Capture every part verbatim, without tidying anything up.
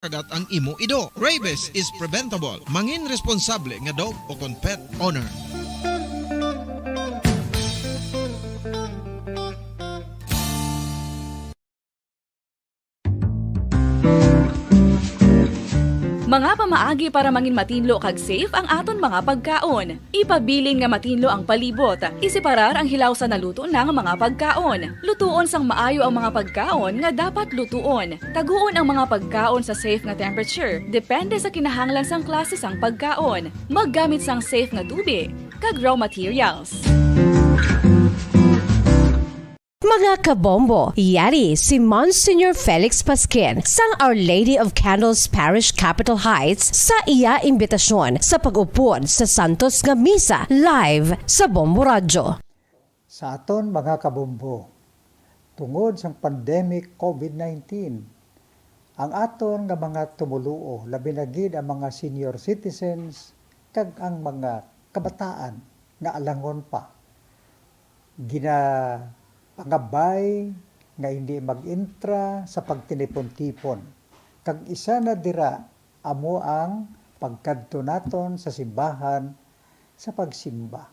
kagat ang imo ido. Rabies is preventable. Mangin responsable nga dog o kon pet owner. Mga pamaagi para mangin matinlo kag safe ang aton mga pagkaon. Ipabilin nga matinlo ang palibot. Iseparar ang hilaw sa naluto na nga mga pagkaon. Lutuon sang maayo ang mga pagkaon nga dapat lutuon. Taguon ang mga pagkaon sa safe nga temperature, depende sa kinahanglan sang klase sang pagkaon. Maggamit sang safe nga tubig kag raw materials. Mga kabombo, yari si Monsignor Felix Pasquin sang Our Lady of Candles Parish, Capitol Heights, sa iya imbitasyon sa pag-upod sa Santos nga Misa live sa Bombo Radyo. Sa aton mga kabombo, tungod sang pandemic covid nineteen, ang aton nga mga tumoluo, labi na gid ang mga senior citizens kag ang mga kabataan nga alangon pa, ginapangabay nga hindi mag-entra sa pagtinipon-tipon, kag isa na dira amo ang pagkadto naton sa simbahan sa pagsimba.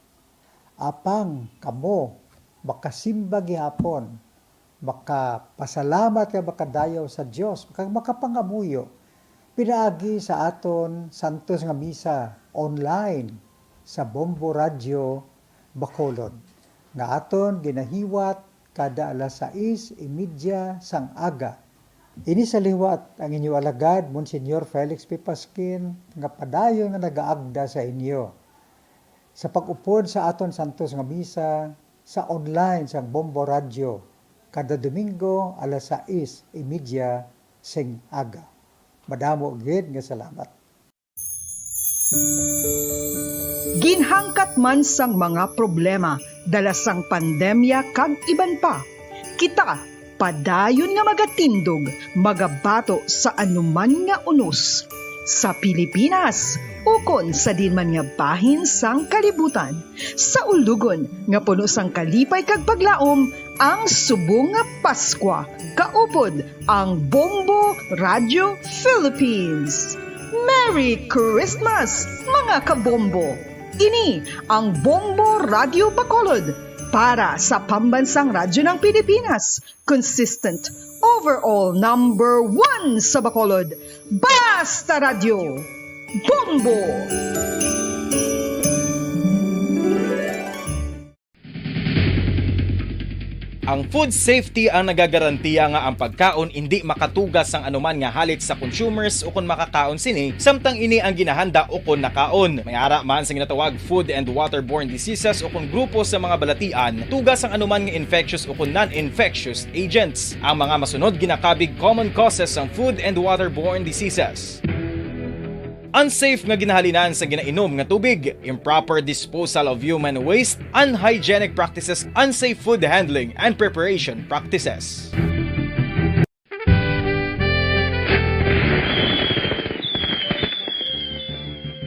Apang kamo makasimba gihapon, makapasalamat kag makadayaw sa Dios, kag makapangamuyo pinaagi sa aton santos nga misa online sa Bombo Radyo Bacolod, nga aton ginahiwat kada alas sais y media sang aga. Ini sa liwat ang inyo alagad, Monsignor Felix P. Pasquin, nga padayon nga nagaagda sa inyo sa pag-upod sa aton santos nga misa sa online sang Bombo Radyo kada Domingo alas sais y media sing aga. Madamo gid nga salamat. Ginhangkat man sang mga problema dala sang pandemya kag iban pa, kita padayon nga magatindog, magabato sa anuman nga unos, sa Pilipinas ukon sa diin man nga bahin sang kalibutan, sa ulogon nga puno sang kalipay kag paglaom ang subong nga Paskwa. Kaupod ang Bombo Radio Philippines. Merry Christmas, mga kabombo! Ini ang Bombo Radio Bacolod para sa Pambansang Radyo ng Pilipinas, consistent, overall number one sa Bacolod. Basta Radyo, Bombo! Ang food safety ang nagagarantiya nga ang pagkaon indi makatuga sang anuman nga halit sa consumers ukon makakaon sini, samtang ini ang ginahanda ukon nakaon. May ara man sa ginatawag food and waterborne diseases ukon grupo sa mga balatian, tuga sang anuman nga infectious ukon non-infectious agents. Ang mga masunod ginakabig common causes sang food and waterborne diseases. Unsafe nga ginahalinan sa ginainom nga tubig, improper disposal of human waste, unhygienic practices, unsafe food handling and preparation practices.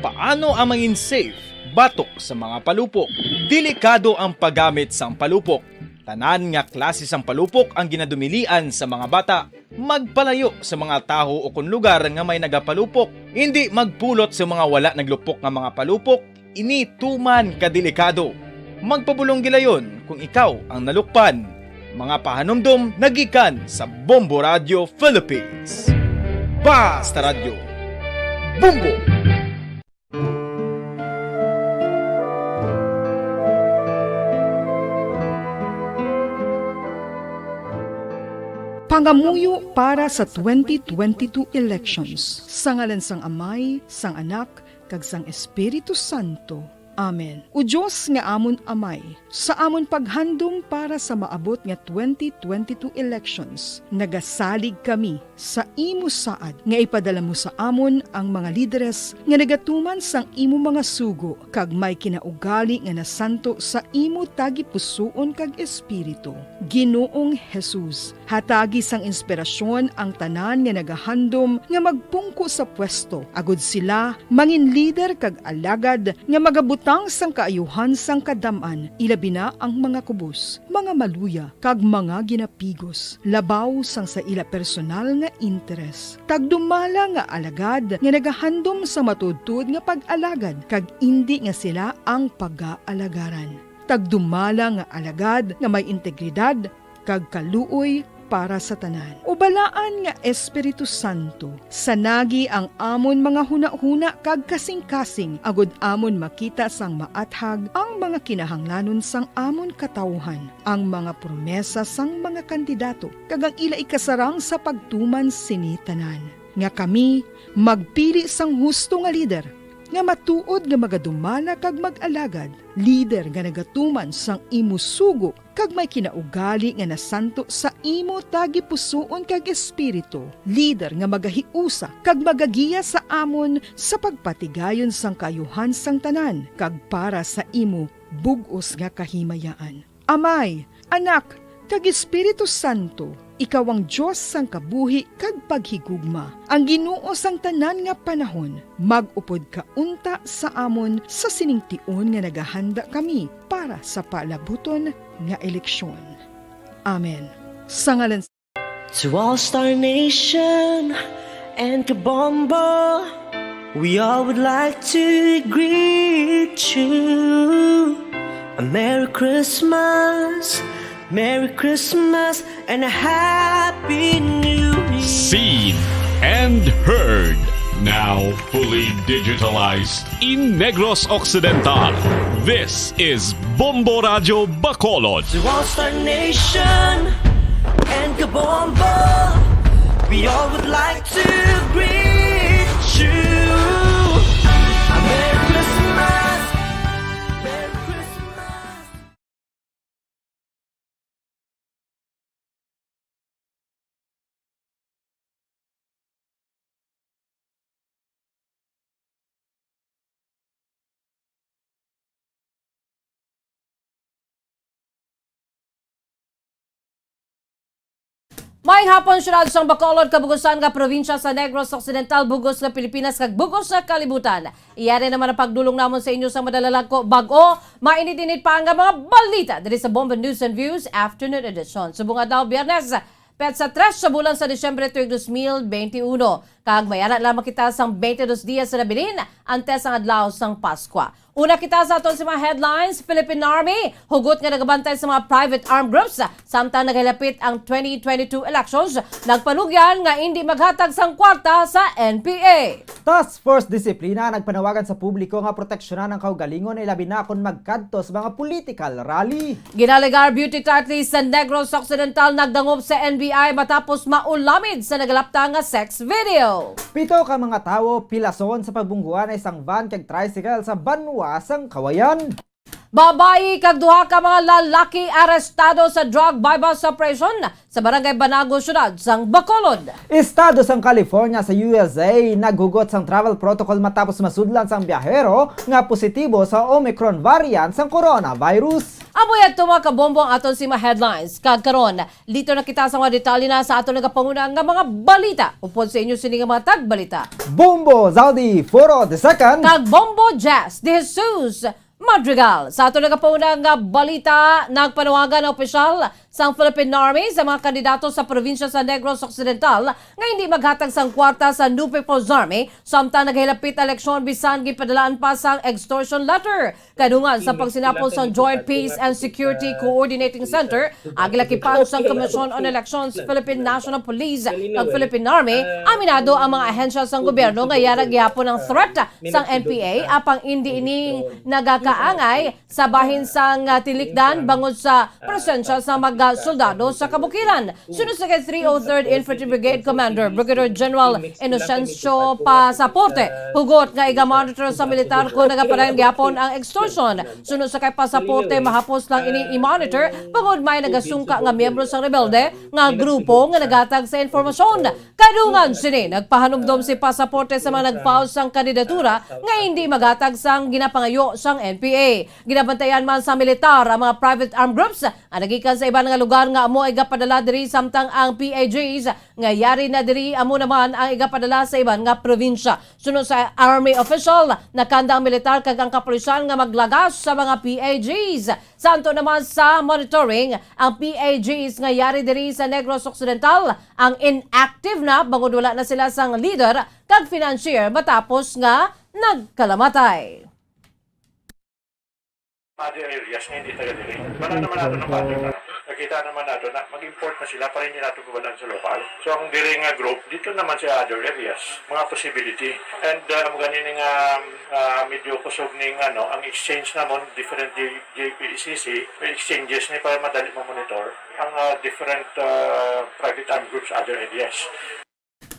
Paano ang mangin safe batok sa mga palupok? Delikado ang paggamit sang palupok. Tanan nga klase sang palupok ang ginadumilian sa mga bata. Magpalayo sa mga tawo ukon lugar nga may nagapalupok. Indi magpulot sa mga wala naglupok nga mga palupok. Ini tuman ka delikado. Magpabulong gilayon kung ikaw ang nalukpan. Mga pahanumdom nagikan sa Bombo Radio Philippines. Basta Radyo, Bombo! Pangamuyo para sa twenty twenty-two elections. Sa ngalan sang Amay, sang Anak, kag sang Espiritu Santo. Amen. O Dios nga amon Amay, sa amon paghandom para sa maabot nga twenty twenty-two elections, nagasalig kami sa imo saad nga ipadala mo sa amon ang mga lideres nga nagatuman sang imo mga sugo kag may kinaugali nga nasanto sa imo tagipusoon kag espiritu. Ginoong Jesus, hatagi sang inspirasyon ang tanan nga nagahandom nga magpungko sa pwesto, agud sila mangin lider kag alagad nga magabot Tang sang kaayuhan sang kadam-an, ilabi na ang mga kubos, mga maluya, kag mga ginapigos, labaw sang sa ila personal nga interes. Tagdumala nga alagad nga nagahandom sa matuodtuod nga pag-alagad, kag indi nga sila ang pagaalagarang. Tagdumala nga alagad nga may integridad kag kaluoy para sa tanan. O Balaan nga Espiritu Santo, sanagi ang amon mga hunahuna kag kasingkasing, agod amon makita sang maathag ang mga kinahanglanon sang amon katawuhan, ang mga promesa sang mga kandidato, kag ang ila ikasarang sa pagtuman sini tanan. Nga kami magpili sang husto nga lider, nga matuod nga magadumala kag mag-alagad, lider nga nagatuman sang imo sugo kag may kinaugali nga nasanto sa imo tagipusoon kag espiritu, lider nga magahiusa kag magagiya sa amon sa pagpatigayon sang kaayuhan sang tanan kag para sa imo bug-os nga kahimayaan. Amay, Anak, kag Espiritu Santo, ikaw ang Dios sang kabuhi kag paghigugma, ang Ginoo sang tanan nga panahon. Mag-upod ka unta sa amon sa sining tion nga nagahanda kami para sa palabuton nga eleksyon. Amen. Sa ngalan To All Star Nation and Kabombo, we all would like to greet you a Merry Christmas, Merry Christmas, and a Happy New Year. Seen and heard, now fully digitalized in Negros Occidental. This is Bombo Radyo Bacolod. To All Star Nation and Kabombo, we all would like to greet you a Merry Christmas, Merry Christmas. Maayong hapon, siyudad sang Bacolod, kabugusan nga probinsya sa Negros Occidental, bug-os nga Pilipinas, kag bug-os nga kalibutan. Iya na naman ang pagdulong namon sa inyo sa madalalag ko bag-o, mainit-init pa nga mga balita diri sa Bombo News and Views Afternoon Edition. Subong adlaw, Biyernes, petsa tres sa bulan sa Disyembre tuig dos mil beintiuno. Kag may ara lamang kita sang beintidos dias sa nabilin antes ang adlaw sang Paskwa. Una kita sa aton sa mga headlines: Philippine Army hugot nga nagabantay sa mga private armed groups samtang nagahilapit ang twenty twenty-two elections, nagpanugyan nga indi maghatag sang kwarta sa N P A. Task Force Disiplina nagpanawagan sa publiko nga proteksyonan ang kaugalingon, ilabi na kon magkadto sa mga political rally. Ginalegar beauty titlist sa Negros Occidental nagdangop sa N B I matapos maulamid sa nagalapta nga sex video. Pito ka mga tawo pilason sa pagbungguan sa isang van kag tricycle sa banwa sang Cauayan. Babayi kag duha ka mga lalaki arestado sa drug buy-bust operation sa Barangay Banago, siyudad sang Bacolod. Estado sang California sa U S A naghugot sang travel protocol matapos masudlan sang biyahero nga positibo sa Omicron variant sang coronavirus. Amo yadto, mga kabombo, ang aton sima headlines. Kag karon, liton na kita sa mga detalye na sa aton nagapanguna nga mga balita. Upod sa inyo sini nga mga tagbalita, Bombo Zaldi Foro the second kag Bombo Jazz de Jesus Madrigal. Sa aton nagapauna nga balita, nagpanawagan ang opisyal sang Philippine Army sa mga kandidato sa probinsya sa Negros Occidental nga hindi maghatag sang kwarta sa New People's Army samtang nagahilapit ang eleksyon, bisan ginpadalaan pa sang extortion letter. Kadungan sa pagsinapol sang Joint Peace and Security Coordinating Center, ang gilakipang sang Commission on Elections, Philippine National Police, kag Philippine Army, aminado ang mga ahensya sang gobyerno nga yara gihapon ang threat sang N P A, apang indi ini nagakaangay sa bahin sang, ah, tilikdan bangod sa presensya sa mga soldado sa kabukiran. Suno sa kay three oh third Infantry Brigade Commander Brigadier General Inocencio Pasaporte, hugot nga iga-monitor sa militar kon nagapadayon gihapon ang extortion. Suno sa kay Pasaporte, mahapos lang ini i-monitor bangod may nagasungka nga miyembro sang rebelde nga grupo nga naghatag sa impormasyon. Kadungan sini, nagpahanumdom si Pasaporte sa mga nag-file sang kandidatura nga hindi maghatag sang ginapangayo sang N P A. Ginabantayan man sa militar ang mga private armed groups nga nagikan sa iban nga lugar nga amo ay gapadala diri, samtang ang P A Gs nga yari na diri amo naman ang igapadala sa iban nga probinsya. Suno sa army official, nakanda ang militar kag ang kapulisan nga maglagas sa mga P A Gs. Santo naman sa monitoring, ang P A Gs nga yari diri sa Negros Occidental ang inactive na, bangod wala na sila sang leader kag financier matapos nga nagkalamatay. Other areas nga hindi taga diri. Wala naman nato ng pattern na. Nakita naman nato na mag-import na sila para hindi nato pabalaan sa lokal. So ang diri nga group, dito naman sa other areas, mga possibility. And uh, ang ganin nga uh, medyo kusog ning ano, ang exchange namon different J- JPECC, may exchanges ni para madali ma-monitor ang uh, different uh, private armed groups other areas.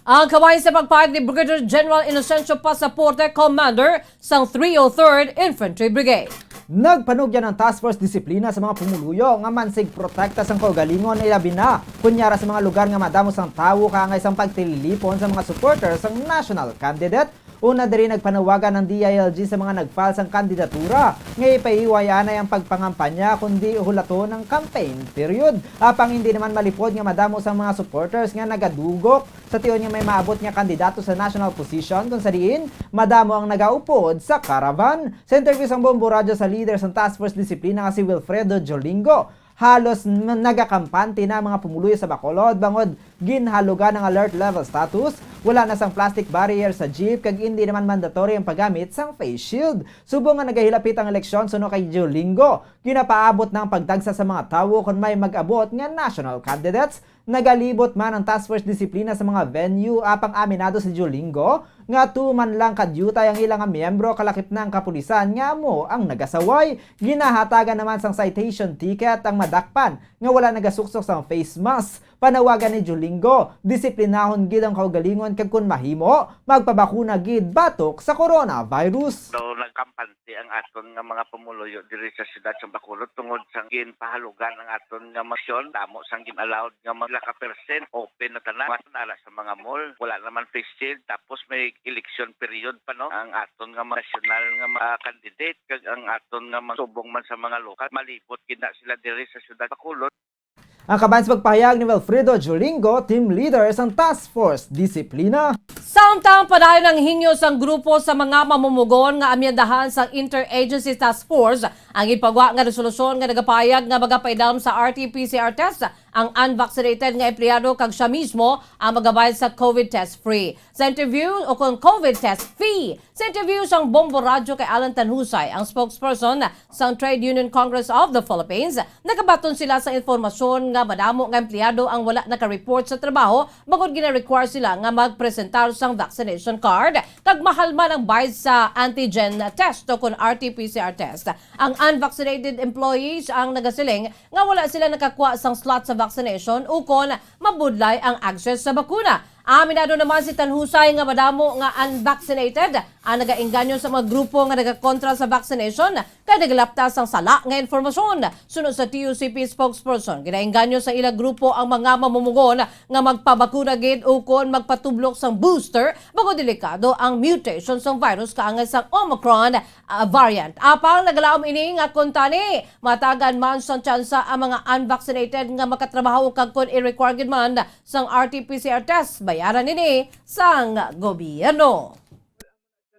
Ang kamay sa pagpahayag ni Brigadier General Inocencio Pasaporte, Commander sang three oh third Infantry Brigade. Nagpanugyan ang Task Force Disiplina sa mga pumuluyo nga mansig protekta sang kaugalingon, ilabi na kunyara sa mga lugar nga madamo sang tawo kaangay sang pagtililipon sa mga supporter sang national candidate. Una diri, nagpanawagan ang D I L G sa mga nag-file sang kandidatura nga ipaiway anay ang pagpangampanya kundi hulaton ang campaign period. Apang hindi naman malipod nga madamo sang mga supporters nga nagadugok sa tion nga may maabot nga kandidato sa national position, kung sa diin madamo ang nagaupod sa caravan. Sa interview sang Bombo Radyo sa leader sang Task Force Disiplina nga si Wilfredo Jolingo, halos n- nagakampante na ang mga pumuluyo sa Bacolod bangod ginhalugan ang alert level status, wala na sang plastic barrier sa jeep, kag indi naman mandatory ang paggamit sang face shield. Subong nga nagahilapit ang eleksyon suno kay Jolingo, ginapaabot na ang pagdagsa sa mga tawo kon may mag-abot nga national candidates. Nagalibot man ang Task Force Disiplina sa mga venue, apang aminado si Jolingo nga tuman lang kadyutay ang ila nga miyembro, kalakip na ang kapulisan nga amo ang nagasaway. Ginahatagan naman sang citation ticket ang madakpan nga wala nagasuksok sang face mask. Panawagan ni Jolingo, disiplinahon gid ang kaugalingon kag kon mahimo, magpabakuna gid batok sa coronavirus. Daw nagkampante ang aton nga mga pumuluyo diri sa siyudad sa Bacolod tungod sa ginpahalugan ang aton nga misyon. Damo sang gin-allowed nga mga ka percent open na tanan. Mas nala sa mga mall, wala naman face shield, tapos may election period pa, no? Ang aton nga mga nasyonal nga mga candidate kag ang aton nga mga subong man sa mga lokal, malibot gid na sila diri sa siyudad Bacolod. Ang kabahin sa pagpahayag ni Wilfredo Jolingo, team leader sang Task Force Disiplina. Samtang padayon ang hingyo sang grupo sa mga mamumugon nga amyendahan sang Interagency Task Force ang ipagwa nga resolusyon nga nagapahayag nga magapaidalom sa R T P C R test ang unvaccinated nga empleyado kag sia mismo ang magabayad sa COVID test free. Sa interview o kon COVID test fee. Sa interview sang Bombo Radyo kay Alan Tanhusay, ang spokesperson sang Trade Union Congress of the Philippines, nagabaton sila sa informasyon nga madamo nga empleyado ang wala naka-report sa trabaho bangod gina-require sila nga magpresentar sang vaccination card kag mahal man ang bayad sa antigen test o kon R T P C R test. Ang unvaccinated employees ang nagasiling nga wala sila nakakuha sang slot sa vaccination ukon mabudlay ang access sa bakuna. Aminado naman si Tanhusay nga madamo nga unvaccinated ang nagaengganyo sa mga grupo nga nagakontra sa vaccination kay nagalapta sang sala nga informasyon. Suno sa T U C P spokesperson, ginaengganyo sa ila grupo ang mga mamumugon nga magpabakuna gid ukon magpatublok sang booster bangod delikado ang mutation sang virus kaangay sang Omicron ah, variant. Apang nagalaom ini nga kuntani matagan man sang tsansa ang mga unvaccinated nga makatrabaho kag kon i-require gid man sang R T P C R test, bayaran ini sang gobyerno.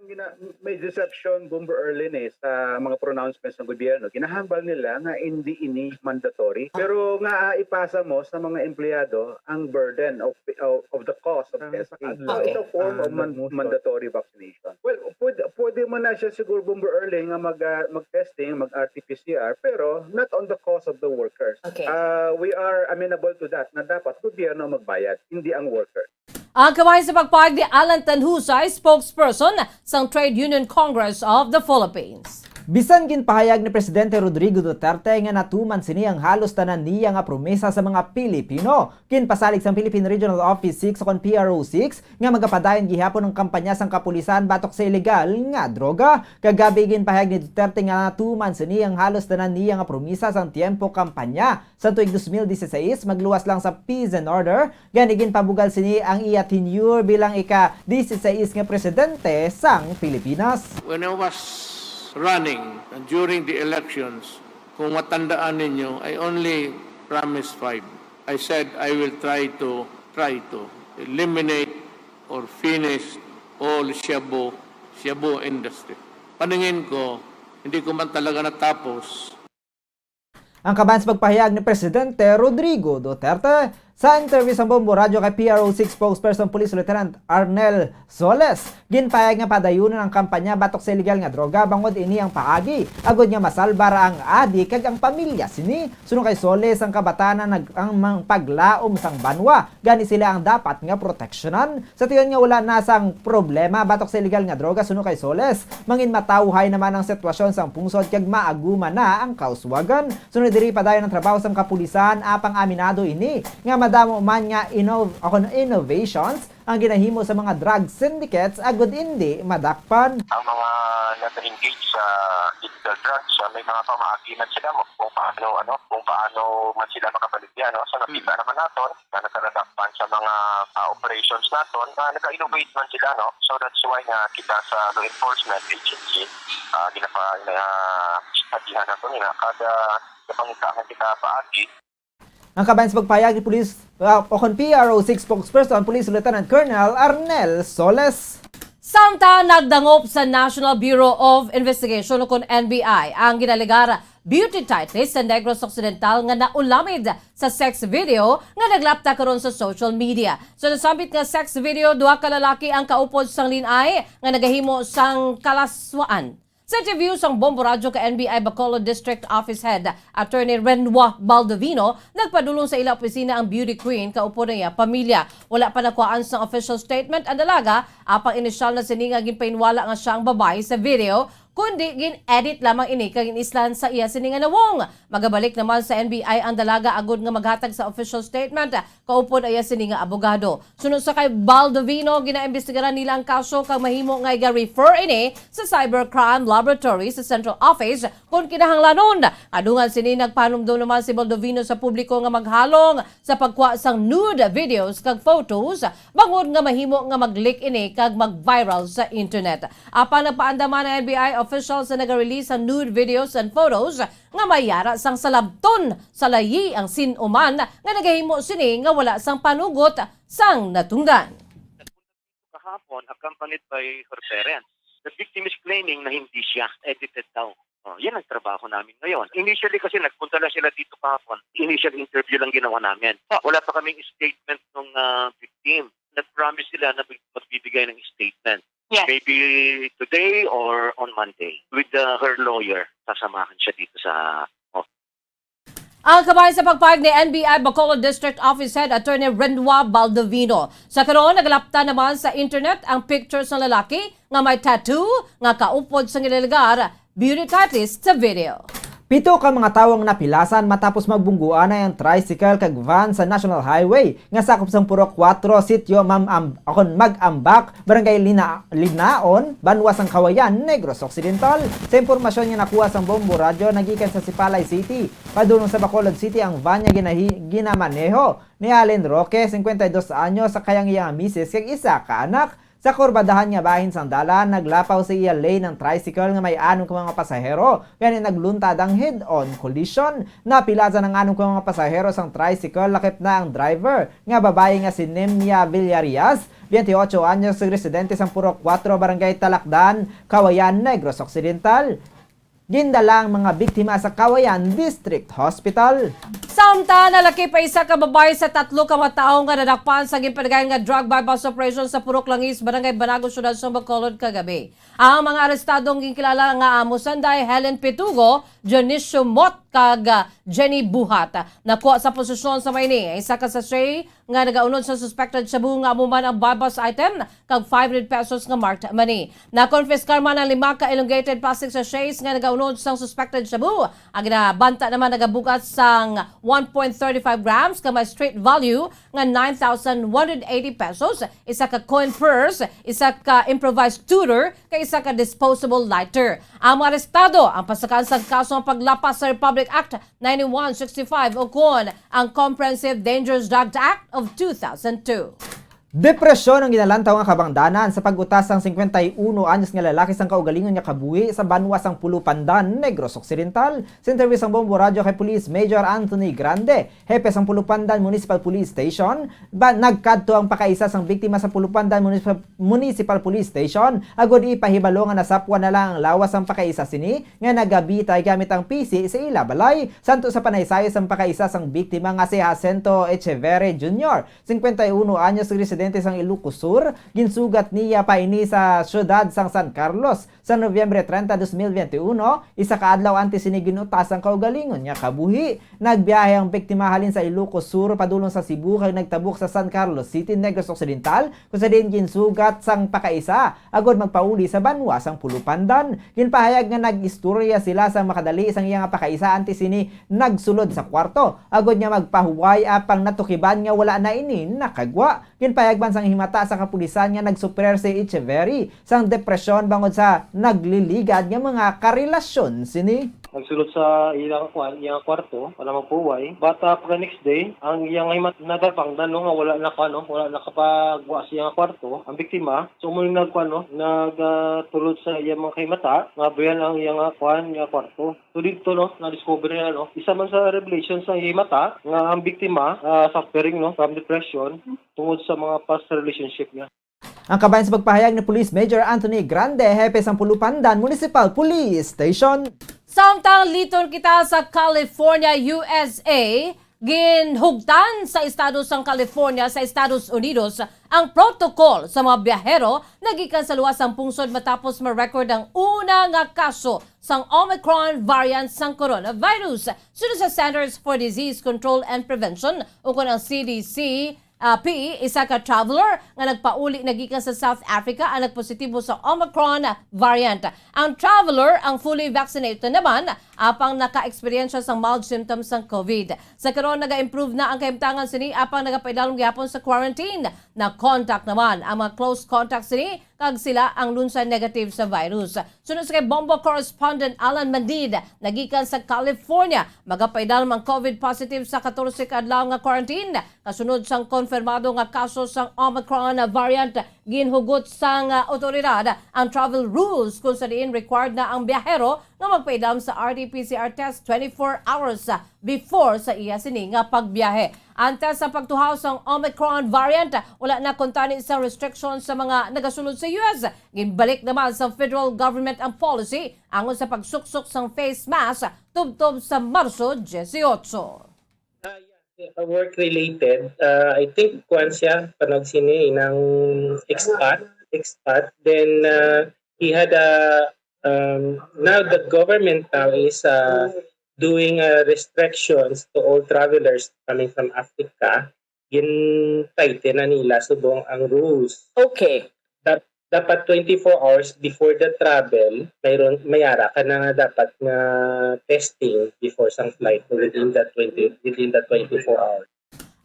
Ang gina- may deception, Bomber Erlin, eh, sa mga pronouncements ng gobyerno. Ginahambal nila nga hindi ini mandatory. Pero nga ah, ipasa mo sa mga empleyado ang burden of of, of the cost of testing. So, it's a form of man- mandatory vaccination. Well, pwede, pwede man na siya siguro, Bomber Erlin, nga mag, ah, mag-testing, mag-R T P C R, pero not on the cost of the workers. Okay. Uh, we are amenable to that na dapat gobyerno magbayad, hindi ang worker. Ang kabahin sa pagpahayag ni Alan Tanhusay, spokesperson sang Trade Union Congress of the Philippines. Bisan ginpahayag ni Presidente Rodrigo Duterte nga natuman sini ang halos tanan niya nga promesa sa mga Pilipino, ginpasalig sang Philippine Regional Office six o kon P R O six nga magapadayon gihapon ang kampanya sang kapulisan batok sa ilegal nga droga. Kagabi, ginpahayag ni Duterte nga natuman sini ang halos tanan niya nga promesa sang tiyempo kampanya. Sa tuig dos mil dieciséis, magluwas lang sa peace and order, gani ginpabugal sini ang iya tenure bilang ika-dieciséis nga presidente sang Pilipinas. When I was running during the elections, kung matandaan ninyo, I only Promise five. I said I will try to, try to eliminate or finish all shabu, shabu industry. Paningin ko, hindi ko man talaga natapos. Ang kabahin sa pagpahayag ni Presidente Rodrigo Duterte sa interview sa Bombo Radyo kay P R O six spokesperson Police Lieutenant Arnel Soles, ginpahayag nga padayunon ang kampanya batok sa iligal nga droga bangod ini ang paagi agod nga masalbar ang adik kag ang pamilya sini. Suno kay Soles, ang kabatanan nag ang mang paglaom sang banwa, gani sila ang dapat nga proteksyonan. Sa tion nga wala na sang problema batok sa iligal nga droga, suno kay Soles, mangin matawhay naman ang sitwasyon sang pungsod kag maaguman na ang kauswagan. Sunod diri padayon ang trabaho sang kapulisan, apang aminado ini nga madamo man nga inno- ako, innovations ang ginahimo sa mga drug syndicates agud indi madakpan. Ang mga nag-engage sa illegal drugs, ah, may mga pamaagi man sila mo kung paano, ano, kung paano man sila makabaligya, no? So nakita naman naton na nagkaladakpan sa mga, ah, operations naton na naka-innovate man sila, no? So that's why nga kita sa law enforcement agency, ah, ginapa-, ah, studihan nato nila kada napangitaan kita paagi. Ang kabahin sa pagpahayag ni Police, uh, o kon P R O six spokesperson, Police Lieutenant Colonel Arnel Soles. Samtang nagdangop sa National Bureau of Investigation o kon N B I ang ginalegar beauty titlist sa Negros Occidental nga naulamid sa sex video nga naglapta karon sa social media. Sa nasambit nga sex video, duha ka lalaki ang kaupod sang lin-ay nga nagahimo sang kalaswaan. Sa interview sang Bombo Radyo kay N B I Bacolod District Office Head Attorney Renoir Baldovino, nagpadulong sa ila opisina ang beauty queen kaupod ang iya pamilya. Wala pa nakuhaan sang official statement ang dalaga, apang inisyal na sini nga ginpahinwala nga sia ang babayi sa video, kundi gin-edit lamang ini kag gin-islan sa iya sini nga nawong. Magabalik naman sa N B I ang dalaga agud nga maghatag sa official statement kaupod ang iya sini nga abogado. Suno sa kay Baldovino, ginaimbestigaran nila ang kaso kag mahimo nga iga-refer ini sa Cybercrime Laboratory sa Central Office kon kinahanglanon. Kadungan sini, nagpanumdom naman si Baldovino sa publiko nga maghalong sa pagkuha sang nude videos kag photos bangod nga mahimo nga mag-leak ini kag mag-viral sa internet. Apang nagpaandam man ang N B I officials sa naga-release sang nude videos and photos nga may yara sang salabton sa layi ang sin-o man nga nagahimo sini nga wala sang panugot sang natungdan. Kahapon, accompanied by her parents. The victim is claiming na hindi siya, edited daw. Oh, yan ang trabaho namin ngayon. Initially kasi nagpunta lang sila dito kahapon. Initial interview lang ginawa namin. Wala pa kaming statement ng ah, victim. Nag-promise sila na magbibigay ng statement. Yes. Maybe today or on Monday. With uh, her lawyer, sasamahan siya dito sa Ang kabahin sa pagpahayag ni N B I Bacolod District Office Head Attorney Renoir Baldovino. Sa karon, nagalapta naman sa internet ang picture sang lalaki nga may tattoo nga kaupod sang ginalegar beauty titlist sa video. Pito ka mga tawo ang napilasan matapos magbungguanay ang tricycle kag van sa National Highway nga sakop sang Purok Kuwatro, sitio Mam Am-, akon Mag-ambak, Barangay Lina-, Linaon, banwa sang Kawayan, Negros Occidental. Sa impormasyon nga nakuha sang Bombo Radyo nagikan sa Sipalay City, padulong sa Bacolod City ang van nga ginahi-, ginamaneho ni Allen Roque, cincuenta y dos anyos, sa kayang iya nga misis kag isa ka anak. Sa kurbadahan nga bahin sang dalan, naglapaw sa iya lane ang tricycle nga may anom ka mga pasahero, gani nagluntad ang head-on collision. Napilasan ang anom ka mga pasahero sang tricycle, lakip na ang driver nga babayi nga si Nemia Villarias, veintiocho anyos, residente sang Purok Kuwatro, Barangay Talakdan, Kawayan, Negros Occidental. Gindala ang mga biktima sa Kawayan District Hospital. Samtang nalakip ang isa ka babayi sa tatlo ka mga tawo nga nadakpan sa ginpadayon nga drug buy-bust operation sa Purok Langis, Barangay Banago, Syudad sa Bacolod kagabi. Ang mga arestado ang ginkilala nga amo sanday Helen Pitugo, Dionisio Mot, kag ah, Jenny Buhat. Nakuha sa posesyon sa may ini ang isa ka sachet nga nagaunod sa suspected shabu nga amo man ang buy-bust item kag five hundred pesos nga marked money. Nakonpiskar man ang lima ka elongated plastic sachets nga nagaunod sang suspected shabu. Ang ginabanta naman nagabug-at sang one point thirty-five grams nga may street value nga nine thousand one hundred eighty pesos, isa ka coin purse, isa ka improvised tutor, kag isa ka disposable lighter. Ang mga arestado ang pasakaan sang kaso nga paglapas sa Republic Act ninety-one sixty-five o kon ang Comprehensive Dangerous Drugs Act of two thousand two. Depresyon ang ginalantaw nga kabangdanan sa pag-utas sang singkwenta y uno anyos nga lalaki sang kaugalingon nga kabuhi sa banwa sang Pulupandan, Negros Occidental. Sa interview sang Bombo Radyo kay Police Major Anthony Grande, hepe sang Pulupandan Municipal Police Station, ba, nagkadto ang pakaisa sang biktima sa Pulupandan Municipal, Municipal Police Station agod ipahibalo nga nasapwan na lang ang lawas sang pakaisa sini nga nagabitay gamit ang pisi sa ila balay. Santo sa panaysayo sang pakaisa sang biktima nga si Jacinto Echeverri Junior, singkwenta y uno anyos, residente sang Ilocos Sur, ginsugat niya pa ini sa siyudad sang San Carlos sa Nobyembre treinta, dos mil veintiuno, isa ka adlaw antes sini gin-utas ang kaugalingon nga kabuhi. Nagbiyahe ang biktima halin sa Ilocos Sur padulong sa Cebu kag nagtabok sa San Carlos City, Negros Occidental, kung sa diin ginsugat sang pakaisa agod magpauli sa banwa sang Pulupandan. Ginpahayag nga nag-istorya sila sang makadali sang iya nga pakaisa antes sini nagsulod sa kwarto agod nga magpahuway, apang natukiban nga wala na ini nakagwa. Ginpahayag man sang himata sa kapulisan nga nagsuper si Echeverry sang depresyon bangod sa nagliligad nga mga karelasyon sini. Nagsulod sa ilang kwan, iyang kwarto para magpuway. But, ah, pagka next day, ang iyang himat-, nadapang na, no, nga wala na, kwan, no, wala nakapagwa sa iyang kwarto ang biktima. So, muli nag, kwan, no, nag, ah, tulod sa iyang mga kahimata nga abrihan ang iyang, ah, kwan, nga kwarto. So, dito, no, na-discover niya, no, isa man sa revelation sa himata nga ang biktima, ah, suffering, no, from depression tungod sa mga past relationship niya. Ang kabahin sa pagpahayag ni Police Major Anthony Grande, hepe sang Pulupandan Municipal Police Station. Samtang liton kita sa California, U S A, ginhugtan sa estado sang California sa Estados Unidos ang protocol sa mga biyahero nagikan sa luwas sang pungsod matapos ma-record ang una nga kaso sang Omicron variant sang coronavirus. Suno sa Centers for Disease Control and Prevention, ukon ang C D C, ah, P E, isa ka traveler nga nagpauli na gikan sa South Africa ang nagpositibo sa Omicron variant. Ang traveler ang fully vaccinated naman, apang naka-eksperyensya sang mild symptoms sang COVID. Sa karon, naga-improve na ang kahimtangan sini, apang nagapaidalom gihapon sa quarantine. Na-contact naman ang mga close contacts sini, kag sila ang lunsay negative sa virus. Suno sa kay Bombo correspondent Alan Mandid, nagikan sa California, magapaidalom ang COVID positive sa katorse ka adlaw nga quarantine, kasunod sang konfirmado nga kaso sang Omicron variant. Ginhugot sang, ah, awtoridad ang travel rules, kung sa diin required na ang biyahero nga magpaidalom sa R T P C R test twenty-four hours, ah, before sa iya sini nga pagbiyahe. Antes sa pagtuhaw sang Omicron variant, wala na kuntani sa restriction sa mga nagasulod sa U S. Ginbalik naman sa federal government ang policy angon sa pagsuksok sang face mask tubtob sa Marso dieciocho. Ah, yeah, work-related. Ah, I think kuwan siya, panag sini, inang expat, expat. Then, ah, he had a, um, now the government now is, ah, doing, ah, restrictions to all travelers coming from Africa. Gin-tighten na nila subong ang rules. Okay. Dap-, dapat twenty-four hours before the travel, mayroon, may ara ka na nga dapat nga testing before sang flight within the twenty, within the twenty-four hours.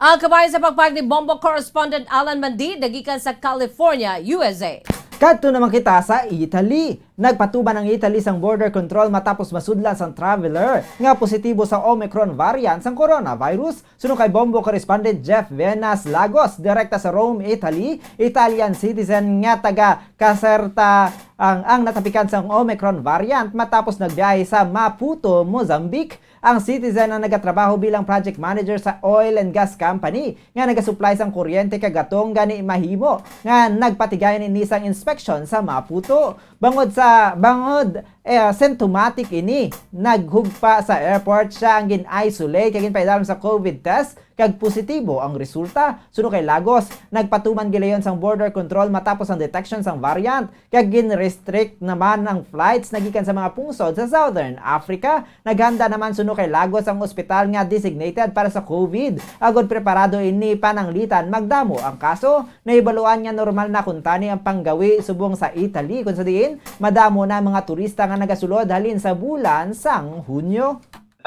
Ang kabahin sa pagpahayag ni Bombo correspondent Alan Mandid, nagikan sa California, U S A. Kadto naman kita sa Italy. Nagpatuman ang Italy sang border control matapos masudlan sang traveler nga positibo sa Omicron variant sang coronavirus. Suno kay Bombo correspondent Jeff Venas Lagos, direkta sa Rome, Italy, Italian citizen nga taga Caserta ang, ang natapikan sang Omicron variant matapos nagbiyahe sa Maputo, Mozambique. Ang citizen ang nagatrabaho bilang project manager sa oil and gas company nga nagasupply sang kuryente kag gatong, gani mahimo nga nagpatigayon ini sang inspeksyon sa Maputo. Bangod sa, bangod, eh, symptomatic ini, naghugpa sa airport, siya ang gin-isolate kag ginpaidalom sa COVID test kag positibo ang resulta. Suno kay Lagos, nagpatuman gilayon sang border control matapos ang detection sang variant. Kag gin-restrict naman ang flights nagikan sa mga pungsod sa Southern Africa. Naghanda naman suno kay Lagos ang ospital nga designated para sa COVID, agod preparado ini pananglitan magdamo ang kaso. Nahibaluan nga normal na kuntani ang panggawi subong sa Italy, kung sa diin madamo na ang mga turista nga nagasulod halin sa bulan sang Hunyo.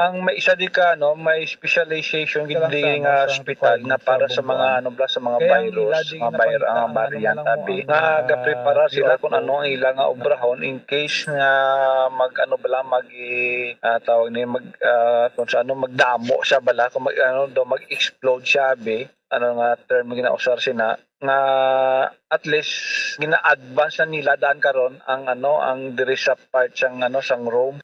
Ang may isa di ka, no, may specialization gid nga hospital na para sa mga, ano bala, sa mga virus, mga vir-, ang variant, abi. Nga gaprepara sila kung ano ang ila nga obrahon in case nga mag, ano bala, mag, ah, tawag ni, mag, ah, kung sa ano, magdamo siya bala, kung mag, ano daw, mag-explode siya, abi. Ano nga term ginausar sina? nga at least gina-advance na nila daan karon ang, ano, ang diri sa part sang, ano, sang Rome.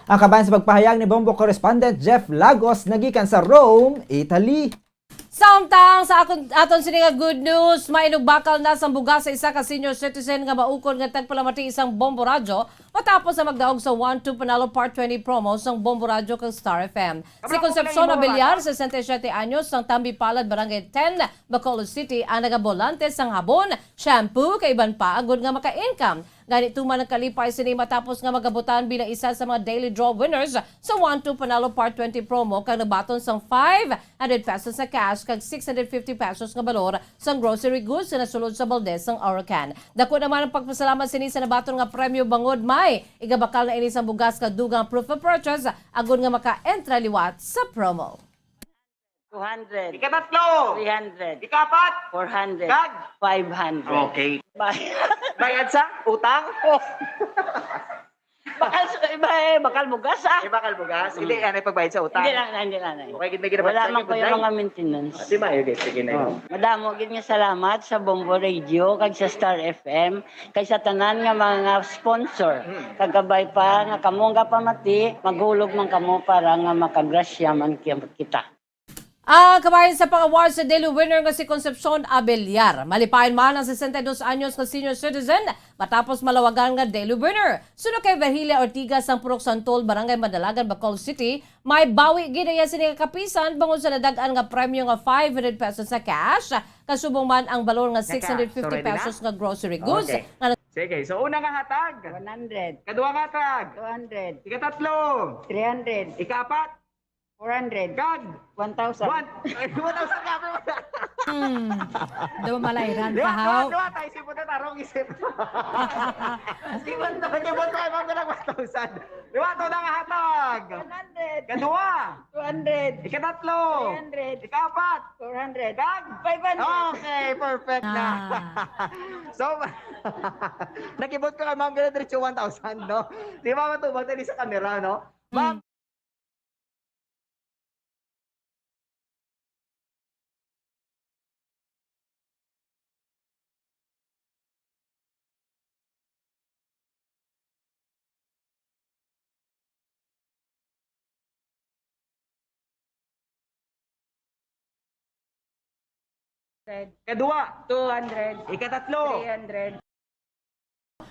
Ang kabahin sa pagpahayag ni Bombo correspondent Jeff Lagos nagikan sa Rome, Italy. Samtang sa akon, aton sini nga good news, mainugbakal na sang bugas sa isa ka senior citizen nga maukon nga tagpalamati sang Bombo Radyo matapos ang magdaog sa One Two Panalo Part Twenty promo sang Bombo Radyo kag Star F M. Si Concepcion Abeliar, sesenta y siete anyos, sang Tambi Palad, Barangay ten, Bacolod City, ang nagabolante sang habon, shampoo, kag iban pa agud nga maka-income. Gani, tuman ang kalipay sini matapos nga magabutan bilang isa sa mga daily draw winners sa One Two Panalo Part Twenty promo kag nabaton sang five hundred pesos nga cash kag six hundred fifty pesos nga balor sang grocery goods nga nasulod sa balde sang Orocan. Dako naman ang pagpasalamat sini sa nabaton nga premyo bangod may igabakal na ini sang bugas kag dugang proof of purchase agud nga maka-entra liwat sa promo. Two hundred. Ikatatlo. Three hundred. Ikapat. Four hundred. Kag? Five hundred. Okay. Bay- Bayad sa utang? Bakal sa, iba eh, bakal bugas, ah. Eh, bakal bugas? Mm. Hindi, ano yung pagbayad sa utang? Hindi lang, hindi lang, eh. Okay, gid may ginabayad. Wala sa man inyo, ko yung Nay? Mga maintenance. Ah, di ba? Okay, sige na yun. Oh. Madamo gid nga salamat sa Bombo Radio kag sa Star F M, kay sa tanan nga mga sponsor. Mm. Kagabay pa nga kamo nga pamati, maghulog man kamo para nga makagrasya man ki-, kita. Ang kabahin sa pang-award sa daily winner nga si Concepcion Abeliar. Malipayon man ang sesenta y dos anyos nga senior citizen matapos malawagan nga daily winner. Suno kay Virgilia Ortigas sang Purok Santol, Barangay Madalagan, Bacolod City, may bawi gid iya sini nga kapisan bangod sa nadag-an nga premyo nga five hundred pesos sa cash, kasubong man ang balor nga Naka, six hundred fifty sorry na? Pesos nga grocery goods Okay. Nga Sige, so una nga hatag. One hundred. Kadua nga hatag. Two hundred. Ikatatlo. Three hundred. Ikaapat. Four hundred. Kag? One thousand. One, ay, one thousand ka, pero Hmm. Daw malairan Di ka, ba? Di ba? haw? Di ba? Tayo, isip mo na, tarong isip. Sige, one thousand. Nagibot ko, ma'am, ka ng one thousand. Di ba? Ito na nga hatag. One hundred. Kadua. Two hundred. Ikatatlo. Three hundred. Ikaapat. Four hundred. Kag? Five hundred. Okay, perfect na. Ah. So, nakibot ko kay ma'am, pero diretso one thousand, no? Di ba, matubag tayo sa camera, no? Ma'am, Hmm. Kadua. Two hundred. Ikatatlo. Three hundred.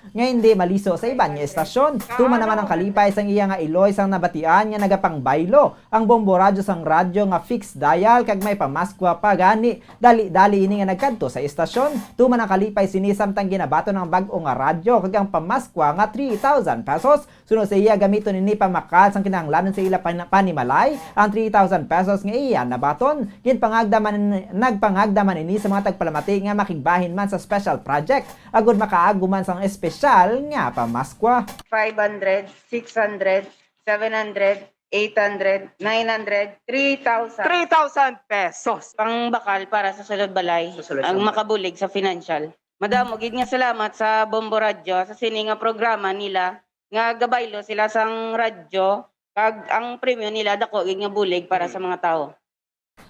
Nga hindi maliso sa iban nga estasyon. Tuman naman ang kalipay sang iya nga iloy sang nabatian nga nagapangbaylo ang bombo radyo sang radyo nga fixed dial kag may pamaskwa pa gani. Dali-dali ini nga nagkadto sa estasyon. Tuman ang kalipay sini samtang ginabaton ang bag-o nga radyo kag ang pamaskwa nga three thousand pesos. Suno sa iya, gamiton ini pamakal sang kinahanglanon sa ila pan-, panimalay. Ang three thousand pesos nga iya nabaton, ginpangagda man, nagpangagda man ini sa mga tagpalamati nga makigbahin man sa special project agud makaago man sang espesyal nga pamaskwa. Five hundred, six hundred, seven hundred, eight hundred, nine hundred, three thousand. Three thousand pesos. Pangbakal para sa sulod balay, Sa sulod ang balay. Makabulig sa financial. Madamo gid nga salamat sa Bombo Radyo sa sini nga programa nila nga gabaylo sila sang radyo, kag ang premyo nila dako gid nga bulig para sa mga tawo.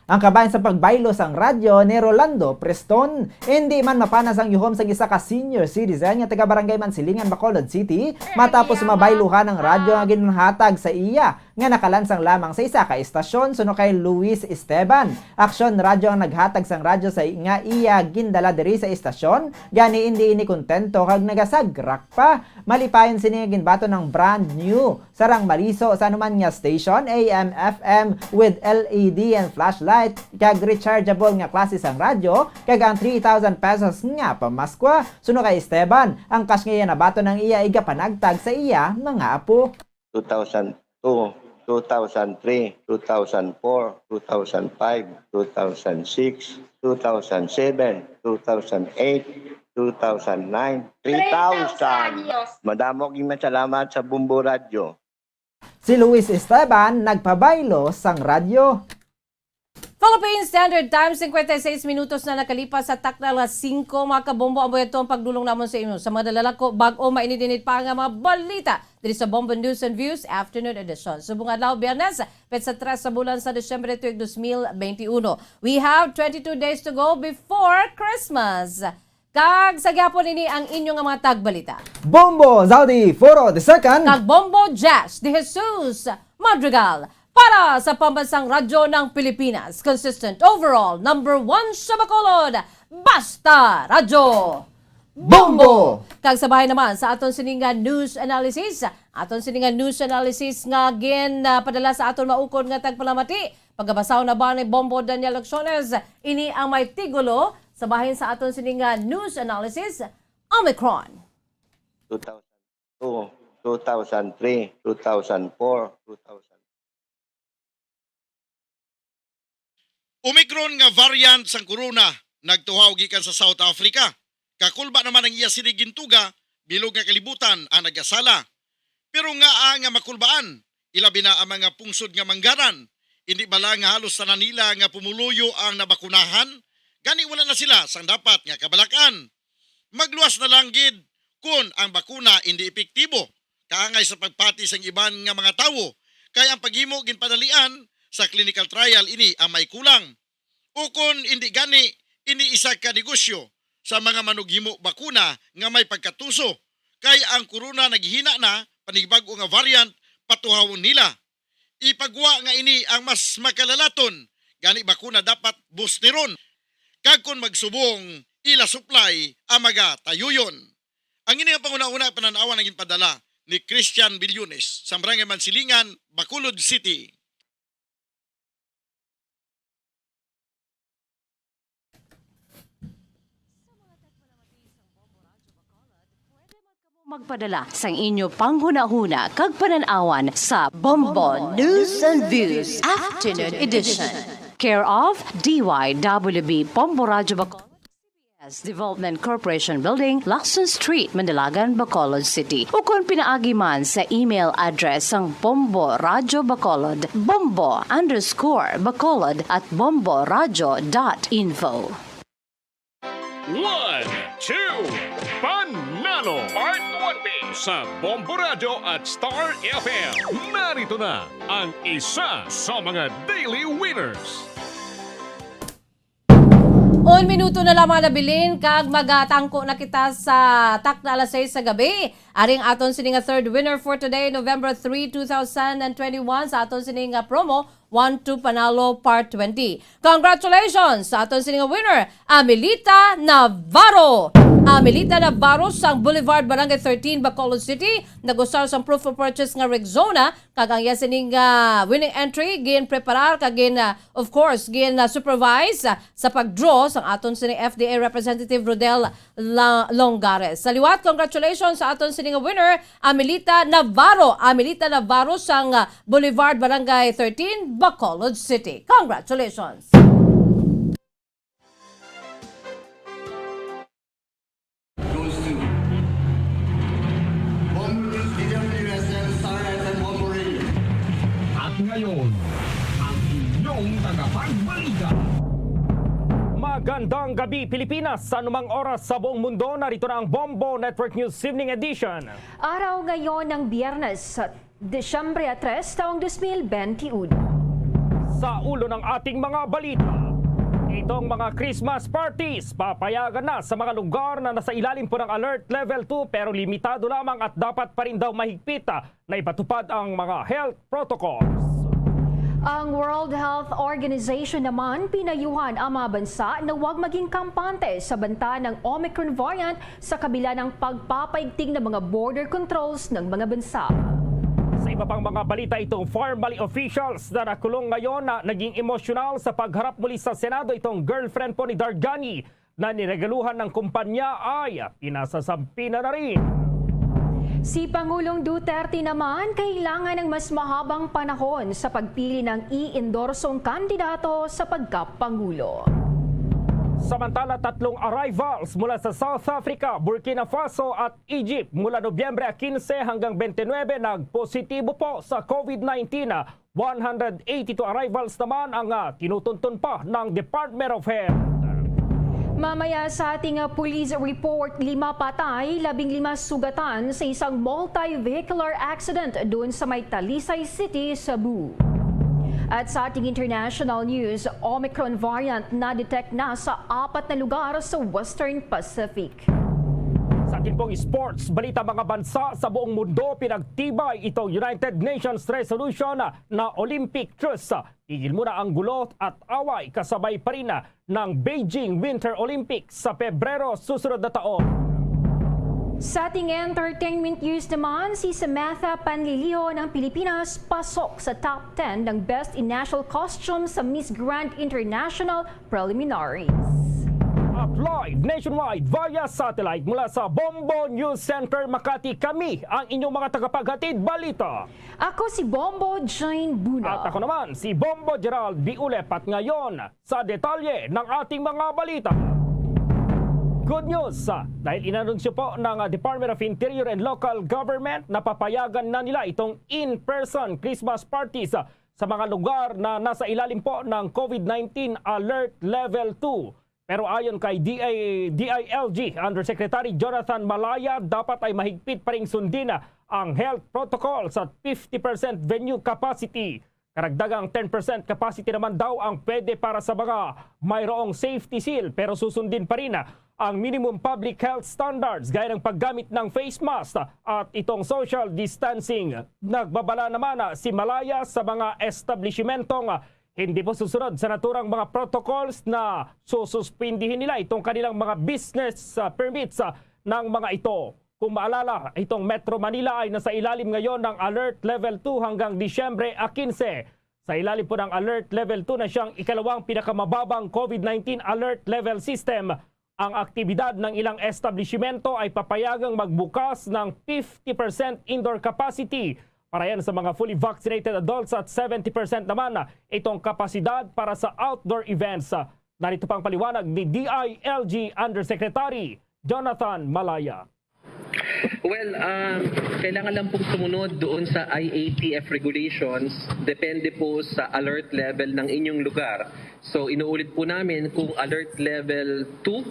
Ang kabahin sa pagbaylo sang radyo ni Rolando Preston. Indi man mapanas ang yuhom sang isa ka senior citizen nga taga Barangay Mansilingan, Bacolod City, matapos mabayluhan ang radyo nga ginhatag sa iya nga nakalansang lamang sa isa ka estasyon, suno kay Luis Esteban. Aksyon Radyo ang naghatag sang radyo sa i-, nga iya gindala diri sa estasyon, gani indi ini kontento kag nagasagrak pa. Malipayon sini nga ginbaton ang brand new, sarang maliso sa anuman nga station, A M, F M, with L E D and flashlight, kag rechargeable nga klase sang radyo, kag ang three thousand pesos nga pamaskwa. Suno kay Esteban, ang cash nga iya nabaton ang iya igapanagtag sa iya mga apo. Two thousand two, two thousand three, two thousand four, two thousand five, two thousand six, two thousand seven, two thousand eight, two thousand nine, three thousand. Madamo gid nga salamat sa Bombo Radyo. Si Luis Esteban nagpabaylo sang radyo. Philippine Standard Time, singkwenta y seis minutos na nakalipas sa takna alas singko. Mga kabombo, amo ito ang pagdulong namon sa inyo sa mga nalalako, bag-o, mainit-init pa nga mga balita diri sa Bombo News and Views Afternoon Edition. Subong adlaw, Biyernes, petsa tres sa bulan sa Disyembre tuig dos mil benti uno. We have twenty-two days to go before Christmas. Kag sa gihapon, ini ang inyo nga mga tagbalita. Bombo Zaudi Foro the second. Kag Bombo Jazz de Jesus Madrigal para sa Pambansang Radyo ng Pilipinas. Consistent overall, number one sa Bacolod. Basta Radyo Bombo! Kag sa bahin naman sa aton sini nga news analysis, aton sini nga news analysis nga gin, ah, padala sa aton maukod nga tagpalamati, pagabasahon na ba ni Bombo Daniel Lacciones? Ini ang may titulo sa bahin sa aton sini nga news analysis, Omicron. Two thousand two, two thousand three, two thousand four, two thousand. Omicron nga variant sang corona nagtuhaw gikan sa South Africa. Kakulba naman ang iya sini gintuga, bilog nga kalibutan ang nagasala. Pero ngaa nga makulbaan, ilabi na ang mga pungsod nga manggaran? Indi bala nga halos tanan nila nga pumuluyo ang nabakunahan? Gani wala na sila sang dapat nga kabalak-an. Magluwas na lang gid kon ang bakuna indi epektibo, kaangay sa pagpati sang iban nga mga tawo, kay ang paghimo ginpadalian sa clinical trial ini ang may kulang. Ukon indi gani, ini isa ka negosyo sa mga manughimo bakuna nga may pagkatuso, kay ang corona naghihina na panibag-o nga variant patuhawon nila. Ipagwa nga ini ang mas makalalaton, gani bakuna dapat boosteron. Kag kon magsubong, ila supply ang magatayuyon. Ang ini nga panghunahuna panan-awan ang ginpadala ni Christian Billones sa Barangay Mansilingan, Bacolod City. Magpadala sang inyo panghunahuna kag panan-awan sa Bombo News and Views Afternoon Edition. Care of D Y W B Bombo Radyo Bacolod, Development Corporation Building, Lacson Street, Mandalagan, Bacolod City. Ukon pinaagi man sa email address sang Bombo Radyo Bacolod, bombo underscore bacolod at bomboradyo dot info. One, two, Panalo Part twenty sa Bombo Radyo at Star F M. Narito na ang isa sa mga daily winners. Un minuto na lamang nabilin kag magatangko na kita sa takna alas sais sa gabi. Ari ang aton sini nga third winner for today, November three, two thousand and twenty-one, sa aton sini nga promo, One to Panalo Part twenty. Congratulations sa aton sini nga winner, Amelita Navarro. Amelita Navarro sang Boulevard, Barangay thirteen, Bacolod City, nag-usar sang proof of purchase nga Rexona, kag ang iya sining, ah, winning entry gin-preparar kag gin, ah, of course, gin, ah, supervise, ah, sa pag-draw sang aton sini F D A Representative Rodel La-, Longares. Sa liwat, congratulations sa aton sini nga winner, Amelita Navarro. Amelita Navarro sang, ah, Boulevard, Barangay thirteen, Bacolod City. Congratulations! Goes to Bombo News, D W S M, Star F M, Bombo Radio. At ngayon, ang inyong tagapagbalita. Magandang gabi, Pilipinas. Sa anumang oras sa buong mundo, narito na ang Bombo Network News Evening Edition. Araw ngayon ng Biyernes, Disyembre tres, taong dos mil benti uno. Sa ulo ng ating mga balita, itong mga Christmas parties papayagan na sa mga lugar na nasa ilalim po ng Alert Level two, pero limitado lamang at dapat pa rin daw mahigpit, ah, na ipatupad ang mga health protocols. Ang World Health Organization naman pinayuhan ang mga bansa na huwag maging kampante sa banta ng Omicron variant sa kabila ng pagpapaigting ng mga border controls ng mga bansa. Sa iba pang mga balita, itong Farmvalley officials na nakulong ngayon na naging emosyonal sa pagharap muli sa Senado itong girlfriend po ni Dargani na niregaluhan ng kumpanya ay pinasasampi na na rin. Si Pangulong Duterte naman kailangan ng mas mahabang panahon sa pagpili ng i-endorsong kandidato sa pagkapangulo. Samantala, tatlong arrivals mula sa South Africa, Burkina Faso at Egypt mula Nobyembre quince hanggang twenty-nine nagpositibo po sa COVID nineteen. One hundred eighty-two arrivals naman ang, ah, tinutuntun pa ng Department of Health. Mamaya sa ating, ah, police report, lima patay, labing lima sugatan sa isang multi-vehicular accident doon sa may Talisay City, Cebu. At sa ating international news, Omicron variant na-detect na sa apat na lugar sa Western Pacific. Sa ating pong sports balita, mga bansa sa buong mundo, pinagtibay itong United Nations resolution na Olympic truce. Tigil muna ang gulo at away kasabay pa rin ng Beijing Winter Olympics sa Pebrero susunod na taon. Sa ating entertainment news naman, si Samantha Panlilio ng Pilipinas pasok sa top ten ng Best in National Costume sa Miss Grand International Preliminaries. At live nationwide via satellite mula sa Bombo News Center Makati, kami ang inyong mga tagapaghatid balita. Ako si Bombo Jane Buna. At ako naman si Bombo Gerald Biulep. At ngayon, sa detalye ng ating mga balita. Good news, ah, dahil inanunsyo po ng, ah, Department of Interior and Local Government na papayagan na nila itong in-person Christmas parties, ah, sa mga lugar na nasa ilalim po ng COVID nineteen Alert Level two. Pero ayon kay D I, D I L G Undersecretary Jonathan Malaya, dapat ay mahigpit pa ring sundin ang health protocols at fifty percent venue capacity. Karagdagang ten percent capacity naman daw ang pwede para sa mga mayroong safety seal, pero susundin pa rin ang minimum public health standards gaya ng paggamit ng face mask at itong social distancing. Nagbabala naman si Malaya sa mga establishmentong hindi po susunod sa naturang mga protocols na sususpindihin nila itong kanilang mga business, ah, permits, ah, ng mga ito. Kung maalala, itong Metro Manila ay nasa ilalim ngayon ng Alert Level two hanggang Disyembre, ah, quince. Sa ilalim po ng Alert Level two na siyang ikalawang pinakamababang COVID nineteen alert level system, ang aktibidad ng ilang establishmento ay papayagang magbukas ng fifty percent indoor capacity para yan sa mga fully vaccinated adults at seventy percent naman itong kapasidad para sa outdoor events. Narito pang paliwanag ni D I L G Undersecretary Jonathan Malaya. Well, um, kailangan lang pong sumunod doon sa I A T F regulations. Depende po sa alert level ng inyong lugar. So, inuulit po namin, kung alert level two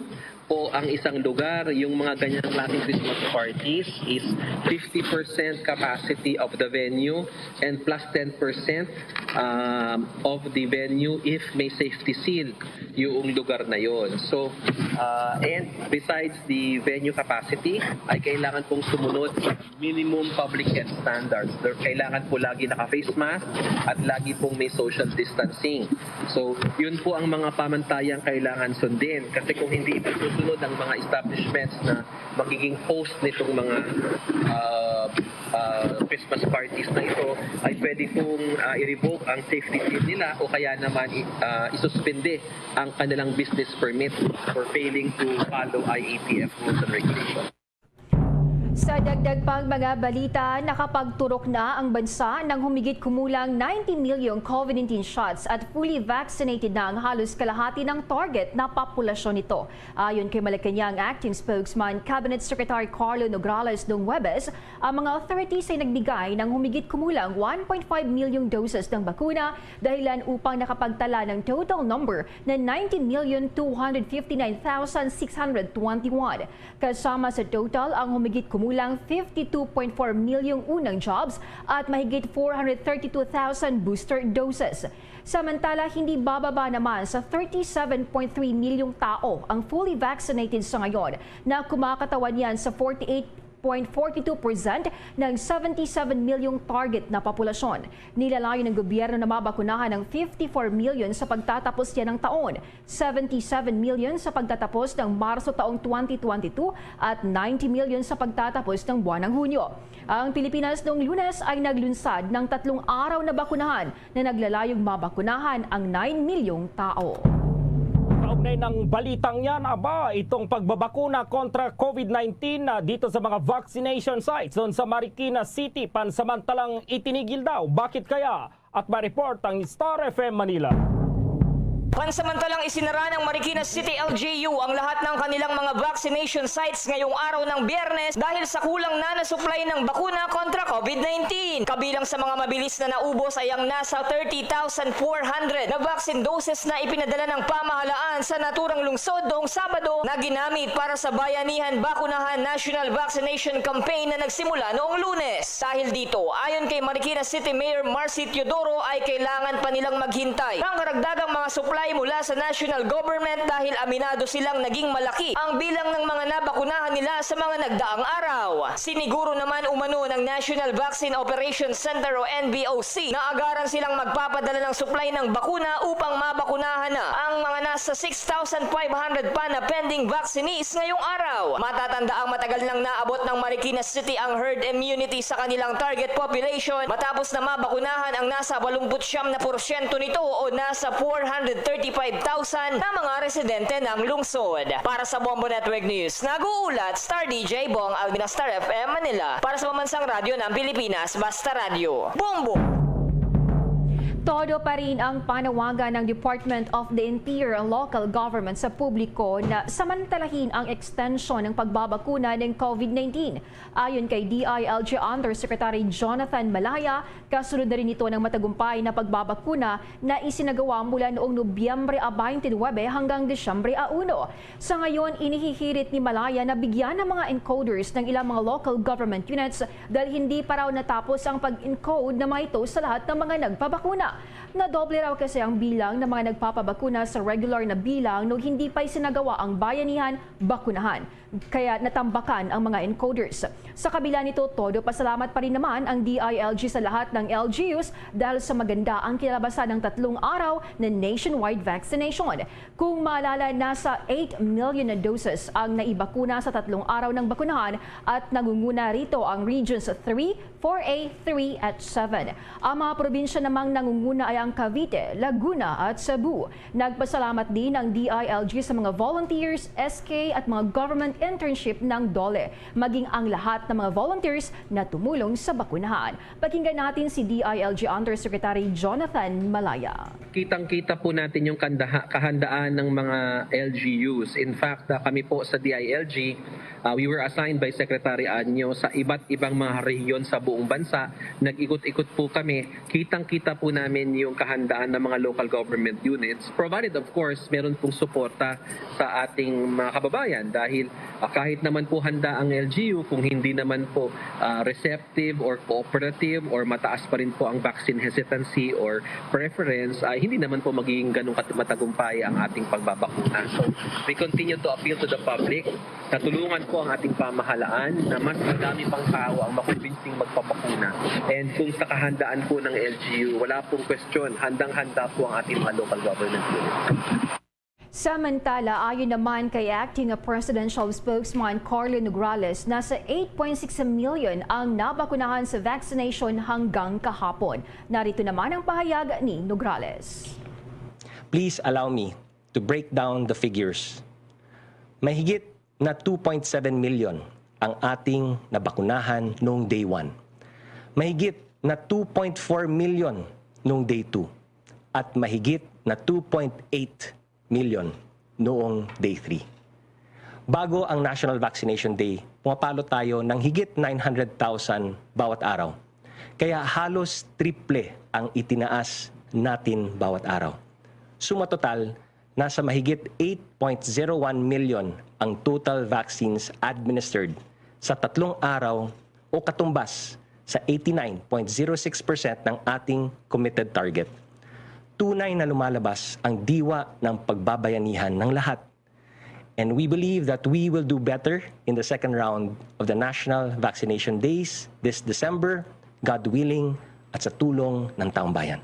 po ang isang lugar, yung mga ganyang klaseng Christmas parties is fifty percent capacity of the venue and plus ten percent, um, of the venue if may safety seal yung lugar na yon. So, uh, and besides the venue capacity, ay kailangan pong sumunod sa minimum public health standards. There, kailangan po lagi naka-face mask at lagi pong may social distancing. So, yun po ang mga pamantayang kailangan sundin. Kasi kung hindi ito susunod ang mga establishments na magiging host nitong mga, ah, ah, Christmas parties na ito, ay pwede pong, ah, i-revoke ang safety seal nila o kaya naman i-, ah, isuspende ang kanilang business permit for failing to follow I A T F rules and regulations. Sa dagdag pang mga balita, nakapagturok na ang bansa ng humigit kumulang ninety million COVID nineteen shots at fully vaccinated na ang halos kalahati ng target na populasyon nito. Ayon kay Malacañang Acting Spokesman Cabinet Secretary Carlo Nograles noong Huwebes, ang mga authorities ay nagbigay ng humigit kumulang one point five million doses ng bakuna, dahilan upang nakapagtala ng total number na nineteen million two hundred fifty-nine thousand six hundred twenty-one. Kasama sa total ang humigit kumulang fifty-two point four milyong unang jobs at mahigit four hundred thirty-two thousand booster doses. Samantala, hindi bababa naman sa thirty-seven point three milyong tao ang fully vaccinated sa ngayon, na kumakatawan yan sa forty-eight point forty-two percent ng seventy-seven milyong target na populasyon. Nilalayo ng gobyerno na mabakunahan ang fifty-four million sa pagtatapos niya ng taon, seventy-seven million sa pagtatapos ng Marso taong twenty twenty-two at ninety million sa pagtatapos ng buwan ng Hunyo. Ang Pilipinas noong Lunes ay naglunsad ng tatlong araw na bakunahan na naglalayong mabakunahan ang nine milyong tao. Kaugnay ng balitang yan, aba, itong pagbabakuna kontra COVID nineteen na dito sa mga vaccination sites doon sa Marikina City, pansamantalang itinigil daw. Bakit kaya? At ma-report ang Star F M Manila. Pansamantalang isinara ng Marikina City L G U ang lahat ng kanilang mga vaccination sites ngayong araw ng Biyernes dahil sa kulang na na supply ng bakuna kontra COVID nineteen. Kabilang sa mga mabilis na naubos ay ang nasa thirty thousand four hundred na vaccine doses na ipinadala ng pamahalaan sa naturang lungsod noong Sabado na ginamit para sa Bayanihan Bakunahan National Vaccination Campaign na nagsimula noong Lunes. Dahil dito, ayon kay Marikina City Mayor Marcy Teodoro, ay kailangan pa nilang maghintay ng karagdagang mga supply mula sa national government dahil aminado silang naging malaki ang bilang ng mga nabakunahan nila sa mga nagdaang araw. Siniguro naman umano ng National Vaccine Operations Center o N V O C na agaran silang magpapadala ng supply ng bakuna upang mabakunahan na ang mga nasa six thousand five hundred pa na pending vaccinees ngayong araw. Matatanda ang matagal nang naabot ng Marikina City ang herd immunity sa kanilang target population matapos na mabakunahan ang nasa eighty-nine na porsyento nito o nasa four hundred thirty-five thousand na mga residente ng lungsod. Para sa Bombo Network News, nag-uulat Star D J Bong Alvin, Star F M Manila. Para sa Pambansang Radyo ng Pilipinas, Basta Radyo. Bombo! Todo pa rin ang panawagan ng Department of the Interior and Local Government sa publiko na samantalahin ang extension ng pagbabakuna ng COVID nineteen. Ayon kay D I L G Undersecretary Jonathan Malaya, kasunod na rin ito ng matagumpay na pagbabakuna na isinagawa mula noong Nobyembre a twenty-nine hanggang Disyembre a uno. Sa ngayon, inihihirit ni Malaya na bigyan ng mga encoders ng ilang mga local government units dahil hindi pa raw natapos ang pag-encode ng mga ito sa lahat ng mga nagpabakuna. Nadoble raw kasi ang bilang ng mga nagpapabakuna sa regular na bilang nung hindi pa isinagawa ang Bayanihan Bakunahan, kaya natambakan ang mga encoders. Sa kabila nito, todo pasalamat pa rin naman ang D I L G sa lahat ng L G Us dahil sa maganda ang kinalabasan ng tatlong araw na nationwide vaccination. Kung maalala, nasa eight million na doses ang naibakuna sa tatlong araw ng bakunahan at nangunguna rito ang Regions three, four A, three at seven. Ang mga probinsya namang nangunguna ay ang Cavite, Laguna at Cebu. Nagpasalamat din ang D I L G sa mga volunteers, S K at mga government internship ng DOLE, maging ang lahat ng mga volunteers na tumulong sa bakunahan. Pakinggan natin si D I L G Undersecretary Jonathan Malaya. Kitang-kita po natin yung kandaha-, kahandaan ng mga L G Us. In fact, ah, kami po sa D I L G, ah, we were assigned by Secretary Anyo sa iba't ibang mga rehiyon sa buong bansa. Nag-ikot-ikot po kami. Kitang-kita po namin yung kahandaan ng mga local government units, provided, of course, meron pong suporta sa ating mga kababayan dahil, ah, kahit naman po handa ang L G U, kung hindi naman po, ah, receptive or cooperative or mataas pa rin po ang vaccine hesitancy or preference, ay hindi naman po magiging ganun kat-, matagumpay ang ating pagbabakuna. So, we continue to appeal to the public na tulungan po ang ating pamahalaan na mas madami pang tao ang makumbinsing magpabakuna. And kung sa kahandaan po ng L G U, wala pong question, handang-handa po ang ating mga local government units. Samantala, ayon naman kay Acting Presidential Spokesman Carlo Nograles, nasa eight point six million ang nabakunahan sa vaccination hanggang kahapon. Narito naman ang pahayag ni Nograles. Please allow me to break down the figures. Mahigit na two point seven million ang ating nabakunahan noong day one. Mahigit na two point four million noong day two. At mahigit na two point eight million noong day three. Bago ang National Vaccination Day, pumapalo tayo ng higit nine hundred thousand bawat araw. Kaya halos triple ang itinaas natin bawat araw. Suma total, nasa mahigit eight point zero one million ang total vaccines administered sa tatlong araw o katumbas sa eighty-nine point zero six percent ng ating committed target. Tunay na lumalabas ang diwa ng pagbabayanihan ng lahat. And we believe that we will do better in the second round of the National Vaccination Days this December, God willing, at sa tulong ng taong bayan.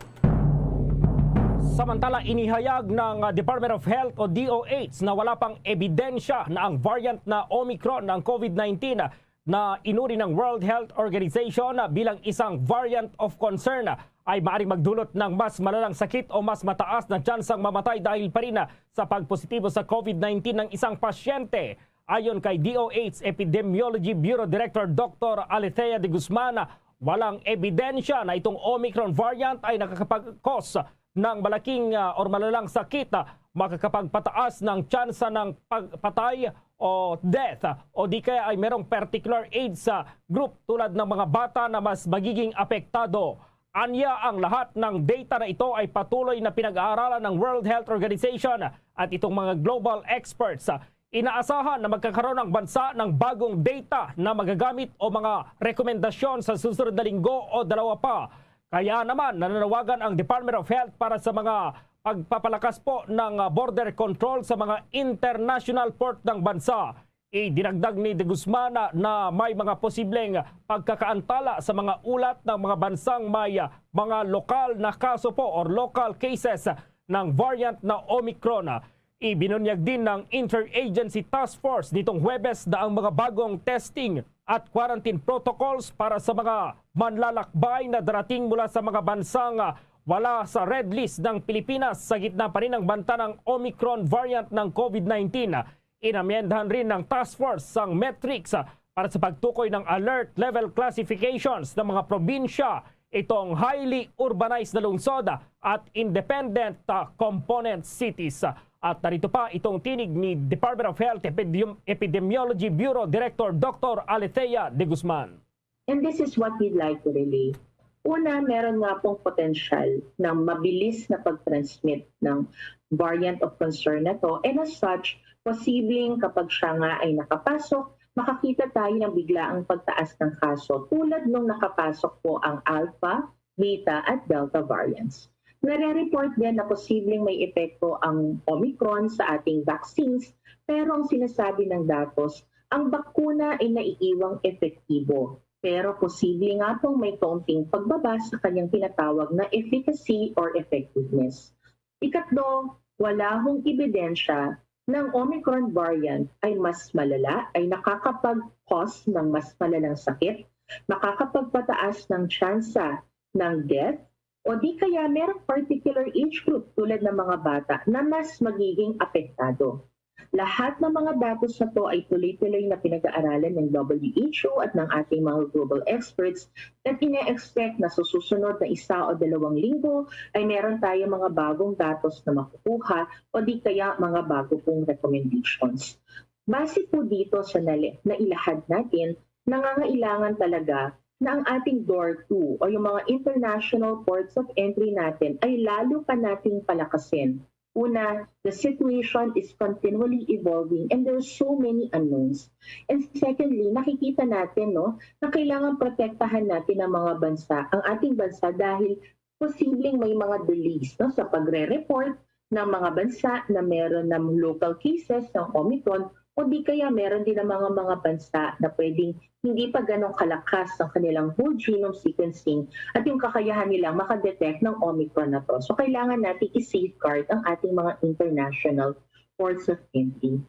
Samantala, inihayag ng Department of Health o D O H na wala pang ebidensya na ang variant na Omicron ng COVID nineteen na inuri ng World Health Organization bilang isang variant of concern ay maaaring magdulot ng mas malalang sakit o mas mataas na tsansang mamatay dahil pa rin sa pagpositibo sa COVID nineteen ng isang pasyente. Ayon kay D O H Epidemiology Bureau Director Doktor Alethea de Guzman, walang ebidensya na itong Omicron variant ay nakakapag-cause ng malaking, ah, or malalang sakit, ah, makakapagpataas ng tsansa ng pagpatay o death, ah, o di kaya ay merong particular age sa group tulad ng mga bata na mas magiging apektado. Anya, ang lahat ng data na ito ay patuloy na pinag-aaralan ng World Health Organization at itong mga global experts. Inaasahan na magkakaroon ang bansa ng bagong data na magagamit o mga rekomendasyon sa susunod na linggo o dalawa pa. Kaya naman, nananawagan ang Department of Health para sa mga pagpapalakas po ng, ah, border control sa mga international port ng bansa. Idinagdag ni De Guzman na, na may mga posibleng pagkakaantala sa mga ulat ng mga bansang may, ah, mga lokal na kaso po or local cases ng variant na Omicron. Ibinunyag din ng Interagency Task Force nitong Huwebes na ang mga bagong testing at quarantine protocols para sa mga manlalakbay na darating mula sa mga bansang, ah, wala sa red list ng Pilipinas sa gitna pa rin ng banta ng Omicron variant ng COVID nineteen. Inamyendahan rin ng task force ang metrics, ah, para sa pagtukoy ng alert level classifications ng mga probinsya, itong highly urbanized na lungsod at independent, ah, component cities. At narito pa itong tinig ni Department of Health Epidem-, Epidemiology Bureau Director Doctor Alethea De Guzman. And this is what we'd like to relay. Una, meron nga pong potensyal ng mabilis na pag-transmit ng variant of concern na to. And as such, posibleng kapag siya nga ay nakapasok, makakita tayo ng biglaang pagtaas ng kaso tulad nung nakapasok po ang Alpha, Beta at Delta variants. Nare-report din na posibleng may epekto ang Omicron sa ating vaccines, pero ang sinasabi ng datos, ang bakuna ay naiiwang epektibo, pero posible nga pong may kaunting pagbaba sa kanyang tinatawag na efficacy or effectiveness. Ikatlo, wala hong ebidensya na ang Omicron variant ay mas malala, ay nakakapag-cause ng mas malalang sakit, makakapagpataas ng tsansa ng death, o di kaya merong particular age group tulad ng mga bata na mas magiging apektado. Lahat ng mga datos na to ay tuloy-tuloy na pinag-aaralan ng W H O at ng ating mga global experts at ine-expect na sa susunod na isa o dalawang linggo ay meron tayong mga bagong datos na makukuha o di kaya mga bago pong recommendations. Base po dito sa nali- nailahad natin, nangangailangan talaga na ang ating door to o yung mga international ports of entry natin ay lalo pa nating palakasin. Una, the situation is continually evolving and there are so many unknowns. And secondly, nakikita natin, no, na kailangan protektahan natin ang mga bansa, ang ating bansa, dahil posibleng may mga delays, no, sa pagre-report ng mga bansa na meron ng local cases ng Omicron o di kaya meron din ang mga, mga bansa na pwedeng hindi pa ganong kalakas ang kanilang whole genome sequencing at yung kakayahan nilang makadetect ng Omicron na to. So, kailangan natin i-safeguard ang ating mga international ports of entry.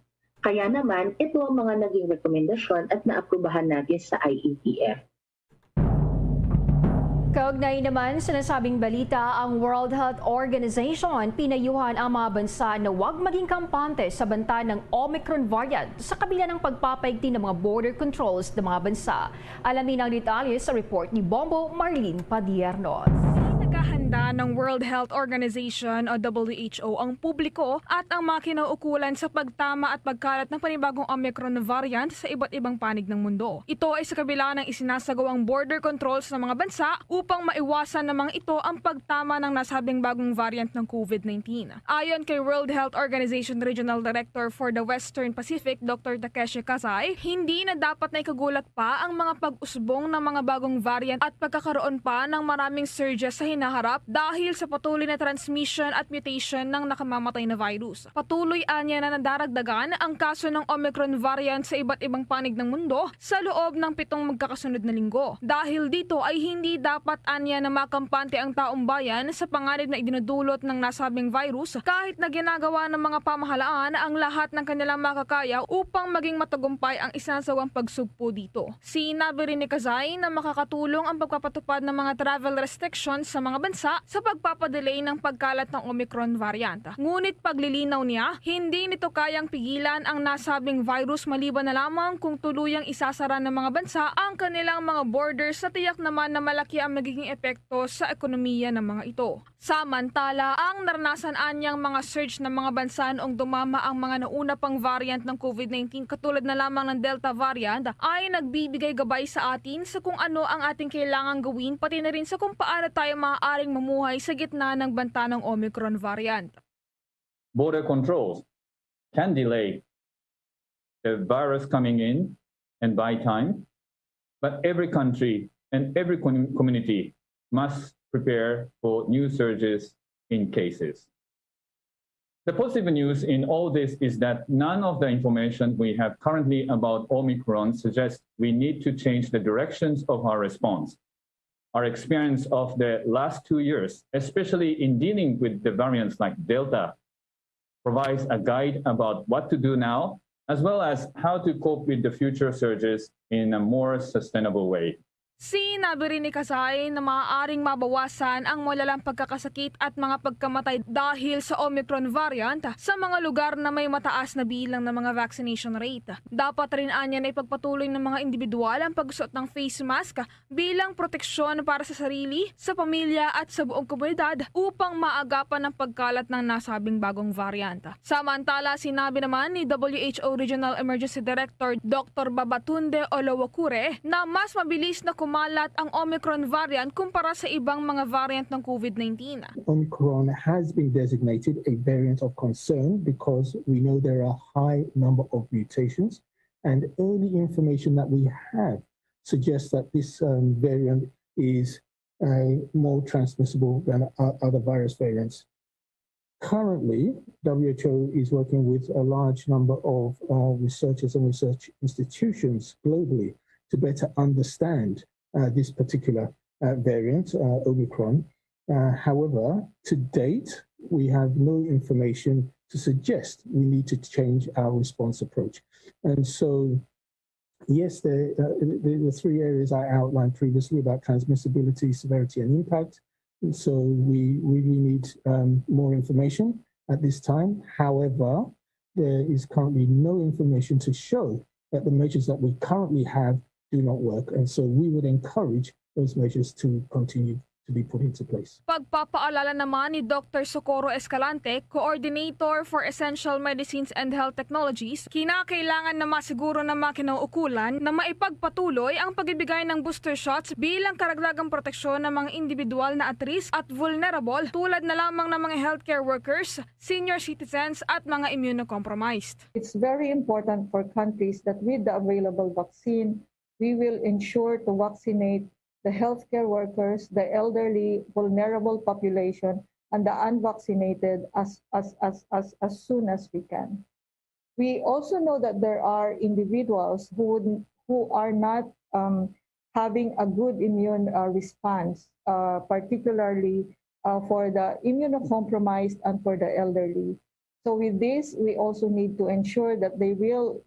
Kaya naman, ito ang mga naging rekomendasyon at naaprubahan natin sa I A T F. Kaugnay naman sa nasabing balita, ang World Health Organization pinayuhan ang mga bansa na huwag maging kampante sa banta ng Omicron variant sa kabila ng pagpapaigting ng mga border controls ng mga bansa. Alamin ang detalye sa report ni Bombo Marlene Padiernos. Naghahanda ng World Health Organization o W H O ang publiko at ang mga kinauukulan sa pagtama at pagkalat ng panibagong Omicron variant sa iba't ibang panig ng mundo. Ito ay sa kabila ng isinasagawang border controls ng mga bansa upang maiwasan ng mga ito ang pagtama ng nasabing bagong variant ng COVID nineteen. Ayon kay World Health Organization Regional Director for the Western Pacific, Doctor Takeshi Kasai, hindi na dapat na ikagulat pa ang mga pag-usbong ng mga bagong variant at pagkakaroon pa ng maraming surges sa hinaharap dahil sa patuloy na transmission at mutation ng nakamamatay na virus. Patuloy anya na nadaragdagan ang kaso ng Omicron variant sa iba't ibang panig ng mundo sa loob ng pitong magkakasunod na linggo. Dahil dito ay hindi dapat anya na makampante ang taong bayan sa panganib na idinudulot ng nasabing virus kahit na ginagawa ng mga pamahalaan ang lahat ng kanilang makakaya upang maging matagumpay ang isinasagawang pagsugpo dito. Sinabi rin ni Kasai na makakatulong ang pagpapatupad ng mga travel restrictions sa mga bansa sa pagpapadelay ng pagkalat ng Omicron variant. Ngunit paglilinaw niya, hindi nito kayang pigilan ang nasabing virus maliban na lamang kung tuluyang isasara ng mga bansa ang kanilang mga borders na tiyak naman na malaki ang magiging epekto sa ekonomiya ng mga ito. Samantala, ang naranasan anyang mga surge ng mga bansa noong dumama ang mga nauna pang variant ng COVID nineteen, katulad na lamang ng Delta variant, ay nagbibigay gabay sa atin sa kung ano ang ating kailangang gawin, pati na rin sa kung paano tayo maaaring mamuhay sa gitna ng banta ng Omicron variant. Border controls can delay the virus coming in and buy time, but every country and every com- community must prepare for new surges in cases. The positive news in all this is that none of the information we have currently about Omicron suggests we need to change the directions of our response. Our experience of the last two years, especially in dealing with the variants like Delta, provides a guide about what to do now, as well as how to cope with the future surges in a more sustainable way. Sinabi rin ni Kasay na maaaring mabawasan ang malalang pagkakasakit at mga pagkamatay dahil sa Omicron variant sa mga lugar na may mataas na bilang ng mga vaccination rate. Dapat rin anya na ipagpatuloy ng mga individual ang pagsuot ng face mask bilang proteksyon para sa sarili, sa pamilya at sa buong komunidad upang maagapan ang pagkalat ng nasabing bagong variant. Samantala, sinabi naman ni W H O Regional Emergency Director Doctor Babatunde Olowokure na mas mabilis na kumalat ang Omicron variant kumpara sa ibang mga variant ng COVID nineteen. Omicron has been designated a variant of concern because we know there are a high number of mutations, and early information that we have suggests that this um, variant is uh, more transmissible than o- other virus variants. Currently, W H O is working with a large number of uh, researchers and research institutions globally to better understand uh, this particular uh, variant, uh, Omicron. Uh, however, to date, we have no information to suggest we need to change our response approach. And so, yes, the, uh, the, the three areas I outlined previously about transmissibility, severity, and impact. And so we really need um, more information at this time. However, there is currently no information to show that the measures that we currently have do not work. And so we would encourage those measures to continue to be put into place. Pagpapaalala naman ni Doctor Socorro Escalante, Coordinator for Essential Medicines and Health Technologies, kinakailangan na masiguro ng mga kinauukulan na maipagpatuloy ang pagbibigay ng booster shots bilang karagdagang proteksyon ng mga individual na at risk at vulnerable, tulad na lamang ng mga healthcare workers, senior citizens at mga immunocompromised. It's very important for countries that with the available vaccine, we will ensure to vaccinate the healthcare workers, the elderly, vulnerable population, and the unvaccinated as, as, as, as, as soon as we can. We also know that there are individuals who, would, who are not um, having a good immune uh, response, uh, particularly uh, for the immunocompromised and for the elderly. So with this, we also need to ensure that they will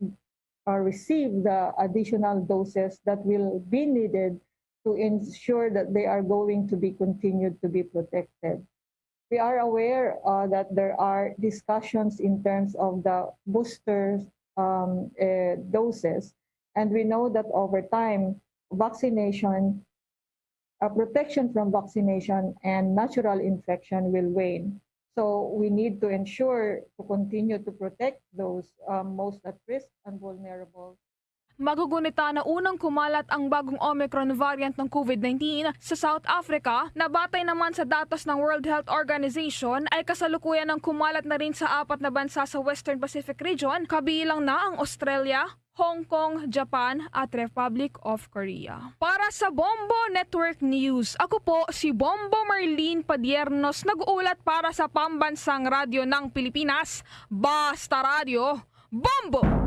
uh, receive the additional doses that will be needed to ensure that they are going to be continued to be protected. We are aware uh, that there are discussions in terms of the booster um, uh, doses, and we know that over time, vaccination, uh, protection from vaccination and natural infection will wane. So we need to ensure to continue to protect those um, most at risk and vulnerable. Magugunita na unang kumalat ang bagong Omicron variant ng COVID nineteen sa South Africa, na batay naman sa datos ng World Health Organization ay kasalukuyan ng kumalat na rin sa apat na bansa sa Western Pacific region, kabilang na ang Australia, Hong Kong, Japan, at Republic of Korea. Para sa Bombo Network News, ako po si Bombo Marlene Padiernos, nag-uulat para sa Pambansang Radyo ng Pilipinas, Basta Radyo, Bombo!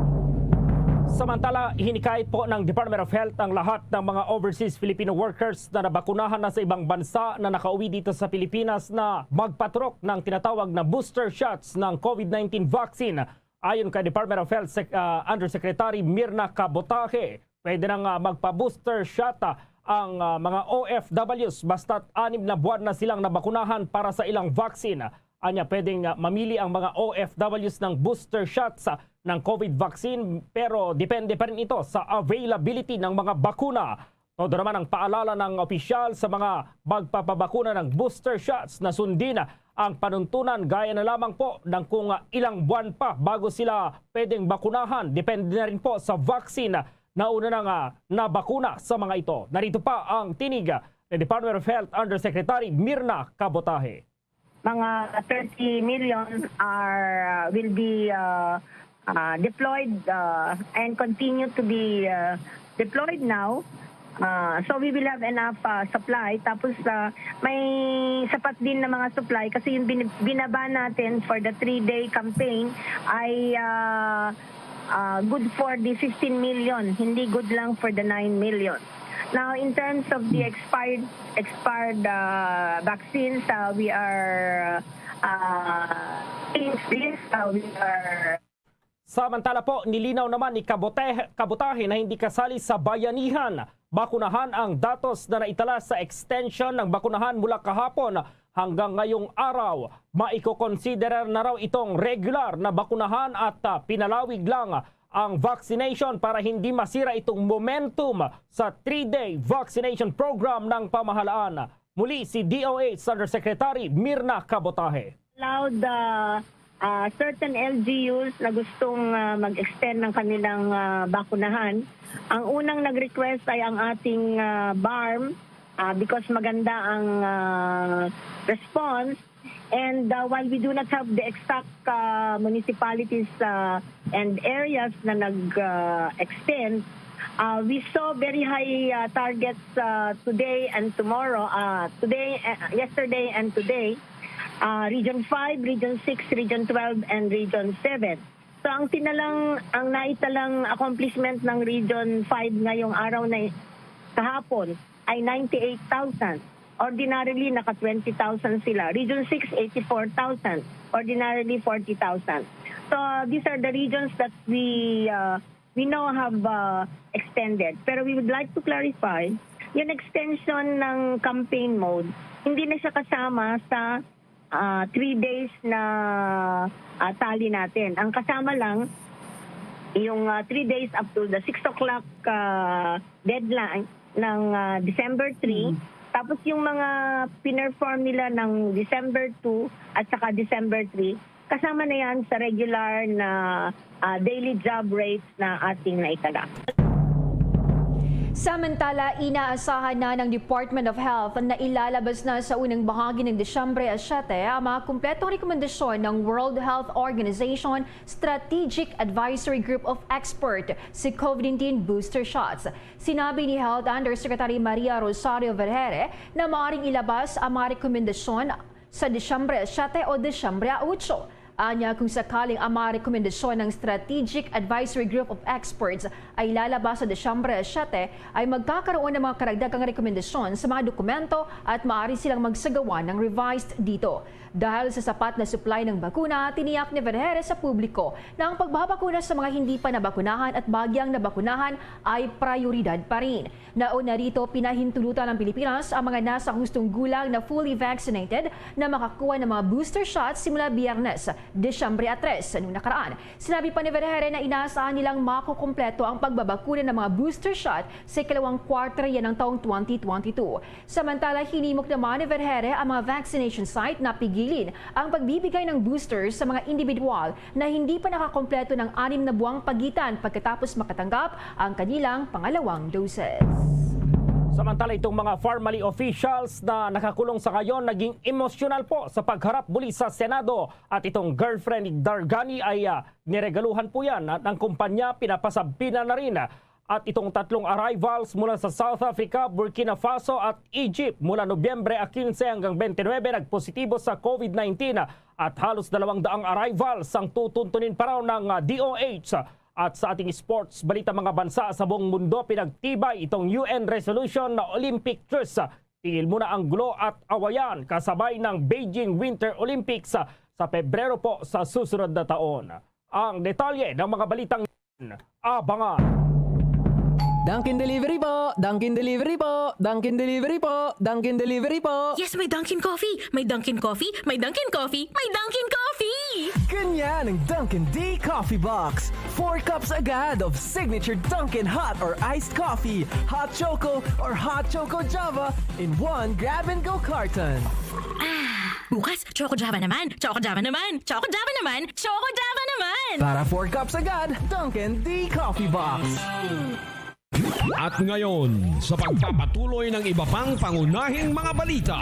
Samantala, hinikayat po ng Department of Health ang lahat ng mga overseas Filipino workers na nabakunahan na sa ibang bansa na nakauwi dito sa Pilipinas na magpaturok ng tinatawag na booster shots ng COVID nineteen vaccine. Ayon kay Department of Health Sec- ah, Undersecretary Mirna Cabotaje, pwede nang ah, magpa-booster shot ah, ang, ah, mga O F Ws basta't anim na buwan na silang nabakunahan para sa ilang vaccine. Anya, pwedeng, ah, mamili ang mga O F Ws ng booster shots, ah, ng COVID vaccine, pero depende pa rin ito sa availability ng mga bakuna. Todo naman ang paalala ng opisyal sa mga magpapabakuna ng booster shots na sundin ang panuntunan, gaya na lamang po ng kung ilang buwan pa bago sila pwedeng bakunahan. Depende na rin po sa vaccine na una na nga nabakuna sa mga ito. Narito pa ang tinig ni Department of Health Undersecretary Mirna Cabotaje. Mga thirty million are, uh, will be, uh, uh, deployed, uh, and continue to be, uh, deployed now. Uh, so we will have enough, uh, supply. Tapos, uh, may sapat din na mga supply kasi yung bin-, binaba natin for the three-day campaign ay, uh, uh, good for the fifteen million, hindi good lang for the nine million. Now, in terms of the expired, expired, uh, vaccines, uh, we are, uh, in this, uh, we are Samantala po, nilinaw naman ni Kabote-, Kabotahe na hindi kasali sa bayanihan bakunahan ang datos na naitala sa extension ng bakunahan mula kahapon hanggang ngayong araw. Maikokonsidera na raw itong regular na bakunahan at, ah, pinalawig lang ang vaccination para hindi masira itong momentum sa three-day vaccination program ng pamahalaan. Muli si D O H Undersecretary Mirna Cabotaje. Allowed, uh, uh, certain L G Us na gustong, uh, mag-extend ng kanilang, uh, bakunahan. Ang unang nag-request ay ang ating, uh, BARMM, uh, because maganda ang, uh, response. And, uh, while we do not have the exact, uh, municipalities, uh, and areas na nag, uh, extend, uh, we saw very high, uh, targets, uh, today and tomorrow, uh, today, uh, yesterday and today, uh, Region five, Region six, Region twelve, and Region seven. So, ang tinalang, ang naitalang accomplishment ng Region five ngayong araw na i-, kahapon ay ninety-eight thousand. Ordinarily, naka twenty thousand sila. Region six, eighty-four thousand. Ordinarily, forty thousand. So, these are the regions that we, uh, we know have, uh, extended. Pero we would like to clarify, yung extension ng campaign mode, hindi na siya kasama sa, ah, three days na, ah, tally natin. Ang kasama lang, yung, ah, three days up to the six o'clock, ah, deadline ng, ah, December three. Mm. Tapos yung mga pinerform nila ng December two at saka December three, kasama na yan sa regular na, ah, daily job rates na ating naitala. Samantala, inaasahan na ng Department of Health na ilalabas na sa unang bahagi ng Disyembre siyete ang mga kumpletong rekomendasyon ng World Health Organization Strategic Advisory Group of Expert sa COVID nineteen booster shots. Sinabi ni Health Undersecretary Maria Rosario Vergeire na maaaring ilabas ang mga rekomendasyon sa Disyembre siyete o Disyembre otso. Anya, kung sakaling ang mga rekomendasyon ng Strategic Advisory Group of Experts ay lalabas sa Disyembre siyete, ay magkakaroon ng mga karagdagang rekomendasyon sa mga dokumento at maaari silang magsagawa ng revised dito. Dahil sa sapat na supply ng bakuna, tiniyak ni Vergeire sa publiko na ang pagbabakuna sa mga hindi pa nabakunahan at bagyang nabakunahan ay prioridad pa rin. Nauna rito, pinahintulutan ng Pilipinas ang mga nasa hustong gulang na fully vaccinated na makakuha ng mga booster shots simula Biyernes, Disyembre tres, nung nakaraan. Sinabi pa ni Vergeire na inaasahan nilang makukumpleto ang pagbabakuna ng mga booster shot sa ikalawang kwarterya ng taong twenty twenty-two. Samantala, hinimok naman ni Vergeire ang mga vaccination site na pigilin ang pagbibigay ng booster sa mga individual na hindi pa nakakompleto ng anim na buwang pagitan pagkatapos makatanggap ang kanilang pangalawang doses. Samantala, itong mga Farmally officials na nakakulong sa ngayon naging emosyonal po sa pagharap muli sa Senado, at itong girlfriend ni Dargani ay, ah, niregaluhan po yan ng kumpanya, pinapasabina na rin. At itong tatlong arrivals mula sa South Africa, Burkina Faso at Egypt mula Nobyembre quince hanggang twenty-nine nagpositibo sa COVID nineteen, at halos dalawang daang arrivals ang tutuntunin pa raw ng, ah, D O H. At sa ating sports balita, mga bansa sa buong mundo, pinagtibay itong U N resolution na Olympic truce. Tigil muna ang gulo at awayan kasabay ng Beijing Winter Olympics sa Pebrero po sa susunod na taon. Ang detalye ng mga balitang abangan. Dunkin Delivery po! Dunkin Delivery po! Dunkin Delivery po! Dunkin Delivery po! Yes, may Dunkin Coffee! May Dunkin Coffee! May Dunkin Coffee! May Dunkin Coffee! Ganyan ang Dunkin D Coffee Box. Four cups agad of signature Dunkin hot or iced coffee, hot choco or hot choco Java in one grab-and-go carton. Bukas, Choco Java naman! Choco Java naman! Choco Java naman! Choco Java naman! Para four cups agad, Dunkin D Coffee Box. At ngayon, sa pagpapatuloy ng iba pang pangunahing mga balita.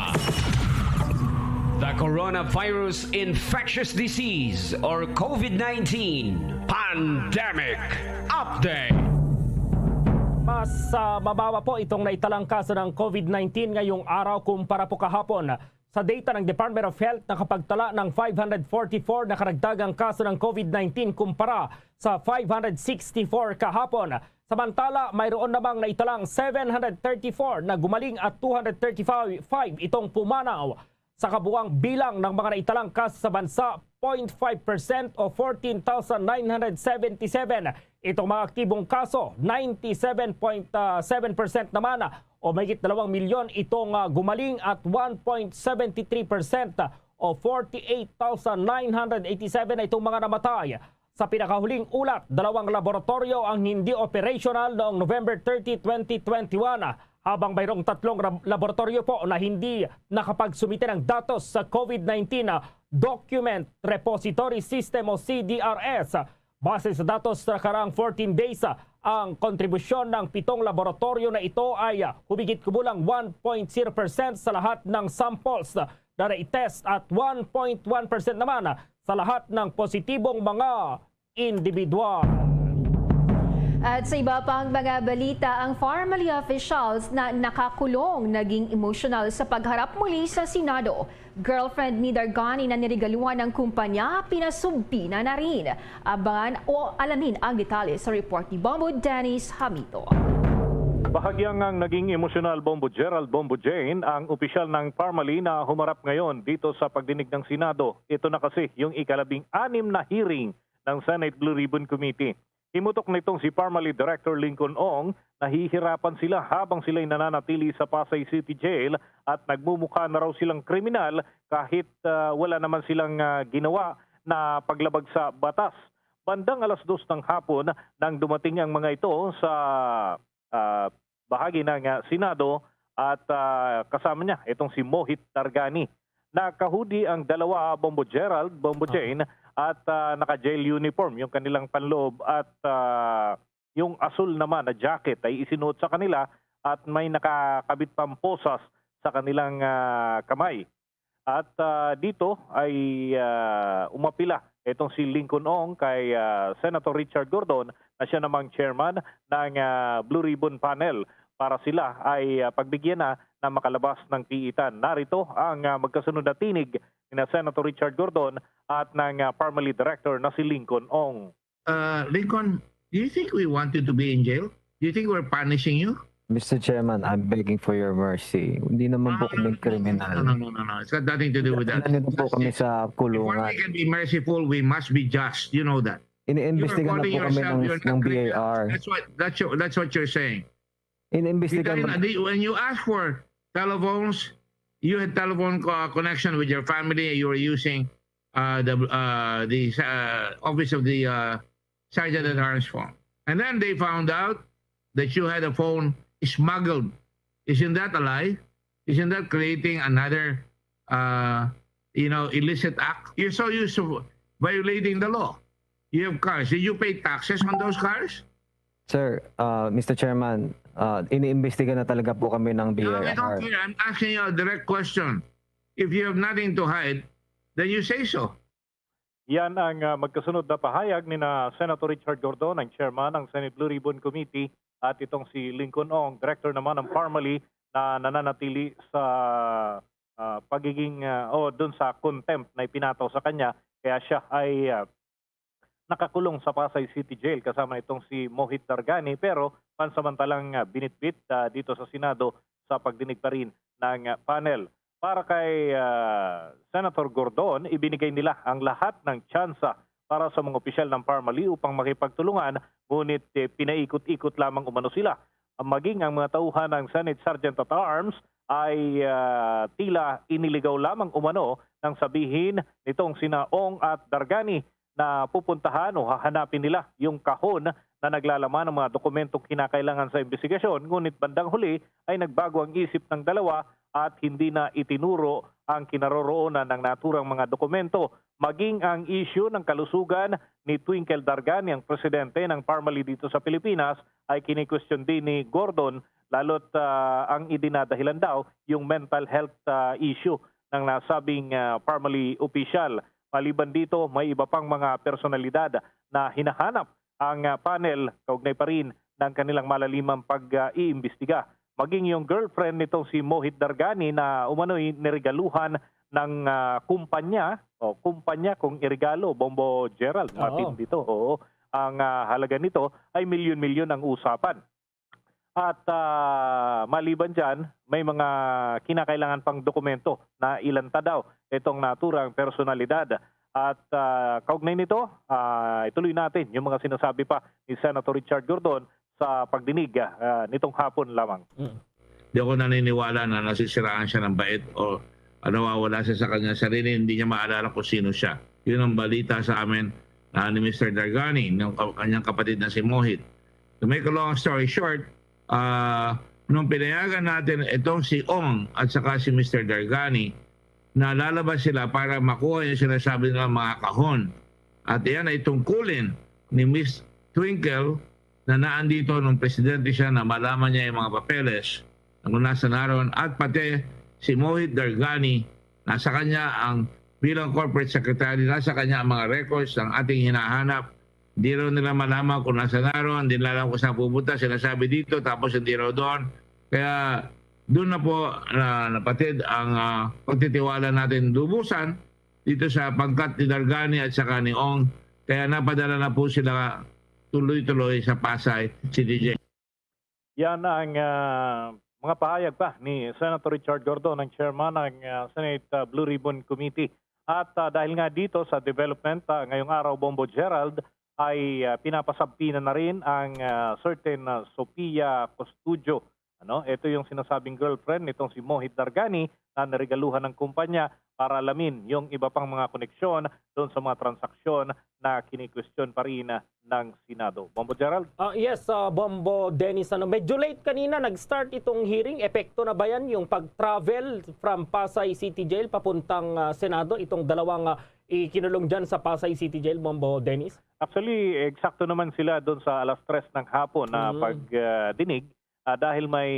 The Coronavirus Infectious Disease or COVID nineteen Pandemic Update. Mas ah, mababa po itong naitalang kaso ng COVID nineteen ngayong araw kumpara po kahapon. Sa data ng Department of Health, nakapagtala ng five hundred forty-four na karagdagang kaso ng COVID nineteen kumpara sa five hundred sixty-four kahapon. Samantala, mayroon namang naitalang seven hundred thirty-four na gumaling at two hundred thirty-five itong pumanaw. Sa kabuang bilang ng mga naitalang kaso sa bansa, zero point five percent o fourteen thousand nine hundred seventy-seven itong mga aktibong kaso, ninety-seven point seven percent naman o mahigit dalawang milyon itong ah, gumaling at one point seven three percent o forty-eight thousand nine hundred eighty-seven na itong mga namatay. Sa pinakahuling ulat, dalawang laboratoryo ang hindi operational noong November thirty, twenty twenty-one, habang mayroong tatlong rab- laboratoryo po na hindi nakapagsumite ng datos sa COVID nineteen Document Repository System o C D R S. Base sa datos sa nakaraang fourteen days, ang kontribusyon ng pitong laboratoryo na ito ay humigit kumulang one point zero percent sa lahat ng samples na na-test at one point one percent naman sa lahat ng positibong mga individual. At sa iba pang mga balita, ang Parmalee officials na nakakulong naging emosyonal sa pagharap muli sa Senado. Girlfriend ni Dargani na niregaluhan ng kumpanya, pinasubpi na na rin. Abangan o alamin ang detalye sa report ni Bombo Dennis Hamito. Bahagyang ang naging emosyonal, Bombo Gerald, Bombo Jane, ang opisyal ng Parmalee na humarap ngayon dito sa pagdinig ng Senado. Ito na kasi yung ikalabing anim na hearing ng Senate Blue Ribbon Committee. Himutok nitong si Parmalee Director Lincoln Ong, nahihirapan sila habang sila'y nananatili sa Pasay City Jail at nagmumukha na raw silang kriminal kahit ah, wala naman silang ah, ginawa na paglabag sa batas. Bandang alas dos ng hapon nang dumating ang mga ito sa ah, bahagi ng ah, Senado at ah, kasama niya itong si Mohit Dargani. Naka-hoodie ang dalawa, Bombo Gerald, Bombo Jane, at ah, naka-jail uniform yung kanilang panloob at ah, yung asul naman na jacket ay isinuot sa kanila at may nakakabit pang posas sa kanilang ah, kamay. At ah, dito ay ah, umapila itong si Lincoln Ong kay ah, Senator Richard Gordon na siya namang chairman ng ah, Blue Ribbon Panel para sila ay ah, pagbigyan na na makalabas ng piitan. Narito ang ah, magkasunod na tinig ni Senator Richard Gordon at ng ah, Parmalee Director na si Lincoln Ong. Uh, Lincoln, do you think we want you to be in jail? Do you think we're punishing you? Mister Chairman, I'm begging for your mercy. Hindi naman po kami kriminal. No, no, no, no, no. It's got nothing to do with that. Ano po kami sa Before kulungan? We can be merciful, we must be just. You know that. You're Iniimbestigahan na calling po kami yourself, ng, you're ng not criminal. B I R. That's what that's your, that's what you're saying. You Iniimbestigahan can, na they- when you ask for telephones, you had telephone co- connection with your family. You were using uh, the uh, the uh, office of the uh, Sergeant at Arms phone, and then they found out that you had a phone smuggled. Isn't that a lie? Isn't that creating another, uh, you know, illicit act? You're so used to violating the law. You have cars. Did you pay taxes on those cars? Sir, uh, Mister Chairman, uh, iniimbestigahan na talaga po kami ng No, I don't B I R. care. I'm asking you a direct question. If you have nothing to hide, then you say so. Yan ang ah, magkasunod na pahayag ni na Senator Richard Gordon, ang chairman ng Senate Blue Ribbon Committee, at itong si Lincoln Ong, director naman ng Parmalee, na nananatili sa ah, pagiging ah, o doon sa contempt na ipinataw sa kanya, kaya siya ay ah, nakakulong sa Pasay City Jail kasama itong si Mohit Dargani, pero pansamantalang ah, binitbit ah, dito sa Senado sa pagdinig pa rin ng ah, panel. Para kay ah, Senator Gordon, ibinigay nila ang lahat ng tsansa para sa mga opisyal ng Parmali upang makipagtulungan, ngunit, eh, pinaikot-ikot lamang umano sila. Maging ang mga tauhan ng Senate Sergeant at Arms ay, ah, tila iniligaw lamang umano nang sabihin nitong sina Ong at Dargani na pupuntahan o hahanapin nila yung kahon na naglalaman ng mga dokumentong kinakailangan sa imbestigasyon, ngunit bandang huli ay nagbago ang isip ng dalawa at hindi na itinuro ang kinaroroonan ng naturang mga dokumento. Maging ang isyu ng kalusugan ni Twinkle Dargani, ang presidente ng Parmali dito sa Pilipinas, ay kinikwestiyon din ni Gordon, lalo't, ah, ang idinadahilan daw yung mental health, ah, issue ng nasabing, ah, Parmali official. Maliban dito, may iba pang mga personalidad na hinahanap ang, ah, panel kaugnay pa rin ng kanilang malalimang pag-iimbestiga. Maging yung girlfriend nitong si Mohit Dargani na umano'y niregaluhan ng, ah, kumpanya, o kumpanya kung iregalo, Bombo Gerald, Oo. Matindi to, oo. Ang, ah, halaga nito ay milyon-milyon ang usapan. At, ah, maliban dyan, may mga kinakailangan pang dokumento na ilanta daw itong naturang personalidad. At, ah, kaugnay nito, ah, ituloy natin yung mga sinasabi pa ni Senator Richard Gordon sa pagdinig, ah, nitong hapon lamang. Mm. Di ako naniniwala na nasisiraan siya ng bait o, ah, nawawala siya sa kanyang sarili, hindi niya maalala kung sino siya. Yun ang balita sa amin, ah, ni Mister Dargani, ng ka-, kanyang kapatid na si Mohit. To make a long story short, ah, nung pinayagan natin itong si Ong at saka si Mister Dargani, na lalabas sila para makuha yung sinasabi nilang mga kahon. At iyan ay tungkulin ni Miss Twinkle na naandito nung presidente siya, na malaman niya yung mga papeles na kung nasa naroon, at pati si Mohit Dargani, nasa kanya ang, bilang corporate secretary, nasa kanya ang mga records ng ating hinahanap. Di raw nila malaman kung nasa naroon, di nila alam kung saan pupunta, sinasabi dito, tapos hindi raw doon. Kaya doon na po na napatid ang, ah, pagtitiwala natin lubusan dito sa pangkat ni Dargani at saka ni Ong. Kaya napadala na po sila tuloy-tuloy sa Pasay City Jail. Yan ang, ah, mga pahayag pa ni Senator Richard Gordon, ang chairman ng, ah, Senate, ah, Blue Ribbon Committee. At, ah, dahil nga dito sa development, ah, ngayong araw, Bombo Gerald, ay, ah, pinapasabpinan na rin ang, ah, certain, ah, Sophia Custodio. Ano, ito yung sinasabing girlfriend nitong si Mohit Dargani na niregaluhan ng kumpanya para alamin yung iba pang mga koneksyon doon sa mga transaksyon na kinikwestiyon pa rin ng Senado. Bombo Gerald? Ah, yes, ah, Bombo Dennis, ano, medyo late kanina nag-start itong hearing. Epekto na ba yan yung pag-travel from Pasay City Jail papuntang, ah, Senado, itong dalawang, ah, ikinulong dyan sa Pasay City Jail, Bombo Dennis? Actually, eksakto naman sila doon sa alas tres ng hapon na Mm. pag, ah, dinig, ah, dahil may,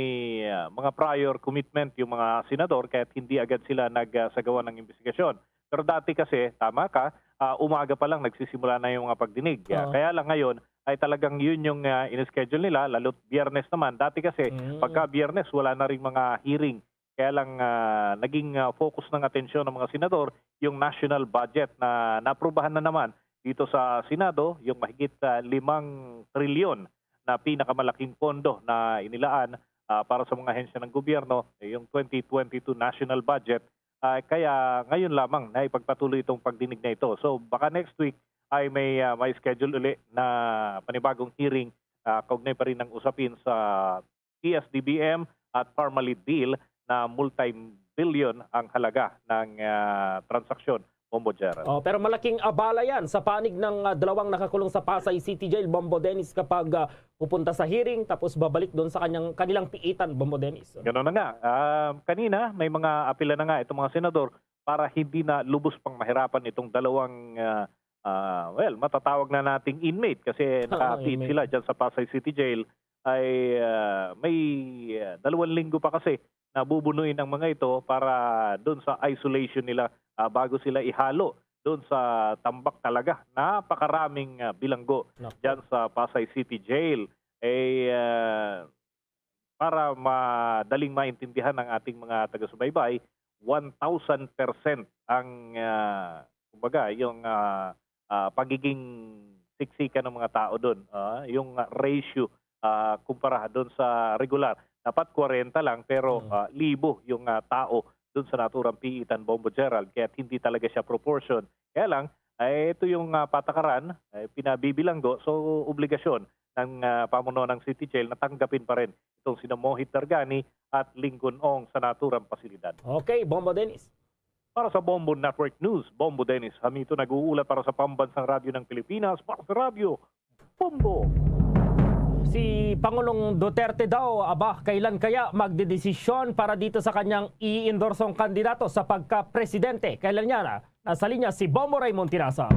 ah, mga prior commitment yung mga senador, kaya't hindi agad sila nagsagawa ng imbestigasyon. Pero dati kasi, tama ka, ah, umaga pa lang nagsisimula na yung mga pagdinig. Ah, Oo. Kaya lang ngayon ay talagang yun yung, ah, in-schedule nila, lalo't Biyernes naman. Dati kasi, Mm. pagka Biyernes, wala na ring mga hearing. Kaya lang, ah, naging, ah, focus ng atensyon ng mga senador yung national budget na naaprubahan na naman dito sa Senado, yung mahigit, ah, limang trilyon na pinakamalaking pondo na inilaan, ah, para sa mga ahensya ng gobyerno, eh, yung twenty twenty-two national budget. Ah, kaya ngayon lamang na ipagpatuloy itong pagdinig na ito. So, baka next week ay may, ah, may schedule uli na panibagong hearing, ah, kaugnay pa rin ng usapin sa P S D B M at Parmalee deal na multi-billion ang halaga ng, ah, transaksyon, Bombo Gerald. Oh, pero malaking abala yan sa panig ng, ah, dalawang nakakulong sa Pasay City Jail, Bombo Dennis, kapag, ah, pupunta sa hearing tapos babalik doon sa kanyang, kanilang piitan, Bombo Dennis. Ganun na nga. Ah, kanina, may mga apila na nga itong mga senador para hindi na lubos pang mahirapan itong dalawang, ah, ah, well, matatawag na nating inmate kasi Oo, nakapiit inmate. sila dyan sa Pasay City Jail. Ay, ah, may, ah, dalawang linggo pa kasi na bubunuin ang mga ito para doon sa isolation nila, ah, bago sila ihalo doon sa tambak talaga. Napakaraming, ah, bilanggo Nako. dyan sa Pasay City Jail. Eh, ah, para madaling maintindihan ng ating mga taga-subaybay, one thousand percent ang, ah, kumbaga, yung, ah, ah, pagiging siksikan ng mga tao doon, ah, yung, ah, ratio, ah, kumpara doon sa regular. Dapat kwarenta lang, pero, Mm. ah, libo yung, ah, tao doon sa naturang piitan, Bombo Gerald, kaya hindi talaga siya proportion. Kaya lang, Ay, ito yung, ah, patakaran, ay pinabibilanggo. So, obligasyon ng, ah, pamuno ng City Jail na tanggapin pa rin itong sina Mohit Dargani at Linggon Ong sa naturang pasilidad. Okay, Bombo Dennis. Para sa Bombo Network News, Bombo Dennis Hamito nag-uulat para sa Pambansang Radyo ng Pilipinas, para sa Radyo Bombo. Si Pangulong Duterte daw, aba, kailan kaya magdedesisyon para dito sa kanyang i-endorsong kandidato sa pagka-presidente? Kailan niya na? Nasa linya si Bombo Raymond Tiraza.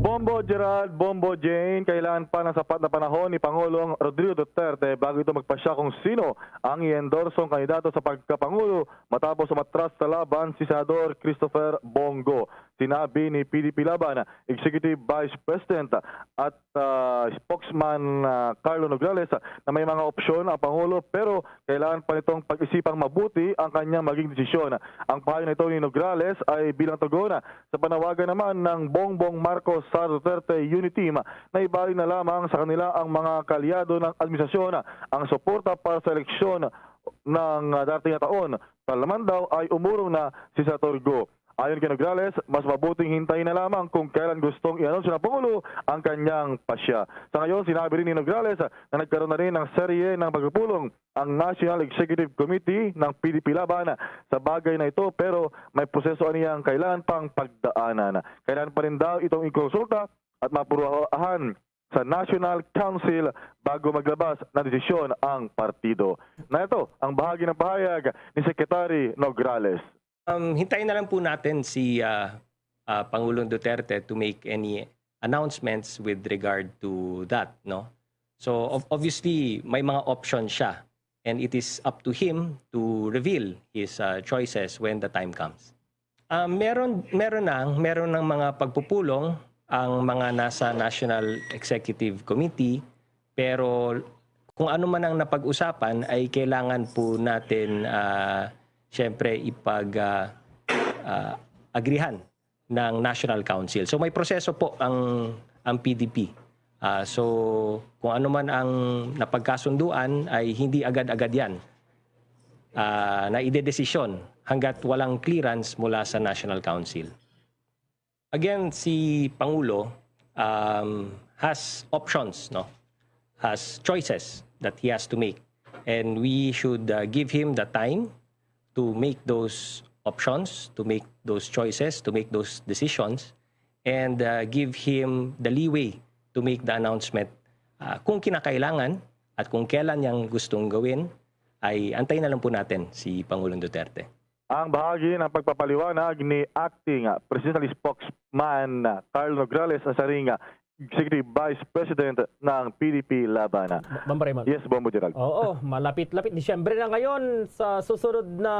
Bombo Gerald, Bombo Jane, kailangan pa ng sapat na panahon ni Pangulong Rodrigo Duterte bago ito magpasya kung sino ang i-endorsong kandidato sa pagkapangulo matapos umatras sa laban si Senador Christopher Bong Go. Sinabi ni P D P Laban Executive Vice President at, ah, spokesman, ah, Carlo Nograles na may mga opsyon ang Pangulo, pero kailangan pa nitong pag-isipang mabuti ang kanyang maging desisyon. Ang pahayag na ito ni Nograles ay bilang tugon sa panawagan naman ng Bongbong Marcos Sara Duterte Unity Team na ibalik na lamang sa kanila ang mga kaalyado ng administrasyon. Ang suporta para sa eleksyon ng, ah, darating na taon pa naman daw ay umurong na si Senator Go. Ayon kay Nograles, mas mabuting hintayin na lamang kung kailan gustong i-anunsyo ng Pangulo ang kanyang pasya. Sa ngayon, sinabi rin ni Nograles na nagkaroon na rin ng serye ng pagpupulong ang National Executive Committee ng P D P Laban sa bagay na ito, pero may proseso aniyang kailangan pang pagdaanan. Kailangan pa rin daw itong ikonsulta at mapuruahan sa National Council bago maglabas ng desisyon ang partido. Na ito ang bahagi ng pahayag ni Secretary Nograles. Um, hintayin na lang po natin si, ah, ah, Pangulong Duterte to make any announcements with regard to that, no? So, ob-, obviously, may mga options siya, and it is up to him to reveal his, ah, choices when the time comes. Ah, meron, meron na, meron ng mga pagpupulong ang mga nasa National Executive Committee, pero kung ano man ang napag-usapan ay kailangan po natin, ah, siyempre ipag, ah, ah, agrihan ng National Council. So may proseso po ang, ang P D P. Ah, so kung ano man ang napagkasunduan ay hindi agad-agad yan, ah, na idedesisyon hanggat walang clearance mula sa National Council. Again, si Pangulo, um, has options, no? Has choices that he has to make. And we should, uh, give him the time to make those options, to make those choices, to make those decisions, and, uh, give him the leeway to make the announcement, uh, kung kinakailangan at kung kailan niyang gustong gawin, ay antayin na lang po natin si Pangulong Duterte. Ang bahagi ng pagpapaliwanag ni Acting Presidential Spokesman Carl Nograles, sa ring Executive Vice President ng P D P Laban. Bombo Raymond. Yes, Bombo Gerald. Oo, malapit-lapit. Disyembre na ngayon. Sa susunod na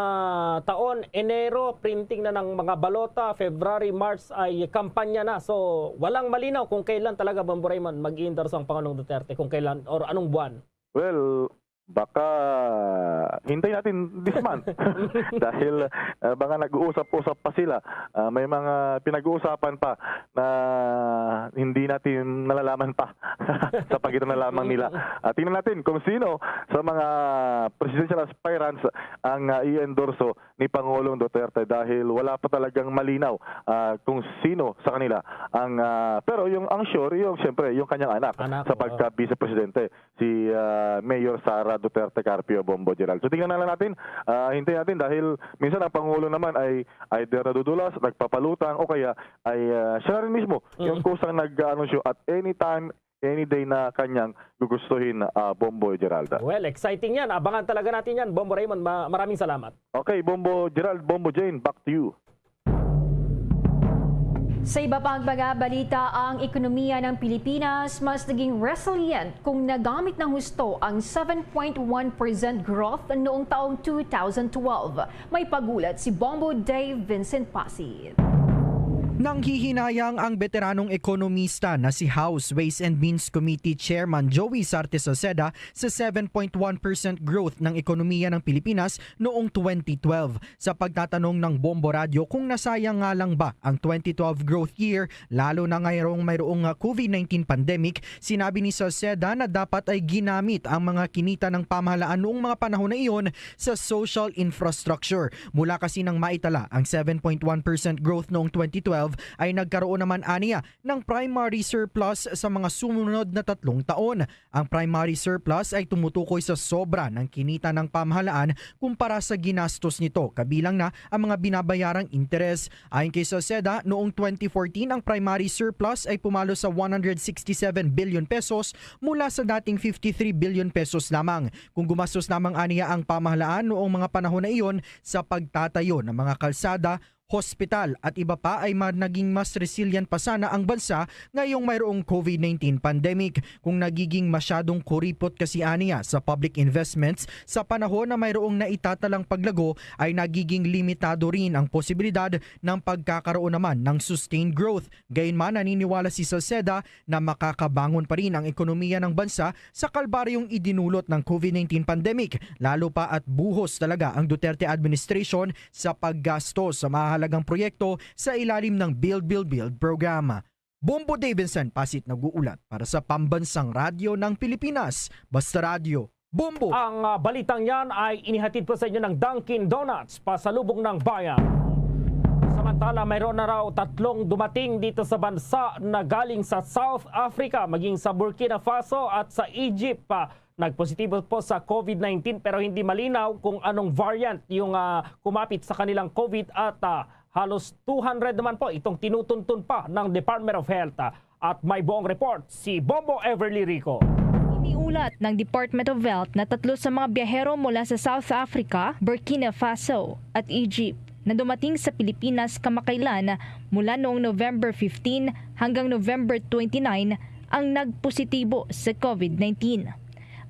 taon, Enero, printing na ng mga balota. February, March ay kampanya na. So, walang malinaw kung kailan talaga, Bombo Raymond, mag-endorse ang Pangulong Duterte, kung kailan or anong buwan. Well, baka hintay natin this month. Dahil, ah, baka nag-uusap-usap pa sila. Ah, may mga pinag-uusapan pa na hindi natin nalalaman pa sa pagitan na lamang nila. Ah, tingnan natin kung sino sa mga presidential aspirants ang, ah, i-endorso ni Pangulong Duterte, dahil wala pa talagang malinaw, ah, kung sino sa kanila ang, ah, pero yung, ang sure, yung, siyempre, yung kanyang anak. Anak, sa oo. Pagka-vice presidente, si, ah, Mayor Sara Duterte Carpio, Bombo Gerald. So, tingnan na lang natin, ah, hintayin natin, dahil minsan ang Pangulo naman ay either nadudulas, nagpapalutang, o kaya ay, ah, siya na rin mismo yung, mm, kusang nag-aanunsyo at anytime, any day na kanyang gugustuhin, ah, Bombo Gerald. Well, exciting yan. Abangan talaga natin yan, Bombo Raymond. Ma-, maraming salamat. Okay, Bombo Gerald, Bombo Jane, back to you. Sa iba pang mga balita, ang ekonomiya ng Pilipinas mas naging resilient kung nagamit ng husto ang seven point one percent growth noong taong two thousand twelve. May pag-ulat si Bombo Dave Vincent Pasi. Nanghihinayang ang beteranong ekonomista na si House Ways and Means Committee Chairman Joey Sarte Salceda sa seven point one percent growth ng ekonomiya ng Pilipinas noong twenty twelve. Sa pagtatanong ng Bombo Radyo kung nasayang nga lang ba ang twenty twelve growth year, lalo na ngayong mayroong, ah, COVID nineteen pandemic, sinabi ni Salceda na dapat ay ginamit ang mga kinita ng pamahalaan noong mga panahon na iyon sa social infrastructure. Mula kasi nang maitala ang seven point one percent growth noong twenty twelve, ay nagkaroon naman aniya ng primary surplus sa mga sumunod na tatlong taon. Ang primary surplus ay tumutukoy sa sobra ng kinita ng pamahalaan kumpara sa ginastos nito, kabilang na ang mga binabayarang interes. Ayon kay Salceda, noong twenty fourteen, ang primary surplus ay pumalo sa one hundred sixty-seven billion pesos mula sa dating fifty-three billion pesos lamang. Kung gumastos lamang aniya ang pamahalaan noong mga panahon na iyon sa pagtatayo ng mga kalsada, hospital at iba pa ay ma-, naging mas resilient pa sana ang bansa ngayong mayroong COVID nineteen pandemic. Kung nagiging masyadong kuripot kasi aniya sa public investments sa panahon na mayroong naitatalang paglago, ay nagiging limitado rin ang posibilidad ng pagkakaroon naman ng sustained growth. Gayunman, naniniwala si Salceda na makakabangon pa rin ang ekonomiya ng bansa sa kalbaryong idinulot ng COVID nineteen pandemic, lalo pa at buhos talaga ang Duterte administration sa paggasto sa mahalagang proyekto sa ilalim ng Build, Build, Build program. Bombo Davidson Pasit nag-uulat para sa Pambansang Radyo ng Pilipinas, Basta Radyo, Bombo! Ang, ah, balitang yan ay inihatid po sa inyo ng Dunkin' Donuts, pasalubong ng bayan. Samantala, mayroon na raw tatlong dumating dito sa bansa na galing sa South Africa, maging sa Burkina Faso at sa Egypt. Ah, nagpositibo po sa COVID nineteen, pero hindi malinaw kung anong variant yung, ah, kumapit sa kanilang COVID at, ah, halos two hundred naman po itong tinutuntun pa ng Department of Health. At may buong report si Bombo Everly Rico. Iniulat ng Department of Health na tatlo sa mga biyahero mula sa South Africa, Burkina Faso, at Egypt na dumating sa Pilipinas kamakailan mula noong November fifteen hanggang November twenty-nine ang nagpositibo sa COVID nineteen.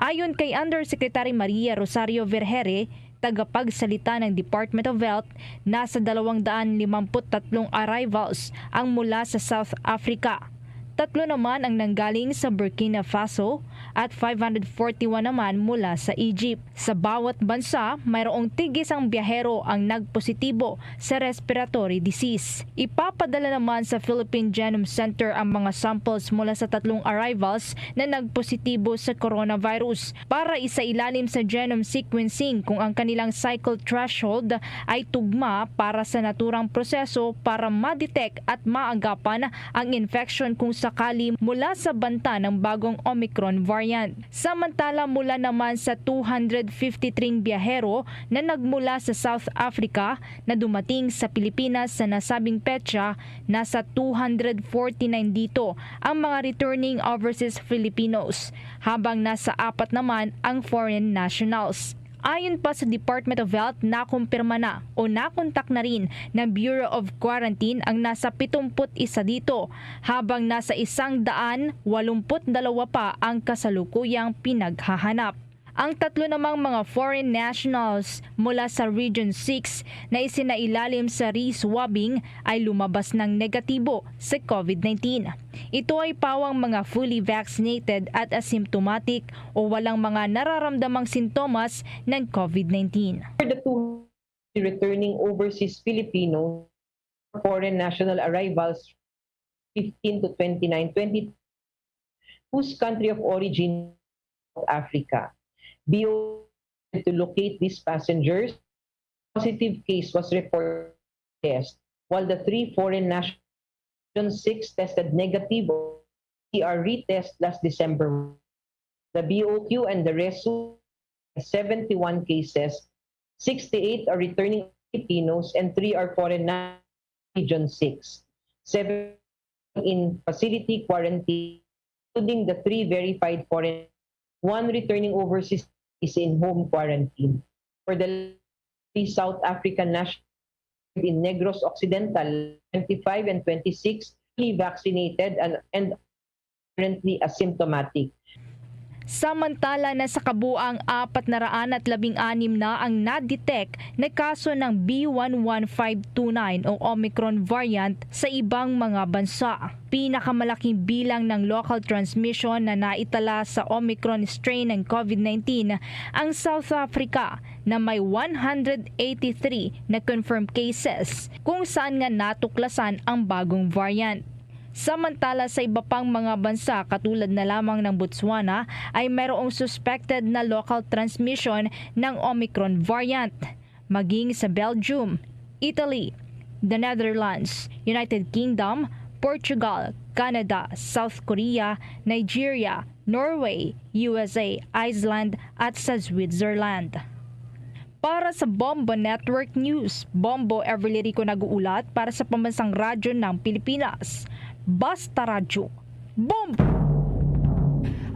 Ayon kay Undersecretary Maria Rosario Vergeire, tagapagsalita ng Department of Health, nasa dalawang daan limampu't tatlong arrivals ang mula sa South Africa. Tatlo naman ang nanggaling sa Burkina Faso at five hundred forty-one naman mula sa Egypt. Sa bawat bansa, mayroong tig-isang biyahero ang nagpositibo sa respiratory disease. Ipapadala naman sa Philippine Genome Center ang mga samples mula sa tatlong arrivals na nagpositibo sa coronavirus para isailalim sa genome sequencing kung ang kanilang cycle threshold ay tugma para sa naturang proseso para ma-detect at maagapan ang infection kung sakali mula sa banta ng bagong Omicron variant. Samantala, mula naman sa two hundred fifty-three biyahero na nagmula sa South Africa na dumating sa Pilipinas sa nasabing petsa, nasa two hundred forty-nine dito ang mga returning overseas Filipinos, habang nasa apat naman ang foreign nationals. Ayon pa sa Department of Health, nakumpirma na o nakontak na rin ng Bureau of Quarantine ang nasa pitumput isa dito, habang nasa isang daan walumput dalawa pa ang kasalukuyang pinaghahanap. Ang tatlo namang mga foreign nationals mula sa Region six na isinailalim sa re-swabbing ay lumabas ng negatibo sa COVID nineteen. Ito ay pawang mga fully vaccinated at asymptomatic o walang mga nararamdamang sintomas ng COVID nineteen. For the two returning overseas Filipino foreign national arrivals fifteen to twenty-nine, twenty, whose country of origin South Africa. B O to locate these passengers. Positive case was reported test, while the three foreign nationals six tested negative C R retest last December. The B O Q and the resu seventy-one cases, sixty-eight are returning Filipinos and three are foreign na-, Region six. Seven in facility quarantine, including the three verified foreign, one returning overseas is in home quarantine. For the three South African nationals in Negros Occidental, twenty-five and twenty-six, fully vaccinated and, and currently asymptomatic. Samantala, na sa kabuang apat na raan at labing anim na ang na-detect na kaso ng B one one five two nine o Omicron variant sa ibang mga bansa. Pinakamalaking bilang ng local transmission na naitala sa Omicron strain ng COVID nineteen ang South Africa, na may one hundred eighty-three na confirmed cases, kung saan nga natuklasan ang bagong variant. Samantala, sa iba pang mga bansa katulad na lamang ng Botswana, ay mayroong suspected na local transmission ng Omicron variant, maging sa Belgium, Italy, the Netherlands, United Kingdom, Portugal, Canada, South Korea, Nigeria, Norway, U S A, Iceland, at sa Switzerland. Para sa Bombo Network News, Bombo Everly Rico nag-uulat para sa Pambansang Radyo ng Pilipinas. Basta Radyo, Bombo!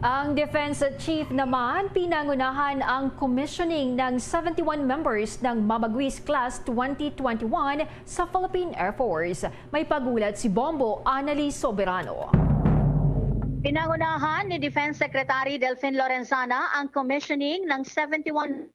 Ang Defense Chief naman pinangunahan ang commissioning ng seventy-one members ng Mabagwis Class twenty twenty-one sa Philippine Air Force. May pag-ulat si Bombo Annalie Soberano. Pinangunahan ni Defense Secretary Delfin Lorenzana ang commissioning ng seventy-one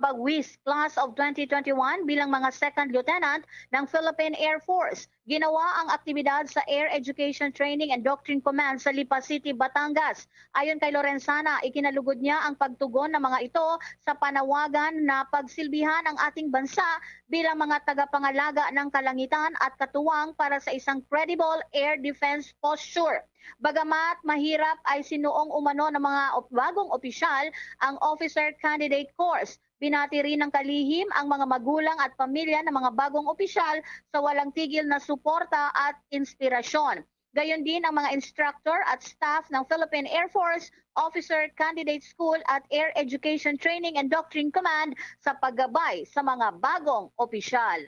Bagwis Class of twenty twenty-one bilang mga second lieutenant ng Philippine Air Force. Ginawa ang aktibidad sa Air Education Training and Doctrine Command sa Lipa City, Batangas. Ayon kay Lorenzana, ikinalugod niya ang pagtugon ng mga ito sa panawagan na pagsilbihan ang ating bansa bilang mga tagapangalaga ng kalangitan at katuwang para sa isang credible air defense posture. Bagamat mahirap, ay sinuong umano ng mga op-, bagong opisyal ang officer candidate course. Binati rin ng kalihim ang mga magulang at pamilya ng mga bagong opisyal sa walang tigil na suporta at inspirasyon. Gayon din ang mga instructor at staff ng Philippine Air Force Officer Candidate School at Air Education Training and Doctrine Command sa paggabay sa mga bagong opisyal.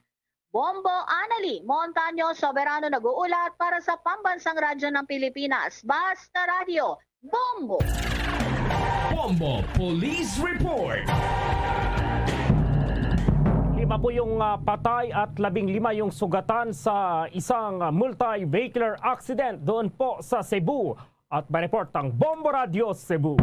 Bombo Annalie Montaño Soberano nag-uulat para sa Pambansang Radyo ng Pilipinas, Basta Radyo, Bombo! Bombo Police Report. Lima po yung, ah, patay at labing lima yung sugatan sa isang, ah, multi-vehicular accident doon po sa Cebu. At may report ang Bombo Radyo Cebu.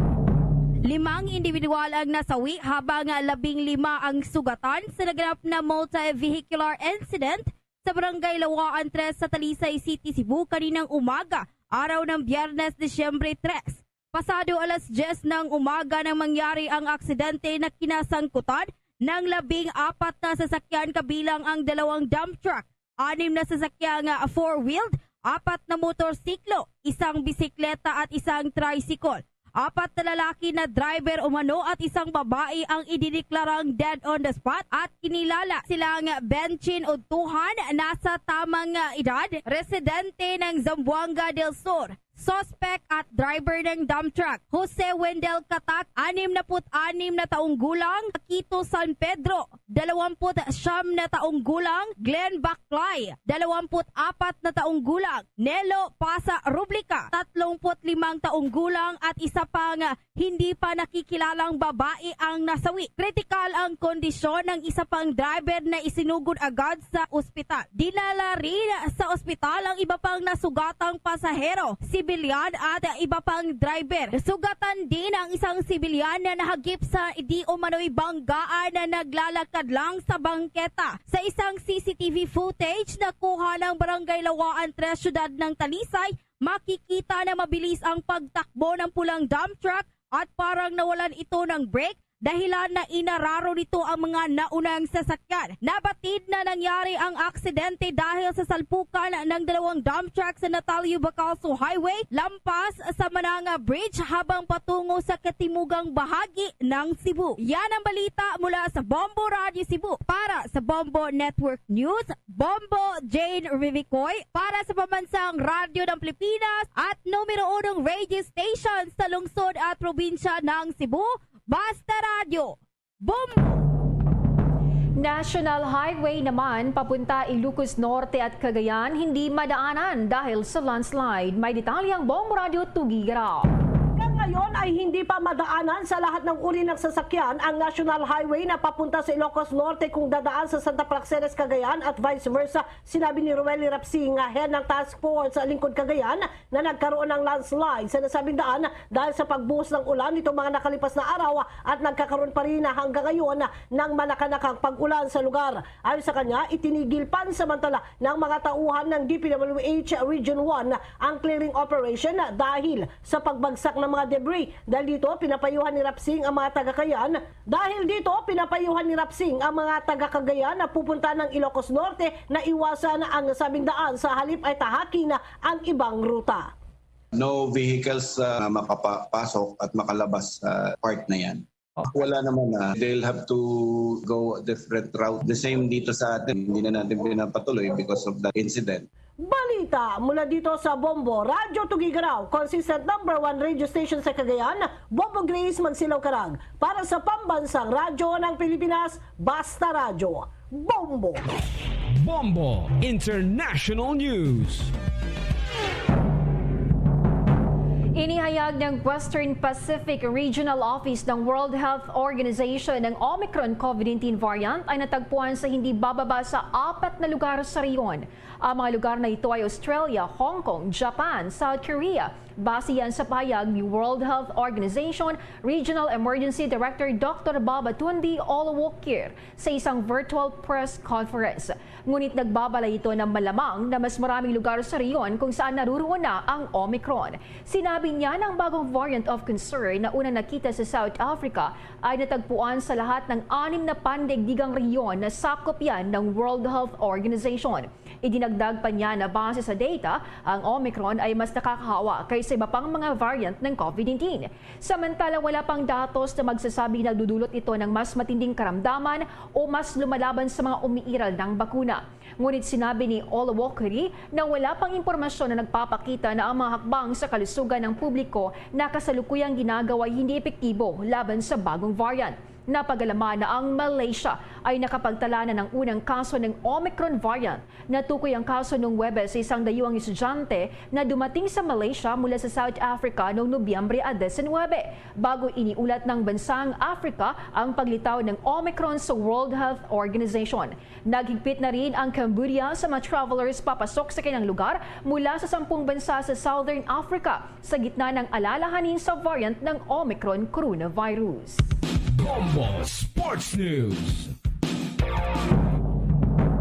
Limang individual ang nasawi habang labing lima ang sugatan sa naganap na multi-vehicular incident sa Barangay Lawaan tres sa Talisay City, Cebu, kaninang umaga, araw ng Biyernes, Disyembre tres. Pasado alas diyes ng umaga nang mangyari ang aksidente na kinasangkutan ng labing apat na sasakyan, kabilang ang dalawang dump truck, anim na sasakyang, ah, four-wheeled, apat na motorsiklo, isang bisikleta at isang tricycle. Apat na lalaki na driver umano at isang babae ang idineklarang dead on the spot at kinilala silang Benchin Udtuhan, nasa tamang, ah, edad, residente ng Zamboanga del Sur. Suspect at driver ng dump truck, Jose Wendell Katak, anim na put anim na taong gulang, Quito San Pedro, dalawamput siyam na taong gulang, Glenn Baklay, dalawamput apat na taong gulang, Nelo Pasa Rublica, tatlongput limang taong gulang, at isa pang hindi pa nakikilalang babae ang nasawi. Kritikal ang kondisyon ng isa pang driver na isinugod agad sa ospital. Dinala rin sa ospital ang iba pang nasugatang pasahero, sibilyan at iba pang driver. Sugatan din ang isang sibilyan na nahagip sa di umano'y banggaan na naglalakad lang sa bangketa. Sa isang C C T V footage na kuha ng Barangay Lawaan tres, Siyudad ng Talisay, makikita na mabilis ang pagtakbo ng pulang dump truck at parang nawalan ito ng brake, dahilan na inararo nito ang mga naunang sasakyan. Nabatid na nangyari ang aksidente dahil sa salpukan ng dalawang dump truck sa Natalio Bacalso Highway, lampas sa Mananga Bridge, habang patungo sa katimugang bahagi ng Cebu. Yan ang balita mula sa Bombo Radyo Cebu. Para sa Bombo Network News, Bombo Jane Rivicoy para sa Pambansang Radyo ng Pilipinas at numero unong radio station sa lungsod at probinsya ng Cebu, Basta Radyo, Bombo! National Highway naman papunta Ilocos Norte at Cagayan hindi madaanan dahil sa landslide. May detalye ang Bombo Radyo Tugi Garaw. Hanggang ngayon ay hindi pa madaanan sa lahat ng uri ng sasakyan ang National Highway na papunta sa Ilocos Norte kung dadaan sa Santa Praxedes, Cagayan at vice versa. Sinabi ni Roel Rapsing, nga head ng task force sa Lingkod Cagayan, na nagkaroon ng landslide sa nasabing daan dahil sa pagbuhos ng ulan nitong mga nakalipas na araw at nagkakaroon pa rin hanggang ngayon ng manakanakang pag-ulan sa lugar. Ayon sa kanya, itinigil pansamantala ng mga tauhan ng D P W H Region one ang clearing operation dahil sa pagbagsak ng mga debris. Dahil dito, pinapayuhan ni Rapsing ang mga taga-Cagayan. Dahil dito, pinapayuhan ni Rapsing ang mga taga-Cagayan na pupunta ng Ilocos Norte na iwasan ang nasabing daan, sa halip ay tahakin ang ibang ruta. No vehicles, ah, makapasok at makalabas sa part na yan. Wala naman na. They'll have to go a different route. The same dito sa atin. Hindi na natin pinapatuloy because of that incident. Balita mula dito sa Bombo, Radyo Tugigaraw, consistent number one radio station sa Cagayan, Bombo Grace Magsilaw Karag. Para sa Pambansang Radyo ng Pilipinas, Basta Radyo, Bombo. Bombo International News. Inihayag ng Western Pacific Regional Office ng World Health Organization, ang Omicron COVID nineteen variant ay natagpuan sa hindi bababa sa apat na lugar sa rehiyon. Ang mga lugar na ito ay Australia, Hong Kong, Japan, South Korea. Base yan sa pahayag ni World Health Organization Regional Emergency Director Doctor Baba Tundi Olowokir sa isang virtual press conference. Ngunit nagbabalay ito na malamang na mas maraming lugar sa rehiyon kung saan naroroon na ang Omicron. Sinabi niya na ang bagong variant of concern na unang nakita sa South Africa ay natagpuan sa lahat ng anim na pandaigdigang rehiyon na sakop yan ng World Health Organization. Idinagdag pa niya na base sa data, ang Omicron ay mas nakakahawa kaysa iba pang mga variant ng COVID nineteen. Samantala, wala pang datos na magsasabi na nagdudulot ito ng mas matinding karamdaman o mas lumalaban sa mga umiiral ng bakuna. Ngunit sinabi ni Olowokiri na wala pang impormasyon na nagpapakita na ang mga hakbang sa kalusugan ng publiko na kasalukuyang ginagawa ay hindi epektibo laban sa bagong variant. Napag-alaman na ang Malaysia ay nakapagtala na ng unang kaso ng Omicron variant. Natukoy ang kaso nung Huwebes sa isang dayuhang estudyante na dumating sa Malaysia mula sa South Africa noong Nobyembre a diecinuebe, bago iniulat ng bansang Africa ang paglitaw ng Omicron sa World Health Organization. Naghigpit na rin ang Cambodia sa mga travelers papasok sa kanilang lugar mula sa sampung bansa sa Southern Africa sa gitna ng alalahanin sa variant ng Omicron coronavirus. Bombo Sports News.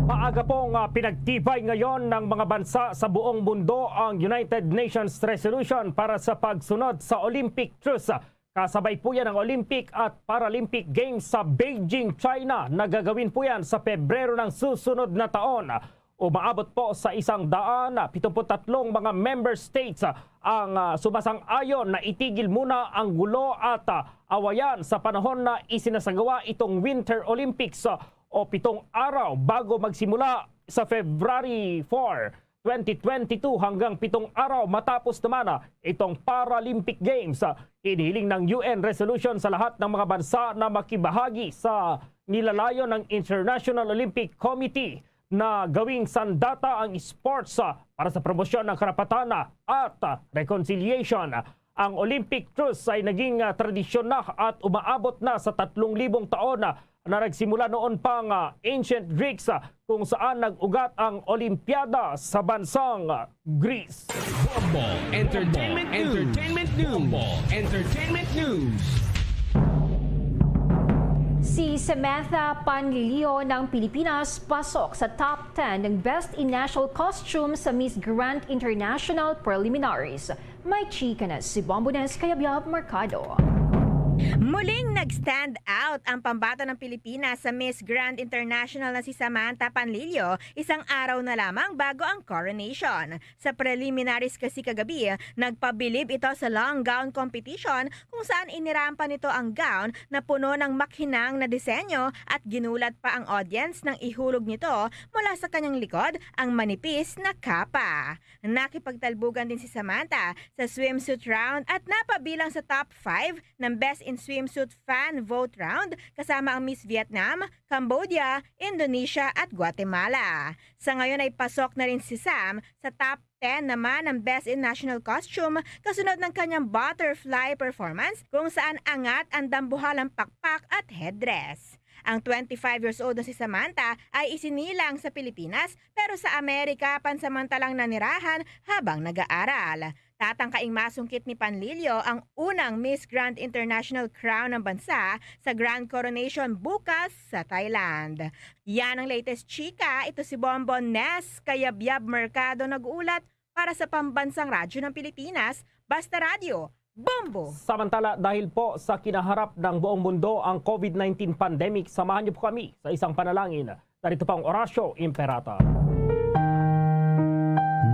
Maaga pong, ah, pinagtibay ngayon ng mga bansa sa buong mundo ang United Nations Resolution para sa pagsunod sa Olympic Truce. Kasabay po yan ang Olympic at Paralympic Games sa Beijing, China. Nagagawin po yan sa Pebrero ng susunod na taon. Umaabot po sa isang daan pitong put tatlong mga member states ang, ah, sumasang-ayon na itigil muna ang gulo at, ah, awayan sa panahon na isinasagawa itong Winter Olympics, ah, o pitong araw bago magsimula sa February four, twenty twenty-two, hanggang pitong araw matapos naman, ah, itong Paralympic Games. Ah, inihiling ng U N resolution sa lahat ng mga bansa na makibahagi sa nilalayon ng International Olympic Committee na gawing sandata ang sports, ah, para sa promosyon ng karapatan, ah, at, ah, reconciliation. Ang Olympic Truce ay naging, ah, tradisyon na at umaabot na sa tatlong libong taon na, na nagsimula noon pang, ah, ancient Greeks, ah, kung saan nag-ugat ang Olimpiada sa bansang, ah, Greece. Bombo Entertainment News. Bombo Entertainment News. Bombo Entertainment News. Si Samantha Panlilio ng Pilipinas pasok sa top ten ng Best in National Costume sa Miss Grand International Preliminaries. May chika na si Bombo Nes Kayabyab Mercado. Muling nag-stand out ang pambato ng Pilipinas sa Miss Grand International na si Samantha Panlilio, isang araw na lamang bago ang coronation. Sa preliminaries kasi kagabi, nagpabilib ito sa long gown competition kung saan inirampa nito ang gown na puno ng makhinang na disenyo at ginulat pa ang audience nang ihulog nito mula sa kanyang likod ang manipis na kapa. Nakipagtalbugan din si Samantha sa swimsuit round at napabilang sa top five ng Best in Swimsuit Fan Vote Round kasama ang Miss Vietnam, Cambodia, Indonesia at Guatemala. Sa ngayon ay pasok na rin si Sam sa top ten naman ng Best in National Costume kasunod ng kanyang butterfly performance kung saan angat ang dambuhalang pakpak at headdress. Ang twenty-five years old na si Samantha ay isinilang sa Pilipinas pero sa Amerika pansamantalang nanirahan habang nag-aaral. Tatangkaing masungkit ni Panlilio ang unang Miss Grand International crown ng bansa sa Grand Coronation bukas sa Thailand. Yan ang latest chika. Ito si Bombo Nes Kayabyab Mercado nag-uulat para sa Pambansang Radyo ng Pilipinas, Basta Radyo, Bombo! Samantala, dahil po sa kinaharap ng buong mundo ang COVID nineteen pandemic, samahan niyo po kami sa isang panalangin. Narito pa ang Oratio Imperata.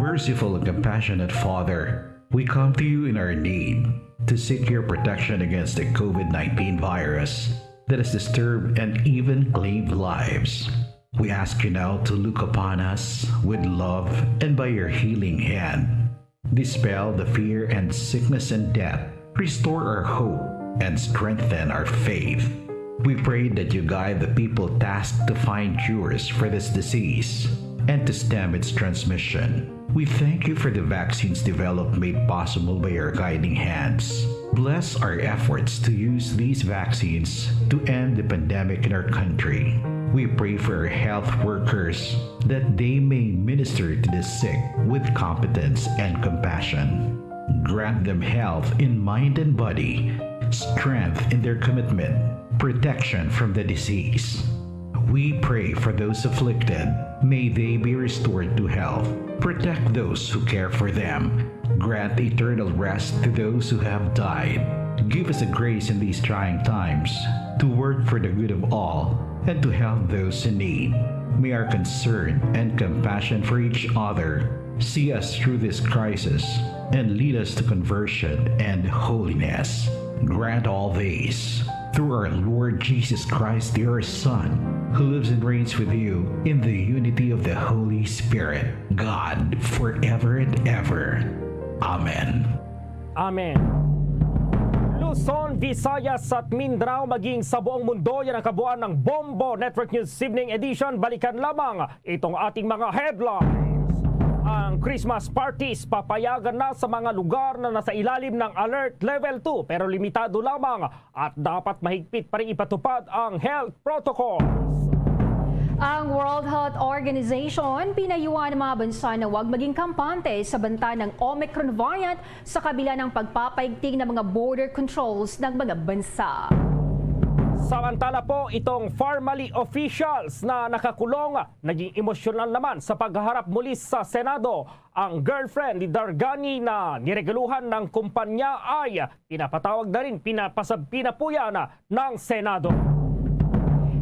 Merciful and compassionate Father, We come to you in our need to seek your protection against the COVID nineteen virus that has disturbed and even claimed lives. We ask you now to look upon us with love and by your healing hand, dispel the fear and sickness and death, restore our hope, and strengthen our faith. We pray that you guide the people tasked to find cures for this disease and to stem its transmission. We thank you for the vaccines developed made possible by your guiding hands. Bless our efforts to use these vaccines to end the pandemic in our country. We pray for our health workers that they may minister to the sick with competence and compassion. Grant them health in mind and body, strength in their commitment, protection from the disease. We pray for those afflicted. May they be restored to health. Protect those who care for them. Grant eternal rest to those who have died. Give us a grace in these trying times to work for the good of all and to help those in need. May our concern and compassion for each other see us through this crisis and lead us to conversion and holiness. Grant all these through our Lord Jesus Christ, your Son, who lives and reigns with you in the unity of the Holy Spirit, God, forever and ever. Amen. Amen. Luzon, Visayas at Mindanao, maging sa buong mundo, yan ang kabuuan ng Bombo Network News Evening Edition. Balikan lamang itong ating mga headlines. Ang Christmas parties papayagan na sa mga lugar na nasa ilalim ng Alert Level two, pero limitado lamang at dapat mahigpit pa rin ipatupad ang health protocols. Ang World Health Organization pinayuhan ang mga bansa na huwag maging kampante sa banta ng Omicron variant sa kabila ng pagpapaigting ng mga border controls ng mga bansa. Samantala po, itong Farmally officials na nakakulong naging emosyonal naman sa pagharap muli sa Senado. Ang girlfriend ni Dargani na niregaluhan ng kumpanya ay pinapatawag na rin, pinapasab-, pinapuya na ng Senado.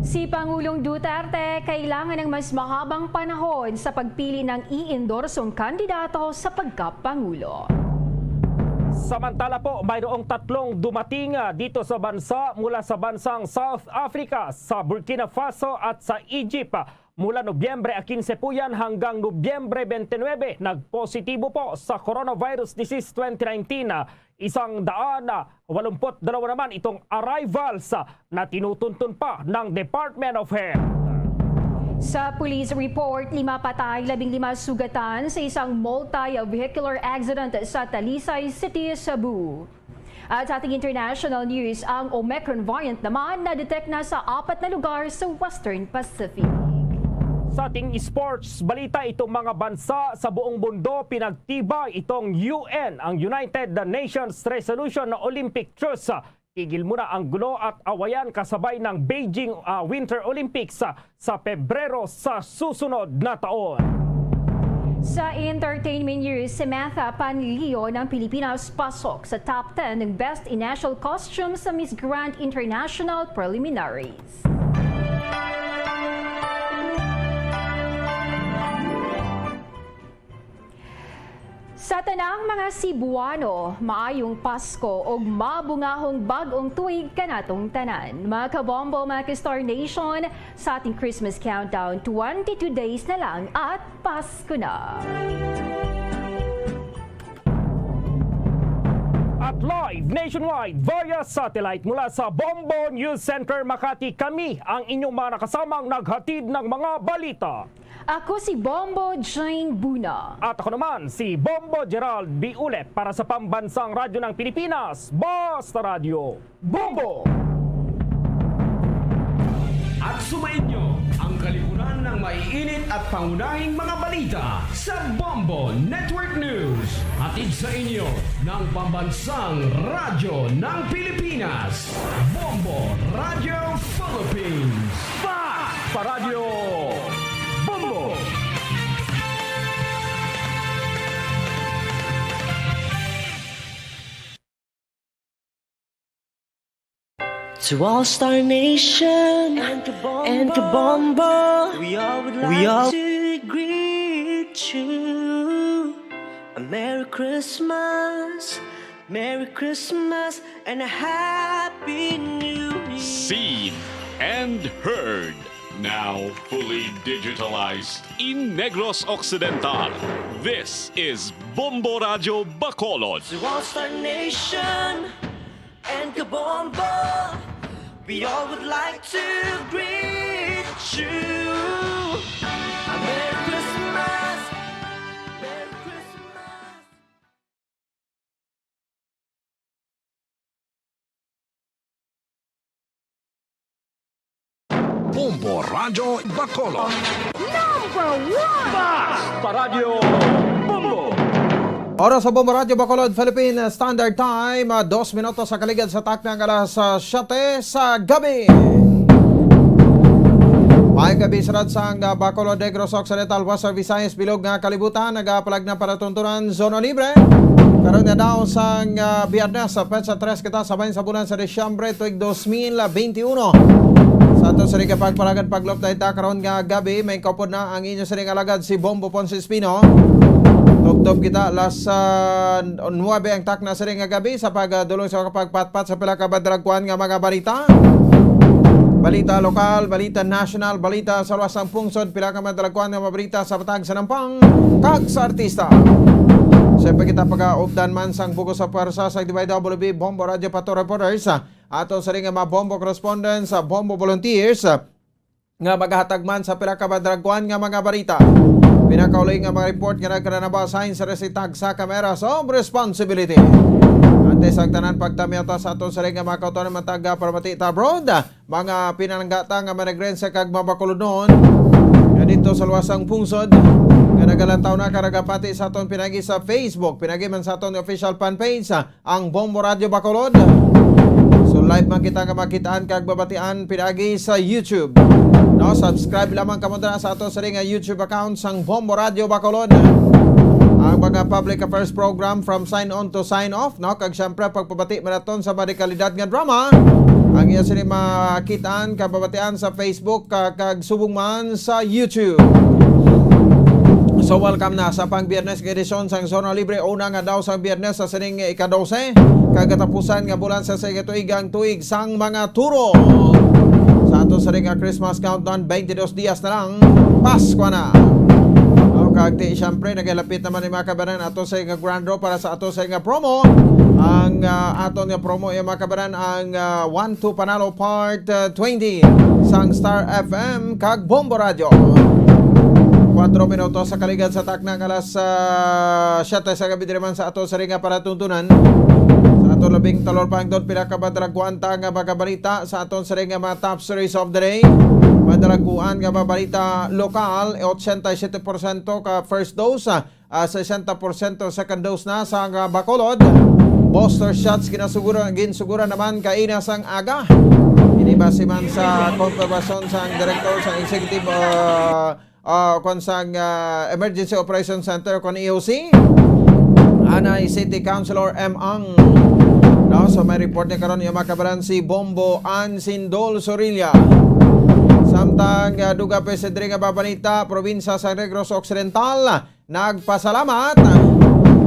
Si Pangulong Duterte kailangan ng mas mahabang panahon sa pagpili ng i-endorsong kandidato sa pagkapangulo. Samantala po, mayroong tatlong dumating, ah, dito sa bansa mula sa bansang South Africa, sa Burkina Faso at sa Egypt. Mula Nobyembre quince po yan hanggang Nobyembre twenty-nine, nagpositibo po sa coronavirus disease twenty nineteen. Isang daan walumpu't dalawa naman itong arrivals na tinutuntun pa ng Department of Health. Sa police report, lima patay, labing lima sugatan sa isang multi-vehicular accident sa Talisay City, Cebu. At sa ating international news, ang Omicron variant naman na-detect na sa apat na lugar sa Western Pacific. Sa ating sports balita, itong mga bansa sa buong mundo pinagtibay itong U N, ang United Nations Resolution na Olympic Truce. Tigil muna ang gulo at awayan kasabay ng Beijing, ah, Winter Olympics, ah, sa Pebrero sa susunod na taon. Sa entertainment news, Samantha Panlio ng Pilipinas pasok sa top ten ng Best in National Costume sa Miss Grand International Preliminaries. Sa tanang mga Cebuano, maayong Pasko ug mabungahong bag-ong tuig kanatong tanan. Mga kabombo, mga ka-Star Nation, sa ating Christmas countdown, twenty-two days na lang at Pasko na. At live nationwide via satellite mula sa Bombo News Center Makati, kami ang inyong mga nakasamang naghatid ng mga balita. Ako si Bombo Jane Buna. At ako naman si Bombo Gerald B. Ulep para sa Pambansang Radyo ng Pilipinas, Basta Radyo Bombo! At sumainyo ang kalihunan ng maiinit at pangunahing mga balita sa Bombo Network News. Hatid sa inyo ng Pambansang Radyo ng Pilipinas, Bombo Radyo Philippines. Fact pa Radyo Bombo! To all Star Nation and to Bombo, we all would like to greet you. A Merry Christmas, Merry Christmas, and a Happy New Year. Seen and heard, now fully digitalized in Negros Occidental. This is Bombo Radyo Bacolod. To all Star Nation and Kabombo, we all would like to greet you. A Merry Christmas, Merry Christmas. Bombo Radyo Bacolod. Number one! Bas! Paradyo Bombo! Oras sa Bombo Radyo Bacolod, Philippine Standard Time, ah, dos minutos sa kaligad sa takna nga alas, ah, siyete sa gabi. May gabi sa Radsang, ah, Bacolod, Negros Occidental, Western Visayas, bilog nga kalibutan, nagapalag na para tuntunan, Zona Libre. Karon nga daw sang, ah, Biyernes, sa petsa tres kita sa bayan sa bulan sa Disyembre, tuig dos mil veintiuno. Sa ato sa rin pagpalagad paglop na ita karon nga gabi, may kaupod na ang inyo sa rin alagad si Bombo Ponce Espino. Tubtob kita alas, ah, nuwebe ang takna sa rin nga gabi sa pagdulong sa pagpatpat sa pila ka madalagkuan nga mga balita. Balita lokal, balita national, balita sa luwas sang pungsod, pila ka madalagkuan nga mga balita sa Batag, sa Nampang, kag sa artista. Siyempre kita pagaupdan man sang bug-os sa pwersa sa D Y W B Bombo Radyo Pato Reporters, ato sa rin nga mga Bombo correspondents, sa Bombo volunteers, nga magahatag man sa pila ka madalagkuan nga mga balita. Pinakauli nga mga report nga nagkananabaw sa insiresitag sa Cameras of Responsibility. Antes ang tanan, pagtamyata sa aton sa rin nga mga kautoran, matag, ah, paramati ta abroad, mga pinananggata nga managrense kag mabakulodnon nga dito sa luwas sang pungsod, nga nagalantaw na karagapati sa aton pinagi sa Facebook, pinagi man sa aton official fan page, ah, ang Bombo Radyo Bacolod. So, live man kita nga makitaan kag mabatian pinagi sa YouTube. No, subscribe lamang kamo dira sa ato sa ring YouTube account sang Bombo Radyo Bacolod. Ang mga public affairs program from sign on to sign off, no, kag syempre pagpabati maraton sa mga dekalidad nga drama. Ang iya sini makitaan kag mabatian sa Facebook, ka-, kag subong man sa YouTube. So, welcome na sa pang Biyernes nga edisyon sang Zona Libre, una nga daw sang Biyernes sa sining ika-dose, kagatapusan nga bulan sa sa ikatuig, ang tuig sang mga turo. Sa ato sa ring nga Christmas countdown, twenty-dos dias na lang, Pasko na. O, kag di, syempre, nagalapit naman ni mga kabanan ato sa nga grand draw para sa ato sa nga promo. Ang, ah, aton nga promo ay mga kabanan, ang, ah, One to Panalo Part, ah, twenty sang Star F M kag Bombo Radio. Kuwatro minutos sa kaligad sa takna nga alas, ah, siyete sa gabi diri man sa ato sa ring nga palatuntunan. Sa ato labing talor pa ang doon, pila ka madalagkuan ta nga mga balita sa aton sa ring nga mga top stories of the day. Madalagkuan nga mga balita lokal, ochenta y siete porsyento ka first dose, ah, ah, sesenta porsyento second dose na sa nga Bacolod. Booster shots ginasugura-, ginsuguran naman kaina sang aga. Ini base man sa konpirbasyon sang direktor sang executive, ah, ah, kon sang, ah, Emergency Operation Center kon E O C, anay City Councilor M. Ang. No, so may report ni karon yung makabalan si Bombo Ansindol Sorilla. Samtang, ah, duga pa sa diri nga babalita, probinsya sa Negros Occidental, nagpasalamat,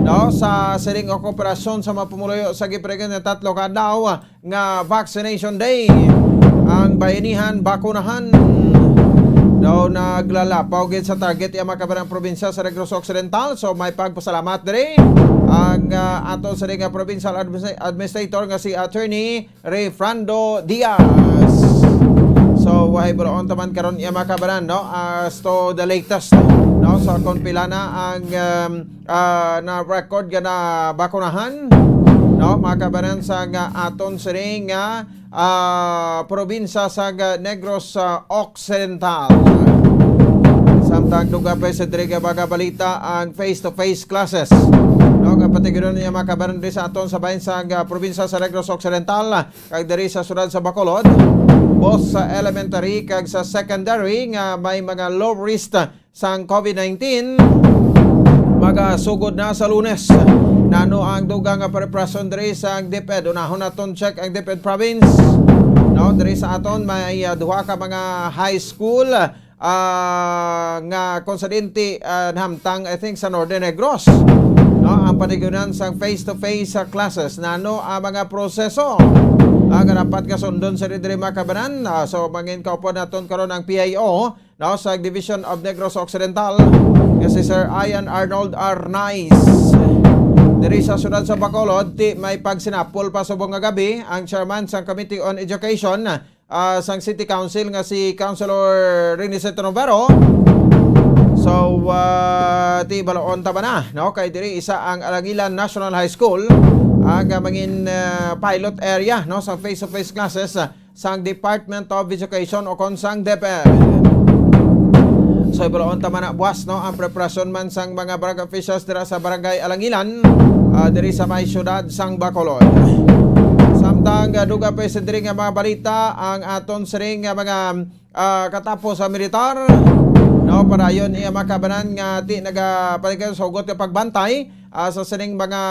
no, sa siring nga kooperasyon sa mga pumuluyo sa giparegon nga tatlo ka adlaw nga Vaccination Day. Ang bayanihan bakunahan daw naglalapaw gid sa target iya makabarang probinsya sa Negros Occidental. So, may pagpasalamat diri ang, ah, ato sa nga provincial admi-, administrator nga si Attorney Refrando Diaz. So, wahay bulaon taman karon iya makabaran, no? As to the latest, no? So, kung pila na ang, um, ah, na-record nga nabakunahan, no? Makabaran sa nga aton siring nga, ah, probinsya sa nga Negros, ah, Occidental. Samtang duga pa sa diri nga mga balita ang face-to-face classes, no? Nga patigidon niya makabaran diri sa aton sa bayan sa nga probinsya sa Negros Occidental. Kag diri sa siyudad sa Bacolod, both sa elementary kag sa secondary nga may mga low risk sang COVID nineteen, magasugod na sa Lunes. Nano ang dugang nga preparasyon diri sa DepEd? Unahon naton check ang DepEd Province. No, diri sa aton may, ah, duha ka mga high school, ah, nga konsidente, ah, nahamtang, I think, sa Northern Negros. no, ang panighunan sang face-to-face, ah, classes. Nano ang mga proseso, ah, nga dapat nga sundon sa diri, mga kabanan? Ah, so, mangin kaupod naton karon ang P I O, no, sa Division of Negros Occidental, nga si Sir Ian Arnold Arnaiz. Diri sa siyudad sa Bacolod, ti may pagsinapol pa subong nga gabi ang chairman sang Committee on Education, ah, sang City Council nga si Councilor Renicet Romero. So, ah, ti baloon ta ba na, no? Kay diri isa ang Alangilan National High School, ang, ah, mangin, ah, pilot area, no, sa face-to-face classes, ah, sang Department of Education o kon sang DepEd. So, ibaloon ta man na buwas, no, ang preparasyon man sang mga barangay officials dira sa Barangay Alangilan, ah, diri sa may siyudad sang Bacolod. Samtang, ah, dugang pa sa diri nga mga balita, ang aton siring nga mga, ah, katapo sa militar, no, padayon iya mga kabanan nga ti nagapaligad sa hugot nga pagbantay, ah, sa sining mga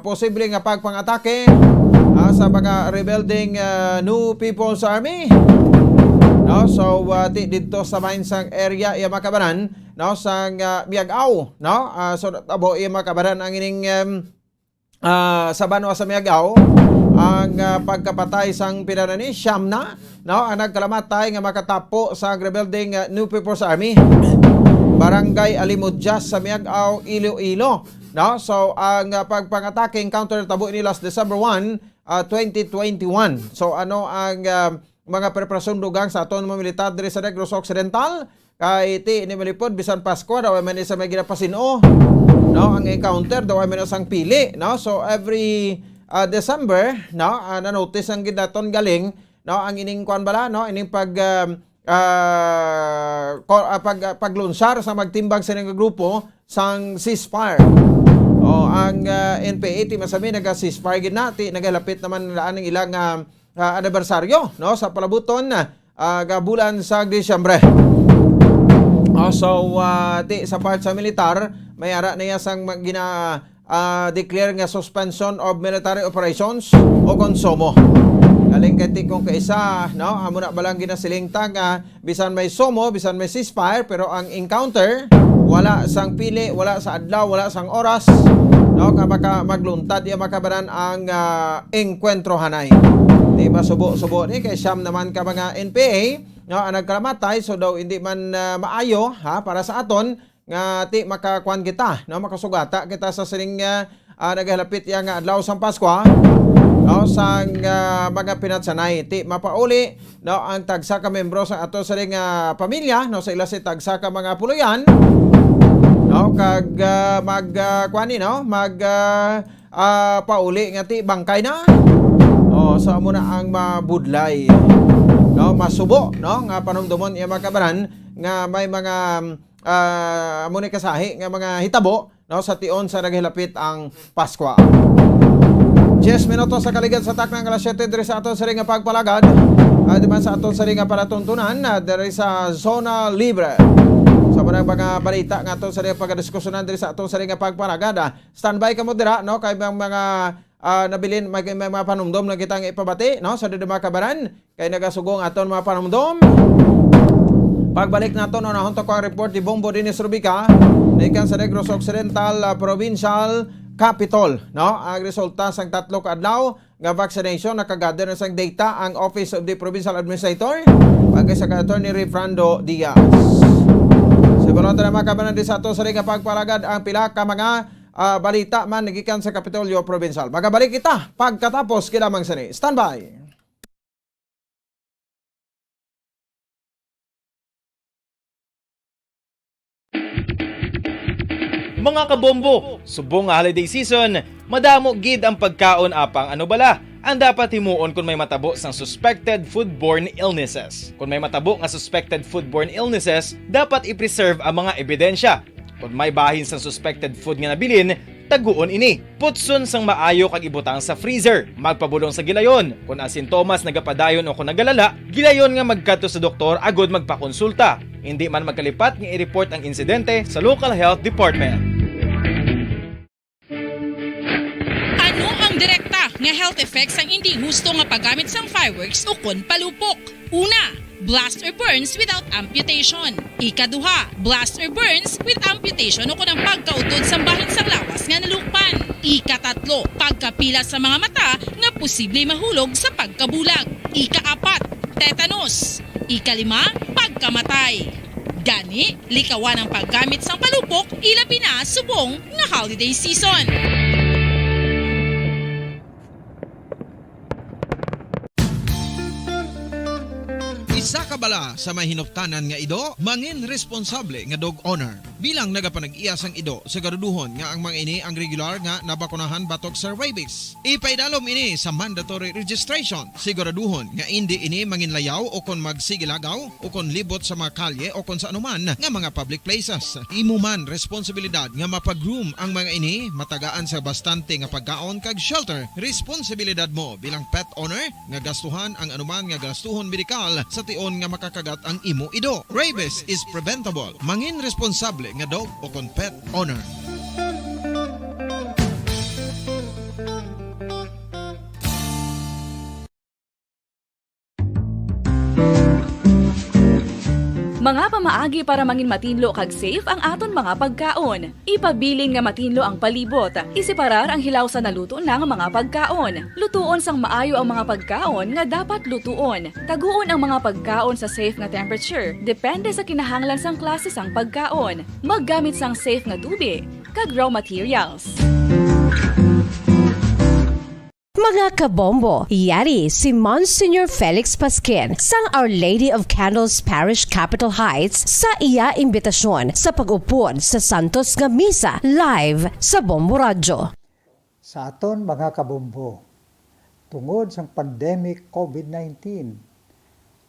posible nga pagpangatake, ah, sa mga rebuilding, ah, New People's Army. No? So, ah, ti didto sa Mainsang area, iya mga kabanan, no, sang, ah, Miag-ao, no? Ah, so, tabo iya mga kabanan ang ining, em, ah, sa banwa sa Miag-ao, ang, ah, pagkapatay sang pinanani, siyam na, no, ang nagkalamatay nga makatapo sa rebuilding, ah, New People's Army, Barangay Alimudjas sa Miag-ao, Iloilo. No? So, ang, ah, pagpangatake encounter tabo ini last December one, ah, twenty twenty-one. So, ano ang, ah, mga preparasyon dugang sa aton mga militar diri sa Negros Occidental? Kay ti ini malipod, bisan Pasko daw ay man isa may ginapasin-o, no? Ang encounter daw ay man isang pili, no? So, every, ah, December, no, ah, na-notice ang gid naton galing, no, ang ining kuan bala, no, ining pag, ah, ah, ko-, ah, pag, ah, paglunsar sa magtimbang sa ining grupo sang ceasefire. O, ang, ah, N P A ti masami naga-ceasefire gid na, ti nagalapit naman na ang ilang, ah, ah, anibersaryo, no, sa palabuton, ah, nga bulan sa Disyembre. Ah, so, ah, ti sa part sa militar, may ara na iya sang mag-, gina-, ah, declare nga suspension of military operations o konsumo. Galing kay ti kung kaisa, no, amo na balang ginasilingta nga bisan may SOMO, bisan may ceasefire, pero ang encounter, wala sang pili, wala sa adlaw, wala sang oras, no, nga maka-, magluntad iya makabanan ang, ah, engkwentro hanay. Di ba, subo-subo ni kay siyam naman ka mga N P A, no, ang nagkalamatay, so daw hindi man, ah, maayo, ha, para sa aton, nga ti makakuan kita, no, makasugata kita sa sining, ah, ah, nagahalapit iya nga adlaw sang Paskwa, no, sang, ah, mga pinatsanay. Ti mapauli, no, ang tagsa ka membro sa ato sining, ah, pamilya, no, sa ila si tagsa ka mga puloy-an, no, kag, ah, mag, ah, kuan ni, no, mag, ah, ah, pauli nga ti bangkay na. Oh, so amo na ang mabudlay, no, masubo, no, nga panumdomon iya mga kabanan nga may mga ah, amo ni kasahi nga mga hitabo, no, sa tion sa nagahilapit ang Paskwa. Diyes minutos sa kaligad sa takna nga alas siyete diri sa aton siring nga pagpalagad. Ah, di man sa aton siring nga palatuntunan, ah, diri sa Zona Libre. Sa mga, mga balita nga aton siring nga pagdiskusyonan diri sa aton siring nga pagpalagad, ah, standby kamo dira, no, kay mga, mga ah, nabilin, may, may mga panumdom na kitang ipabati, no, sa diri mga kabanan. Kay nagasugong aton mga panumdom. Pagbalik naton, unahon ta ko ang report ni Bombo Dennis Rubica, gikan sa Negros Occidental, ah, Provincial Capitol, no? Ang resulta sang tatlo ka adlaw nga vaccination, nakagather na sang data ang Office of the Provincial Administrator, pagkay sa kay Attorney Refrando Diaz. Sa balota na mga kabanan, di sa ato sa ring nga pagpalagad ang pila ka mga, ah, balita man gikan sa Kapitolyo Provincial. Magabalik kita pagkatapos kay lamang sini. Standby. Mga kabombo, subong nga holiday season, madamo gid ang pagkaon apang ano bala ang dapat himuon kon may matabo sang suspected foodborne illnesses. Kon may matabo nga suspected foodborne illnesses, dapat i-preserve ang mga ebidensya. Kon may bahin sang suspected food nga nabilin, taguon ini. Putson sang maayo kag ibutang sa freezer. Magpabulong sa gilayon. Kon ang sintomas nagapadayon o kon nagalala, gilayon nga magkadto sa doktor agod magpakonsulta. Indi man magkalipat nga i-report ang insidente sa local health department. Ano ang direkta Nga health effects ang indi husto nga paggamit sang fireworks ukon palupok. Una, blast or burns without amputation. Ikaduha, blast or burns with amputation ukon ang pagkautod sang bahin sang lawas nga nalukpan. Ikatatlo, pagkapila sa mga mata nga posible mahulog sa pagkabulag. Ikaapat, tetanus. Ikalima, pagkamatay. Gani, likawan ang paggamit sang palupok, ilabi na subong nga holiday season. Isa ka bala sa may hinuptanan nga ido, mangin responsable nga dog owner. Bilang nagapanag-iya sang ido, siguraduhon nga ang mga ini ang regular nga nabakunahan batok sa rabies. Ipaidalom ini sa mandatory registration. Siguraduhon nga indi ini manginlayaw o kon magsigilagaw o kon libot sa mga kalye o kon sa anuman nga mga public places. Imo man responsibilidad nga mapa-groom ang mga ini, matagaan sa bastante nga pagkaon kag shelter. Responsibilidad mo bilang pet owner nga gastuhan ang anuman nga gastuhon medikal sa tion nga makakagat ang imo ido. Rabies is preventable. Mangin responsable nga dog o kon pet owner. Mga pamaagi para mangin matinlo kag safe ang aton mga pagkaon. Ipabilin nga matinlo ang palibot. Iseparar ang hilaw sa naluto na nga mga pagkaon. Lutuon sang maayo ang mga pagkaon nga dapat lutuon. Taguon ang mga pagkaon sa safe nga temperature, depende sa kinahanglan sang klase sang pagkaon. Maggamit sang safe nga tubi kag raw materials. Mga kabombo, yari si Monsignor Felix Pasquin sang Our Lady of Candles Parish, Capitol Heights, sa iya imbitasyon sa pag-upod sa Santos nga Misa live sa Bombo Radyo. Sa aton mga kabombo, tungod sang pandemic covid nineteen,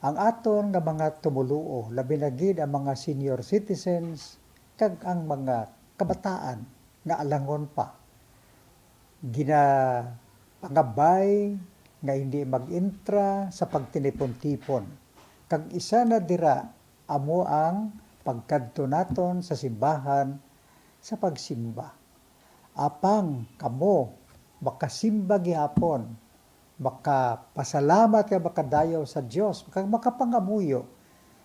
ang aton nga mga tumoluo, labi na gid ang mga senior citizens kag ang mga kabataan nga alangon pa, ginapangabay nga hindi mag-intra sa pagtinipon-tipon, kag isa na dira amo ang pagkadto naton sa simbahan sa pagsimba. Apang kamo makasimba gihapon, makapasalamat kag makadayaw sa Dios, kag makapangamuyo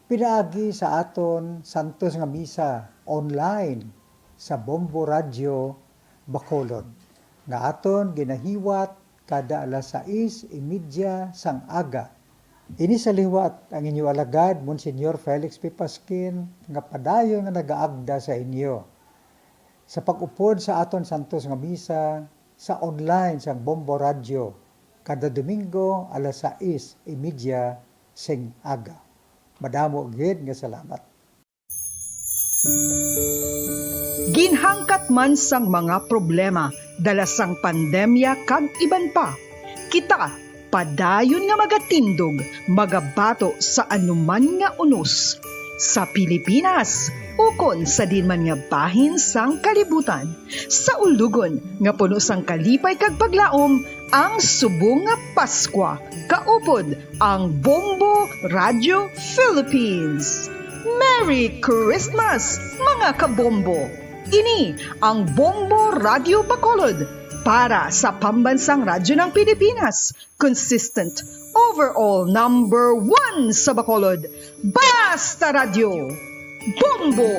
pinaagi sa aton santos nga misa online sa Bombo Radyo Bacolod, nga aton ginahiwat kada alas sais y media sang aga. Ini sa liwat ang inyo alagad, Monsignor Felix P. Pasquin, nga padayon nga nagaagda sa inyo sa pag-upod sa aton santos nga misa sa online sang Bombo Radyo kada Domingo alas sais y media sing aga. Madamo gid nga salamat. Ginhangkat man sang mga problema dala sang pandemya kag iban pa, kita padayon nga magatindog, magabato sa anuman nga unos sa Pilipinas ukon sa diin man nga bahin sang kalibutan, sa ulugon nga puno sang kalipay kag paglaom ang subong nga Paskwa, kaupod ang Bombo Radio Philippines. Merry Christmas, mga kabombo! Ini ang Bombo Radio Bacolod para sa Pambansang Radyo ng Pilipinas, consistent, overall number one sa Bacolod. Basta Radyo, Bombo!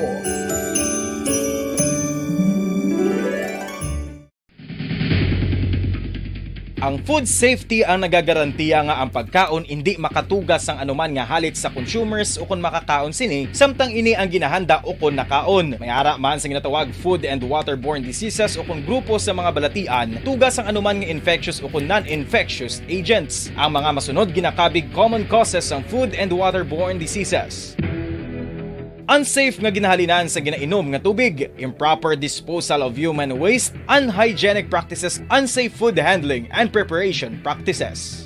Ang food safety ang nagagarantiya nga ang pagkaon indi makatuga sang anuman nga halit sa consumers ukon makakaon sini, samtang ini ang ginahanda ukon nakaon. May ara man sa ginatawag food and waterborne diseases ukon grupo sa mga balatian, tuga sang anuman nga infectious ukon non-infectious agents. Ang mga masunod ginakabig common causes sang food and waterborne diseases. Unsafe nga ginahalinan sa ginainom nga tubig, improper disposal of human waste, unhygienic practices, unsafe food handling and preparation practices.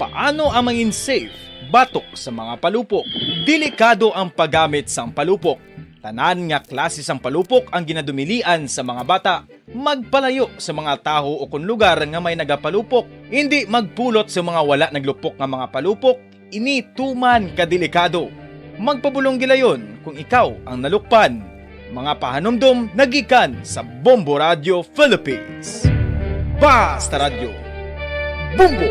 Paano ang mangin safe batok sa mga palupok? Delikado ang paggamit sang palupok. Tanan nga klase sang palupok ang ginadumilian sa mga bata. Magpalayo sa mga tawo ukon lugar nga may nagapalupok. Indi magpulot sa mga wala naglupok nga mga palupok. Ini tuman ka delikado. Magpabulong gilayon kung ikaw ang nalukpan. Mga pahanumdom nagikan sa Bombo Radio Philippines. Basta Radyo, Bombo!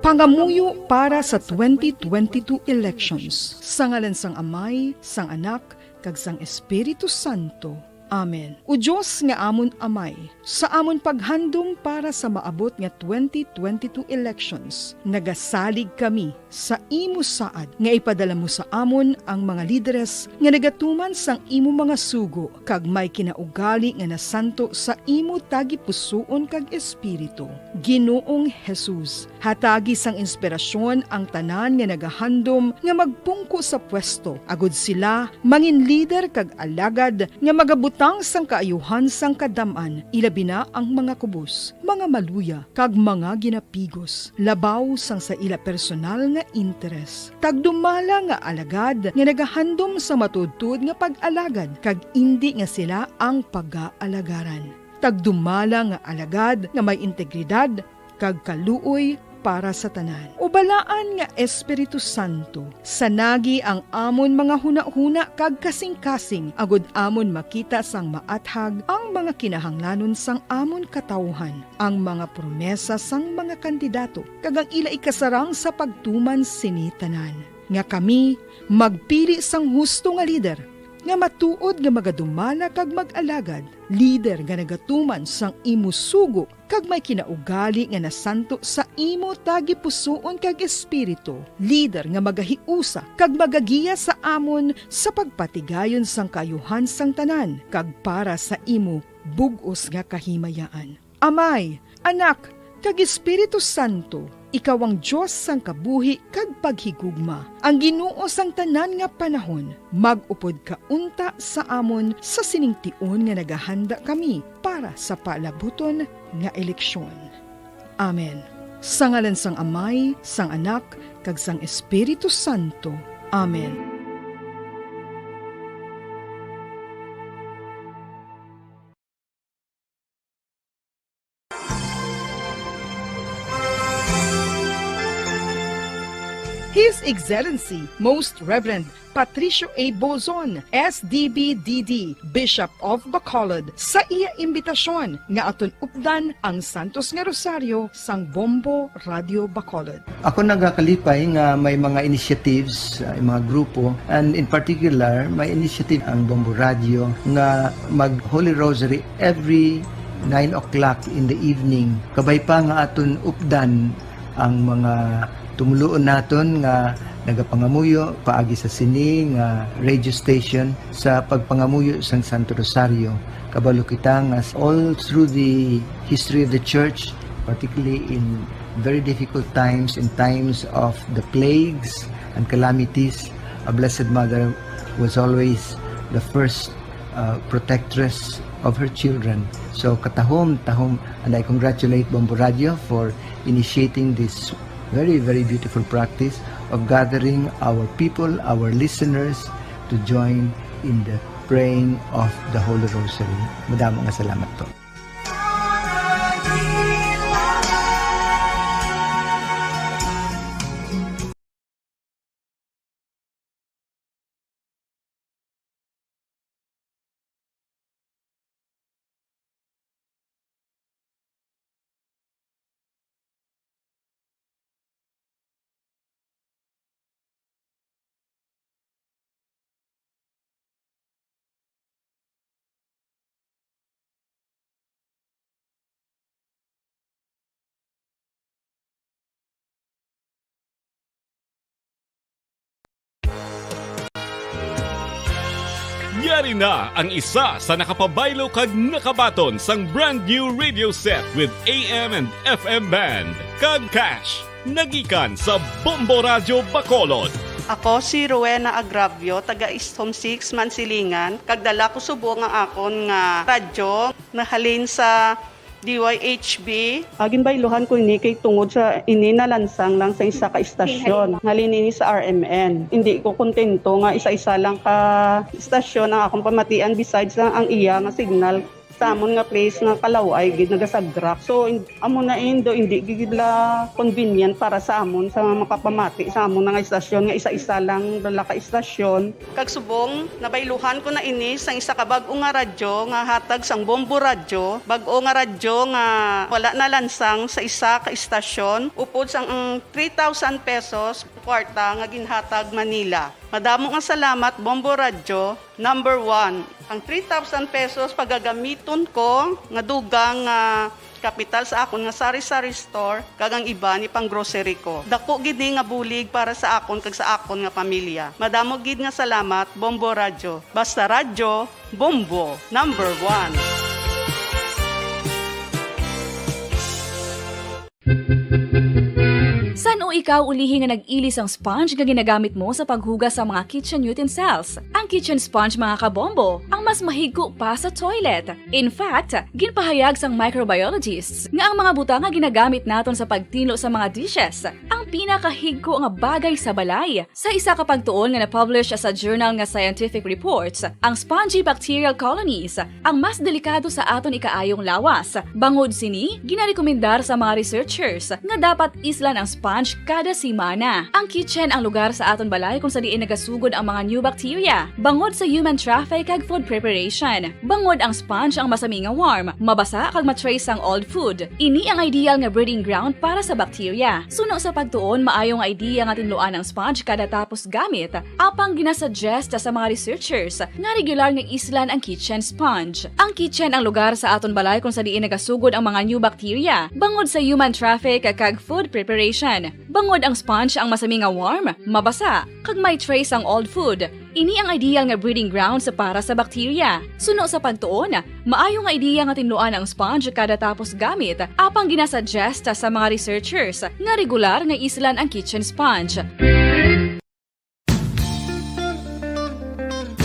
Pangamuyo para sa twenty twenty-two elections. Sa ngalan sang Amay, sang Anak, kag sang Espiritu Santo. Amen. O Dios nga amon Amay, sa amon paghandom para sa maabot nga twenty twenty-two elections, nagasalig kami sa imo saad nga ipadala mo sa amon ang mga lideres nga nagatuman sang imo mga sugo, kag may kinaugali nga nasanto sa imo tagipusoon kag espiritu. Ginoong Jesus, hatagi sang inspirasyon ang tanan nga nagahandom nga magpungko sa pwesto, agud sila mangin lider kag alagad nga magabutang sang kaayuhan sang kadam-an, ilabi na ang mga kubos, mga maluya, kag mga ginapigos, labaw sang sa ila personal nga interes. Tagdumala nga alagad nga nagahandom sa matuodtuod nga pag-alagad, kag indi nga sila ang pagaalagaran. Tagdumala nga alagad nga may integridad kag kaluoy para sa tanan. O Balaan nga Espiritu Santo, sanagi ang amon mga hunahuna kag kasingkasing, agud amon makita sang maathag ang mga kinahanglanon sang amon katawuhan, ang mga promesa sang mga kandidato, kag ang ila ikasarang sa pagtuman sini tanan, nga kami magpili sang husto nga lider, nga matuod nga magadumala kag mag-alagad, lider nga nagatuman sang imo sugo, kag may kinaugali nga nasanto sa imo tagipusoon kag espiritu, lider nga magahiusa kag magagiya sa amon sa pagpatigayon sang kaayuhan sang tanan, kag para sa imo bug-os nga kahimayaan. Amay, Anak, kag Espiritu Santo, ikaw ang Dios sang kabuhi kag paghigugma, ang Ginoo sang tanan nga panahon. Mag-upod ka unta sa amon sa sining tion nga nagahanda kami para sa palabuton nga eleksyon. Amen. Sa ngalan sang Amay, sang Anak, kag sang Espiritu Santo. Amen. His Excellency Most Reverend Patricio A. Bozon, S D B D D, Bishop of Bacolod, sa iya imbitasyon nga aton updan ang Santos nga Rosario sang Bombo Radio Bacolod. Ako nagakalipay nga may mga initiatives, uh, mga grupo, and in particular, may initiative ang Bombo Radio nga mag Holy Rosary every nine o'clock in the evening. Kabay pa nga aton updan ang mga tumuluon naton nga nagapangamuyo paagi sa sini nga radio station sa pagpangamuyo sang Santo Rosario. Kabalo kita nga all through the history of the church, particularly in very difficult times, in times of the plagues and calamities, a Blessed Mother was always the first uh, protectress of her children. So katahom, tahom, and I congratulate Bombo Radio for initiating this very, very beautiful practice of gathering our people, our listeners, to join in the praying of the Holy Rosary. Madamo nga salamat po. Yari na ang isa sa nakapabaylo kag nakabaton sang brand new radio set with A M and F M band, kag cash, nagikan sa Bombo Radio Bacolod. Ako si Rowena Agravio, taga East Home Six, Mansilingan, kag dala ko subong ang akon nga radyo nahalin sa D Y H B. Ah, ginbayluhan ko ini kay tungod sa ini nalansang lang sa isa ka istasyon. Halin ini sa R M N. Hindi ko kontento nga isa-isa lang ka istasyon ang akong pamatian besides lang ang iya nga signal. Sa amon nga place nga kalaway gid nagasagrak. So, in-, amo na indo, hindi gid la convenient para sa amon sa makapamati sa amon nga istasyon nga isa-isa lang dala ka istasyon. Kag subong, nabayluhan ko na ini sang isa ka bag-o nga radyo nga hatag sang Bombo Radyo, bag-o nga radyo nga wala nalansang sa isa ka istasyon, upod sang ang three thousand pesos kwarta nga ginhatag man nila. Madamo nga salamat, Bombo Radyo, number one. Ang three thousand pesos pagagamiton ko nga dugang nga kapital sa akon nga sari-sari store kag ang iban ipang-grocery ko. Dako gid ni nga bulig para sa akon kag sa akon nga pamilya. Madamo gid nga salamat, Bombo Radyo. Basta radyo, Bombo, number one. San-o ikaw ulihi nga nag-ili sang sponge nga ginagamit mo sa paghugas sa mga kitchen utensils? Ang kitchen sponge, mga kabombo, ang mas mahigko pa sa toilet. In fact, ginpahayag sang microbiologists nga ang mga butang nga ginagamit naton sa pagtinlo sa mga dishes ang pinakahigko nga bagay sa balay. Sa isa ka pagtuon nga na-publish sa journal nga Scientific Reports, ang spongy bacterial colonies ang mas delikado sa aton ikaayong lawas. Bangod sini, ginarekomendar sa mga researchers nga dapat islan ang sponge kada semana. Ang kitchen ang lugar sa aton balay kung sa diin nagasugod ang mga new bacteria, bangod sa human traffic kag food preparation. Bangod ang sponge ang masami nga warm, mabasa kag ma-trace ang old food. Ini ang ideal nga breeding ground para sa bacteria. Suno sa pagtuon, maayo nga idea nga tinluan ang sponge kada tapos gamit, apang ginasuggest sa mga researchers nga regular nga islan ang kitchen sponge. Ang kitchen ang lugar sa aton balay kung sa diin nagasugod ang mga new bacteria, bangod sa human traffic kag food preparation. Bangod ang sponge ang masami nga warm, mabasa, kag may trace ang old food. Ini ang ideal nga breeding grounds para sa bacteria. Suno sa pagtuon, maayo nga idea nga tinluan ang sponge kada tapos gamit, apang ginasuggest sa mga researchers nga regular nga islan ang kitchen sponge.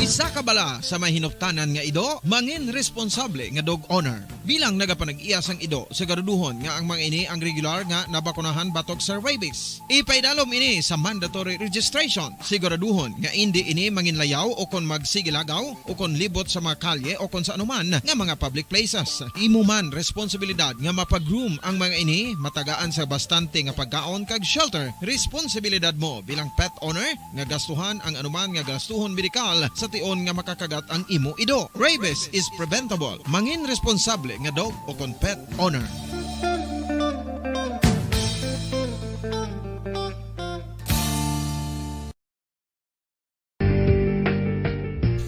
Isa ka bala sa may hinuptanan nga ido, mangin responsable nga dog owner. Bilang nagapanag-iya sang ido, siguraduhon nga ang mga ini ang regular nga nabakunahan batok sa rabies. Ipaidalom ini sa mandatory registration. Siguraduhon nga indi ini manginlayaw o kon magsigilagaw o kon libot sa mga kalye o kon sa anuman nga mga public places. Imo man responsibilidad nga mapa-groom ang mga ini, matagaan sa bastante nga pagkaon kag shelter. Responsibilidad mo bilang pet owner nga gastuhan ang anuman nga gastuhon medikal sa tion nga makakagat ang imo ido. Rabies is preventable. Mangin responsable nga dog o kon pet owner.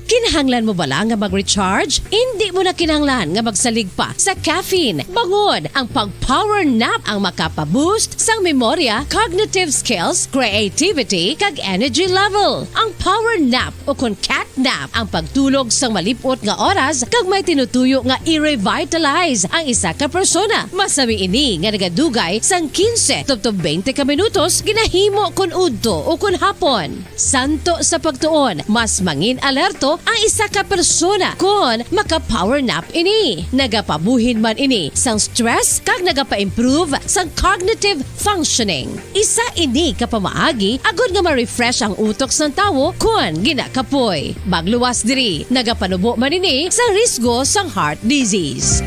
Kinahanglan mo bala nga mag-recharge? Indi mo na kinahanglan nga magsalig pa sa caffeine. Bangod ang pag-power nap ang makapa-boost sang memorya, cognitive skills, creativity, kag energy level. Ang power nap, o kon cat nap, ang pagtulog sang malip-ot nga oras kag may tinutuyo nga i-revitalize ang isa ka persona. Masami ini nga nagadugay sang quince tubtob twenty ka minutos, ginahimo kon udto o kon hapon. Santo sa pagtuon, mas mangin-alerto ang isa ka persona kon maka-power nap ini. Nagapabuhin man ini sang stress kag nagapa-improve sang cognitive functioning. Isa ini ka pamaagi agod nga ma-refresh ang utok sang tawo kon ginakapoy. Magluwas diri, nagapanubo man ini sa risgo sang heart disease.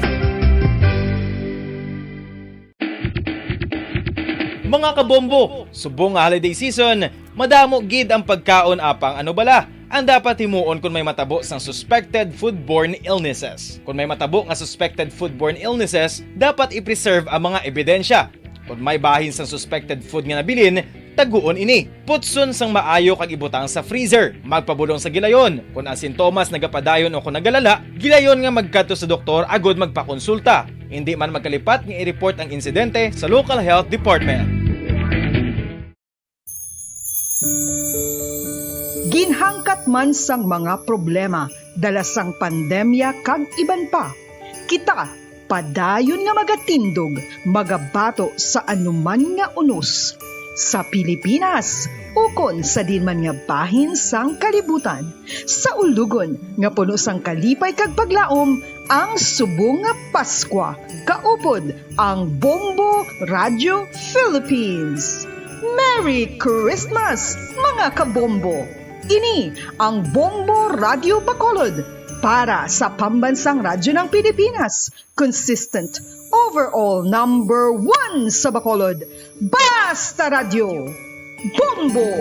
Mga kabombo, subong nga holiday season, madamo gid ang pagkaon apang ano bala ang dapat himuon kon may matabo sang suspected foodborne illnesses. Kon may matabo nga suspected foodborne illnesses, dapat i-preserve ang mga ebidensya. Kon may bahin sang suspected food nga nabilin, taguon ini. Putson sang maayo kag ibutang sa freezer. Magpabulong sa gilayon. Kon ang sintomas nagapadayon o kon nagalala, gilayon nga magkadto sa doktor agod magpakonsulta. Indi man magkalipat nga i-report ang insidente sa local health department. Ginhangkat man sang mga problema dala sang pandemya kag iban pa, kita padayon nga magatindog, magabato sa anuman nga unos, sa Pilipinas ukon sa diin man nga bahin sang kalibutan, sa ulogon nga puno sang kalipay kag paglaom ang subong nga Paskwa, kaupod ang Bombo Radio Philippines. Merry Christmas, mga kabombo! Ini ang Bombo Radio Bacolod, Para sa Pambansang Radyo ng Pilipinas, consistent, overall number one sa Bacolod, Basta Radyo, Bombo!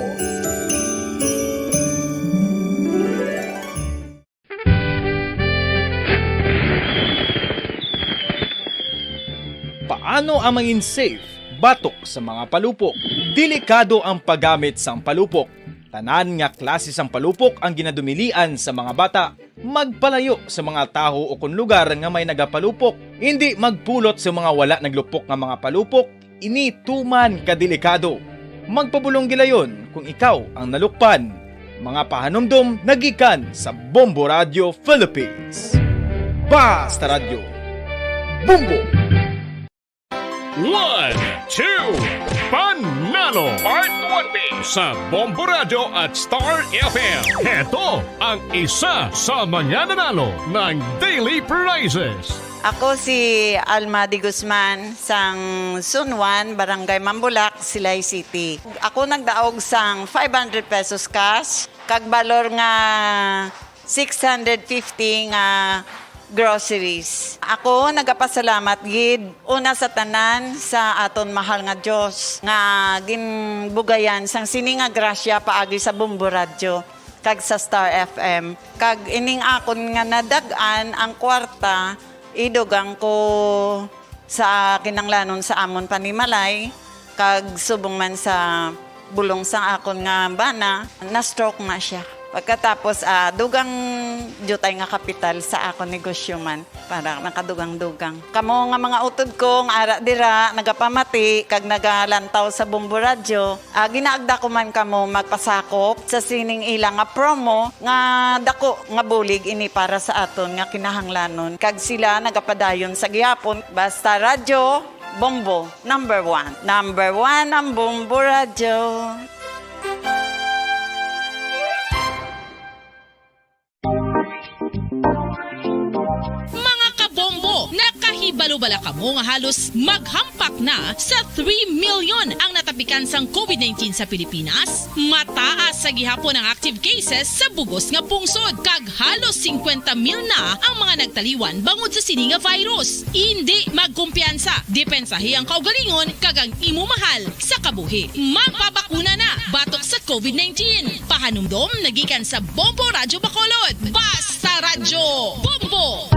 Paano ang mangin safe batok sa mga palupok? Delikado ang paggamit sang palupok. Tanan nga klase sang palupok ang ginadumilian sa mga bata. Magpalayo sa mga tawo ukon lugar nga may nagapalupok. Indi magpulot sa mga wala naglupok nga mga palupok. Ini tuman ka delikado. Magpabulong gilayon kung ikaw ang nalukpan. Mga pahanumdom nagikan sa Bombo Radio Philippines. Basta Radyo. Bombo! One, two, Panalo Part twenty sa Bombo Radio at Star F M. Heto ang isa sa mga nanalo ng daily prizes. Ako si Alma de Guzman, sang Zone one, Barangay Mambulak, Silay City. Ako nagdaog sang five hundred pesos cash, kag balor nga six hundred fifty nga groceries. Ako nagapasalamat gid una sa tanan sa aton mahal nga Dios nga ginbugayan sang sini nga grasya paagi sa Bombo Radyo kag sa Star F M. Kag ining akon nga nadag-an ang kwarta, idugang ko sa kinahanglanon sa amon panimalay, kag subong man sa bulong sang akon nga bana, na-stroke na sia. Pagkatapos, ah, dugang diutay nga kapital sa akon negosyo man, para nakadugang-dugang. Kamo nga mga utod ko nga ara dira, nagapamati kag nagalantaw sa Bombo Radyo, ah, ginaagda ko man kamo magpasakop sa sining ila nga promo nga dako nga bulig ini para sa aton nga kinahanglanon, kag sila nagapadayon sa gihapon. Basta Radyo, Bombo, number one. Number one ang Bombo Radyo. Mga kabombo, nakahibalo bala kamo nga halos maghampak na sa three million ang natapikan sang covid nineteen sa Pilipinas? Mataas sa gihapon ang active cases sa bugos nga pungsod, kag halos singkwenta mil na ang mga nagtaliwan bangod sa sini nga virus. Indi magkumpiyansa, depensahi ang kaugalingon kag ang imo mahal sa kabuhi. Magpabakuna na batok sa covid nineteen. Pahanumdom nagikan sa Bombo Radyo Bacolod. Basta Radyo Bombo!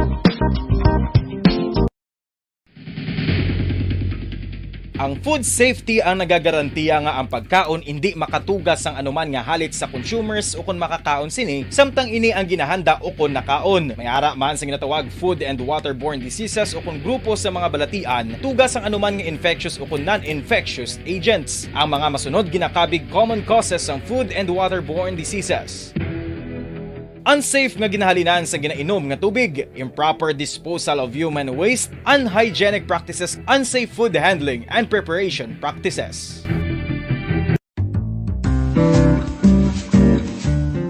Ang food safety ang nagagarantiya nga ang pagkaon indi makatuga sang anuman nga halit sa consumers ukon makakaon sini, samtang ini ang ginahanda ukon nakaon. May ara man sa ginatawag food and waterborne diseases ukon grupo sa mga balatian, tuga sang anuman nga infectious ukon non-infectious agents. Ang mga masunod ginakabig common causes sang food and waterborne diseases. Unsafe nga ginahalinan sa ginainom nga tubig, improper disposal of human waste, unhygienic practices, unsafe food handling and preparation practices.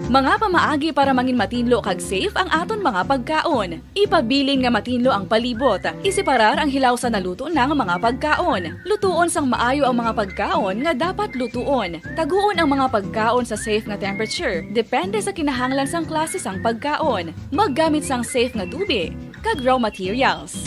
Mga pamaagi para mangin matinlo kag safe ang aton mga pagkaon. Ipabilin nga matinlo ang palibot. Iseparar ang hilaw sa naluto na nga mga pagkaon. Lutuon sang maayo ang mga pagkaon nga dapat lutuon. Taguon ang mga pagkaon sa safe nga temperature, depende sa kinahanglan sang klase sang pagkaon. Maggamit sang safe nga tubig kag raw materials.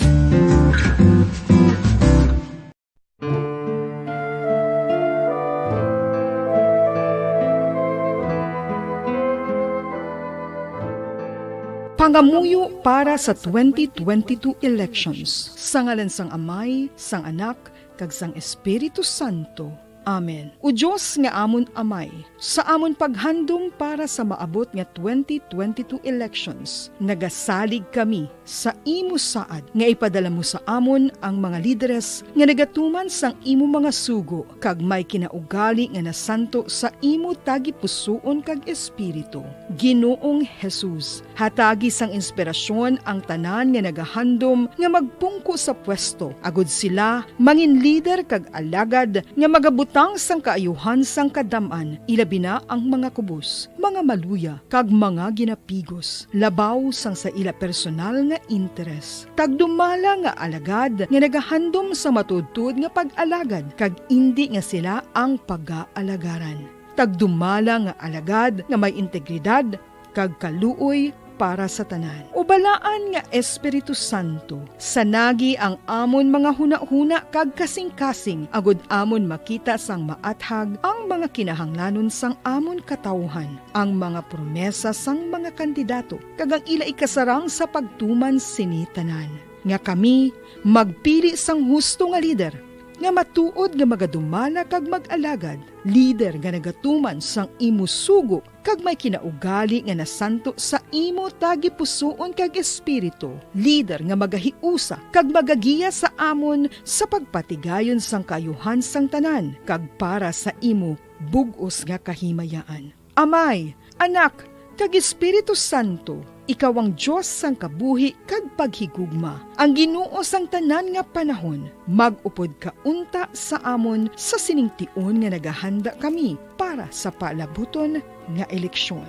Pangamuyo para sa twenty twenty-two elections. Sa ngalan sang Amay, sang Anak, kag sang Espiritu Santo. Amen. O Dios nga amon Amay, sa amon paghandom para sa maabot nga twenty twenty-two elections, nagasalig kami sa imo saad nga ipadala mo sa amon ang mga lideres nga nagatuman sang imo mga sugo kag may kinaugali nga nasanto sa imo tagipusoon kag espiritu. Ginoong Jesus, hatagi sang inspirasyon ang tanan nga nagahandom nga magpungko sa pwesto, agud sila mangin lider kag alagad nga magabutang sang kaayuhan sang kadam-an, ilabi na ang mga kubos, mga maluya, kag mga ginapigos, labaw sang sa ila personal nga interes. Tagdumala nga alagad nga nagahandom sa matuodtuod nga pag-alagad, kag indi nga sila ang pagaalagarang. Tagdumala nga alagad nga may integridad kag kaluoy para sa tanan. O Balaan nga Espiritu Santo, sanagi ang amon mga hunahuna kag kasingkasing, agod amon makita sang maathag ang mga kinahanglanon sang amon katawuhan, ang mga promesa sang mga kandidato, kag ang ila ikasarang sa pagtuman sini tanan, nga kami magpili sang husto nga lider, nga matuod nga magadumala kag mag-alagad, lider nga nagatuman sang imo sugo kag may kinaugali nga nasanto sa imo tagipusoon kag espiritu, lider nga magahiusa kag magagiya sa amon sa pagpatigayon sang kaayuhan sang tanan kag para sa imo bug-os nga kahimayaan. Amay, Anak, kag Espiritu Santo, ikaw ang Dios sang kabuhi kag paghigugma, ang Ginoo sang tanan nga panahon. Mag-upod ka unta sa amon sa sining tion nga nagahanda kami para sa palabuton nga eleksyon.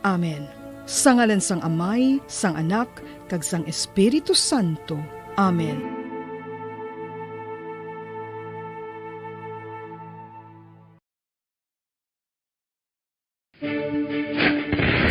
Amen. Sa ngalan sang Amay, sang Anak, kag sang Espiritu Santo. Amen.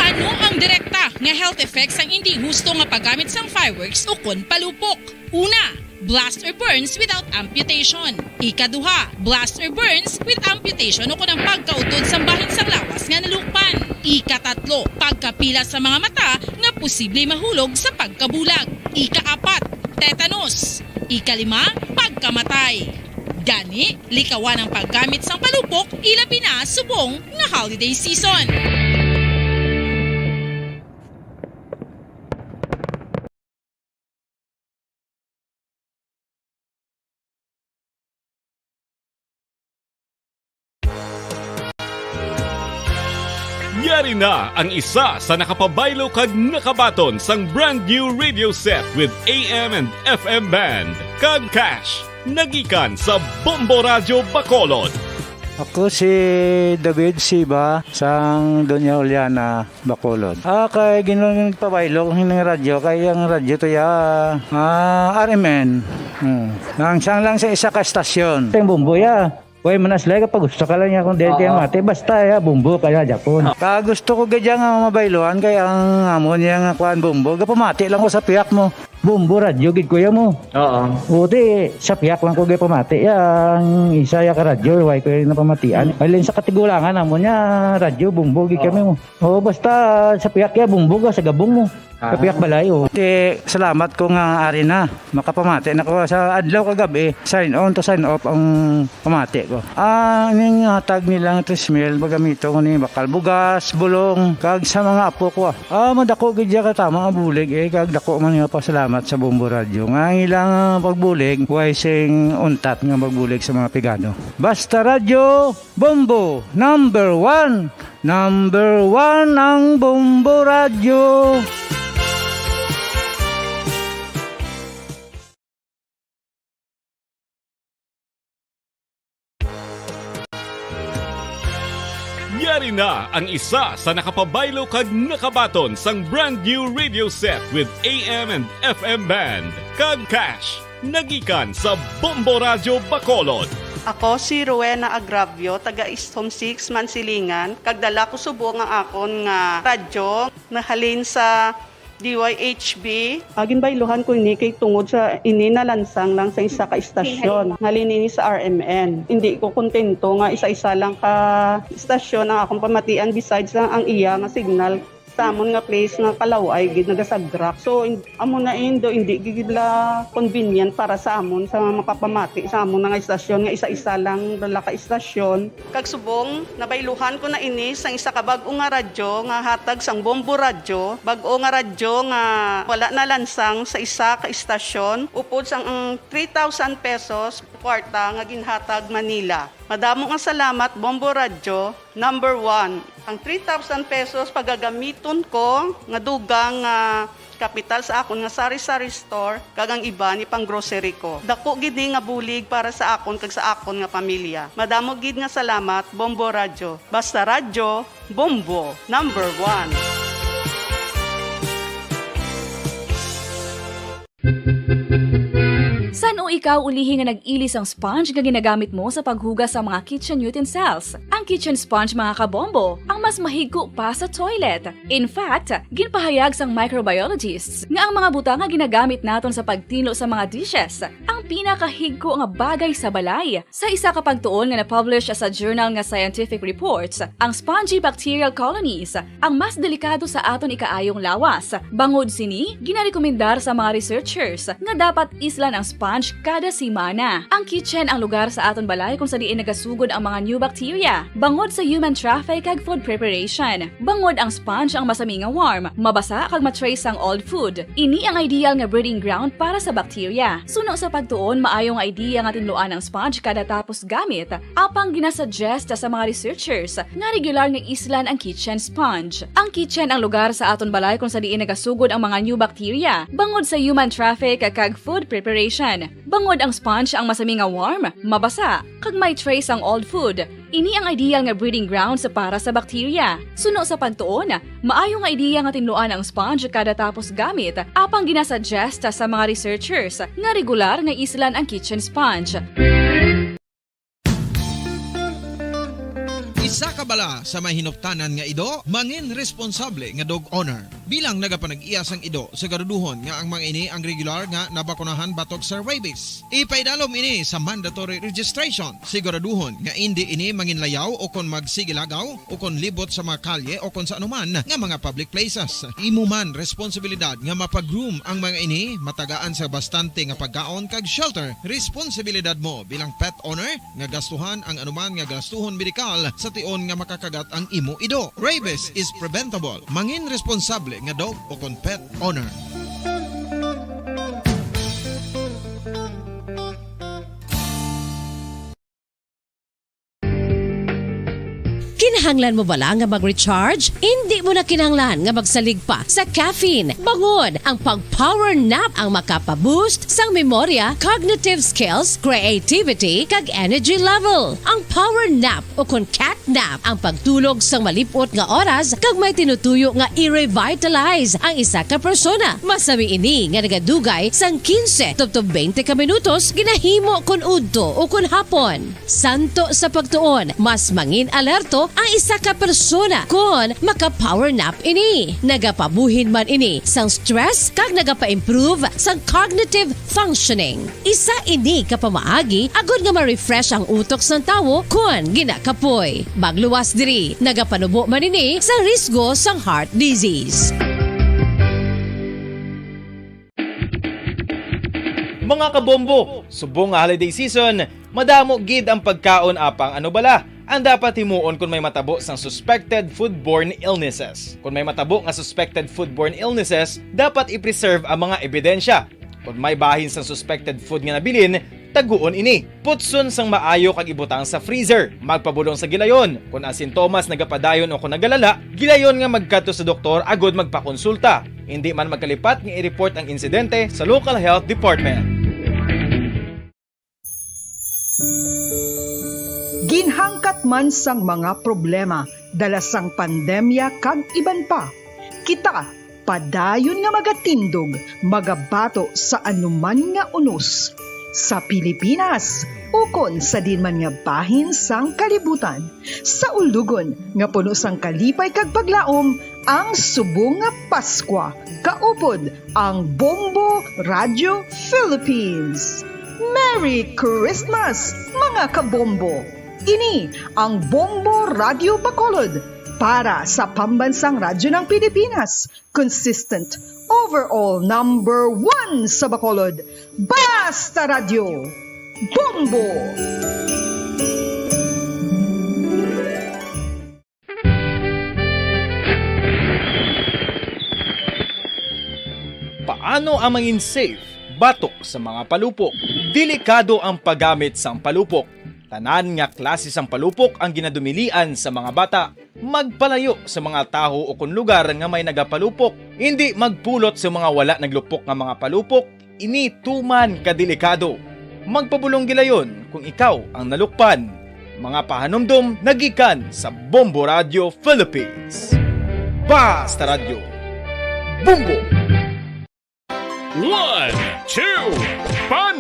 Ano ang direkta nga health effects sang indi husto nga paggamit sang fireworks ukon palupok? Una, blast or burns without amputation. Ikaduha, blast or burns with amputation ukon ang pagkautod sang bahin sang lawas nga nalukban. Ikatatlo, pagkapila sa mga mata nga posible mahulog sa pagkabulag. Ikaapat, tetanus. Ikalima, pagkamatay. Gani, likawan ang paggamit sang palupok, ilabi na subong nga holiday season. Yari na ang isa sa nakapabaylo kag nakabaton sang brand new radio set with A M and F M band kag cash, nagikan sa Bombo Radyo Bacolod. Ako si David Siba sang Doña Juliana, Bacolod. Ah, kay ginpabaylo ko ning radyo, kay ang radyo to ya, ah, R M N. Hmm. Ang sang lang sa isa ka estasyon. Teng Bombo ya. Way man aslay kapag gusto ka lang niya kung dili Oo. Mati, basta ya Bombo kaya Japon. Ka gusto ko gadya nga mabayluan kay ang amo niya nga kuan Bombo, gapamati lang ko sa piyak mo. Bombo radyo gid kuya mo. Oo. Buti sa piyak lang ko gapamati. Ang isa ya ka radyo, way ko yung napamatian. Ay, lang sa katigulangan amo niya, radyo, Bombo gid Oo. Kami mo. Oo, basta sa piyak ya Bombo ka sa gabong mo. Ah. Kapiyak balay, oh. Ti, salamat ko nga ari na. Makapamati na ko sa adlaw kag gab-i. Sign on to sign off ang pamati ko. Ah, ning hatag nila nga tres mil, magamito ko ni bakal bugas, bulong, kag sa mga apo ko, ah. Ah, madako gid ya katama ang bulig, eh, kag dako man nga pasalamat sa Bombo Radyo. Nga ang ilang, ah, pagbulig, way sing untat nga magbulig sa mga pigado. Basta Radyo, Bombo, number one! Number one ang Bombo Radyo. Yari na ang isa sa nakapabaylo kag nakabaton sang brand new radio set with A M and F M band kag cash. Nagikan sa Bombo Radyo Bacolod. Ako si Rowena Agravio, taga East Home Six, Mansilingan, kag dala ko subong ang akon nga radyo nahalin sa D Y H B. Ah, ginbayluhan ko ini kay tungod sa ini nalansang lang sa isa ka istasyon. Halin ini sa R M N. Hindi ko kontento nga isa-isa lang ka istasyon ang akong pamatian besides lang ang iya nga signal sa amon nga place nga kalaway gid nagasagrak. So, in-, amo na indo, hindi gid la convenient para sa amon sa makapamati sa amon nga istasyon nga isa-isa lang dala ka istasyon. Kag subong, nabayluhan ko na ini sang isa ka bag-o nga radyo nga hatag sang Bombo Radyo, bag-o nga radyo nga wala nalansang sa isa ka istasyon, upod sang ang three thousand pesos kwarta nga ginhatag Manila. Madamo nga salamat, Bombo Radyo. Number one, ang three thousand pesos pagagamiton ko nga dugang nga kapital sa akon nga sari-sari store kag ang iban ipang-grocery ko. Dako gid ni nga bulig para sa akon kag sa akon nga pamilya. Madamo gid nga salamat, Bombo Radyo. Basta Radyo, Bombo, number one. San-o Ikaw ulihi nga nag-ili sang sponge nga ginagamit mo sa paghugas sa mga kitchen utensils. Ang kitchen sponge, mga kabombo, ang mas mahigko pa sa toilet. In fact, ginpahayag sang microbiologists nga ang mga butang nga ginagamit naton sa pagtinlo sa mga dishes ang pinakahigko nga bagay sa balay. Sa isa ka pagtuon nga na-publish sa journal nga Scientific Reports, ang spongy bacterial colonies ang mas delikado sa aton ikaayong lawas. Bangod sini, ginarekomendar sa mga researchers nga dapat islan ang sponge kada semana. Ang kitchen ang lugar sa aton balay kung sa diin nagasugod ang mga new bacteria bangod sa human traffic kag food preparation. Bangod ang sponge ang masami nga warm, mabasa kag ma-trace ang old food. Ini ang ideal nga breeding ground para sa bacteria. Suno sa pagtuon, maayo nga idea nga tinluan ang sponge kada tapos gamit, apang ginasuggest sa mga researchers nga regular nga islan ang kitchen sponge. Ang kitchen ang lugar sa aton balay kung sa diin nagasugod ang mga new bacteria bangod sa human traffic kag food preparation. Bangod ang sponge ang masami nga warm, mabasa, kag may trace ang old food, ini ang ideal nga breeding grounds para sa bacteria. Suno sa pagtuon, maayo nga ideya nga tinluan ang sponge kada tapos gamit, apang ginasuggest sa mga researchers nga regular nga islan ang kitchen sponge. Isa ka bala sa may hinuptanan nga ido, mangin responsable nga dog owner. Bilang nagapanag-iya sang ido, siguraduhon nga ang mga ini ang regular nga nabakunahan batok sa rabies. Ipaidalom ini sa mandatory registration. Siguraduhon nga indi ini manginlayaw o kon magsigilagaw o kon libot sa mga kalye o kon sa anuman nga mga public places. Imo man responsibilidad nga mapag-groom ang mga ini, matagaan sa bastante nga pagkaon kag shelter. Responsibilidad mo bilang pet owner nga gastuhan ang anuman nga gastuhon medikal sa tion nga makakagat ang imo ido. Rabies is preventable. Mangin responsable nga dog o kon pet owner. Kinahanglan mo bala nga mag-recharge? Indi mo na kinahanglan nga magsalig pa sa caffeine. Bangod ang pag-power nap ang makapa-boost sang memorya, cognitive skills, creativity, kag energy level. Ang power nap o kon cat nap ang pagtulog sang malip-ot nga oras kag may tinutuyo nga i-revitalize ang isa ka persona. Masami ini nga nagadugay sang quince tubtob twenty ka minutos, ginahimo kon udto o kon hapon. Suno sa pagtuon, mas mangin-alerto ang isa ka persona kon maka-power nap ini. Nagapabuhin man ini sang stress kag nagapa-improve sang cognitive functioning. Isa ini ka pamaagi agod nga ma-refresh ang utok sang tawo kon ginakapoy. Magluwas diri, nagapanubo man ini sa risgo sang heart disease. Mga kabombo, subong nga holiday season, madamo gid ang pagkaon, apang ano bala ang dapat himuon kon may matabo sang suspected foodborne illnesses? Kon may matabo nga suspected foodborne illnesses, dapat i-preserve ang mga ebidensya. Kon may bahin sang suspected food nga nabilin, taguon ini. Putson sang maayo kag ibutang sa freezer. Magpabulong sa gilayon. Kon ang sintomas nagapadayon o kon nagalala, gilayon nga magkadto sa doktor agod magpakonsulta. Indi man magkalipat nga i-report ang insidente sa local health department. Ginhangkat man sang mga problema dala sang pandemya kag iban pa, kita padayon nga magatindog, magabato sa anuman nga unos, sa Pilipinas ukon sa diin man nga bahin sang kalibutan. Sa ulugon nga puno sang kalipay kag paglaom ang subong nga Paskwa, kaupod ang Bombo Radio Philippines. Merry Christmas, mga kabombo! Ini ang Bombo Radio Bacolod para sa Pambansang Radyo ng Pilipinas, consistent, overall number one sa Bacolod. Basta Radyo, Bombo! Paano ang mangin safe batok sa mga palupok? Delikado ang paggamit sang palupok. Tanan nga klase sang palupok ang ginadumilian sa mga bata. Magpalayo sa mga tawo o kon lugar nga may nagapalupok. Indi magpulot sa mga wala naglupok nga mga palupok. Ini tuman ka delikado. Magpabulong gilayon kung ikaw ang nalukpan. Mga pahanumdom nagikan sa Bombo Radio Philippines. Basta Radyo, Bombo! One, two, pan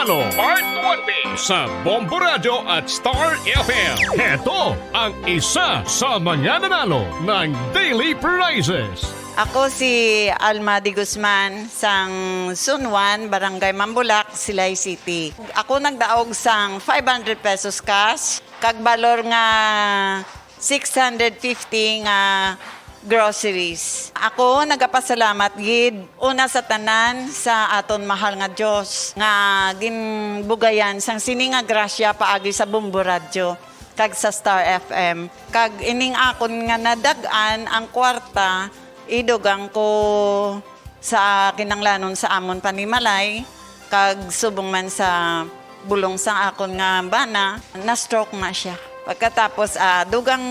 Part one B sa Bombo Radyo at Star F M. Heto ang isa sa mga nanalo ng daily prizes. Ako si Alma de Guzman, sang Sunwan, Barangay Mambulak, Silay City. Ako nagdaog sang five hundred pesos cash, kag balor nga six hundred fifty nga groceries. Ako nagapasalamat gid una sa tanan sa aton mahal nga Dios nga ginbugayan sang sini nga grasya paagi sa Bombo Radyo kag sa Star F M. Kag ining akon nga nadag-an ang kwarta, idugang ko sa kinahanglanon sa amon panimalay, kag subong man sa bulong sang akon nga bana, na-stroke na siya. Pagkatapos, ah, dugang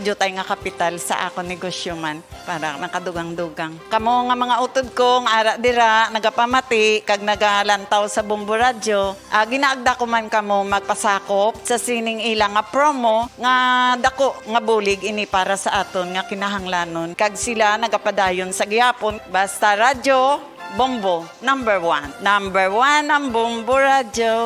diutay nga kapital sa akon negosyo man, para nakadugang-dugang. Kamo nga mga utod ko nga ara dira, nagapamati kag nagalantaw sa Bombo Radyo, ah, ginaagda ko man kamo magpasakop sa sining ila nga promo nga dako nga bulig ini para sa aton nga kinahanglanon, kag sila nagapadayon sa gihapon. Basta Radyo Bombo, number one. Number one ang Bombo Radyo.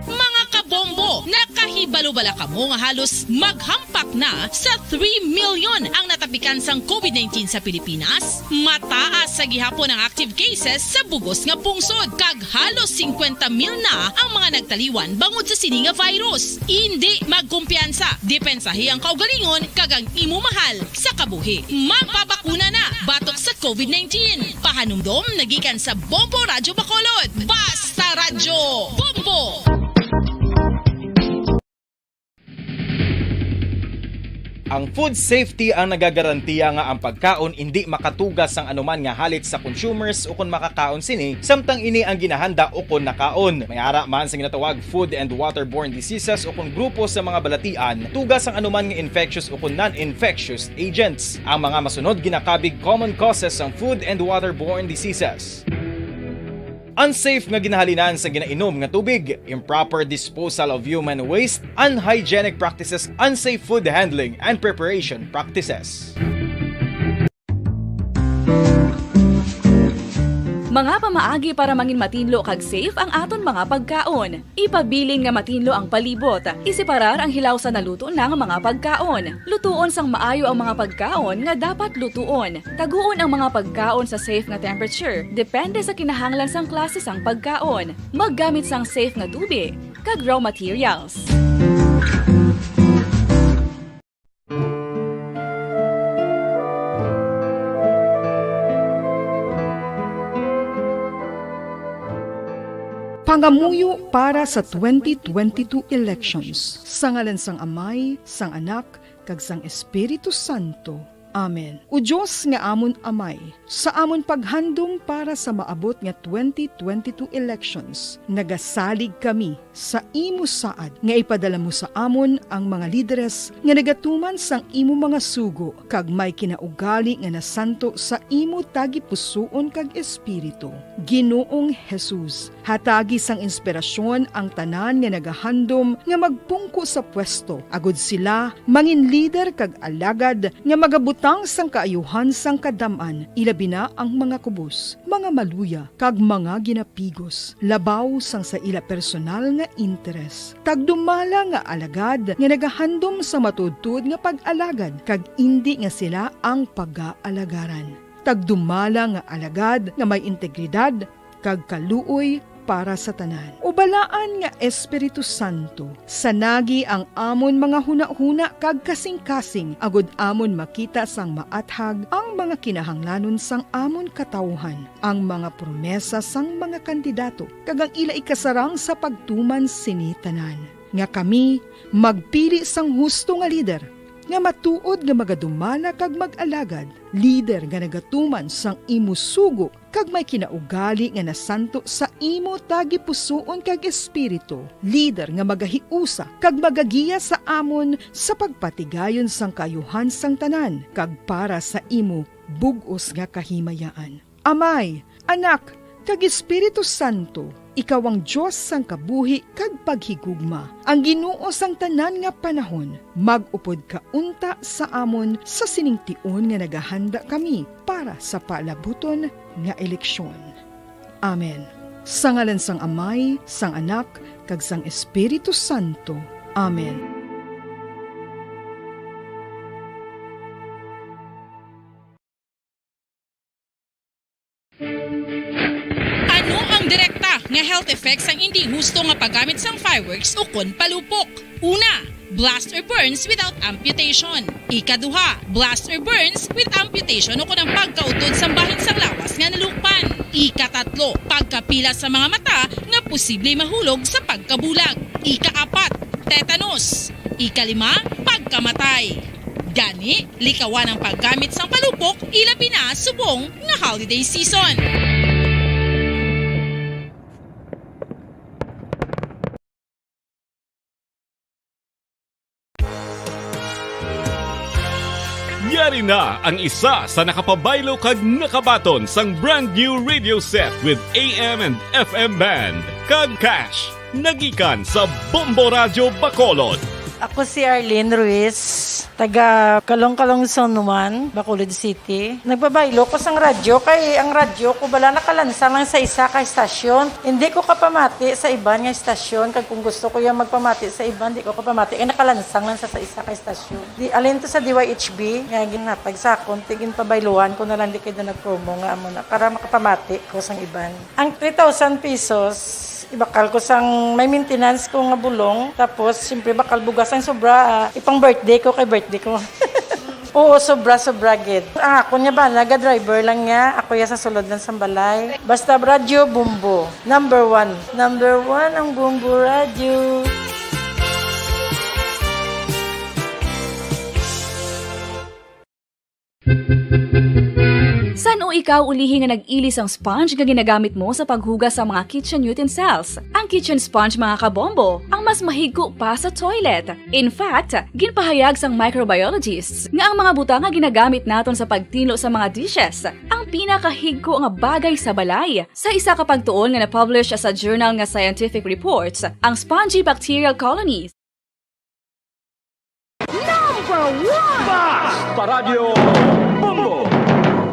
Mga kabombo, nakahibalo bala kamo nga halos maghampak na sa three million ang natapikan sang covid nineteen sa Pilipinas? Mataas sa gihapon ang active cases sa bugos nga pungsod, kag halos singkwenta mil na ang mga nagtaliwan bangod sa sini nga virus. Indi magkumpiyansa, depensahi ang kaugalingon kag ang imo mahal sa kabuhi. Magpabakuna na batok sa covid nineteen. Pahanumdom nagikan sa Bombo Radyo Bacolod. Basta Radyo Bombo! Ang food safety ang nagagarantiya nga ang pagkaon indi makatuga sang anuman nga halit sa consumers ukon makakaon sini, samtang ini ang ginahanda ukon nakaon. May ara man sa ginatawag food and waterborne diseases ukon grupo sa mga balatian, tuga sang anuman nga infectious ukon non-infectious agents. Ang mga masunod ginakabig common causes sang food and waterborne diseases. Unsafe nga ginahalinan sa ginainom nga tubig, improper disposal of human waste, unhygienic practices, unsafe food handling and preparation practices. Mga pamaagi para mangin matinlo kag safe ang aton mga pagkaon. Ipabilin nga matinlo ang palibot. Iseparar ang hilaw sa naluto na nga mga pagkaon. Lutuon sang maayo ang mga pagkaon nga dapat lutuon. Taguon ang mga pagkaon sa safe nga temperature, depende sa kinahanglan sang klase sang pagkaon. Maggamit sang safe nga tubi kag raw materials. Pangamuyo para sa twenty twenty-two elections. Sa ngalan sang Amay, sang Anak, kag sang Espiritu Santo. Amen. O Dios nga amon Amay, sa amon paghandom para sa maabot nga twenty twenty-two elections, nagasalig kami sa imo saad nga ipadala mo sa amon ang mga lideres nga nagatuman sang imo mga sugo kag may kinaugali nga nasanto sa imo tagipusoon kag espiritu. Ginoong Jesus, hatagi sang inspirasyon ang tanan nga nagahandom nga magpungko sa pwesto, agud sila mangin lider kag alagad nga magabutang sang kaayuhan sang kadam-an, ilabi na ang mga kubos, mga maluya, kag mga ginapigos, labaw sang sa ila personal nga interes. Tagdumala nga alagad nga nagahandom sa matuodtuod nga pag-alagad, kag indi nga sila ang pagaalagaran. Tagdumala nga alagad nga may integridad kag kaluoy para sa tanan. O Balaan nga Espiritu Santo, sanagi ang amon mga hunahuna kag kasingkasing, agud amon makita sang maathag ang mga kinahanglanon sang amon katawuhan, ang mga promesa sang mga kandidato, kag ang ila ikasarang sa pagtuman sini tanan. Nga kami magpili sang husto nga lider, nga matuod nga magadumala kag mag-alagad, lider nga nagatuman sang imo sugo kag may kinaugali nga nasanto sa imo tagipusoon kag espiritu, lider nga magahiusa kag magagiya sa amon sa pagpatigayon sang kaayuhan sang tanan kag para sa imo bug-os nga kahimayaan. Amay, Anak, kag Espiritu Santo, Ikaw ang Dios sang kabuhi kag paghigugma, ang Ginoo sang tanan nga panahon. Mag-upod ka unta sa amon sa sining tion nga nagahanda kami para sa palabuton nga eleksyon. Amen. Sa ngalan sang Amay, sang Anak, kag sang Espiritu Santo. Amen. Ano ang direkta nga health effects sang indi husto nga paggamit sang fireworks ukon palupok? Una, blast or burns without amputation. Ikaduha, blast or burns with amputation ukon ang pagkautod sang bahin sang lawas nga nalukpan. Ikatatlo, pagkapila sa mga mata nga posible mahulog sa pagkabulag. Ikaapat, tetanus. Ikalima, pagkamatay. Gani, likawan ang paggamit sang palupok, ilabi na subong nga holiday season. Yari na ang isa sa nakapabaylo kag nakabaton sang brand new radio set with A M and F M band kag cash. Nagikan sa Bombo Radio Bacolod. Ako si Arlene Ruiz, taga Calong-Calong Zone one, Bacolod City. Nagbabaylo ko sang radyo kay ang radyo ko bala nakalansang lang sa isa ka estasyon. Hindi ko kapamati sa iban nga estasyon, kag kung gusto ko yung magpamati sa iban, di ko kapamati kay nakalansang lang sa, sa isa ka estasyon. Di, alin to sa D Y H B nga ginhatag sa akon, ti ginpabayluhan ko na lang di kay na nag-promo nga amo na para makapamati ko sang iban. Ang three thousand pesos, ibakal ko sang may maintenance ko nga bulong. Tapos, siyempre, bakal bugas ang sobra, ah, ipang birthday ko kay birthday ko. Oo, sobra, sobra gid. Ang akon nga bana, ga-driver lang niya. Ako ya sa sulod lang sang balay. Basta radyo, Bombo. Number one. Number one ang Bombo Radyo. San-o ikaw ulihi nga nag-ili sang sponge nga ginagamit mo sa paghugas sa mga kitchen utensils? Ang kitchen sponge, mga kabombo, ang mas mahigko pa sa toilet. In fact, ginpahayag sang microbiologists nga ang mga butang nga ginagamit naton sa pagtinlo sa mga dishes ang pinakahigko nga bagay sa balay. Sa isa ka pagtuon nga na-publish sa journal nga Scientific Reports, ang spongy bacterial colonies, Number one! Bas! Paradyo Bombo!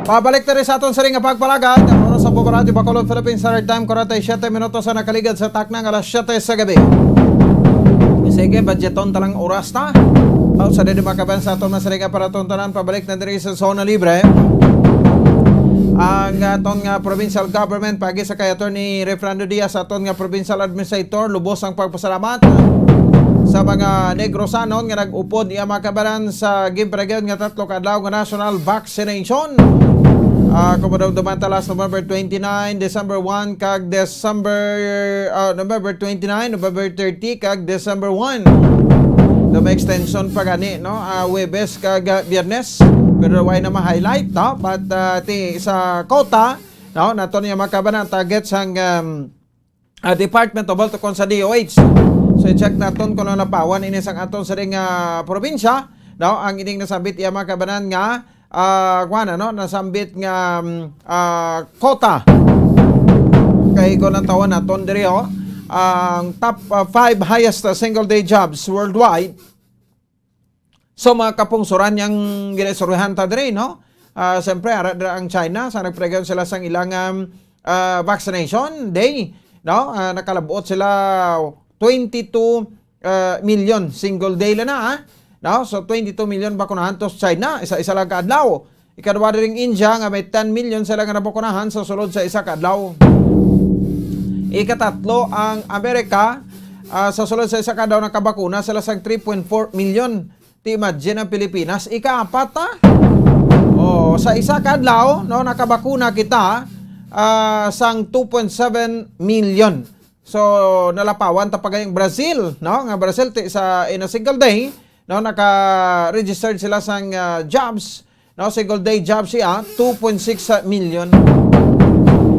Pabalik tayo sa aton siring nga pagpalagad. Ang oras sa Bombo Radyo Bacolod, Philippine Standard Time, kwarenta y siyete minutos ang nakaligad sa takna nga alas siyete sa gabi. Sige, budgeton talang oras ta. Oh, sa dili makaban sa aton masiring nga para tuntanan, pabalik na diri sa Zona Libre. Ang aton nga provincial government, pagi sa kay Attorney Refrando Diaz, aton nga provincial administrator, lubos ang pagpasalamat sa mga Negrosanon nga nag-upod niya makabaran sa ginpanagion nga tatlo ka adlaw nga national vaccination. Ah, kung madumduman ta, last November twenty-nine, December one, kag December, ah, November twenty-nine, November thirty, kag December one. Do may extension pa gani, no? Ah, Huwebes kag, ah, Biyernes. Pero wala na ma-highlight, no? But, ah, ti sa quota, no? Nato niya makabanan target sang, um, ah, Department of Health kon sa D O H. So, i-check naton kung ano napawan ini sang aton siring nga probinsya, no? Ang ining nasambit iya makabanan nga, ah, kuwan, ano, nasambit nga, mm, ah, quota. Kay kung ang tawon naton diri, oh, ang top, ah, five highest, ah, single day jobs worldwide. So, mga kapungsoran yang ginaistoryahan ta diri, no? Ah, siyempre, ara dira ang China, sa nagpregon sila sang ilang, um, ah, vaccination day, no? Ah, nakalabot sila twenty-two, ah, million single day lang na, ah. No? So, twenty-two million bakunahan to sa China, isa-isa lang ka adlaw. Ikaduha diring India nga may ten million sila nga nabakunahan sa sulod sa isa ka adlaw. Ikatatlo ang Amerika, ah, sa sulod sa isa ka adlaw nakabakuna sila sa three point four million. Ti imagine ang Pilipinas, ikaapat, ah. Oh, sa isa ka adlaw, no, nakabakuna kita, ah, sang two point seven million. So, nalapawan ta pa gayong Brazil, no? Nga Brazil, ti sa, in a single day, no, naka-registered sila sang, ah, jobs, no? Single day jobs siya, two point six million.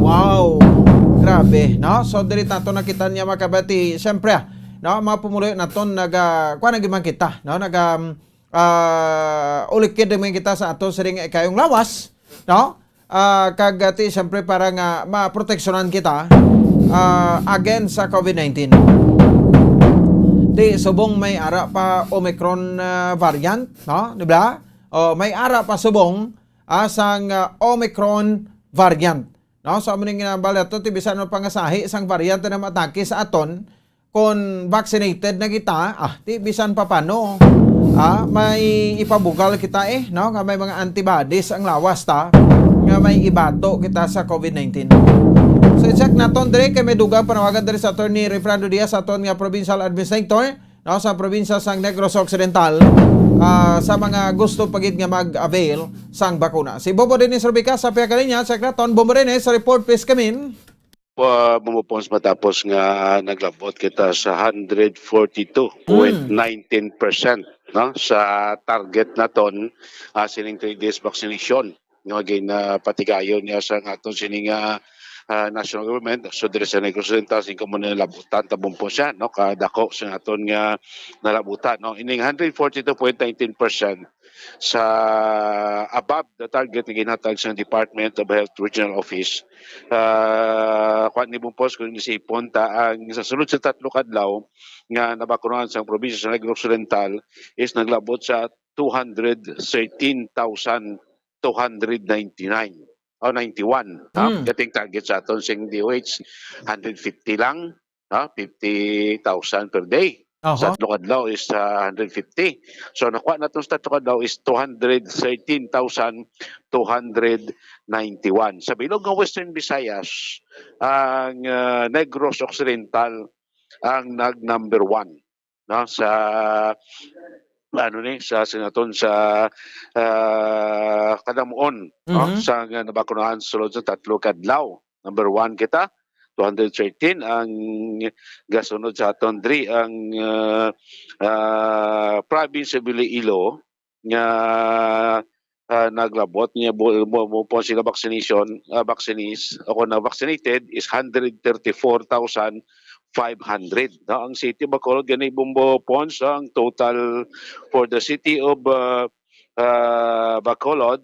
Wow! Grabe, no? So, diri tato nakita niya, mga kabati, siyempre, ah, no, mga pumuluyo naton naga, kuha na gyud man kita, no? Naga, um, ah, ulikid man kita sa ato siring nga ikayong lawas, no? Ah, kag, ah, ti, siyempre, para nga maproteksyonan kita, ah, against sa COVID nineteen. Di subong may ara pa Omicron, ah, variant, no? Di ba? O, may ara pa subong, ah, sang, ah, Omicron variant. No? So, amo ning, ah, balato, ti bisan ano pangasahi sang variant na matake sa aton, kung vaccinated na kita, ah, ti bisan pa pano, ah, may ipabugal kita, eh, no? Nga may mga antibodies ang lawas ta, nga may ibato kita sa COVID nineteen. So, i-check naton diri kay may dugang panawagan diri sa Attorney Refrando Diaz, aton nga provincial administrator, no, sa probinsya sang Negros Occidental, ah, sa mga gusto pa gid nga mag-avail sang bakuna. Si Bobo Dennis Rubica sa pihak kalinya, check naton. Bobo Dennis, report please come in. Pa, Bobo Pons, matapos nga naglabot kita sa hundred forty-two point nineteen percent, no, sa target naton, ah, sining three days vaccination nga ginapatigayon niya sa aton sining, ah, ah, national government. So, diri sa Negros Occidental, singko mo na nalabutan, tabong po siya, no, kadako sa aton nga nalabutan, no. Ining hundred forty-two point nineteen percent sa above the target nga ginhatag sa Department of Health Regional Office. Ah, kuwan ni Bumpos, kung isipon ta, ang sa sunod sa tatlo ka adlaw nga nabakunahan sa probinsya sa Negros Occidental is naglabot sa two hundred thirteen thousand two hundred ninety-nine o ninety-one, no? Hmm. Kating target sa aton sing D O H, hundred fifty lang, no? Fifty thousand per day. Aha. Sa tatlo ka adlaw is, ah, hundred fifty. So, nakuha naton sa tatlo ka adlaw is two hundred thirteen thousand two hundred ninety-one. Sa bilog nga Western Visayas, ang, ah, Negros Occidental ang nag number one, no, sa, ano ni, sa sinaton sa, ah, kadamuon, no, Mhm. sa nga nabakunahan sulod sa tatlo ka adlaw. Number one kita, two hundred thirteen. Ang gasunod sa aton diri ang, ah, ah, province of Iloilo nga, ah, naglabot niya bu-, bu-, bu-, po sila vaccination, ah, vaccinees o kung na vaccinated is hundred thirty-four thousand five hundred. No, ang City of Bacolod gani, Bombo Pons, ang total for the city of, ah, ah, Bacolod,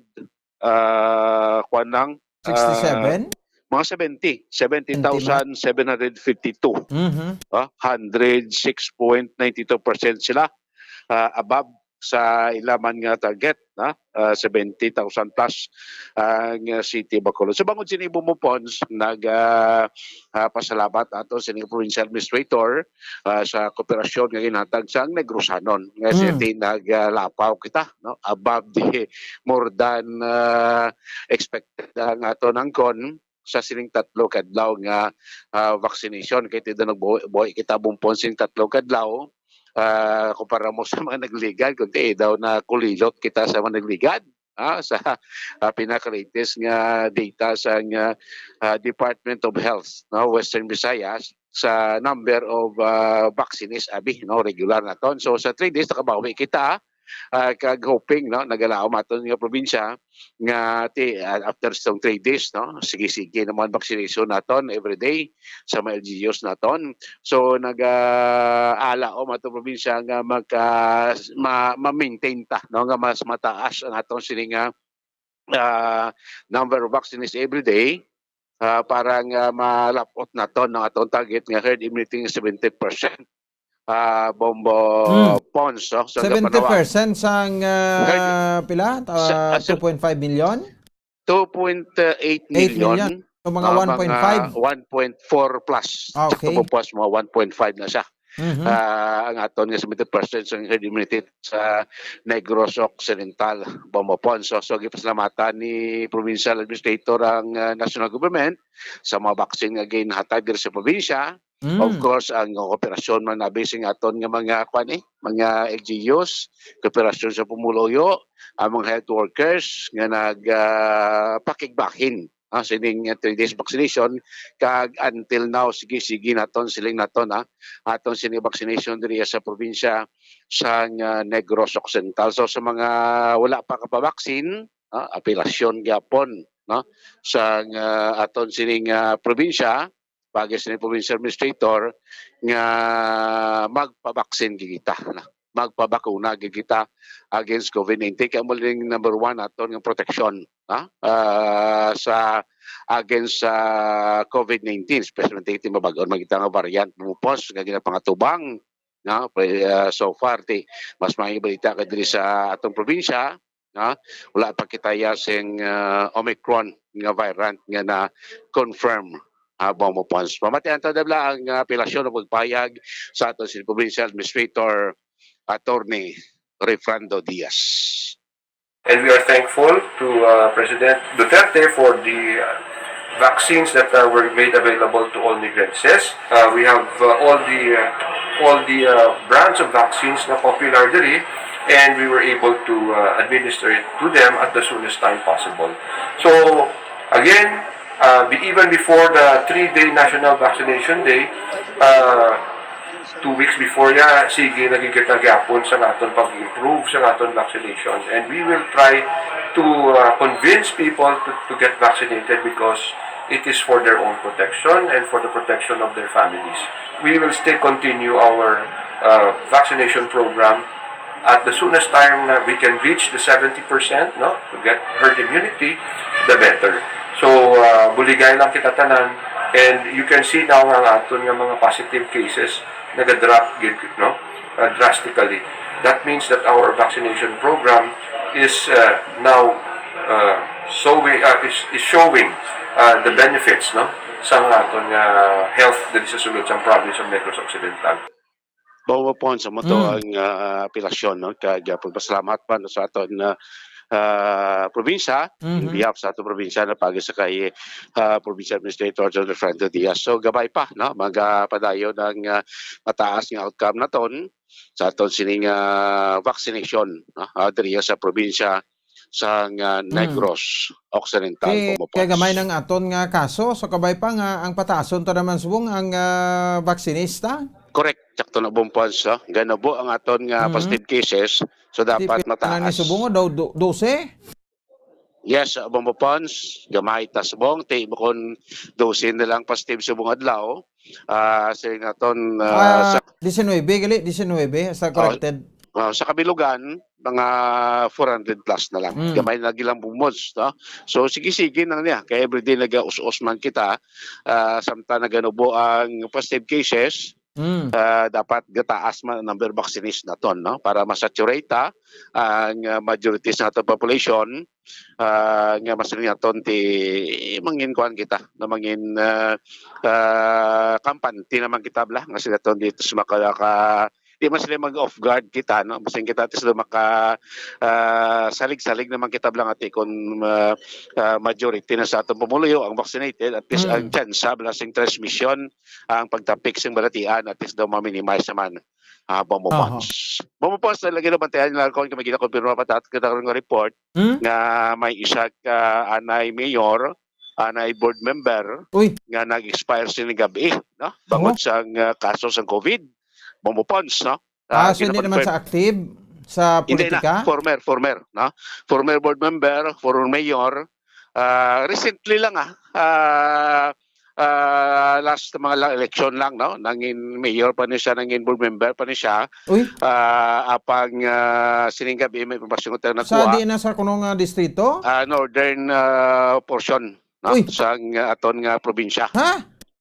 ah, kuwan lang, ah, Sixty-seven? Mga seventy, seventy thousand seven hundred fifty-two. Mhm. Ah, hundred six point nine two percent sila, ah, above sa ila man nga target, na, ah, seventy thousand plus ang, ah, City of Bacolod. So, bangod sini, Bombo Pons, nag, ah, ah, pasalamat ato sa ining provincial administrator, ah, sa kooperasyon nga ginhatag sa Negrosanon. Nga Mm. sini nag, ah, lapaw kita, no? Above the, more than, ah, expected ang ato nangkon sa sining tatlo ka adlaw nga, ah, vaccination. Kay ti daw nagbuhi-buhi kita, Bombo Pons, sining tatlo ka adlaw, ah, kumpara mo sa mga nagligad, kundi daw nakulilot kita sa mga nagligad, ah, sa, ah, pinaka-latest nga data sa nga, ah, Department of Health, no, Western Visayas, sa number of, ah, vaccinees, abi, no, regular naton. So, sa three days, nakabawi kita, ah, kag hoping, no, nagalaom aton nga probinsya nga ti, ah, after sa three days, no, sige-sige naman vaccination naton every day sa mga L G Us naton. So, nag, ah, alaom aton probinsya nga magka-, ma-, ma-maintain ta, no, nga mas mataas ang aton sini nga, ah, number of vaccinees every day, ah, para nga malapot naton ang aton target nga herd immunity nga seventy percent. Ah, Bombo Hmm. Pons, no? So, Seventy percent sang, ah, pila? Ah, Sa, ah, sa two point five million? Two point eight million. Eight million. So, mga Ah, one point five. Mga one point four plus. Okay. Tapos, mga one point five na siya. Mhm. Ah, ang aton nga seventy percent sa herd immunity sa Negros Occidental, Bombo Pons. So, so, gipasalamatan ni provincial administrator ang, ah, national government sa mga vaccine nga ginhatag diri sa probinsya. Mm. Of course, ang kooperasyon man, abi, sing aton nga mga, kwan, eh, mga L G Us, kooperasyon sa pumuluyo, ang mga health workers nga nag, ah, pakigbahin, ah, sining, ah, three days vaccination, kag until now, sige-sige naton, siling naton, ah, aton sini vaccination diri sa probinsya sang, ah, Negros Occidental. So, sa mga wala pa kapabaksin, ah, apelasyon gyapon, no, sang, ah, aton sining, ah, probinsya, pagi sa provincial administrator, nga magpabaksin gid kita, no? Magpabakuna gid kita against COVID nineteen. Kay amo ning number one naton nga proteksyon, ha? Ah, sa, against sa COVID nineteen, especially ti mabag-o man kita nga variant, Bombo Pons, nga ginapangatubang, no? Pre-, ah, so far, ti mas may balita ka diri sa atong probinsya, no? Wala pa kita ya sing, ah, Omicron nga variant nga na-confirm, ah, Bombo Pons. Pamatian ta na bala ang, ah, apelasyon o pagpayag sa aton si Provincial Administrator Attorney Refrando Diaz. And we are thankful to, uh, President Duterte for the, uh, vaccines that, uh, were made available to all Negrenses. Uh, we have, uh, all the, uh, all the, uh, brands of vaccines na popular diri, and we were able to, uh, administer it to them at the soonest time possible. So, again, uh, be-, even before the three-day National Vaccination Day, uh, two weeks before ya, sige na gid kita gyapon sa aton pag-improve sa aton vaccinations. And we will try to, uh, convince people to, to get vaccinated because it is for their own protection and for the protection of their families. We will still continue our, uh, vaccination program at the soonest time na we can reach the seventy percent, no, to get herd immunity, the better. So, uh, buligay lang kita tanan, and you can see now ang aton nga mga positive cases naga-drop gid, no, uh, drastically. That means that our vaccination program is, uh, now, uh, so we, uh, is, is showing, uh, the benefits, no, sa aton nga health diri sa sulod sang province of Negros Occidental. Bombo Pons, amo to Mm. ang, ah, apelasyon, no? Kag, ah, pagpasalamat pa, no, sa aton, ah, ah, probinsya, in Mhm. behalf sa aton probinsya, no, pagi sa kay, ah, Provincial Administrator John Refrando Diaz. So, gabay pa, no? Magapadayon ang, ah, mataas nga outcome naton sa aton sining, ah, vaccination, no? Ah, diri sa probinsya sang, ah, Mm. Negros Occidental, Kay, Bombo Pons. Kay gamay nang aton nga kaso, so kabay pa nga ang pataason ta naman subong ang, ah, vaccinista? Correct. Sakto na, Bombo Pons, no? Ganubo ang aton nga Mhm. positive cases, so dapat Tipid na ni mataas. Subong, daw do-, dose? Yes, uh, Bombo Pons, gamay ta subong, ti mo kon dose na lang positive subong adlaw. Ah, siling naton, ah, Ah, sa diecinuebe, gali, diecinuebe, sa Oh, corrected. Ah, sa kabilugan, mga four hundred plus na lang. Mm. Gamay na gilang bumos, no? So, sige-sige lang niya. Kay everyday nagaus-us man kita, ah, samtang naganubo ang positive cases, Mm. ah, dapat gataas man ang number of vaccines naton, no? Para masaturate ta ang, ah, majority sa aton population, ah, nga mas naton ti mangin kuan kita, na mangin, ah, ah, kampante naman kita bala, nga sila ton dito sa maka-, ka-, di man sila mag-off guard kita, no? Basin kita ti sila maka-, ah, salig-salig naman kita bala nga ti kung, ah, ah, majority na sa atong pumuluyo ang vaccinated, at least Mm. ang tsansa bala sing transmission, ang pagtapik sing balatian, at least daw ma-minimize naman. Ah, Bombo Aha. Pons. Bombo Pons, talaga na bantayan nila kung may ginakonfirma pa tat-, kita nga report Hmm? nga may isa ka anay mayor, anay board member Uy. nga nag-expire sini gabi, no? Bangod Oh. sang, ah, kaso sang COVID. Bombo Pons, no? Ah, Ah, so hindi naman ginakonfirm. Sa active sa Hindi na. Politika? Former, former, no? Former board member, former mayor. Ah, recently lang, ah, ah, ah, last mga la-, election lang, no? Nangin mayor pa ni siya, nangin board member pa ni siya. Uy. Ah, apang, ah, sining gabi may impormasyon ko tayo Sa nakuha. Di na sa kuno nga distrito? Ah, northern, ah, portion, no? Uy. Sa nga aton nga probinsya. Ha?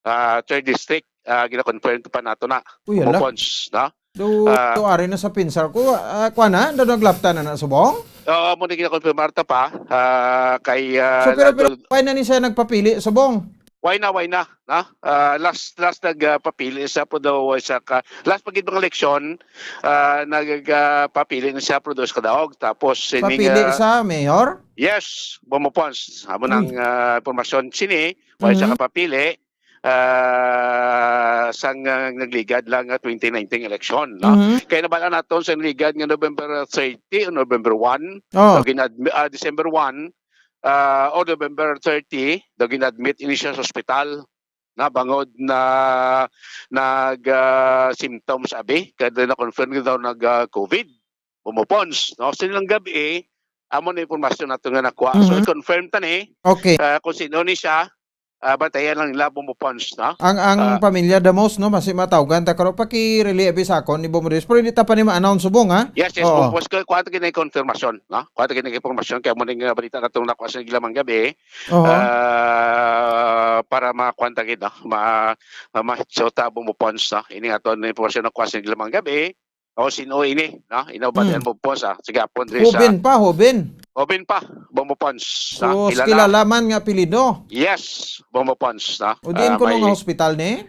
Ah, third district, ah, gina-confirm pa nato na. Uy, ala. Pons, no? Do, Ah. do ari na sa pinsar ko, ah, kuwan na, do naglapta na na subong? Oo, mo na ginakonfirmar ta pa, ah, kay, ah, So, pero, pero, nandun why na ni siya nagpapili subong? Why na, why na, no? Ah, last, last nag, ah, papili siya po daw sa ka-, last pagid mga eleksyon, ah, nag, ah, papili na siya po daw sa kadaog. Tapos, sining, Papili ah, sa mayor? Yes, Bombo Pons. Amo nang, Uy. ah, impormasyon sini, why siya Mhm. kapapili, ah, sang, ah, nagligad lang nga twenty nineteen election, no? Mhm. Kaya nabal-an naton sa nagligad nga November thirty o November one, Oh. daw gin-admi-, ah, December one, ah, o November thirty, daw gin-admit ini siya sa ospital na bangod na nag, ah, symptoms abi, kaya na-confirm daw nag, ah, COVID. Bombo Pons, no? Sining gabi, amo na impormasyon nato nga nakuha. So, Mhm. i-confirm ta ni, Okay. ah, kung sino ni siya, ah, bantayan lang nila, Bombo Pons, no? Ang, ang Ah. pamilya Damos, no, masi matawgan ta karon, paki-relay abi sa akon ni Bombo Dines. Pero hindi ta pa ni ma-announce subong, ha? Yes, yes, Oo. Bombo Pons. Kuha, kuha ta gid ang confirmation, no? Kuha ta gid ang impormasyon kay mo ning, ah, balita natong nakuha sa gilamang gabi. Oo. Ah, para makuha ta gid, no? Ma-, ma-, ma-, so ta, Bombo Pons, no? Ini aton na impormasyon nakuha sa gilamang gabi. O, sin-o ini, no? Inaw ba Hmm. diyan, Bombo Pons, ah? Sige, apon diri sa Hoben pa, hoben. Hoben pa, Bombo Pons, no? So, Kilala. kilala man nga apelyido. Yes, Bombo Pons, no? O diin Ah, kuno may nga hospital ni?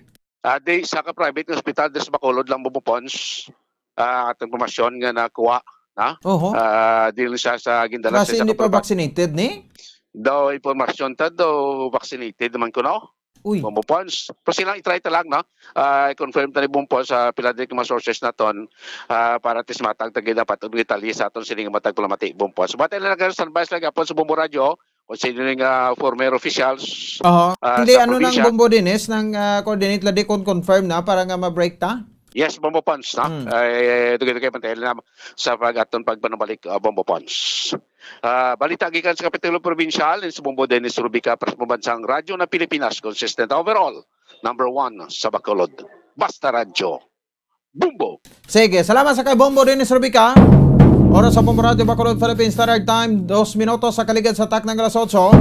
Ah, di, sa ka private nga hospital, diri sa Bacolod lang, Bombo Pons. Ah, atong impormasyon nga nakuha, no? Oho. Ah, di lang siya sa gindala Kasi sa hindi pa kapatid. vaccinated ni? Daw impormasyon ta, daw vaccinated naman kuno. Uy. Bombo Pons. Pero silang i-try ta lang, no? Ah, i-confirm ta ni Bombo Pons sa pila diri ka mga sources naton, ah, para at least matag ta gid ang patog detalye sa aton sining matag palamati, Bombo Pons. But ilan lang standby sila gapon sa Bombo Radyo, kung sino ning, ah, former officials, Aha. ah, Hindi, sa ano nang probinsya. Bombo Dines, nang, ah, coordinate lagi kung confirm na para nga ma-break ta? Yes, Bombo Pons, no? Mm. Ay, dugay-dugay man tayo na sa pag-, aton pagpanubalik, ah, Bombo Pons. Ah, balita gikan sa Kapitulo Probinsyal, sa Bombo Dennis Rubica, para sa Pambansang Radyo ng Pilipinas, consistent overall, number one sa Bacolod. Basta Radyo, Bombo! Sige, salamat sa kay Bombo Dennis Rubica. Oras sa Bombo Radyo Bacolod, Philippine Standard Time, dos minutos sa kaligad sa taknang alas otso.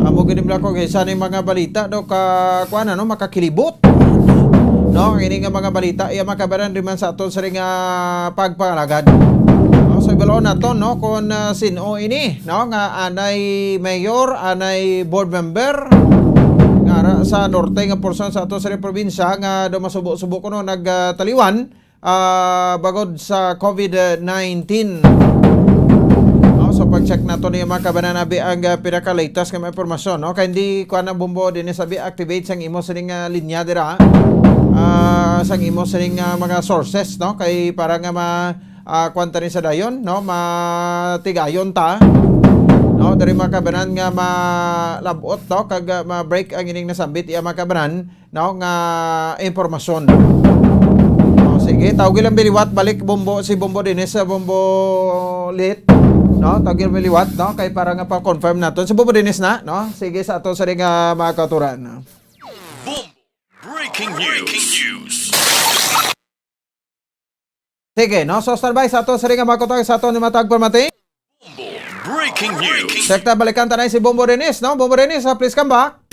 Amo gid nila ko kay isa ning mga balita do ka kuan, ano, makakilibot. No, ang ini nga mga balita iya makabaran rin man sa aton sa ring, ah, pagpangalagad. No, so ibalo nato, no, kung, ah, sin-o ini, no, nga anay mayor, anay board member nga ara sa norte nga porsyon sa aton sa ring probinsya nga do masubo-subo kuno nagtaliwan, ah, bagod sa COVID nineteen. No, so pag-check nato ni mga kabanan abi ang, ah, pinaka-latest nga mga impormasyon, no? Kay hindi kuan ang Bombo Dennis abi activate sang imo sining, ah, linya dira. Ah, sang imo sining, ah, mga sources, no? Kay para nga ma-, ah, kuan ta rin sa dayon, no? Matigayon ta, no? Dari mga kabanan nga malabot, no? Kag, ah, ma-break ang ining nasambit iya mga kabanan, no, nga impormasyon. O, sige, tawgi lang biliwat, balik Bombo, si Bombo Dennis sa Bombo Lit, no? Tawgi lang biliwat, no? Kay para nga pa-confirm naton. Si Bombo Dennis na, no? Sige, sa ato sa ring, ah, mga kauturan, no? Bombo. Breaking news. Sige, no? So, standby sa ato sa ring, ah, mga kauturan, sa ato ni Matag Pamati. Bombo. Breaking news. Sekta, balikan ta na si Bombo Dennis, no? Bombo Dennis, ah, please come back.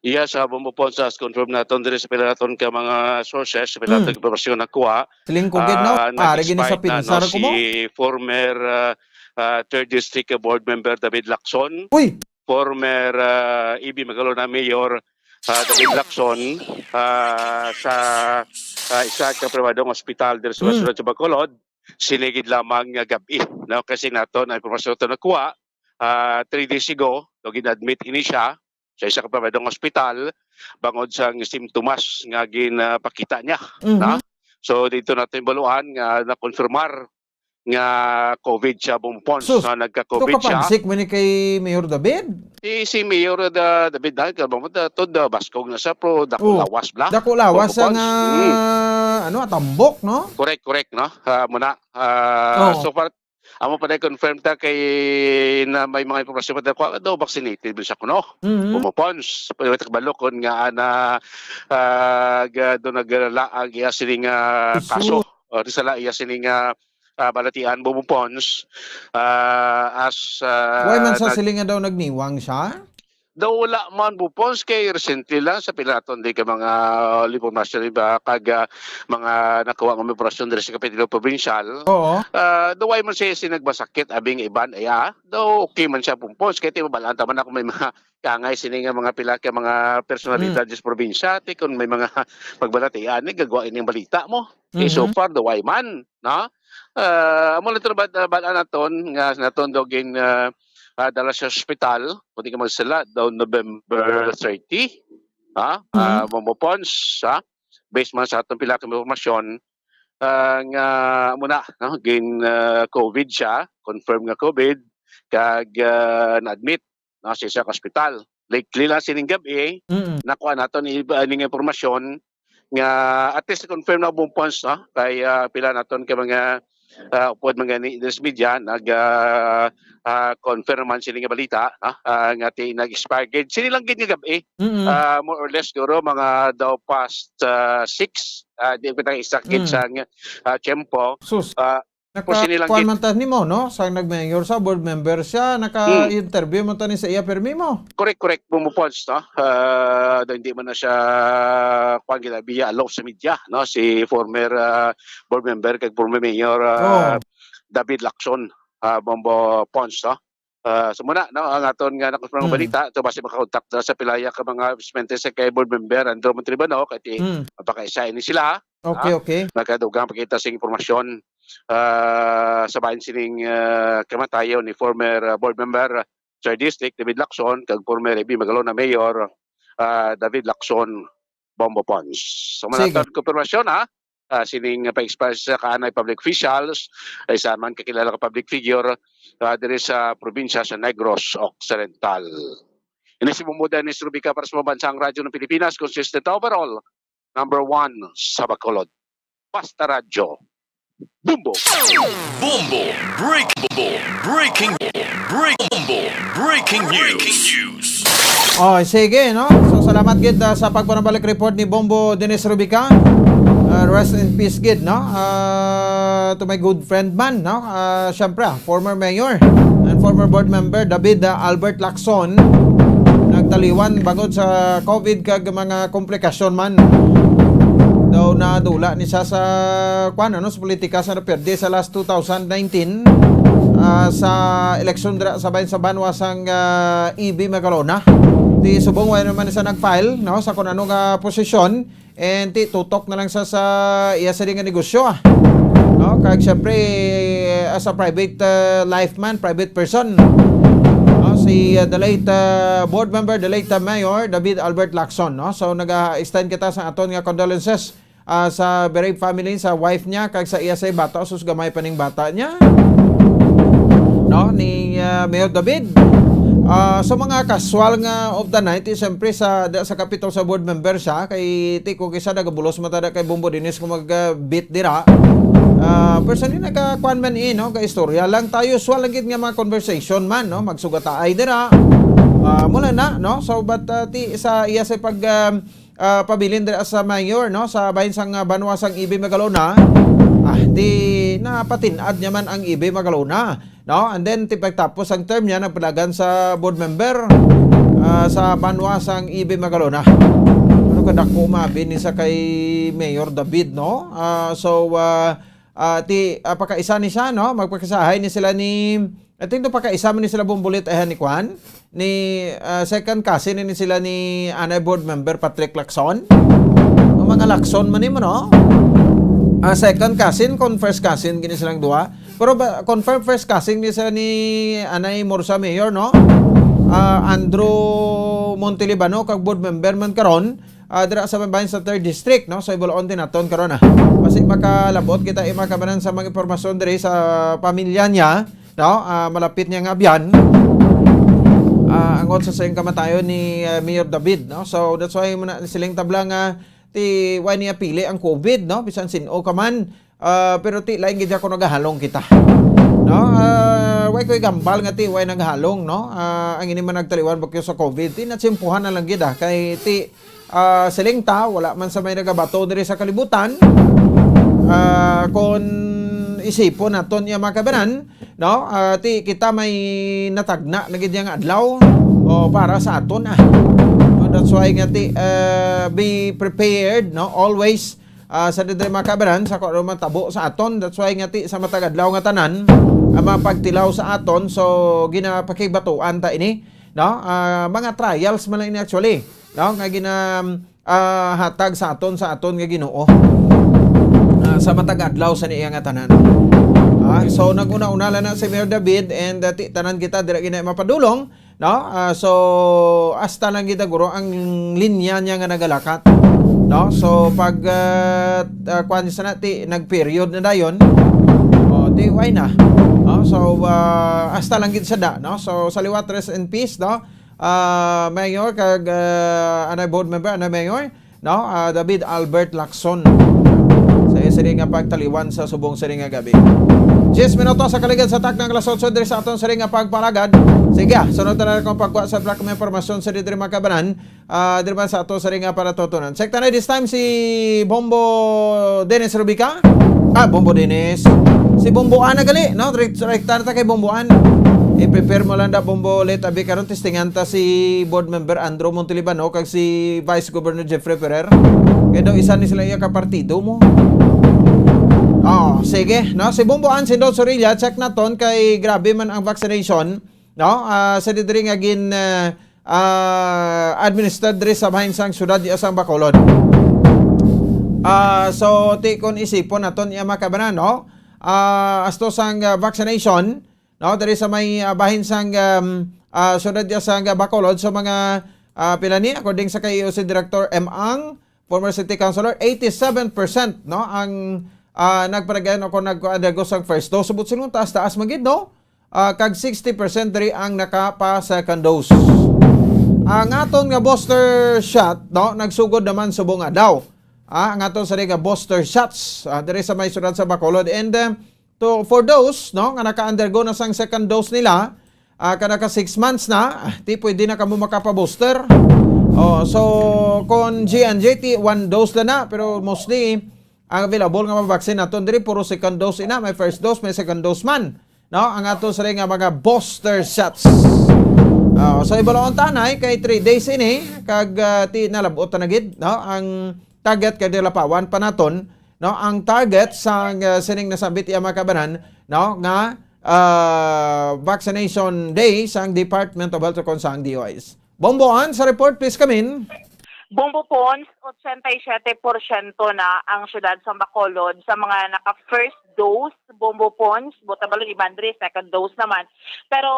Yes, ah, Bombo Pons, as confirm naton diri sa pila naton ka mga sources, sa pila Mm. naton ka impormasyon nakuha. Siling ko gid, no? Ah, Ari gini sa nag-despite na, no, pinsar ko mo. si former, ah, ah, third District Board Member David Lacson, Uy! former, ah, E B Magalona Mayor, ah, David Lacson, ah, sa, ah, isa ka pribadong ospital diri sa Mm. Bacolod, sinigid lamang nga gab-i, no? Kasi nato na impormasyon to nakuha, ah, three days ago, no, gin-admit ini siya sa isa ka pribadong ospital bangod sa simptomas nga ginapakita niya, Mhm. na? So, dito natin baluan nga nakonfirmar nga COVID siya, Bombo Pons, Sus, na nagka-COVID siya. Kapansik man ni kay Mayor David? Si, si Mayor, ah, David, na, ka-, to, da, baskog na siya, pero dako Oh, lawas bla. dako lawas Bombo Pons. ang, ah, Mm. ano, atambok, no? Correct, correct, no? Ah, muna, ah, Oo. so far, amo pa na confirm ta kay na may mga impormasyon pa ta, kuha daw vaccinated ba siya kuno? Mhm. Bombo Pons, pero wala kabalo kon nga ana, ah, ga-, do naglala ang iya sining, ah, Isu. kaso. O, di sala iya sining, ah, ah, balatian, Bombo Pons, ah, as, ah, Why man sa nag- siling nga daw nagniwang siya? Daw wala man, Bombo Pons, kay recently lang sa pila naton di ka mga, ah, impormasyon iba kag, ah, mga nakuha nga mga impormasyon diri sa Kapitolyo Probinsyal. Oo. Ah, daw why man siya si nagmasakit, abing iban, ay, ah, daw okay man siya, Bombo Pons, kay ti mabalaan ta man ako may mga kangay sini nga mga pila ka mga personalidad Mm. sa probinsya, ti kung may mga pagbalatian, ni gagawa ining balita mo. Eh, so Mhm. far, daw why man, no? Ah, amo lang ito, bal-, bal-, naton, nga naton daw gin, ah, ah, dala sa ospital, kung di ka magsala, daw November thirty, ha? Ah, Mhm. Bombo Pons, ha? Based man sa atong pila ka impormasyon, ah, nga muna, no? Gin, ah, COVID siya, confirm nga COVID, kag, ah, na-admit, no, sa isa ka ospital. Likely lang sining gab-i, Mm. nakuha naton iba ning impormasyon nga at least confirm na, Bombo Pons, no? Kay, ah, pila naton ka mga, ah, upod mga ni, news media, nag, ah, ah, confirm man sini nga balita, no? Ah, nga ti nag-expire gid. Sini lang gid nga gab-i, Mm. ah, more or less siguro mga daw past, ah, six. Ah, di ko na exact gid Mm. sa nga, ah, tiyempo. Sus. Ah, Naka, kung sini lang kuan gid. Man ta nimo, no? Sa nag-mayor sa board member siya, Hmm. naka-interview man ta ni sa iya permi mo. Correct, correct. Bumbo Pons, no? Ah, daw hindi man na siya, kuan, gid, biya allow sa media, no? Si former, ah, board member kag former mayor, ah, Oh. David Lacson, ah, Bumbo Pons, no? Ah, so muna, no, ang aton nga nakusmang Hmm. balita, to basi makakontak na sa pilaya ka mga bismente sa kay board member Andrew Montalibano, kay ti Hmm. mapakaisa ini sila, Okay, ha? Okay. Nagkadugang pakita sing impormasyon, ah, sa bahin sining, ah, kamatayon ni former, ah, board member, ah, Sir District David Lacson, kag former A B Magalona Mayor, ah, David Lacson Bombo Pons. So, Sige. Manatod konfirmasyon, ha? Ah, sining pag-expire sa kaanay public officials, ay sa man kakilala ka public figure, ah, diri sa probinsya sa Negros Occidental. Ini si Bumbo Dennis Rubica para sa Pambansang Radyo ng Pilipinas, consistent overall, number one sa Bacolod. Basta Radyo. Bumbo! Bombo! Break! Bombo! Breaking! Break! Bombo! Breaking news! Oh, sige, no? So, salamat gid, ah, sa pagpanabalik report ni Bombo Dennis Rubica. Ah, rest in peace gid, no? Ah, to my good friend man, no? Ah, syempre, ah, former mayor and former board member David, ah, Albert Lacson nagtaliwan bangod sa COVID kag mga komplikasyon man. Daw nadula ni siya sa, kuan, ano, sa politika sa naperde sa last two thousand nineteen, ah, sa eleksyon dira sa bayan sa banwa sang, ah, E B Magalona. Di subong wala naman siya nag-file, no, sa kung ano nga posisyon, and ti tutok na lang sa, sa iya sini nga negosyo, ah. No, kag syempre, as a private, ah, life man, private person, no, si, ah, the late, ah, board member, the late, ah, Mayor David Albert Lacson, no. So nag-extend kita sa aton nga condolences, ah, sa bereaved family, sa wife niya kag sa iya say bata, sus, gamay pa ning bata niya, no, ni, ah, Mayor David. Ah, so mga casual nga of the night, eh, siyempre sa, da, sa Capitol sa board member siya, kay ti ko kisa nagabulos mata da kay Bombo Dennis kung mag, ah, beat dira. Ah, personally, nagkakuan man, eh, no, ka istorya lang tayo, usual lang gid nga mga conversation man, no, magsugataay dira. Ah, mula na, no. So, but, ah, ti sa iya sa pag, ah, ah, pabilin dira sa mayor, no, sa bahin sang, ah, banwa sang E B Magalona, ah, di napatin-ad niya man ang E B Magalona, no? And then, ti pagtapos ang term niya, nagpalagan sa board member, ah, sa banwa sang E B Magalona. Ano kadako maabin ni sa kay Mayor David, no? Ah, so, ah, ah, ti, ah, pakaisa ni siya, no? Magpakasahay ni sila ni, I think to pakaisa man ni sila bumbulit, eh, ni Kwan, ni, ah, second cousin ni sila ni anay board member Patrick Lacson. Ang mga Lacson man nimo, no? Ah, second cousin, kon first cousin gini silang duha. Pero ba, confirm first cousin ni sila ni anay Morsa Mayor, no? Ah, Andrew Montelibano, kag board member man karon, ah, dira sa bahin sa third district, no? Sa Ibulaon din naton karon, ah. Basi makalabot kita, eh, mga kabanan, sa mga impormasyon diri sa pamilya niya, no? Ah, malapit niya nga abyan. Ah, angot sa sayang kamatayon ni, ah, Mayor David, no? So, that's why muna siling tabla nga ti why niya pili ang COVID, no? Bisan sin-o ka man, ah, pero ti lain gid ako nagahalong kita. No? Ah, why ko'y gambal nga ti why naghalong, no? Ah, ang ini man nagtaliwan bakyo sa COVID, ti natsimpuhan na lang gid, ah. Kay ti, ah, siling ta, wala man sa may nagabato diri sa kalibutan. Ah, kon isipon naton iya mga kabanan, no? Ah, ti kita may natagna na gid nga adlaw, o, para sa aton, ah. No, that's why nga ti, ah, be prepared, no? Always, ah, sa diri mga kabanan, sa kung ano man tabo sa aton. That's why nga ti sa matag adlaw nga tanan, ang mga pagtilaw sa aton, so ginapakibatuan ta ini, no? Ah, mga trials man lang ini actually, no? Nga gina, ah, hatag sa aton, sa aton nga Ginoo, ah, sa matag adlaw sa niya nga tanan. Ah, so nag-una-una lang na si Mayor David and, ah, ti, tanan kita dira gina mapadulong, no? Ah, so hasta lang kita guro ang linya niya nga nagalakat, no? So pag, ah, ah, kuan sa na ti nag-period na dayon, oh, di why na, no? So, ah, hasta lang gid sa da, no? So sa liwat, rest in peace, no? Ah, Mayor kag, ah, anay board member, anay Mayor, no? Ah, David Albert Lacson, sa iya sini nga pagtaliwan sa subong sini nga gabi. Diyes minutos sa kaligid sa takna nga alas otso diri sa aton siring nga pagpalagad. Sige, ah, sunod na lang akong pagkuha sa black nga impormasyon sa diri, mga kabanan. Ah, diri man sa ato siring nga panatutunan. Check ta na this time si Bombo Dennis Rubica. Ah, Bombo Dennis. Si Bombo Ana gali, no? Direct, direct ta kay Bombo An. I-prepare mo lang da, Bombo, ulit. Abi karon, testingan ta si Board Member Andrew Montalibano kag si Vice Governor Jeffrey Ferrer. Kay daw isa ni sila iya ka partido mo. Oh, sige, no? Si Bombo An, si Dol Sorilla, check naton kay grabe man ang vaccination, no? Ah, sa diri nga gin, ah, ah, administered diri sa bahin sang syudad diya sang Bacolod. Ah, so, ti kon isipon naton iya, mga kabanan, no? Ah, asto sang, ah, vaccination, no? Diri sa may, ah, bahin sang, um, ah, syudad diya sang, ah, Bacolod, sa mga, ah, pila ni, according sa kay E O C Director M Ang, former city councilor, eighty-seven percent, no, ang, ah, nagpadayon o kung nag-undergo sang first dose. Subot sila taas-taas man gid, no? Ah, kag sixty percent diri ang nakapa second dose. Ang aton nga booster shot, no, nagsugod naman subong adlaw. Ah, ang aton sa nga booster shots, ah, diri sa may syudad sa Bacolod. And, um, to, for those, no, nga naka-undergo na sang second dose nila, ah, ka naka six months na, ah, ti pwede na kamo makapa-booster. Oh, so, kon G and J, ti one dose na na, pero mostly, ang available nga mga vaccine naton diri, puro second dose ina, may first dose, may second dose man. No, ang ato sa nga mga booster shots. Oh, so, ibalon ta na, eh, kay three days ini, kag, ah, ti nalabot na gid, no, ang target kay dilapawan pa naton, no, ang target sa, uh, sining nasambit iya, mga kabanan, no, nga, uh, vaccination day sang Department of Health o kon sang D O H. Bombo An sa report, please come in. Bombo Pons, ochenta y siete porsyento na ang syudad sa Bacolod sa mga naka first dose, Bombo Pons, buta balon iban diri, second dose naman. Pero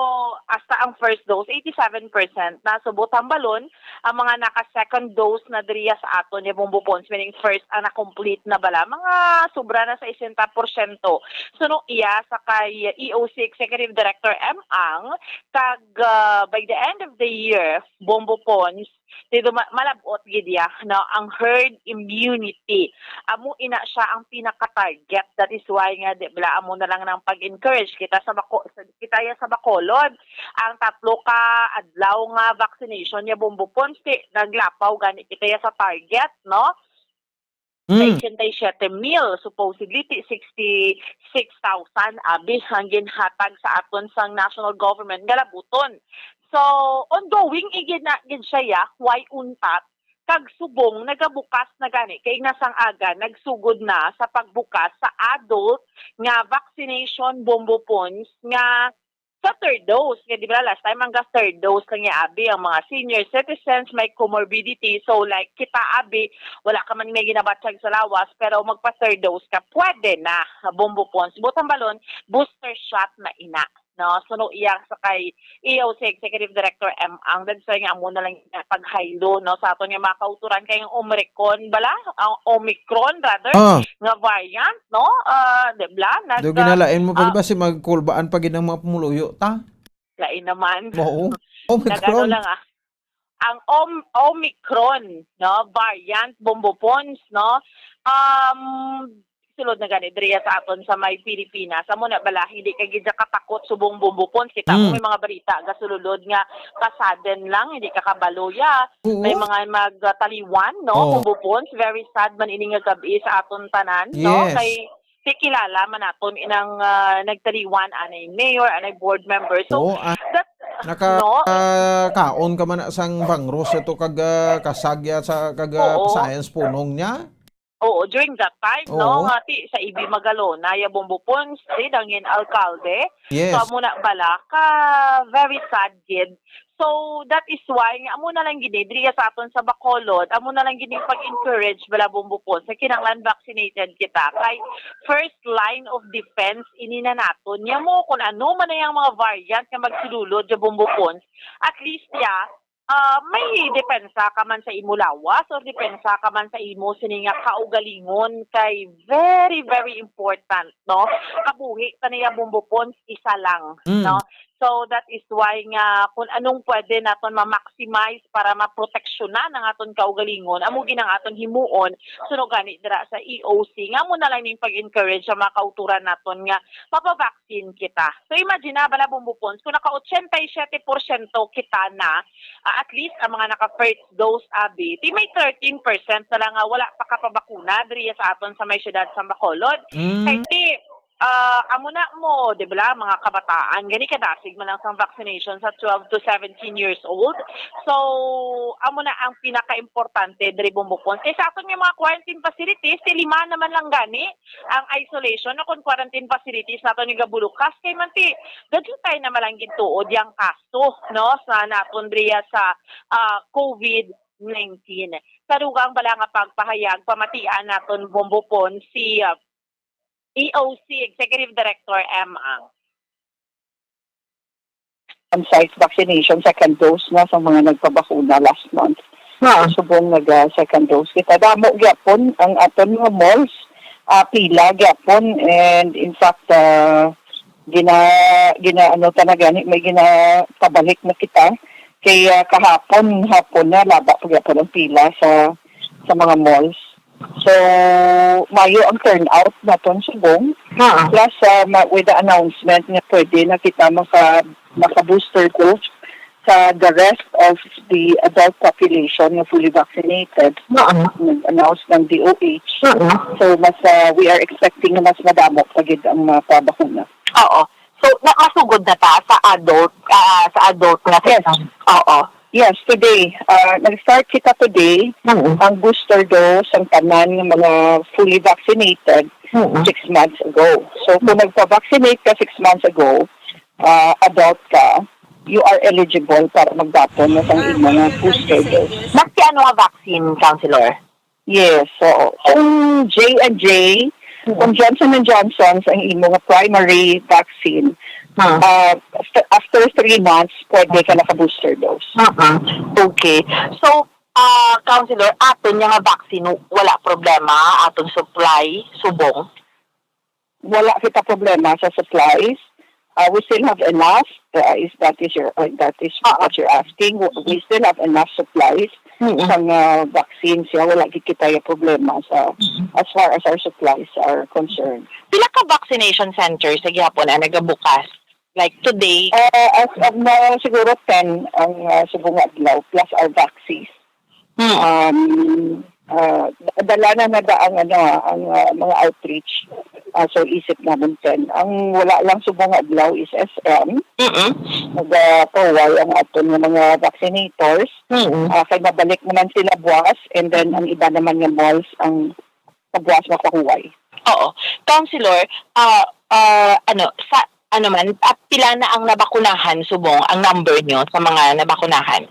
hasta ang first dose, eighty-seven percent na. So, buta balon, ang mga naka-second dose na diriya sa aton, ya Bombo Pons, meaning first ang na-complete na bala, mga sobra na sa sesenta porsyento. Suno iya sa kay E O C Executive Director M Ang, kag, ah, by the end of the year, Bombo Pons, dito ma-, malabot gid ya, no, ang herd immunity. Amo ina siya ang pinaka-target. That is why nga, di bala, amo na lang nang pag-encourage kita sa Baco-, sa, kita ya sa Bacolod. Ang tatlo ka adlaw nga vaccination ya Bombo Pons, ti naglapaw gani kita ya sa target, no? Sa Mm. eighty-seven mil, supposedly, ti sixty-six thousand abi ang ginhatag sa aton sang national government nga labuton. So, ongoing igid na gid siya, ya, why untat? Kag subong, nagabukas na gani, kay nasang aga, nagsugod na sa pagbukas sa adult nga vaccination, Bombo Pons, nga sa third dose. Nga, di ba, last time, ang ga third dose lang ya abi ang mga senior citizens, may comorbidity. So, like, kita abi, wala ka man may ginabatyag sa lawas, pero magpa third dose ka, pwede na, Bombo Pons. Butang balon, booster shot na ina. No? So, no, iya sa kay E O C Executive Director M Ang, that's why nga amo na lang nga paghaylo, no, sa aton nga mga kauturan kay ang Omicron bala, ang Omicron rather, Ah. nga variant, no? Ah, di bala? Nag, Do ah, ginalain mo pa, ah, di ba, si magkulbaan pa gid ang mga pumuluyo ta? Lain naman. Oo. Nag-ano Omicron. lang, ah, ang Om-, Omicron, no, variant, Bombo Pons, no? Um, sulod na gani diriya sa aton sa may Pilipinas. Amo na bala, hindi ka gid katakot subong Bombo Pons. Kita mo, Mm. may mga balita gasululod nga kasaden lang, hindi ka kabalo ya. Oo. May mga magtaliwan, no? Oo. Bombo Pons, very sad man ini nga gab-i sa aton tanan, no? Yes. Kay ti kilala man naton inang, ah, nagtaliwan, anay mayor, anay board member. So, Oo, ah, that, naka-, no? ah, kaon ka man na sang bangros ito kag, ah, kasagya sa kag, ah, Oo. Science punong niya? Oo, during that time, no, Oo. nga ti sa A B Magalona, ya Bombo Pons, ti dangin alkalde. Yes. So, amo na bala ka, very sad gid. So, that is why nga amo na lang gid, eh, diri sa aton sa Bacolod, amo na lang gid yung pag-encourage bala, Bombo Pons, sa kinahanglan vaccinated kita. Kay first line of defense ini na naton. Nya mo, kung ano man na yung mga variant nga magsululod sa, Bombo Pons, at least, ya, ah, may depensa ka man sa imo lawas or depensa ka man sa imo sini nga kaugalingon kay very, very important, no? Kabuhi ta niya, Bombo Pons, isa lang, Mm. no? So that is why nga kung anong pwede naton ma-maximize para maproteksyonan ang aton kaugalingon, amo gid ang aton himuon suno gani dira sa E O C, nga amo na lang ning pag-encourage sa mga kauturan naton nga mapa-vaccine kita. So imagine na bala, Bombo Pons, kung naka eighty-seven percent kita na, ah, at least ang mga naka first dose, abi, di may thirteen percent na lang nga wala pa kapabakuna diri sa aton sa may siyudad sa Bacolod. Mm. Kay di, ah, amo na mo, di ba, mga kabataan, gani kadasig man lang sang vaccination sa twelve to seventeen years old. So, amo na ang pinaka-importante diri, Bombo Pons. Kay sa aton nga mga quarantine facilities, ti lima naman lang gani ang isolation o kon quarantine facilities naton nga gabulokas. Kay man ti, gadyo tayo na malanggit tuod yang kaso, no, sa naton diriya sa, ah, COVID nineteen. Sa dugang bala nga pagpahayag, pamatian naton, Bombo Pons, si, ah, E O C Executive Director M Ang. Ang site vaccination, second dose na sa mga nagpabakuna last month. Ha. Subong nag, ah, second dose kita. Damo gyapon ang aton mga malls, ah, pila gyapon, and in fact, ah, gina, gina, ano, ta na gani, may ginapabalik na kita. Kay, ah, kahapon, hapon na, laba pa gyapon ang pila sa, sa mga malls. So, mayo ang turnout naton subong. Ha. Plus, ah, ma-, with the announcement nga pwede na kita maka-, maka-booster dose sa the rest of the adult population nga fully vaccinated. Oo. Nag-announce ng D O H. Oo. So, mas, ah, we are expecting na mas madamo pa gid ang mapabakuna. Oo. So, na-, masugod na ta sa adult, ah, sa adult nga Yes. Oo. Yes, today. Ah, nag-start kita today. Mm. Ang booster dose ang tanan ng mga fully vaccinated Mm. six months ago. So, kung nagpa-vaccinate ka six months ago, ah, adult ka, you are eligible para magdaton na sang imong booster dose. Maski ano nga vaccine, Counselor? Yes, oo. Kung J and J, Mm. kung Johnson and Johnson ang imo nga primary vaccine, Ah. ah, after, after three months, pwede ka naka-booster dose. Ah, ah. Okay. So, ah, Counselor, aton nga vaccine, wala problema, aton supply, subong? Wala kita problema sa supplies. Uh, we still have enough, uh, if that is your, uh, that is Ah, what you're asking. W-, we still have enough supplies Mm-mm. sang, uh, vaccines. Ya, wala gid kita ya problema sa, Mm-mm. as far as our supplies are concerned. Pila ka vaccination centers sa gihapon ang nagabukas? Like today? Uh, as of now, siguro ten ang, uh, subong nga adlaw, plus our vaccines. Mm. Um, ah, dala na na da ang, ano, ah, ang, ah, mga outreach. Ah, so, isip namin ten. Ang wala lang subong nga adlaw is S M. Mm-mm. Nagapahuway ang aton nga mga vaccinators. Mm-mm. Ah, kay mabalik naman sila buwas, and then ang iba naman nga malls ang buwas makahuway. Oo. Counselor, ah, ah, ano, sa, ano man, ah, pila na ang nabakunahan subong, ang number nyo sa mga nabakunahan?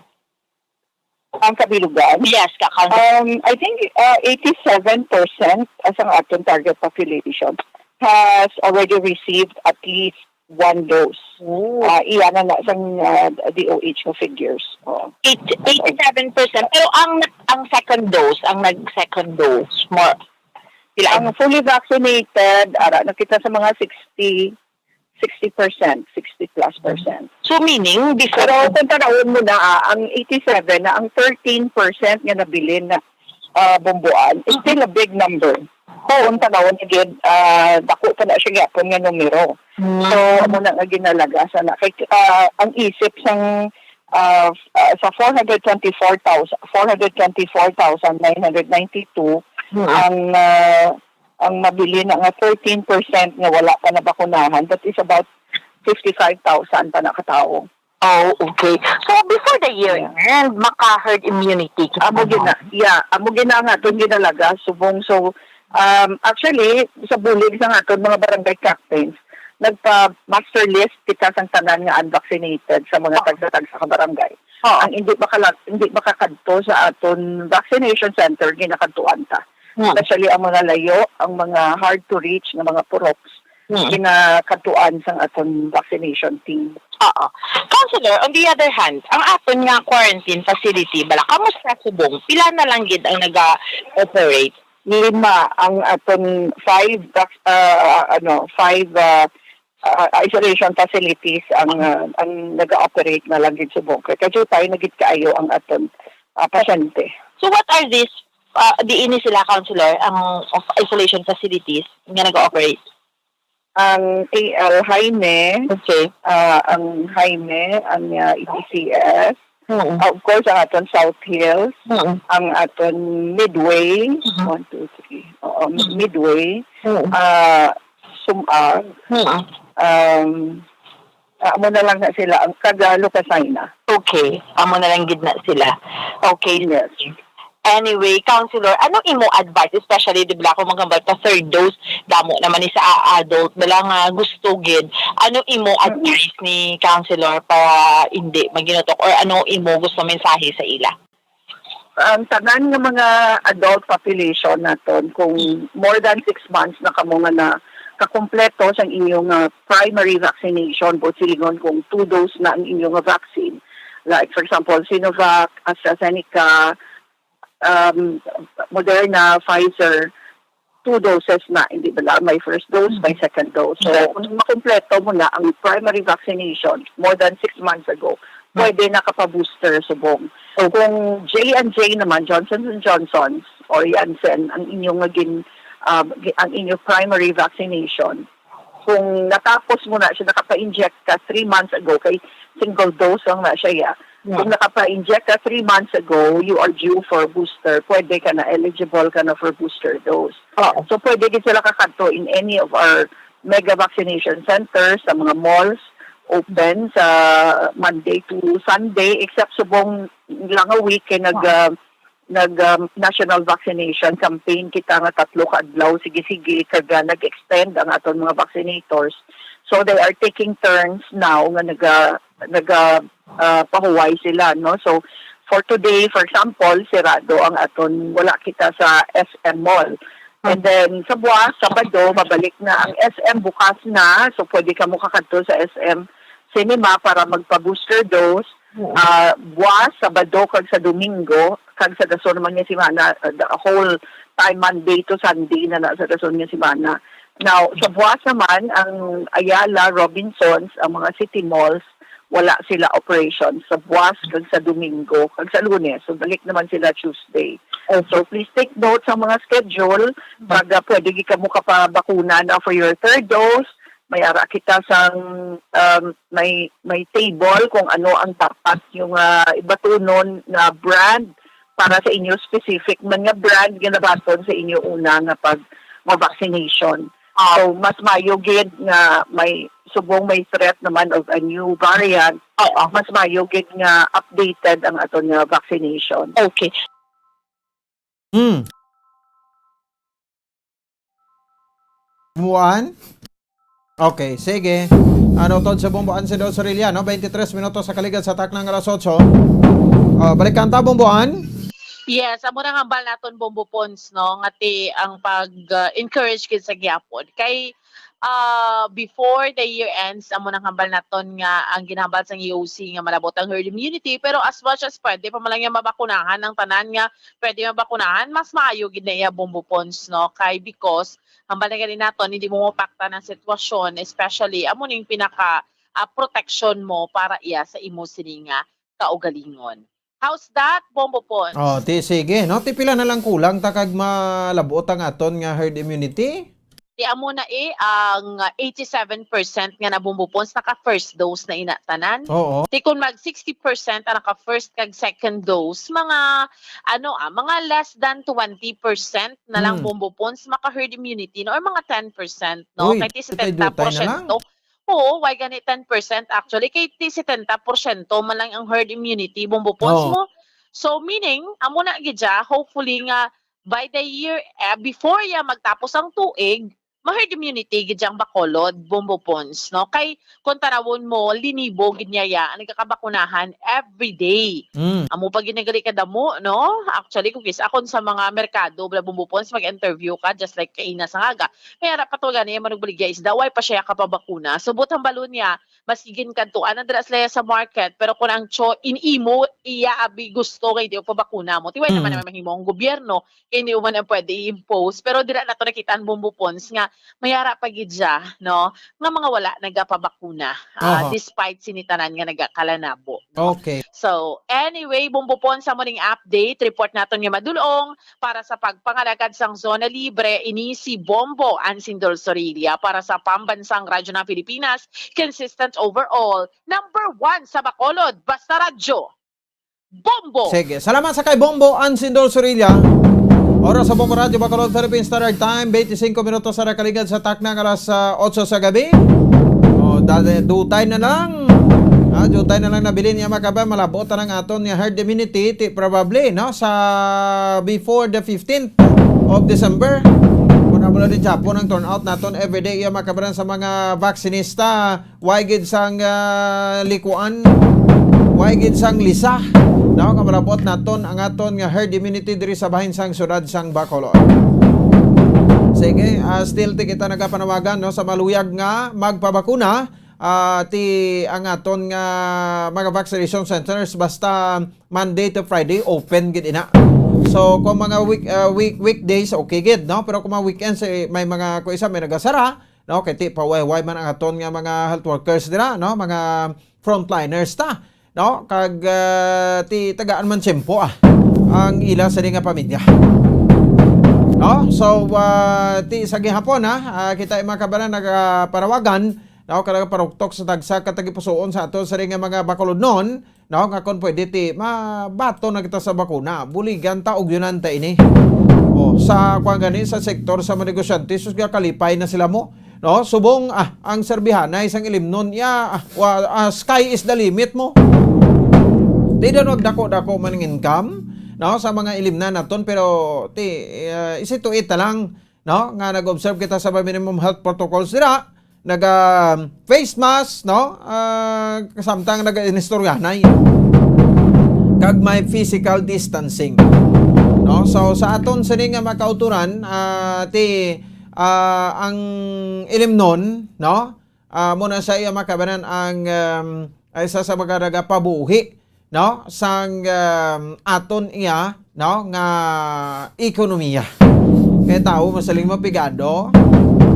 Ang kabilugan? Yes, ka-, count. Um, I think, uh, eighty-seven percent as ang aton target population has already received at least one dose. Oh. Uh, iya na na sang, uh, D O H nga figures. Oo. Eight-, eighty-seven percent. Pero ang, ang second dose, ang nag-second dose, more, pila? Ang fully vaccinated, ara na kita sa mga sixty, sixty percent, sixty plus percent. So, meaning, before Pero kung tanawon mo na, ah, ang eighty-seven na ang thirteen percent nga nabilin na, ah, bumbuan, is still a big number. Kung tanawon na gid, ah, dako pa na siya gyapon nga numero. Mm. So, amo na nga ginalaga sana. Kay, ah, ang isip sang, ah, f-, ah, sa four hundred twenty-four thousand, four hundred twenty-four thousand nine hundred ninety-two, Mm. ang, ah, ang mabilin na nga thirteen percent nga wala pa nabakunahan, that is about fifty-five thousand pa na ka tawo. Oh, okay. So, before the year Yeah. end, maka-herd immunity ka Amo na. gina-, yeah, amo gina nga aton ginalaga, subong. So, um, actually, sa bulig sa aton mga barangay captains, nagpa-master list kita sang tanan nga unvaccinated sa mga Oh. tagsa-tagsa ka barangay. Oh. Ang hindi makala-, hindi makakadto sa aton vaccination center, ginakadtuan ta. Hmm. Especially ang mga layo, ang mga hard to reach nga mga puroks, Hmm. ginakadtuan sang aton vaccination team. Oo. Counselor, on the other hand, ang aton nga quarantine facility, bala, kamusta subong? Pila na lang gid ang naga-operate? Lima ang aton, five vac-, ah, ano, five, ah, ah, isolation facilities ang, ah, ang nag-ooperate na lang gid subong kay kadyo tayo na gid kaayo ang aton, ah, pasyente. So what are these, ah, diin ni sila, Councilor, ang of isolation facilities nga nag-ooperate? Ang K L Jaime, Okay. ah, ang Jaime, ang, ah, E D C S, Mm. ah, of course, ang aton South Hills, Mm. ang aton Midway, Mm. one, two, three, oo, Mm. Midway, Mm. ah, Sumag, Mm. um, ah, amo na lang na sila, ang kag, ah, Lucasina. Okay, amo na lang gid na sila. Okay. Yes. Anyway, Councilor, ano imo advice, especially, di ba, kung maghambal pa third dose, damo naman ni sa a-, adult, bala nga gusto gid. Ano imo Mm. advice ni Councilor para hindi maginutok, or ano imo gusto mensahe sa ila? Ang tanan nga mga adult population naton, kung more than six months na kamo nga nakakumpleto sa inyong, ah, primary vaccination, buot silingon kung two dose na ang inyong vaccine, like, for example, Sinovac, AstraZeneca, um, Moderna, Pfizer, two doses na, hindi bala? May first dose, may Mm. second dose. So, Correct. kung makumpleto mo na ang primary vaccination more than six months ago, Mm. pwede nakapa-booster subong. Okay. Kung J and J naman, Johnson and Johnson or Janssen, ang inyong nga gin-, um, gi-, ang inyong primary vaccination, kung natapos mo na siya, nakapa-inject ka three months ago, kay single dose lang na siya, ya. Yeah. Kung nakapa-inject ka three months ago, you are due for booster. Pwede ka na, eligible ka na for booster dose. Oo. So, pwede gid sila kakadto in any of our mega vaccination centers, sa mga malls, open sa Monday to Sunday, except subong lang a week kay nag, Oo. ah, nag, um, national vaccination campaign kita nga tatlo ka adlaw, sige-sige, kag, ah, nag-extend ang aton mga vaccinators. So, they are taking turns now nga naga-, naga-, ah, pahuway sila, no? So, for today, for example, sirado ang aton, wala kita sa S M Mall. And then, sa buwas, Sabado, mabalik na ang S M, bukas na. So, pwede ka mo kakadto sa S M Cinema para magpa-booster dose. Oo. Ah, buwas, Sabado, kag sa Domingo, kag sa dason naman nga semana, ah, the whole time, Monday to Sunday na na sa dason nga semana. Now, sa buwas naman, ang Ayala, Robinsons, ang mga city malls, wala sila operation sa buwas kag sa Domingo kag sa Lunes. So, balik naman sila Tuesday. Okay. So, please take note sa mga schedule. Ba- Pag, ah, pwede gid kamo kapabakuna na for your third dose, may ara kita sang, um, may, may table kung ano ang dapat yung, ah, ibatunon na brand para sa inyo specific man nga brand nga nabaton sa inyo una nga pag, nga vaccination. Ah. So, mas maayo gid nga may, subong may threat naman of a new variant, Oo. mas maayo gid nga updated ang aton nga vaccination. Okay. Hmm. Buwan? Okay, sige. Ano, tod sa Bumbuan, si Dos Orellano, twenty-three minutos sa kaligad sa taknang alas otso. Ah, balikan ta, Bumbuan. Yes, amo nang hambal naton, Bombo Pons, no, nga ti ang pag, ah, encourage gid sa gyapon. Kay, ah, before the year ends, amo nang hambal naton nga ang ginhambal sang E O C nga malabot ang herd immunity, pero as much as pwede pa man lang niya mabakunahan ang tanan nga pwede mabakunahan, mas maayo gid na iya, Bombo Pons, no? Kay because, hambal na gani naton, hindi mo mapaktan ang sitwasyon, especially, amo ning pinaka, ah, protection mo para iya sa imo sini nga kaugalingon. How's that, Bombo Pons? Oh, ti sige, no? Ti pila na lang kulang ta kag malabot ang aton nga herd immunity? Ti amo na, eh, ang eighty-seven percent nga na, Bombo Pons, naka first dose na ina tanan. Oo. Ti kung mag sixty percent ang naka first kag second dose, mga, ano, ah, mga less than twenty percent na lang, Hmm. Bombo Pons, maka herd immunity, no? Or mga ten percent, no? Uy, Kay ti itay dutay na lang. setenta porsyento. Oo, why gani ten percent actually? Kay ti setenta porsyento man lang ang herd immunity, Bombo Pons, Oo. mo. So, meaning, amo na gid siya, hopefully nga by the year, eh, before ya magtapos ang tuig, ma-herd immunity gid yang Bacolod, Bombo Pons, no? Kay kung tanawon mo, linibo gid niya ya ang nagkakabakunahan every day. Mm. Amo pa gid na gali kadamo, no? Actually, kung kis-, akon sa mga merkado, bala, Bombo Pons, mag-interview ka, just like kaina sa ngaga. Kaya dapat wala niya manugbaligya isda, why pa siya kapabakuna? So, buot hambalon niya, maski ginkadtuan na dira sila sa market, pero kung ang cho-, in imo, iya abi gusto nga hindi mo pabakuna mo, ti wala naman Mm. naman mahimo ang gobyerno, kay hindi mo man ang pwede i-impose. Pero dira nato nakita ang Bombo Pons nga may ara pa gid siya, no, nga mga wala nagapabakuna, ah, Oho. despite sini tanan nga nagakalanabo, no? Okay. So, anyway, Bombo Pon, sa mo ning update, report naton nga madulong para sa pagpangalagad sang zona libre, ini si Bombo Ansindol Sorilla para sa Pambansang Radyo ng Pilipinas, consistent overall, number one sa Bacolod, basta radyo. Bombo! Sige. Salamat sa kay Bombo Ansindol Sorilla. Oras sa Bombo Radyo Bacolod, Philippine Standard Time, twenty-five minutos sa nakaligad sa takna nga alas, ah, otso sa gabi. O, dali, dutay na lang. Ah, dutay na lang nabilin niya, mga kabayan, malabot na ang aton nga herd immunity, ti, probably, no? Sa before the fifteenth of December. Kung amo lang din Japon ang turnout naton everyday, iya, mga kabayan, sa mga vaccinista, way gid sang, ah, likuan, way gid sang lisa, no, nga malabot naton ang aton nga herd immunity diri sa bahin sang siyudad sang Bacolod. Sige, ah, still ti kita nagapanawagan, no, sa maluyag nga magpabakuna, ah, ti ang aton nga mga vaccination centers basta Monday to Friday open gid ina. So kung mga week, ah, week weekdays, okay gid, no, pero kung mga weekends, eh, may mga, kung isa may nagasara, no? Kay ti pahuway-huway man ang aton nga mga health workers dira, no? Mga frontliners ta, no? Kag, ah, ti tagaan man tiyempo, ah, ang ila sa nga pamilya. No? So, ah, ti sa gihapon, ah, ah, kita, mga kabayan, nagaparawagan, no? Kada paruktok sa tagsa ka tagipusoon sa ato sa nga mga Bacolodnon, no, nga kon pwede ti mabaton na kita sa bakuna, buligan ta, ugyonan ta ini. O, sa, kuwan gani, sa sektor sa mga negosyante, sus, nga kalipay na sila mo, no? Subong, ah, ang serbihanay sang ilimnon, ya, ah, wa-, ah, sky is the limit mo. Ti daw nagdako-dako man ang income, no, sa mga ilimnan naton, pero ti, ah, isi-tuit ta lang, no, nga nag-observe kita sa mga minimum health protocols dira, naga face mask, no, ah, samtang naga-inistoryanay, kag may physical distancing, no. So sa aton sini nga mga kauturan, ah, ti, ah, ang ilimnon, no, ah, muna sa iya makabanan ang, um, ay isa sa mga nagapabuhi, no, sang, um, aton iya, no, nga ekonomiya. Kay tawo masiling mo pigado,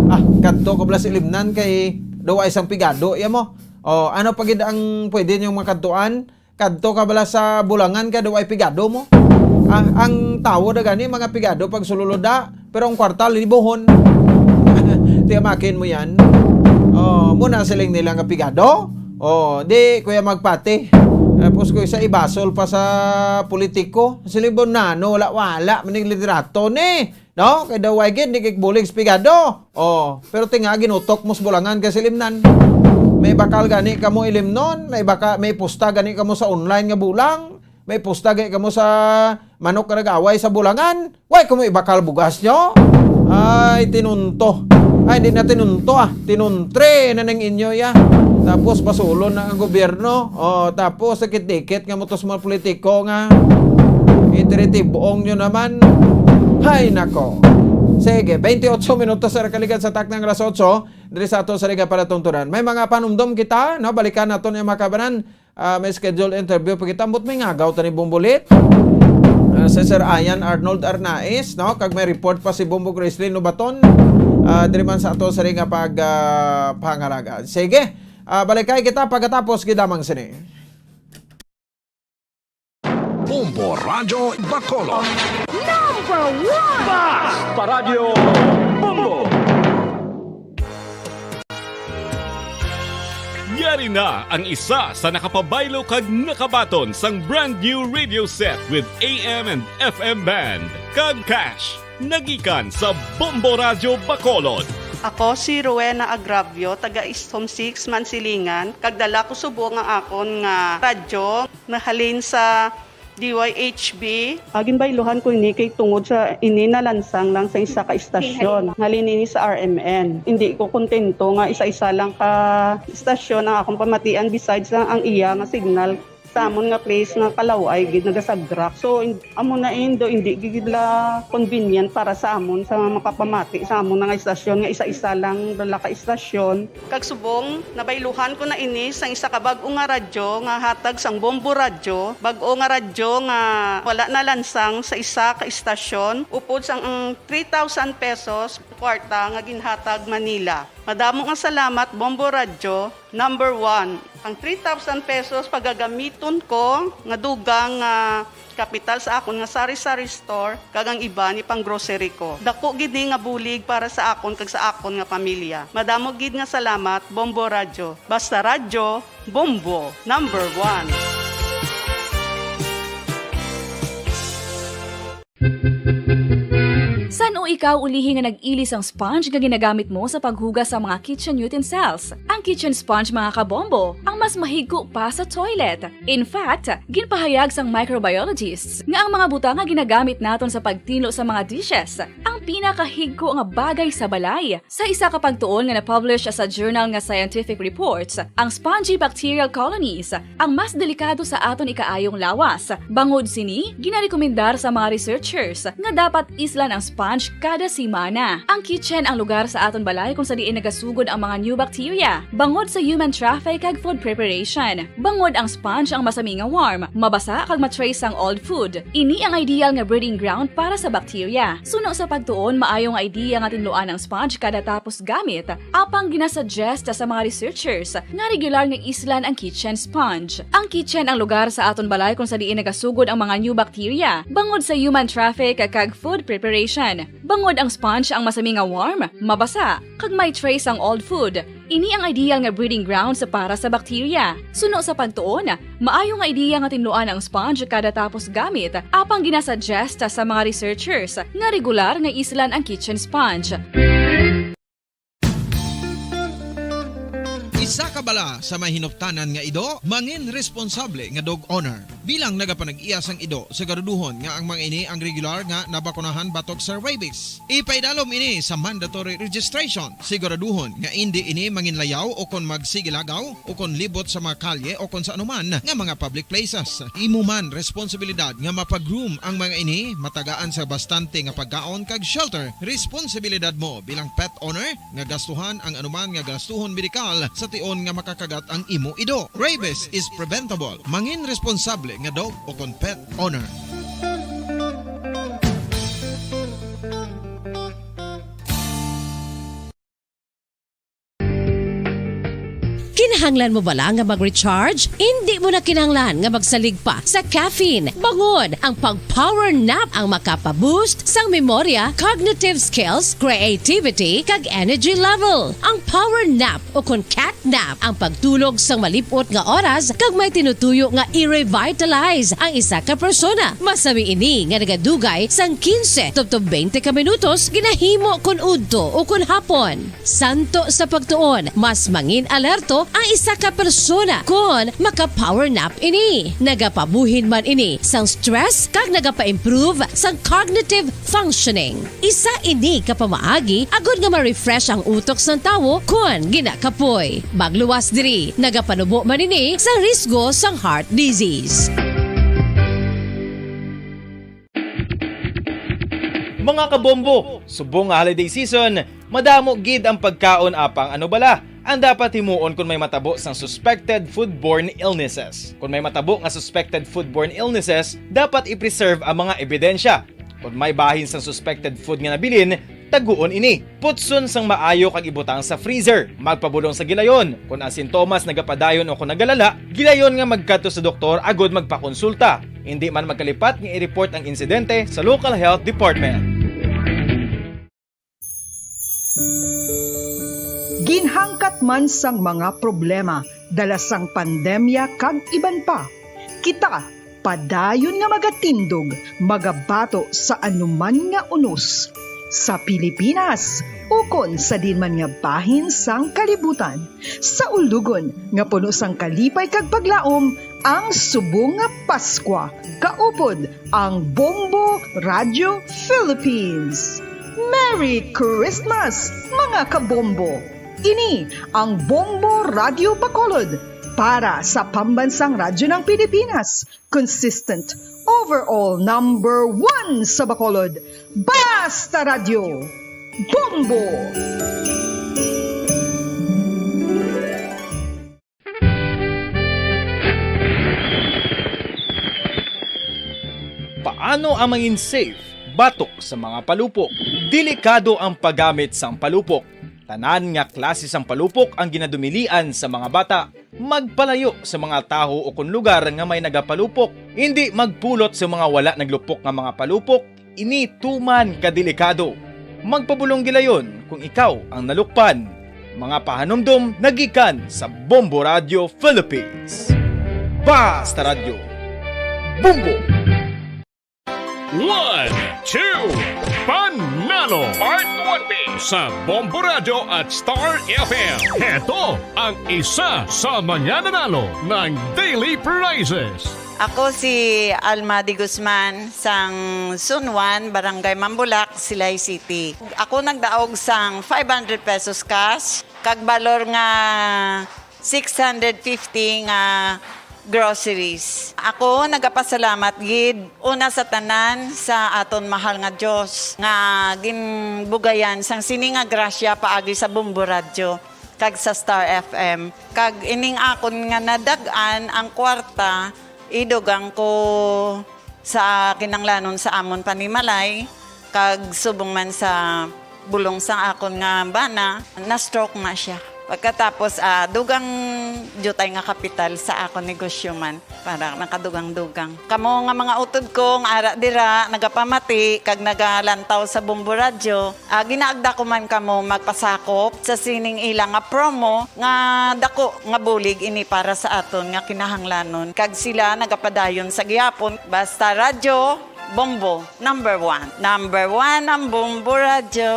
ah, kadto ka bala sa ilimnan kay daw ay isang pigado iya mo. O, ano pa gid ang pwede niyong makadtuan? Kadto ka bala sa Bulangan kay daw ay pigado mo. Ah, ang tawo da gani mga pigado pag sululod da. Pero ang kwarta, libuhon. Tiyamakin mo yan. Oh, muna siling nila nga pigado. Oh, di, kuya magpati. Tapos ko isa ibasol pa sa politiko. Siling mo nano, wala, wala, maning liderato ni. No? Kay daw ay gid, di kay bulig sa pigado. Oh, pero tinga ginutok mo sa Bulangan kay silimnan. May bakal gani kamo ilimnon, may baka, may pusta gani kamo sa online nga bulang. May pusta gani kamo sa manok nga nag-away sa Bulangan. Way kamo ibakal bugas nyo? Ay, tinunto. Ay, hindi na tinunto, ah. Tinuntre na ning inyo, ya. Tapos basulon na ang gobyerno. O, tapos sakit-dikit nga mo to sa mga politiko nga itiritibong nyo naman. Hay, nako. Sige, twenty-eight minutos sa nakaligad sa takna nga alas otso. Diri sa ato sa Liga para Tungturan. May mga panumdom kita, no? Balikan naton yung mga kabanan. Ah, may schedule interview pa kita. Ambot may ngagaw tani Bombolit. Ah, si Sir Ian Arnold Arnaiz, no? Kag may report pa si Bombo Gracelyn Lubaton. Ah, diri man sa ato sa ring nga pag, ah, pangalaga. Sige. Ah, balikay kita pagkatapos gid lamang sini. Bombo Radyo Bacolod. Number one! Mas Paradyo Bombo! Yari na ang isa sa nakapabaylo kag nakabaton sang brand new radio set with A M and F M band kag cash. Nagikan sa Bombo Radyo Bacolod. Ako si Rowena Agravio, taga East Home Six, Mansilingan, kag dala ko subong ang akon nga radyo nahalin sa D Y H B. Ah, ginbayluhan ko ini kay tungod sa ini nalansang lang sa isa ka istasyon. Halin ini sa R M N. Hindi ko kontento nga isa-isa lang ka istasyon ang akong pamatian besides lang ang iya nga signal sa amon nga place nga kalaw-ay gid nagasagrak. So, in-, amo na indo, hindi gid la convenient para sa amon sa makapamati sa amon nga istasyon nga isa-isa lang dala ka istasyon. Kag subong, nabayluhan ko na ini sang isa ka bag-o nga radyo nga hatag sang Bombo Radyo, bag-o nga radyo nga wala nalansang sa isa ka istasyon, upod sang ang three thousand pesos. kwarta nga ginhatag man nila. Madamo nga salamat, Bombo Radyo, number one. Ang three thousand pesos pagagamiton ko nga dugang nga kapital sa akon nga sari-sari store kag ang iban ipang-grocery ko. Dako gid ni nga bulig para sa akon kag sa akon nga pamilya. Madamo gid nga salamat, Bombo Radyo. Basta Radyo, Bombo, number one. San-o ikaw ulihi nga nag-ili sang sponge nga ginagamit mo sa paghugas sa mga kitchen utensils? Ang kitchen sponge, mga kabombo, ang mas mahigko pa sa toilet. In fact, ginpahayag sang microbiologists nga ang mga butang nga ginagamit naton sa pagtinlo sa mga dishes ang pinakahigko nga bagay sa balay. Sa isa ka pagtuon nga na-publish sa journal nga Scientific Reports, ang spongy bacterial colonies ang mas delikado sa aton ikaayong lawas. Bangod sini, ginarekomendar sa mga researchers nga dapat islan ang sponge kada semana. Ang kitchen ang lugar sa aton balay kung sa diin nagasugod ang mga new bacteria, bangod sa human traffic kag food preparation. Bangod ang sponge ang masami nga warm, mabasa kag ma-trace ang old food. Ini ang ideal nga breeding ground para sa bacteria. Suno sa pagtuon, maayo nga idea nga tinluan ang sponge kada tapos gamit, apang ginasuggest sa mga researchers nga regular nga islan ang kitchen sponge. Ang kitchen ang lugar sa aton balay kung sa diin nagasugod ang mga new bacteria, bangod sa human traffic kag food preparation. Bangod ang sponge ang masami nga warm, mabasa, kag may trace ang old food, ini ang ideal nga breeding grounds para sa bacteria. Suno sa pagtuon, maayo nga idea nga tinluan ang sponge kada tapos gamit, apang ginasuggest sa mga researchers nga regular nga islan ang kitchen sponge. Isa ka bala sa may hinuptanan nga ido, mangin responsable nga dog owner. Bilang nagapanag-iya sang ido, siguraduhon nga ang mga ini ang regular nga nabakunahan batok sa rabies. Ipaidalom ini sa mandatory registration. Siguraduhon nga indi ini manginlayaw o kon magsigilagaw o kon libot sa mga kalye o kon sa anuman nga mga public places. Imo man responsibilidad nga mapag-groom ang mga ini, matagaan sa bastante nga pagkaon kag shelter. Responsibilidad mo bilang pet owner nga gastuhan ang anuman nga gastuhon medikal sa tion nga makakagat ang imo ido. Rabies is preventable. Mangin responsable nga dog o kon pet owner. Kinahanglan mo bala nga mag-recharge? Indi mo na kinahanglan nga magsalig pa sa caffeine. Bangod ang pag-power nap ang makapa-boost sang memorya, cognitive skills, creativity, kag energy level. Ang power nap o kon cat nap ang pagtulog sang malip-ot nga oras kag may tinutuyo nga i-revitalize ang isa ka persona. Masami ini nga nagadugay sang quince tubtob twenty ka minutos ginahimo kon udto o kon hapon. Santo sa pagtuon, mas mangin-alerto ang isa ka persona kon maka-power nap ini. Nagapabuhin man ini sang stress kag nagapa-improve sang cognitive functioning. Isa ini ka pamaagi agod nga ma-refresh ang utok sang tawo kon ginakapoy. Magluwas diri, nagapanubo man ini sa risgo sang heart disease. Mga kabombo, subong nga holiday season, madamo gid ang pagkaon apang ano bala ang dapat himuon kon may matabo sang suspected foodborne illnesses. Kon may matabo nga suspected foodborne illnesses, dapat i-preserve ang mga ebidensya. Kon may bahin sang suspected food nga nabilin, taguon ini. Putson sang maayo kag ibutang sa freezer. Magpabulong sa gilayon. Kon ang sintomas nagapadayon o kon nagalala, gilayon nga magkadto sa doktor agod magpakonsulta. Indi man magkalipat nga i-report ang insidente sa local health department. Ginhangkat man sang mga problema dala sang pandemya kag iban pa, kita padayon nga magatindog, magabato sa anuman nga unos, sa Pilipinas ukon sa diin man nga bahin sang kalibutan. Sa ulogon nga puno sang kalipay kag paglaom ang subong nga Paskwa, kaupod ang Bombo Radio Philippines. Merry Christmas, mga kabombo! Ini ang Bombo Radio Bacolod para sa Pambansang Radyo ng Pilipinas, consistent, overall number one sa Bacolod. Basta Radyo, Bombo! Paano ang mangin safe batok sa mga palupo? Delikado ang paggamit sang palupok. Tanan nga klase sang palupok ang ginadumilian sa mga bata. Magpalayo sa mga tawo ukon lugar nga may nagapalupok. Indi magpulot sa mga wala naglupok nga mga palupok. Ini tuman ka delikado. Magpabulong gilayon kung ikaw ang nalukpan. Mga pahanumdom nagikan sa Bombo Radio Philippines. Basta Radyo, Bombo! One, two, Panalo! Part one B sa Bombo Radyo at Star F M. Heto ang isa sa mga nanalo ng daily prizes. Ako si Alma de Guzman, sang Sunwan, Barangay Mambulak, Silay City. Ako nagdaog sang five hundred pesos cash, kag balor nga six hundred fifty nga groceries. Ako nagapasalamat gid una sa tanan sa aton mahal nga Dios nga ginbugayan sang sini nga grasya paagi sa Bombo Radyo kag sa Star F M. Kag ining akon nga nadag-an ang kwarta, idugang ko sa kinahanglanon sa amon panimalay, kag subong man sa bulong sang akon nga bana, na-stroke na siya. Pagkatapos, ah, dugang diutay nga kapital sa akon negosyo man, para nakadugang-dugang. Kamo nga mga utod ko nga ara dira, nagapamati kag nagalantaw sa Bombo Radyo, ah, ginaagda ko man kamo magpasakop sa sining ila nga promo nga dako nga bulig ini para sa aton nga kinahanglanon, kag sila nagapadayon sa gihapon. Basta Radyo Bombo, number one. Number one ang Bombo Radyo.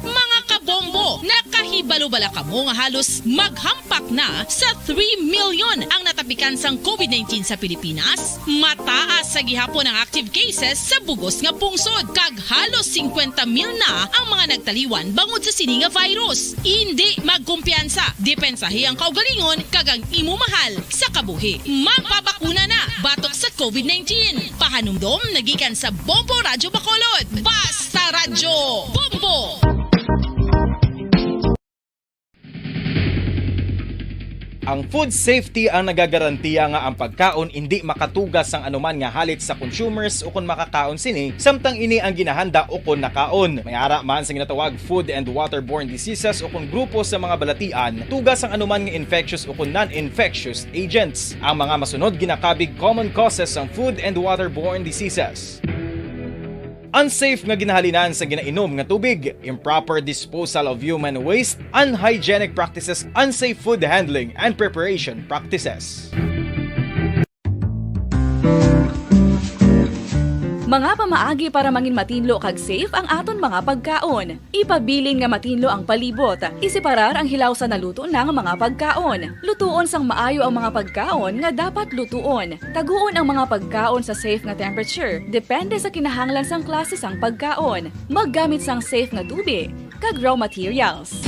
Mga kabombo, nakahibalo bala kamo nga halos maghampak na sa three million ang natapikan sang covid nineteen sa Pilipinas? Mataas sa gihapon ang active cases sa bug-os nga pungsod, kag halos singkwenta mil na ang mga nagtaliwan bangod sa sini nga virus. Indi magkumpiyansa, depensahi ang kaugalingon kag ang imo mahal sa kabuhi. Magpabakuna na batok sa covid nineteen. Pahanumdom nagikan sa Bombo Radyo Bacolod. Basta Radyo Bombo! Ang food safety ang nagagarantiya nga ang pagkaon indi makatuga sang anuman nga halit sa consumers ukon makakaon sini, samtang ini ang ginahanda ukon nakaon. May ara man sa ginatawag food and waterborne diseases ukon grupo sa mga balatian, tuga sang anuman nga infectious ukon non-infectious agents. Ang mga masunod ginakabig common causes sang food and waterborne diseases. Unsafe nga ginahalinan sa ginainom nga tubig, improper disposal of human waste, unhygienic practices, unsafe food handling and preparation practices. Mga pamaagi para mangin matinlo kag safe ang aton mga pagkaon. Ipabilin nga matinlo ang palibot. Iseparar ang hilaw sa naluto na nga mga pagkaon. Lutuon sang maayo ang mga pagkaon nga dapat lutuon. Taguon ang mga pagkaon sa safe nga temperature, depende sa kinahanglan sang klase sang pagkaon. Maggamit sang safe nga tubi kag raw materials.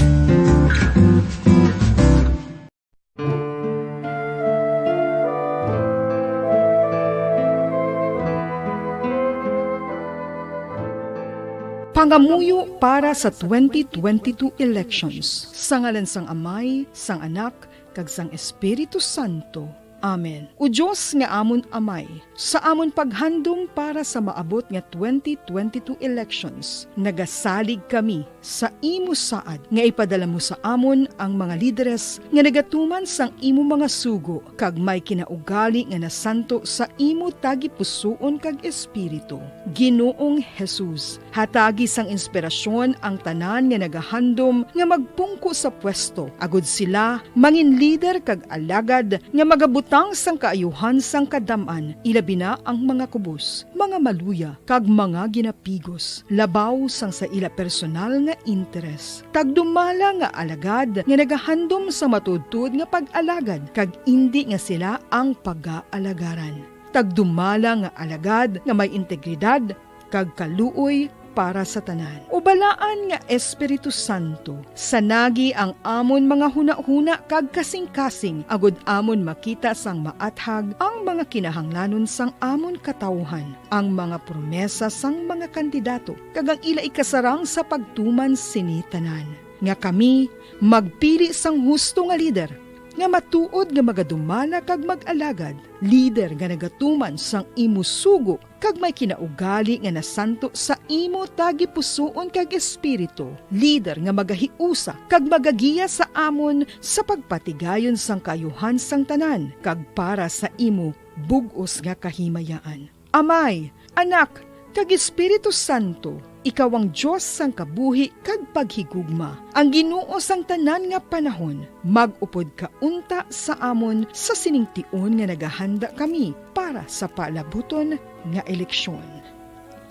Pangamuyo para sa twenty twenty-two elections. Sa ngalan sang Amay, sang Anak, kag sang Espiritu Santo. Amen. O Dios nga amon Amay, sa amon paghandom para sa maabot nga twenty twenty-two elections, nagasalig kami sa imo saad nga ipadala mo sa amon ang mga lideres nga nagatuman sang imo mga sugo kag may kinaugali nga nasanto sa imo tagipusoon kag espiritu. Ginoong Jesus, hatagi sang inspirasyon ang tanan nga nagahandom nga magpungko sa pwesto, agod sila mangin lider kag alagad nga magabutang sang kaayuhan sang kadam-an, ilabi na ang mga kubos, mga maluya, kag mga ginapigos, labaw sang sa ila personal nga interes. Tagdumala nga alagad nga nagahandom sa matuodtuod nga pag-alagad, kag indi nga sila ang pagaalagaran. Tagdumala nga alagad nga may integridad kag kaluoy para sa tanan. O Balaan nga Espiritu Santo, sanagi ang amon mga hunahuna kag kasingkasing, agod amon makita sang maathag ang mga kinahanglanon sang amon katawuhan, ang mga promesa sang mga kandidato, kag ang ila ikasarang sa pagtuman sini tanan, nga kami magpili sang husto nga lider nga matuod nga magadumala kag mag-alagad, lider nga nagatuman sang imo sugo kag may kinaugali nga nasanto sa imo tagipusoon kag espiritu, lider nga magahiusa kag magagiya sa amon sa pagpatigayon sang kaayuhan sang tanan kag para sa imo bug-os nga kahimayaan. Amay, Anak, kag Espiritu Santo, ikaw ang Dios sang kabuhi kag paghigugma, ang Ginoo sang tanan nga panahon. Mag-upod ka unta sa amon sa sining tion nga nagahanda kami para sa palabuton nga eleksyon.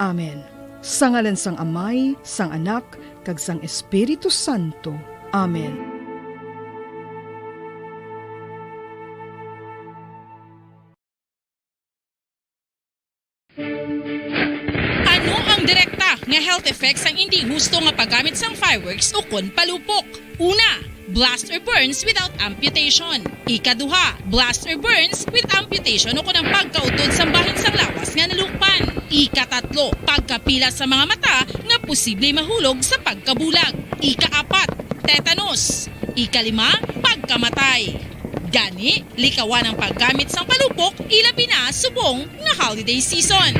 Amen. Sa ngalan sang Amay, sang Anak, kag sang Espiritu Santo. Amen. Ano ang direkta nga health effects sang indi husto nga paggamit sang fireworks ukon palupok? Una, blast or burns without amputation. Ikaduha, blast or burns with amputation ukon ang pagkautod sang bahin sang lawas nga nalukpan. Ikatatlo, pagkapila sa mga mata nga posible mahulog sa pagkabulag. Ikaapat, tetanus. Ikalima, pagkamatay. Gani, likawan ang paggamit sang palupok, ilabi na subong nga holiday season.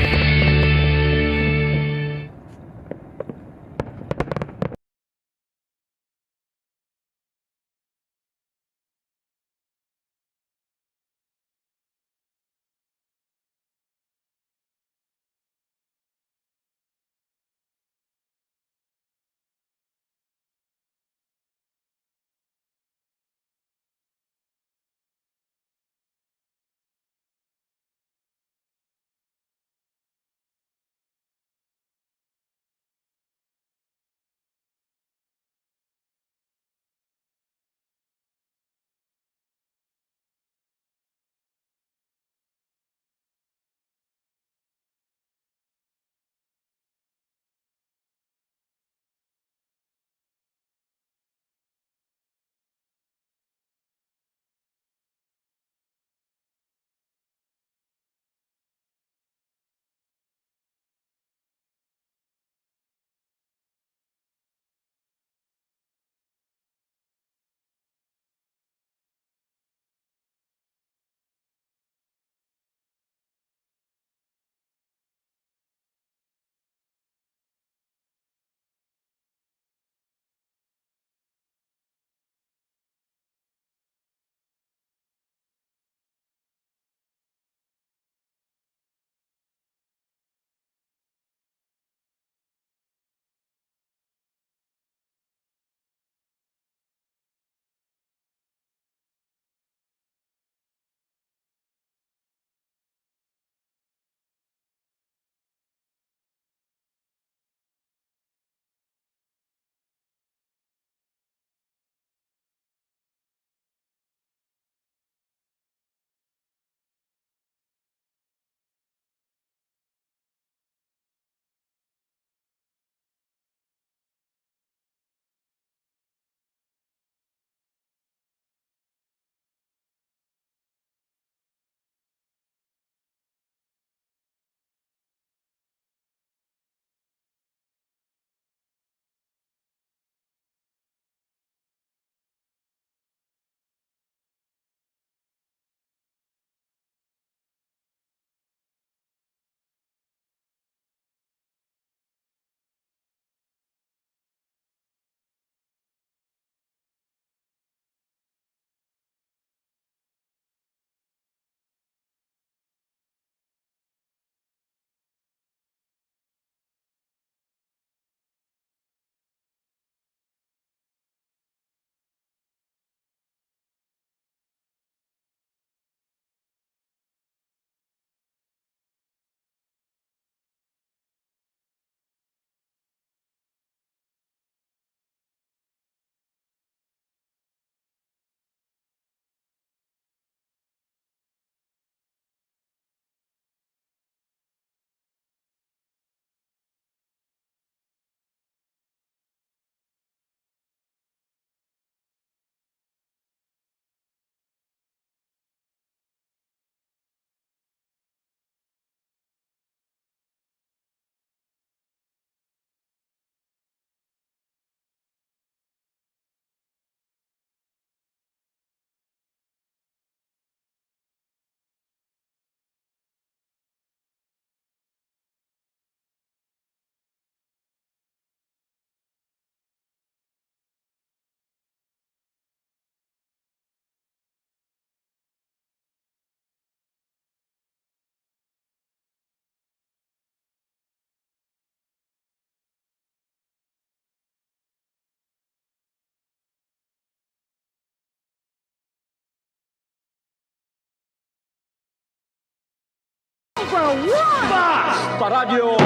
Basta Radyo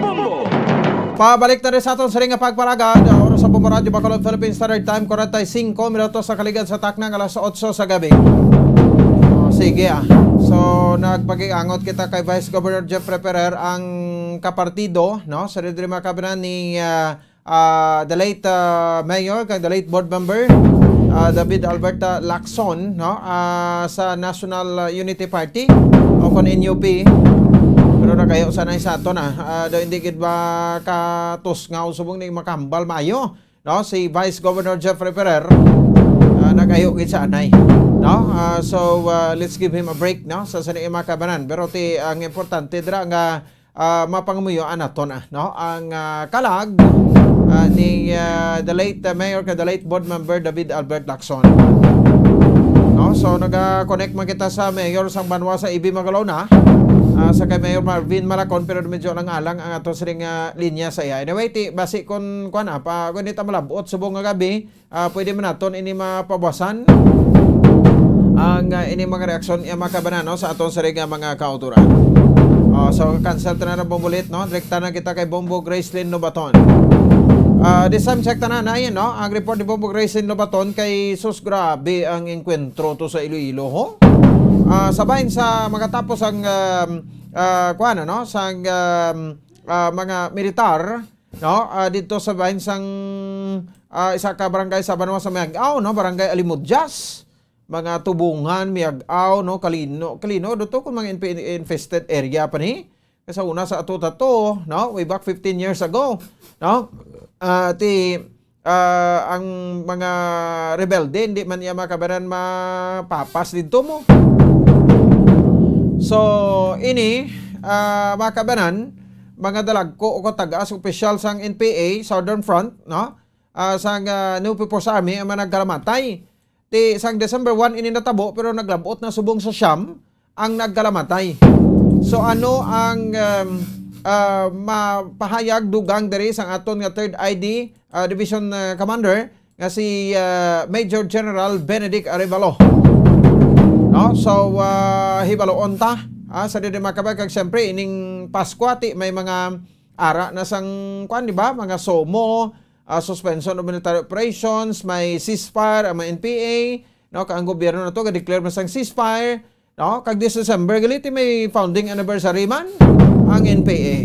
Bombo! Pabalik na rin sa aton siring nga pagpalagad. Ang oras sa Bombo Radyo Bacolod, Philippine Standard Time, forty-five minutos sa kaligad sa taknang alas otso sa gabi. Oh, sige, ah. So, nagpakiangot kita kay Vice Governor Jeffrey Ferrer, ang kapartido, no? Sa diri, mga kabanan, ni, ah, ah, the late, ah, mayor, kag the late board member, ah, David Albert, ah, Lacson, no? Ah, sa National, ah, Unity Party o kon N U P. Pero nagayo sanay sa aton, ah. Ah, daw hindi gid ba katusngaw subong ni makahambal maayo, no? Si Vice Governor Jeffrey Ferrer, ah, nagayo gid sa anay, no? Ah, so, ah, let's give him a break, no? Sa sini, mga kabanan. Pero ti, ang importante dira nga, ah, mapangamuyoan naton, ah, no? Ang, ah, kalag, ah, ni, ah, the late, ah, mayor kag the late board member David Albert Lacson. No? So, naga-connect man kita sa mayor sang banwa sa Ibi Magalona, ah, sa kay Mayor Marvin Malacon, pero medyo lang alang ang ato siring, ah, linya sa iya. Anyway, ti, basi kun, kuwan, ah, pa, kun di ta malabot subong nga gabi, ah, pwede man naton ini mapabuasan ang, ah, ini mga reaksyon, iya, mga kabanan, no, sa aton siring nga mga kauturan. Oh, so, cancel ta na lang, Bombo Lit, no? Direkta na kita kay Bombo Gracelyn Lobaton. Ah, this time, check ta na, na, yun, no? Ang report ni Bombo Gracelyn Lobaton kay sus, grabe ang engkwentro to sa Iloilo, ho? Ah, sa bahin sa makatapos ang, um, ah, kuwan, ano, sang, um, ah, mga militar, no? Ah, dito sa bahin sang, ah, isa ka barangay sa banwa sa Miag-ao, no? Barangay Alimudyas, mga Tubungan, Miag-ao, no? Kalino, Kalino, dito kung mga N P A infested area pa ni. Kay sa una sa ato tato, no? Way back fifteen years ago, no? Ah, ti, ah, ang mga rebelde, hindi man iya makabanan mapapas dito mo. So, ini, ah, mga kabanan, mga dalagko o katagas opisyal sang N P A, Southern Front, no? Ah, sang, ah, New People's Army, ang mga nagkalamatay. Ti, sang December one, ini natabo, pero naglabot na subong sa siyam ang nagkalamatay. So, ano ang, um, ah, mapahayag dugang diri sang aton nga Third I D, ah, Division, ah, Commander, nga si, ah, Major General Benedict Arevalo. No? So, ah, hibaluon ta, ah, sa diri makabay kag siyempre ining Pasko, ti may mga ara na sang, kwan, di ba? Mga SOMO, ah, suspension of military operations, may ceasefire ang mga N P A, no? Kay ang gobyerno na to ga-declare man sang ceasefire, no? Kag this December gali ti may founding anniversary man ang N P A.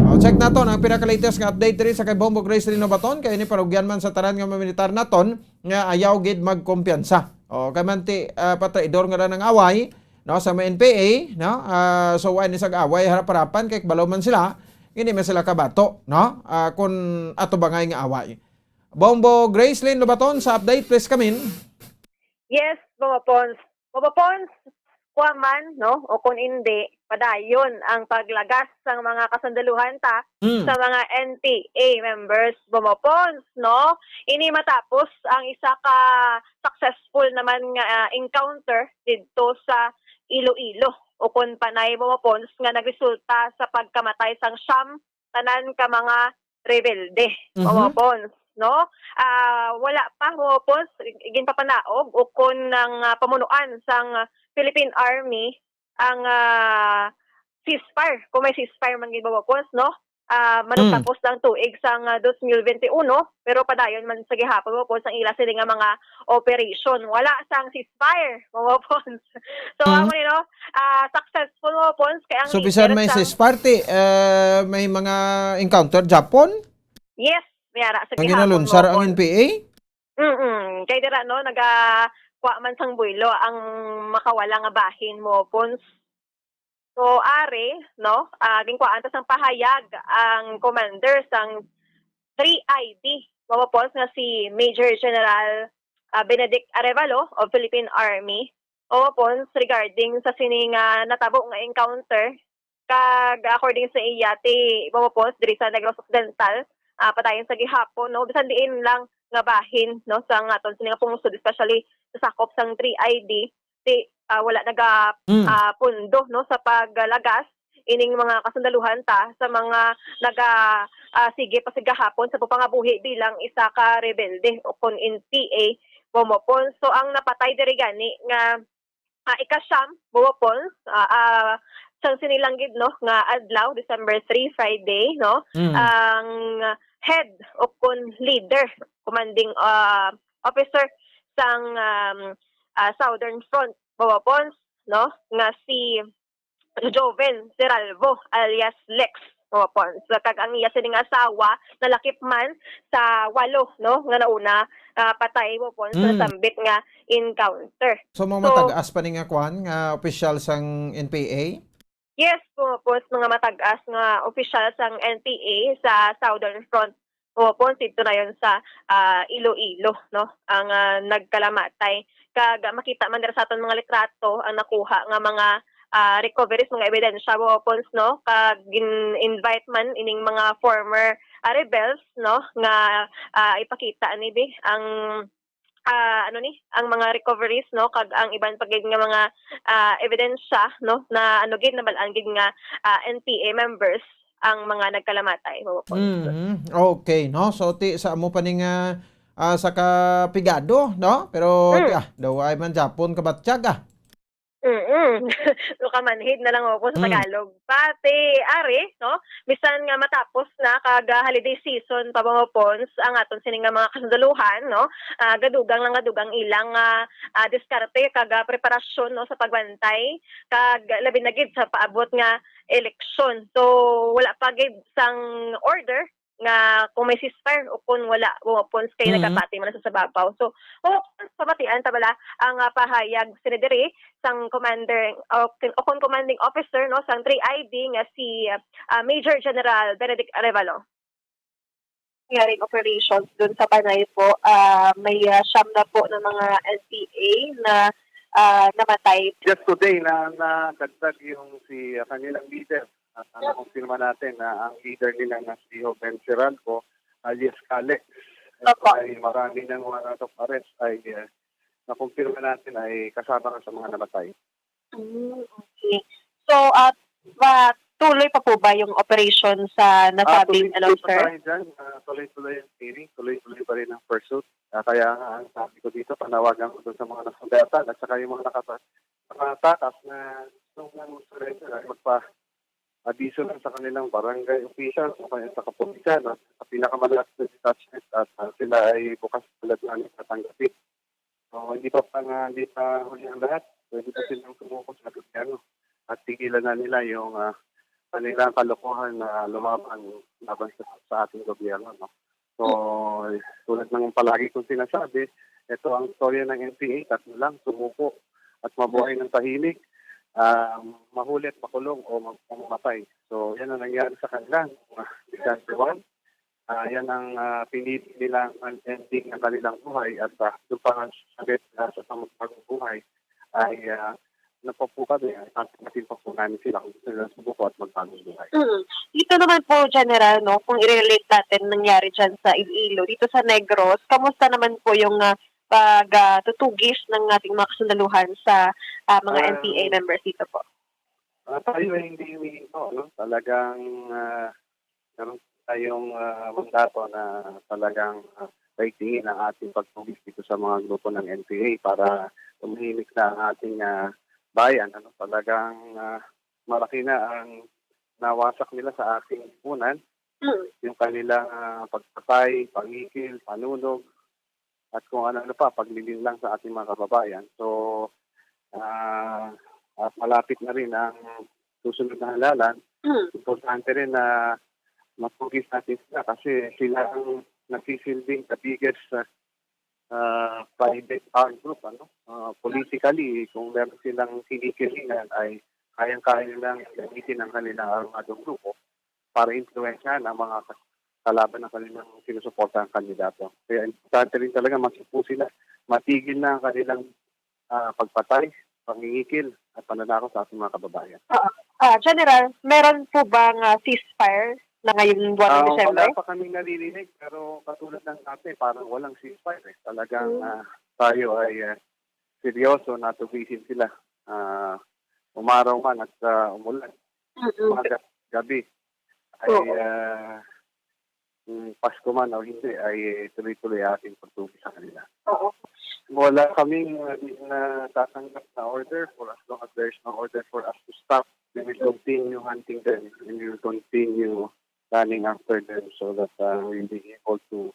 Oh, check naton ang pinaka-latest nga update diri sa kay Bombo Gracelyn Lobaton, kay ini parugyan man sa tanan nga mga militar naton nga ayaw gid magkumpiyansa. Oh, kay man ti, ah, patraidor nga daan ang away, no, sa mga N P A, no? Ah, so, wala ni sag away harap-harapan kay kabalo man sila, hindi man sila kabato, no? Ah, kun atubangay nga away. Bombo Gracelyn Lobaton sa update, please come in. Yes, Bombo Pons. Bombo Pons, kuha man, no? O kung hindi, padayon ang paglagas sang mga kasundaluhan ta Mm. sa mga N P A members, Bombo Pons, no? Ini matapos ang isa ka successful naman nga, ah, encounter didto sa Iloilo. O kung panay, Bombo Pons, nga nagresulta sa pagkamatay sang siyam tanan ka mga rebelde, Mhm. Bombo Pons, no? Ah, wala pa, Bombo Pons, ginpapanaog o kung ang, ah, pamunuan sang Philippine Army ang, ah, ceasefire, kung may ceasefire man gid, Bombo Pons, no? Ah, Mm. manugtapos lang tuig sang, ah, dos mil bente uno, pero padayon man sa gihapon, Bombo Pons, ang ila sini nga mga operation. Wala sang ceasefire, Bombo Pons. So, Mm. amo ni, no? Ah, successful, Bombo Pons, kay ang So, leader bisan may sang ceasefire, ti, eh, may mga encounter Japon? Yes, may ara sa Ang gihapon, ginalunsar Bombo ang Pons. N P A? Mm-mm. Kay dira, no, naga-, kuha man sang buwelo ang makawala nga bahin, Bombo Pons. So, ari, no, ah, ginkuhaan ta sang pahayag ang commander sang three I D, Bombo Pons, nga si Major General, ah, Benedict Arevalo of Philippine Army, Bombo Pons, regarding sa sini nga natabo nga encounter, kag according sa iya, ti, Bombo Pons, diri sa Negros Occidental, ah, padayon sa gihapon, no, bisan diin lang nga bahin, no, sa nga aton sini nga pungsod, especially sa sakop sang three I D, ti, ah, wala naga, Mm. ah, pundo, no, sa paglagas ining mga kasundaluhan ta sa mga naga, ah, sige pa sa gahapon sa pagpangabuhi bilang isa ka rebelde o kon N P A, Bombo Pons. So, ang napatay diri gani nga, ah, ikasyam, Bombo Pons, ah, ah, sang sini lang gid, no, nga adlaw, December three, Friday, no, Mm. ang head o kon leader, commanding, ah, officer sang, um, ah, Southern Front, mga Pons, no, nga si Joven Seralvo alias Lex, mga Pons. Kag ang iya sining asawa nalakip man sa walo, no, nga nauna, ah, patay, mga Pons, sa Mm. nasambit nga encounter. So, mga So, matag-as pa ni nga kwan, nga opisyal sang N P A? Yes, mga Pons, mga matag-as nga opisyal sang N P A sa Southern Front, mga Pons, dito na yon sa, ah, Iloilo, no, ang, ah, nagkalamatay. Kag makita man dira sa aton mga litrato ang nakuha nga mga, ah, recoveries, mga ebidensya, mga Pons, no, kag gin-invite man ining mga former, ah, rebels, no, nga, ah, ipakita ni bi ang, ah, ano ni, ang mga recoveries, no, kag ang iban pa gid nga mga, ah, ebidensya, no, na ano gid, nabal-an gid nga, ah, N P A members ang mga nagkalamatay, mga Pons. Mhm. Okay, no? So, ti, sa amo pa ni nga, ah, sa kapigado, no? Pero, Mm. ti, ah, daw ay man Japon kabatyag, ah. Mm-mm. So, kamanhid na lang ako sa Mm. Tagalog. Pati, ari, no? Bisan nga matapos na kag, ah, holiday season pa, mga Pons, ang aton sini nga mga kasundaluhan, no? Ah, gadugang lang, gadugang ilang, ah, ah, diskarte kag, ah, preparasyon, no, sa pagbantay, kag labi na gid sa paabot nga eleksyon. So, wala pa gid sang order nga kung may ceasefire o kung wala, mga Pons, kay Mm. nagkapati man sa sababaw. So, mga Pons, pamatian ta bala ang, ah, pahayag sini diri sang commander o, o kung commanding officer, no, sang three I D nga si, ah, Major General Benedict Arevalo. Nangyaring operations dun sa Panay po, ah, may, ah, siyam na po na mga N P A na, ah, namatay. Just today na nadagdag yung si, ah, kanilang leader. At, ah, nakumpirma natin na ang leader nila na si Joven Seralvo alias Kalex, Opo. Ay marami ng warrant of arrest ay, ah, nakumpirma natin ay kasama na sa mga namatay. Mm, okay. So, ah, ba, tuloy pa po ba yung operation sa Ah, nasabing, tuloy-tuloy ano, pa sir? tayo dyan. Ah, tuloy-tuloy ang training, tuloy-tuloy pa rin ang pursuit. Ah, kaya nga, ang sabi ko dito, panawagan ko dun sa mga nasugatan at saka yung mga nakata-, nakatakas na gusto mong surrender ay magpa-abiso lang sa kanilang barangay officials o kaya sa kapulisan, no? Sa pinakamalapit na detachment at, ah, sila ay bukas palad na tatanggapin. So, hindi pa pa nga, hindi pa huli ang lahat. Pwede pa silang sumuko sa gobyerno. At tigilan na nila yung, ah, kanilang kalokohan na lumaban laban sa, sa ating gobyerno, no? So, tulad ng palagi kong sinasabi, ito ang storya ng N P A, tatlo lang, sumuko at mabuhay ng tahimik, ah, mahuli at makulong o mag-, o mamatay. So, yan ang nangyari sa kanila. Ah, December one, ah, yan ang, ah, pinili nilang ending ng kanilang buhay at, ah, doon pa nga sabi, ah, sa pagbabago buhay ay, ah, nagpapuka din, at natin pa po namin sila kung gusto nila sumuko at magbagong buhay. Mm. Dito naman po, General, no, kung i-relate natin nangyari dyan sa Iloilo, dito sa Negros, kamusta naman po yung, ah, pag, ah, tutugis ng ating mga kasundaluhan sa, ah, mga Ah, N P A members dito po? Ah, tayo ay hindi humihinto, no? Talagang, ah, meron tayong, ah, mandato na talagang, ah, daigdingin ang ating pagtugis dito sa mga grupo ng N P A para tumahimik na ang ating, ah, bayan, ano? Talagang, ah, malaki na ang nawasak nila sa ating lipunan, Mm. yung kanilang, ah, pagpatay, pangikil, panunog, at kung ano-ano pa, paglilinlang sa ating mga kababayan. So, ah, at malapit na rin ang susunod na halalan. Mm. Importante rin na matugis natin sila kasi sila ang nagsisilbing the biggest, ah, ah, private armed group, ano? Ah, politically, kung meron silang kinikilingan, ay kayang-kaya nilang gamitin ang kanilang armadong grupo para impluwensyahan ang mga kas-, kalaban ng kanilang sinusuportahang kandidato. Kaya importante rin talaga magsupo sila, matigil na ang kanilang, ah, pagpatay, pangingikil, at pananakot sa ating mga kababayan. Oo. Ah, General, meron po bang, ah, ceasefire na ngayong buwan ng Ah, December? Wala pa kaming naririnig, pero katulad ng dati, parang walang ceasefire eh. Talagang, Hmm. ah, tayo ay, ah, seryoso na tugisin sila. Ah, umaraw man at, ah, umulan. Mm-mm. Umaga, gabi, ay, Oo. ah, mm, Pasko man o hindi, ay tuloy-tuloy ang ating pagtugis sa kanila. Oo. Wala kaming, ah, di, natatanggap na order for as long as there's no order for us to stop we will continue hunting them and we will continue running after them so that, uh, we'll be able to,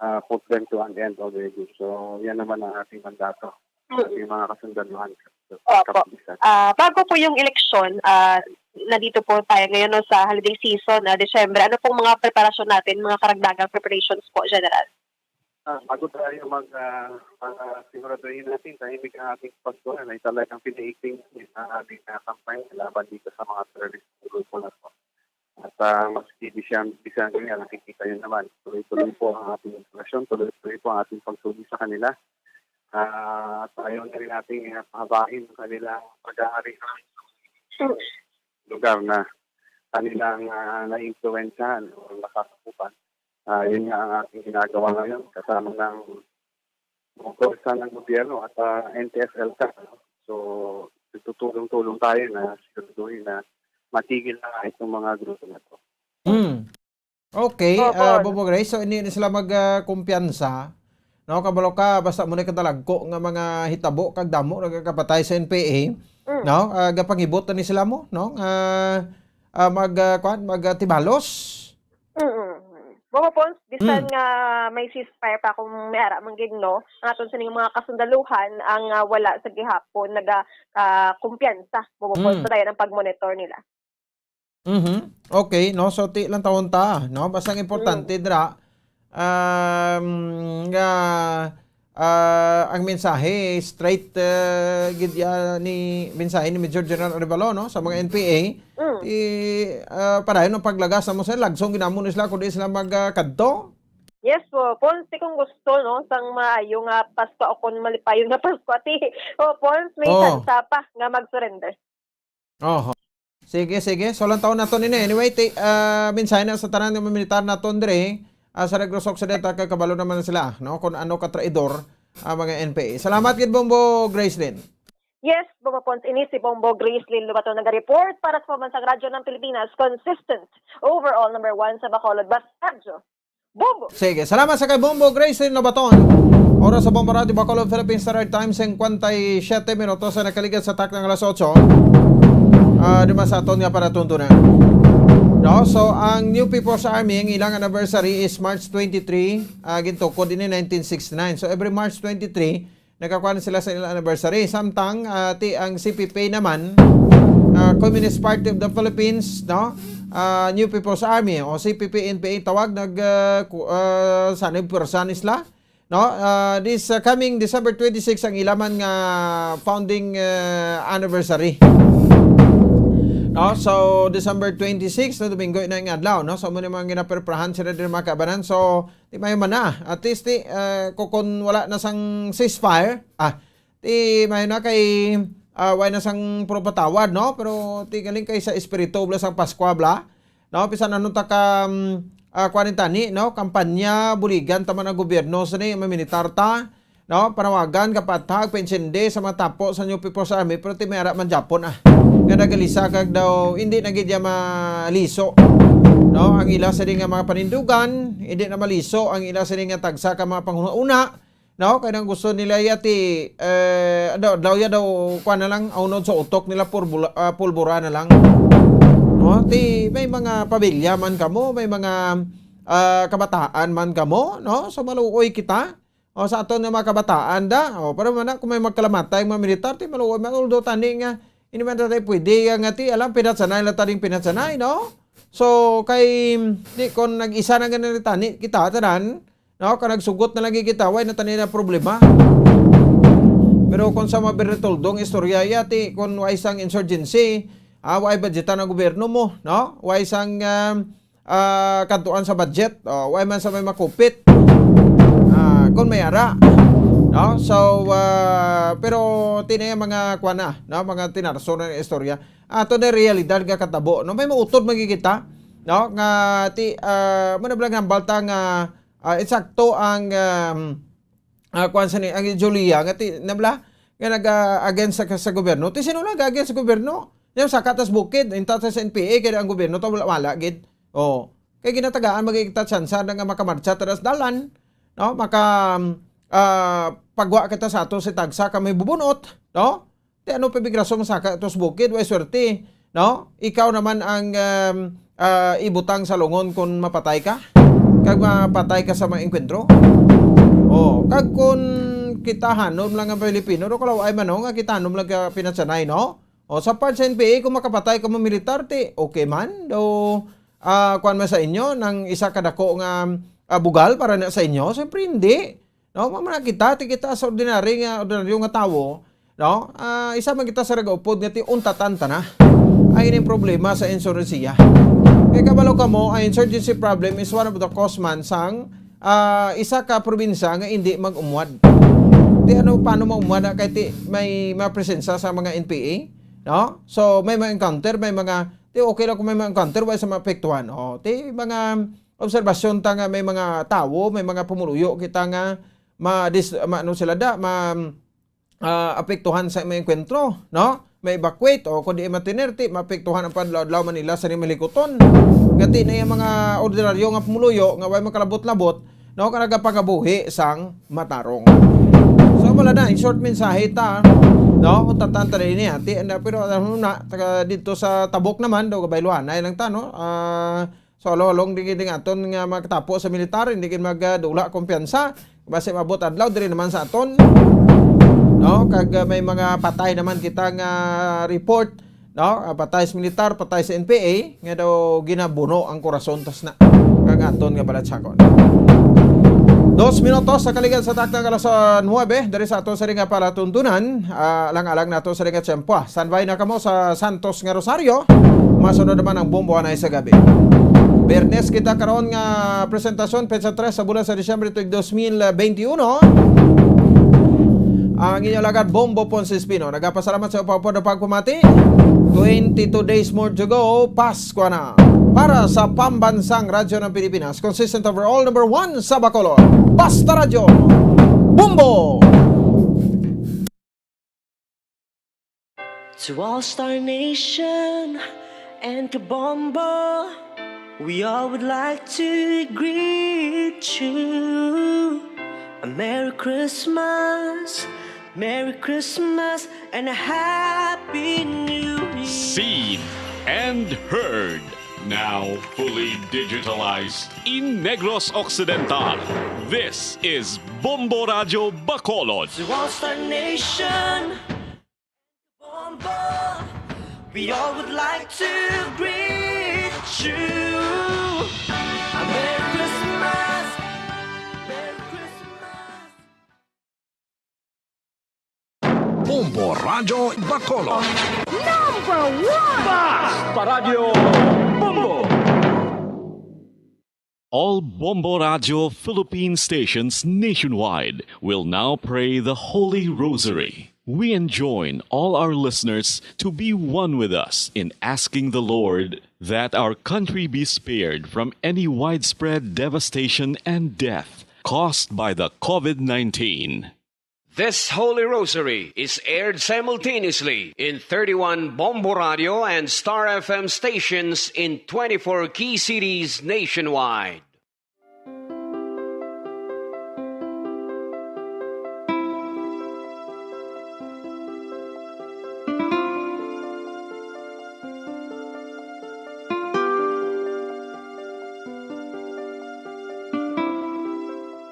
uh, put them to an end already. So, yan naman ang ating mandato, Mm. ating mga kasundaluhan. Opo. Kapulisan. Ah, bago po yung eleksyon, ah, nandito po tayo ngayon, no, sa holiday season, ah, Disyembre. Ano pong mga preparasyon natin, mga karagdagang preparations po, General? Ah, bago tayo mag, ah, ah, siguraduhin natin tahimik ang ating Pasko, ay talagang pinaigting ang ating, ah, kampanya laban dito sa mga terorist grupo na to. At, ah, maski di siya, di siya ganyan, nakikita niyo naman, tuloy-tuloy po ang ating operasyon, tuloy-tuloy po ang ating pagsugi sa kanila. Ah, at ayaw na rin nating, ah, pahabain ang kanilang pag-aari sa lugar na kanilang, ah, naiimpluwensyahan o nasasakupan. Ah, yun nga ang ating ginagawa ngayon kasama ng mga puwersa ng gobyerno at, ah, N T F L CAC, no? So, nagtutulong-tulong tayo na siguraduhin na matigil na itong mga grupo na to. Hmm. Okay, Opo, ah, no? Bobo Grace, so hindi na sila mag, ah, kumpiyansa. No, kabalo ka, basta mo na kadalagko nga mga hitabo, kag damo nagakapatay sa N P A, Mm. no? Ah, gapangibot na ni sila mo, no? Nga, ah, mag, ah, kwan, mag, ah, tibalos. Mm. Bobo Pons, bisan Mm. nga may ceasefire pa kung may ara man gid, no? Ang aton sining mga kasundaluhan ang, ah, wala sa gihapon naga, ah, kumpiyansa, Bobo Pons, Mm. sa dayon ang pag-monitor nila. Mhm. Okay, no? So, ti lang tawon ta, no? Basta ang importante Mm. dira, um, nga, ah, ang mensahe straight, ah, gid ya ni, mensahe ni Major General Arevalo, no? Sa mga N P A, Mm. ti, ah, padayon ang paglagas na mo sa lagsong ginamo ni sila, kundi sila mag, ah, kadto. Yes po, Pons, ti kung gusto, no, sang maayo nga Pasko o kung malipayon nga Pasko, ati, o, Pons, may Oh. tsansa pa nga mag-surrender. Oho. Sige, sige. So, lang taon nato nini. Anyway, ti, ah, mensahe na sa tanan nga mga militar naton diri, ah, sa Negros Occidental, kay kabalo naman na sila, no? Kung ano ka traidor ang mga N P A. Salamat gid, Bombo Gracelyn. Yes, Bombo Pons, ini si Bombo Gracelyn Lobaton naga-report para sa Pambansang Radyo ng Pilipinas, consistent, overall number one sa Bacolod Bus Radyo. Bombo! Sige, salamat sa kay Bombo Gracelyn Lobaton. Oras sa Bombo Radio Bacolod, Philippine Standard Time, singkwenta y siyete minutos sa nakaligad sa takna nga alas otso. Ah, di man sa aton nga para tuntunan. No? So, ang New People's Army, ang ilang anniversary is March twenty-three. Ah, gintukod ini nineteen sixty-nine. So, every March twenty-three, nagkakuan sila sa ilang anniversary. Samtang, ah, ti ang C P P naman, ah, Communist Party of the Philippines, no? Ah, New People's Army o C P P N P A tawag, nag, ah, ku-, ah, sanay pwersa ni sila, no? Ah, this, ah, coming December twenty-six ang ilaman nga founding, ah, anniversary. No? So, December twenty-six, no, Domingo na yung adlaw, no? So, muna mga ginaperprahan sila din mga kabanan. So, di mayo man na. At least, di, ah, ku-, kun wala na sang ceasefire, ah, di mayo na kay, ah, wala na sang puro patawad, no? Pero di galing kay sa espiritu, bla, sang Paskwa, bla. No? Bisan anong taka, mm, ah, kuwan ni tani, no? Kampanya, buligan, tama na gobyerno, sa ni, mamilitar ta, no? Panawagan, kapatag, pensende sa mga tapo sa New People's Army, pero ti may ara man Japon, ah. Nga nagalisa kag daw, hindi na gid ya maliso. No? Ang ila sa nga mga panindugan, hindi na maliso ang ila sa nga tagsa ka mga panghuna-una, no? Kaya nang gusto nila yati, eh, daw, daw ya daw, kuwan na lang, aunod sa utok nila, purbula-, ah, pulbura na lang. No? Ti, may mga pamilya man kamo, may mga, ah, kabataan man kamo, no? So, maluoy kita. O, sa aton nga mga kabataan da. O, pero man na, kung may magkalamatay ang mga militar, ti maluoy man, although tani nga, hindi man tayo pwede, nga nga ti, alam, pinatsanay, lang taning pinatsanay, no? So, kay, di, kung nag-isa na ganun tani, kita, tanan, no? Kung nagsugot na lagi kita, way na tani na problema. Pero kung sa mga Bertoldo, ang istorya, ya, ti, kung way sang insurgency, ah, way budgetan ang gobyerno mo, no? Way sang, um, ah, kantuan sa budget. O, way man sa may makupit. Ah, kung may ara. No? So, ah, pero tinay mga kuwan na, no? Mga tinarso na ng istorya. Ato na realidad nga katabo, no? May mautod magigita, no? Nga ti, ah, muna ba lang balta nga, ah, insakto ang, um, ah, kuwan sa ni, ang Julia, nga ti, nabla, nga nag, ah, against sa, sa gobyerno. Ti sino lang against sa gobyerno? Yung sa katas bukid, yung tatas N P A, kaya ang gobyerno, to wala, wala, gid. Oh. Kay ginatagaan, magiging tsansa na nga makamarcha tadas dalan, no? Maka, ah, pagwa kita sa ato si tagsa ka may bubunot, no? Ti ano pa bigraso masaka ito sa bukid, way swerte. No? Ikaw naman ang, um, ah, ibutang sa lungon kung mapatay ka, kag mapatay ka sa mga engkwentro. Oh, kag kung kita hanom lang ang Pilipino, do kalaw ay man, no, nga kita hanom lang ka pinatsanay, no? O, sa part sa N P A, kung makapatay ka mo militar, ti, okay man. Do, ah, kuwan man sa inyo, nang isa ka dako nga, ah, bugal para na sa inyo, siyempre hindi. No, mao man kita, ti kita sa ordinary nga, ordinaryo nga tawo, no? Ah, isa man kita sa nagaupod nga ti untatan ta na. Ay, ining problema sa insurensiya. Kay kabalo kamo, ang insurgency problem is one of the cause man sang, ah, isa ka probinsya nga hindi mag-umwad. Ti ano, paano maumwad na kay ti may mga presensya sa mga N P A, no? So, may mga encounter, may mga, ti okay lang kung may mga encounter, wala sa maapektuhan. O, ti mga obserbasyon ta nga may mga tawo, may mga pumuluyo kita nga ma-, dis-, ma-, ano sila da, ma-, ah, apektuhan sa mga engkwentro, no? Ma-evacuate o kundi matinerte, maapektuhan ang panadlaw-adlaw man nila sa malikuton. Gati na yung mga ordinaryo nga pumuluyo nga way makalabot-labot, no? Nga nagapangabuhi sang matarong. So, wala na, in short mensahe ta, no? Kung tatan ta rin niya, ti, na, pero ano na, taga dito sa Tabok naman, do, kabayluhan, ay lang ta, no? Ah, So, halong-halong di gid aton nga magtapo sa militar, hindi gid magdula kumpiyansa. Basi maabot adlaw diri naman sa aton. No, kag, ah, may mga patay naman kita nga report, no? Ah, patay sa militar, patay sa N P A, nga daw ginabuno ang korason tas na kag aton nga balatsakon. Dos minutos sa kaligad sa takna nga alas, ah, nuwebe, diri sa aton sa ring nga palatuntunan, ah, alang-alang nato sa ring nga tiyempo, ah. Standby na kamo sa Santos nga Rosario. Masunod naman ang Bombo Anay sa gabi. Biyernes kita karon nga presentasyon, petsa tres sa bulan sa Disyembre tuig dos mil benti uno. Ang inyo alagad, Bombo Ponce Espino, nagapasalamat sa upod nga pagpamati. Twenty-two days more to go, Pasko na. Para sa Pambansang Radyo ng Pilipinas, consistent overall number one sa Bacolod, Basta Radyo, Bombo! To All Star Nation and Kabombo, we all would like to greet you a Merry Christmas, Merry Christmas, and a Happy New Year. Seen and heard. Now fully digitalized in Negros Occidental, this is Bombo Radyo Bacolod. To All Star Nation, Bombo, we all would like to greet you. A Merry Christmas, Merry Christmas. Bombo Radyo Bacolod. Number one! Basta Radyo Bombo! All Bombo Radyo Philippine stations nationwide will now pray the Holy Rosary. We enjoin all our listeners to be one with us in asking the Lord that our country be spared from any widespread devastation and death caused by the COVID nineteen. This Holy Rosary is aired simultaneously in thirty-one Bombo Radio and Star F M stations in twenty-four key cities nationwide.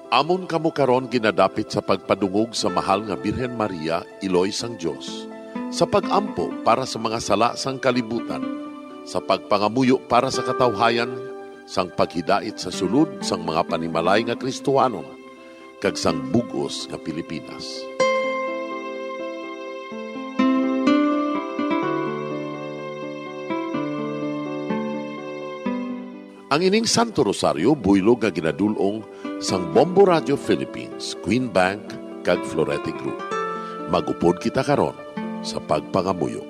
Amon kamo karon ginadapit sa pagpadungog sa Mahal nga Birhen Maria, Iloy sang Dios, sa pag-ampo para sa mga sala sang kalibutan, sa pagpangamuyo para sa katawhayan, sang paghidait sa sulod sang mga panimalay nga Kristohanon, kag sang bug-os nga Pilipinas. Ang ining Santo Rosario buylog nga ginadul-ong sang Bombo Radio Philippines, Queen Bank, kag Florete Group. Mag-upod kita karon sa pagpangamuyo.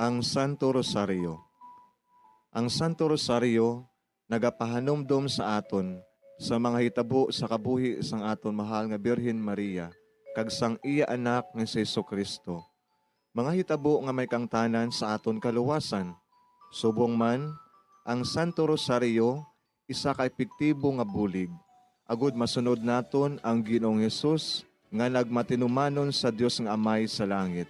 Ang Santo Rosario. Ang Santo Rosario nagapahanumdom sa aton sa mga hitabo sa kabuhi sang aton mahal nga Birhen Maria. kag sang iya Anak nga si Jesu-Cristo. Mga hitabo nga may kaangtanan sa aton kaluwasan. Subong man, ang Santo Rosario isa ka epektibo nga bulig, agud masunod naton ang Ginoong Hesus nga nagmatinumanon sa Dios nga Amay sa langit.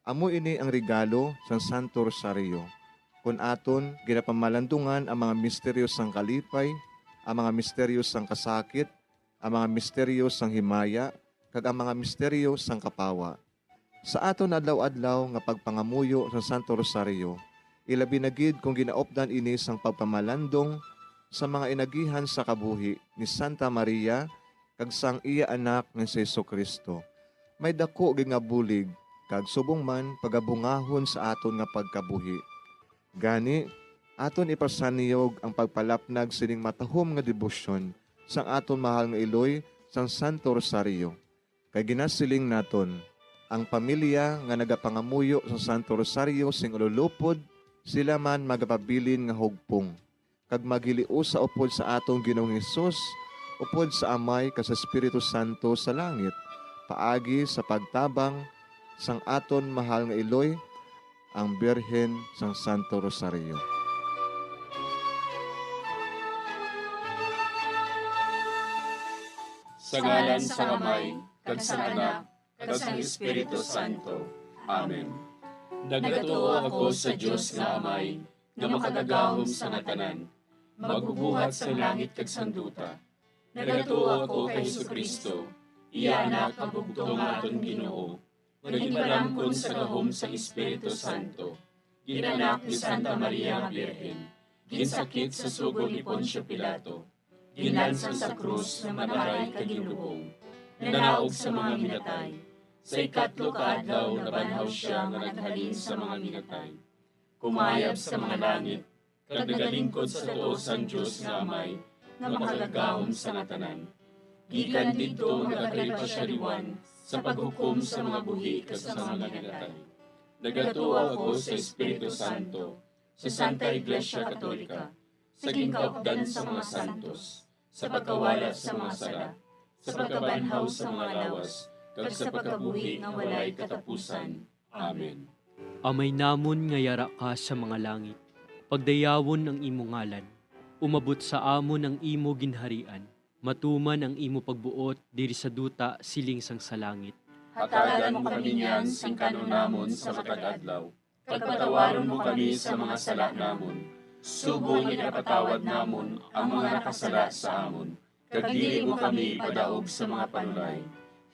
Amo ini ang regalo sang Santo Rosario, kon aton ginapamalandungan ang mga misteryo sang kalipay, ang mga misteryo sang kasakit, ang mga misteryo sang himaya, kag ang mga misteryo sang kapawa. Sa aton adlaw-adlaw nga pagpangamuyo sa Santo Rosario, ilabi na gid kon ginaupdan ini sang pagpamalandong sa mga inagihan sa kabuhi ni Santa Maria kag sang iya Anak nga si Jesu-Cristo, may daku gid nga bulig kag subong man pagabungahon sa aton nga pagkabuhi. Gani, aton ipasanyog ang pagpalapnag sining matahom nga debosyon sang aton mahal nga iloy sang Santo Rosario. Kay ginasiling naton, ang pamilya nga nagapangamuyo sa Santo Rosario sing ululupod, sila man magapabilin nga hugpong, kag maghiliusa upod sa aton Ginoong Hesus, upod sa Amay kag sa Espiritu Santo sa langit, paagi sa pagtabang sang aton mahal nga iloy, ang Birhen sang Santo Rosario. Sa ngalan sang Amay, kag sang Anak, kag sang Espiritu Santo. Amen. Nagatuo ako sa Dios nga Amay, nga makagagahom sa nga tanan, magbubuhat sa langit kag sang duta. Nagatuo ako kay Jesu-Cristo, iya Anak nga bugtong nga aton Ginoo, nga ginpalamkon sa gahom sang Espiritu Santo, ginanak ni Santa Maria nga Birhen, ginsakit sa sugo ni Poncio Pilato, ginlansang sa krus nga mag-aray kag ginlubong, nanaog sa mga minatay. Sa ikatlo ka adlaw nabanhaw sia nga naghalin sa mga minatay. Kumayab sa mga langit, kag nagalingkod sa tuo sang Dios nga Amay, nga makagagahom sa nga tanan. Gikan didto magakalipa sia liwan sa paghukom sa mga buhi kag sa mga minatay. Nagatuo ako sa Espiritu Santo, sa Santa Iglesia Katolika, sa ginkaupdan sa mga santos, sa pagkawala sa mga sala, sa pagkabanhaw sa mga lawas, kag sa pagkabuhi nga walay katapusan. Amen. Amay namon nga yara ka sa mga langit, pagdayawon ang imo ngalan. Umabot sa amon ang imo ginharian. Matuman ang imo pagbuot diri sa duta siling sang sa langit. Hatagan mo kami niyan sing kan-on namon sa matag adlaw, kag patawaron mo kami sa mga sala namon, subong nga ginapatawad namon ang mga nakasala sa amon, kag dili mo kami ipadaog sa mga panulay.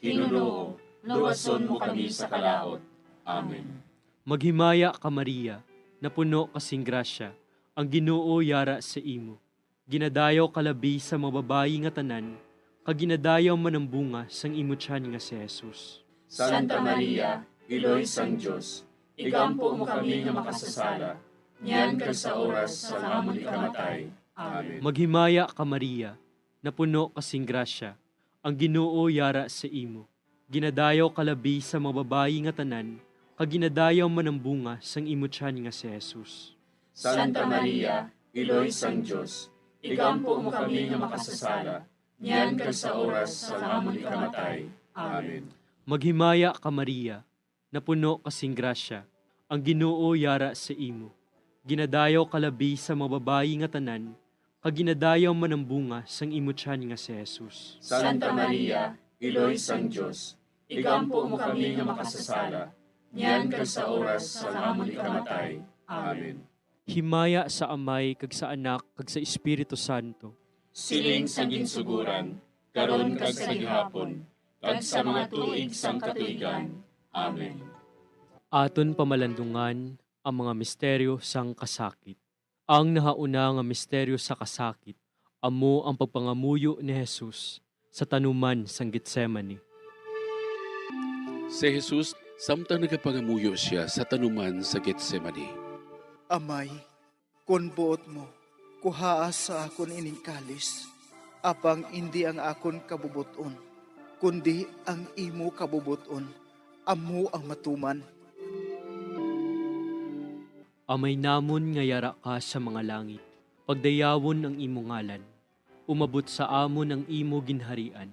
Hinunoo, luwason mo kami sa kalaut. Amen. Maghimaya ka, Maria, napuno ka sing grasya, ang Ginoo yara sa imo. Ginadayaw ka labi sa mga babayi nga tanan, kag ginadayaw man ang bunga sang imo tiyan nga si Jesus. Santa Maria, Iloy sang Dios, igampo mo kami nga makasasala, niyan kag sa oras sang amon ikamatay. Amen. Maghimaya ka, Maria, napuno ka sing grasya, ang Ginoo yara sa imo. Ginadayaw ka labi sa mga babayi nga tanan, kag ginadayaw man ang bunga sang imo tiyan nga si Jesus. Santa Maria, Iloy sang Dios, igampo mo kami nga makasasala, niyan kag sa oras sang amon ikamatay. Amen. Maghimaya ka, Maria, napuno ka sing grasya, ang Ginoo yara sa imo. Ginadayaw ka labi sa mga babayi nga tanan, kag ginadayaw man ang bunga sang imo tiyan nga si Jesus. Santa Maria, Iloy sang Dios, igampo mo kami nga makasasala, niyan kag sa oras sang amon ikamatay. Amen. Himaya sa Amay, kag sa Anak, kag sa Espiritu Santo. Siling sa ginsugoran, karon kag sa gihapon, kag sa mga tuig sang katuigan. Amen. Aton pamalandungan ang mga misteryo sang kasakit. Ang nahauna nga misteryo sa kasakit amo ang pagpangamuyo ni Jesus sa tanuman sang Getsemani. Si Jesus, samtang nagapangamuyo sia sa tanuman sa Getsemani. Amay, kon buot mo, kuhaa sa akon ining kalis, apang indi ang akon kabubot-on, kundi ang imo kabubot-on, amo ang matuman. Amay namon nga yara ka sa mga langit, pagdayawon ang imo ngalan. Umabot sa amon ang imo ginharian.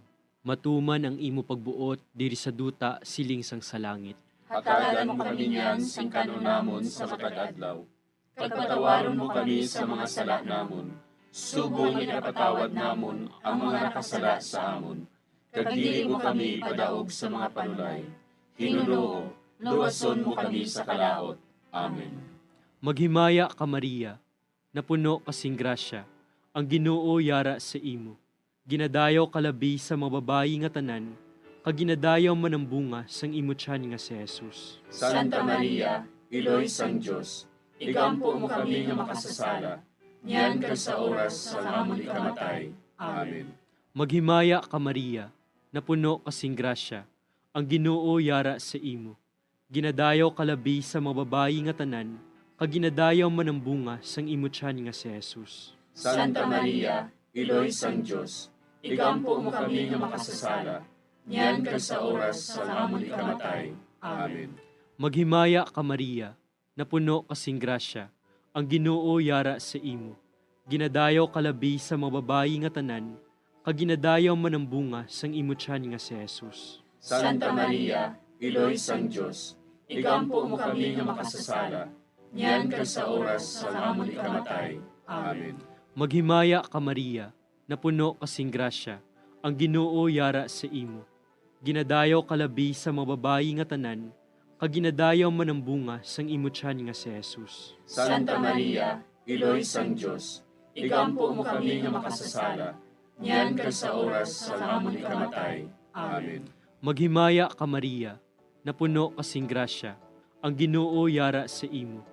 Matuman ang imo pagbuot diri sa duta siling sang sa langit. Hatagan mo kami niyan sing kan-on namon sa matag adlaw, kag patawaron mo kami sa mga sala namon, subong nga ginapatawad namon ang mga nakasala sa amon, kag dili mo kami ipadaog sa mga panulay. Hinunoo, luwason mo kami sa kalaut. Amen. Maghimaya ka, Maria, napuno ka sing grasya, ang Ginoo yara sa imo. Ginadayaw ka labi sa mga babayi nga tanan, kag ginadayaw man ang bunga sang imo tiyan nga si Jesus. Santa Maria, Iloy sang Dios, igampo mo kami nga makasasala, niyan kag sa oras sang amon ikamatay. Amen. Maghimaya ka, Maria, napuno ka sing grasya, ang Ginoo yara sa imo. Ginadayaw ka labi sa mga babayi nga tanan, kag ginadayaw man ang bunga sang imo tiyan nga si Jesus. Santa Maria, Iloy sang Dios, igampo mo kami nga makasasala, niyan kag sa oras sang amon ikamatay. Amen. Maghimaya ka, Maria, napuno ka sing grasya, ang Ginoo yara sa imo. Ginadayaw ka labi sa mga babayi nga tanan, kag ginadayaw man ang bunga sang imo tiyan nga si Jesus. Santa Maria, Iloy sang Dios, igampo mo kami nga makasasala, niyan kag sa oras sang amon ikamatay. Amen. Maghimaya ka, Maria, napuno ka sing grasya, ang Ginoo yara sa imo. Ginadayaw ka labi sa mga babayi nga tanan, kag ginadayaw man ang bunga sang imo tiyan nga si Jesus. Santa Maria, Iloy sang Dios, igampo mo kami nga makasasala, niyan kag sa oras sang amon ikamatay. Amen. Maghimaya ka, Maria, napuno ka sing grasya, ang Ginoo yara sa imo.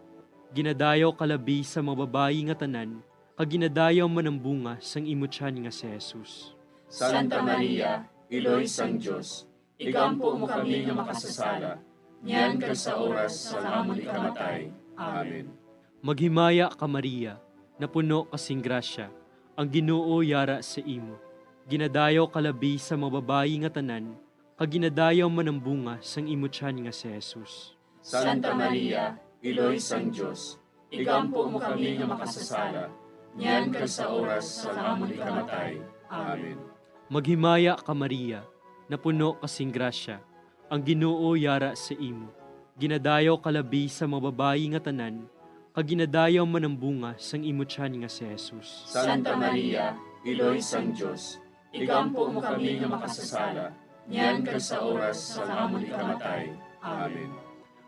Ginadayaw ka labi sa mga babayi nga tanan, kag ginadayaw man ang bunga sang imo tiyan nga si Jesus. Santa Maria, Iloy sang Dios, igampo mo kami nga makasasala, niyan kag sa oras sang amon ikamatay. Amen. Maghimaya ka, Maria, napuno ka sing grasya, ang Ginoo yara sa imo. Ginadayaw ka labi sa mga babayi nga tanan, kag ginadayaw man ang bunga sang imo tiyan nga si Jesus. Santa Maria, Iloy sang Dios, igampo mo kami nga makasasala, niyan kag sa oras sang amon ikamatay. Amen. Maghimaya ka, Maria, napuno ka sing grasya, ang Ginoo yara sa imo. Ginadayaw ka labi sa mga babayi nga tanan, kag ginadayaw man ang bunga sang imo tiyan nga si Jesus. Santa Maria, Iloy sang Dios, igampo mo kami nga makasasala, niyan kag sa oras sang amon ikamatay. Amen.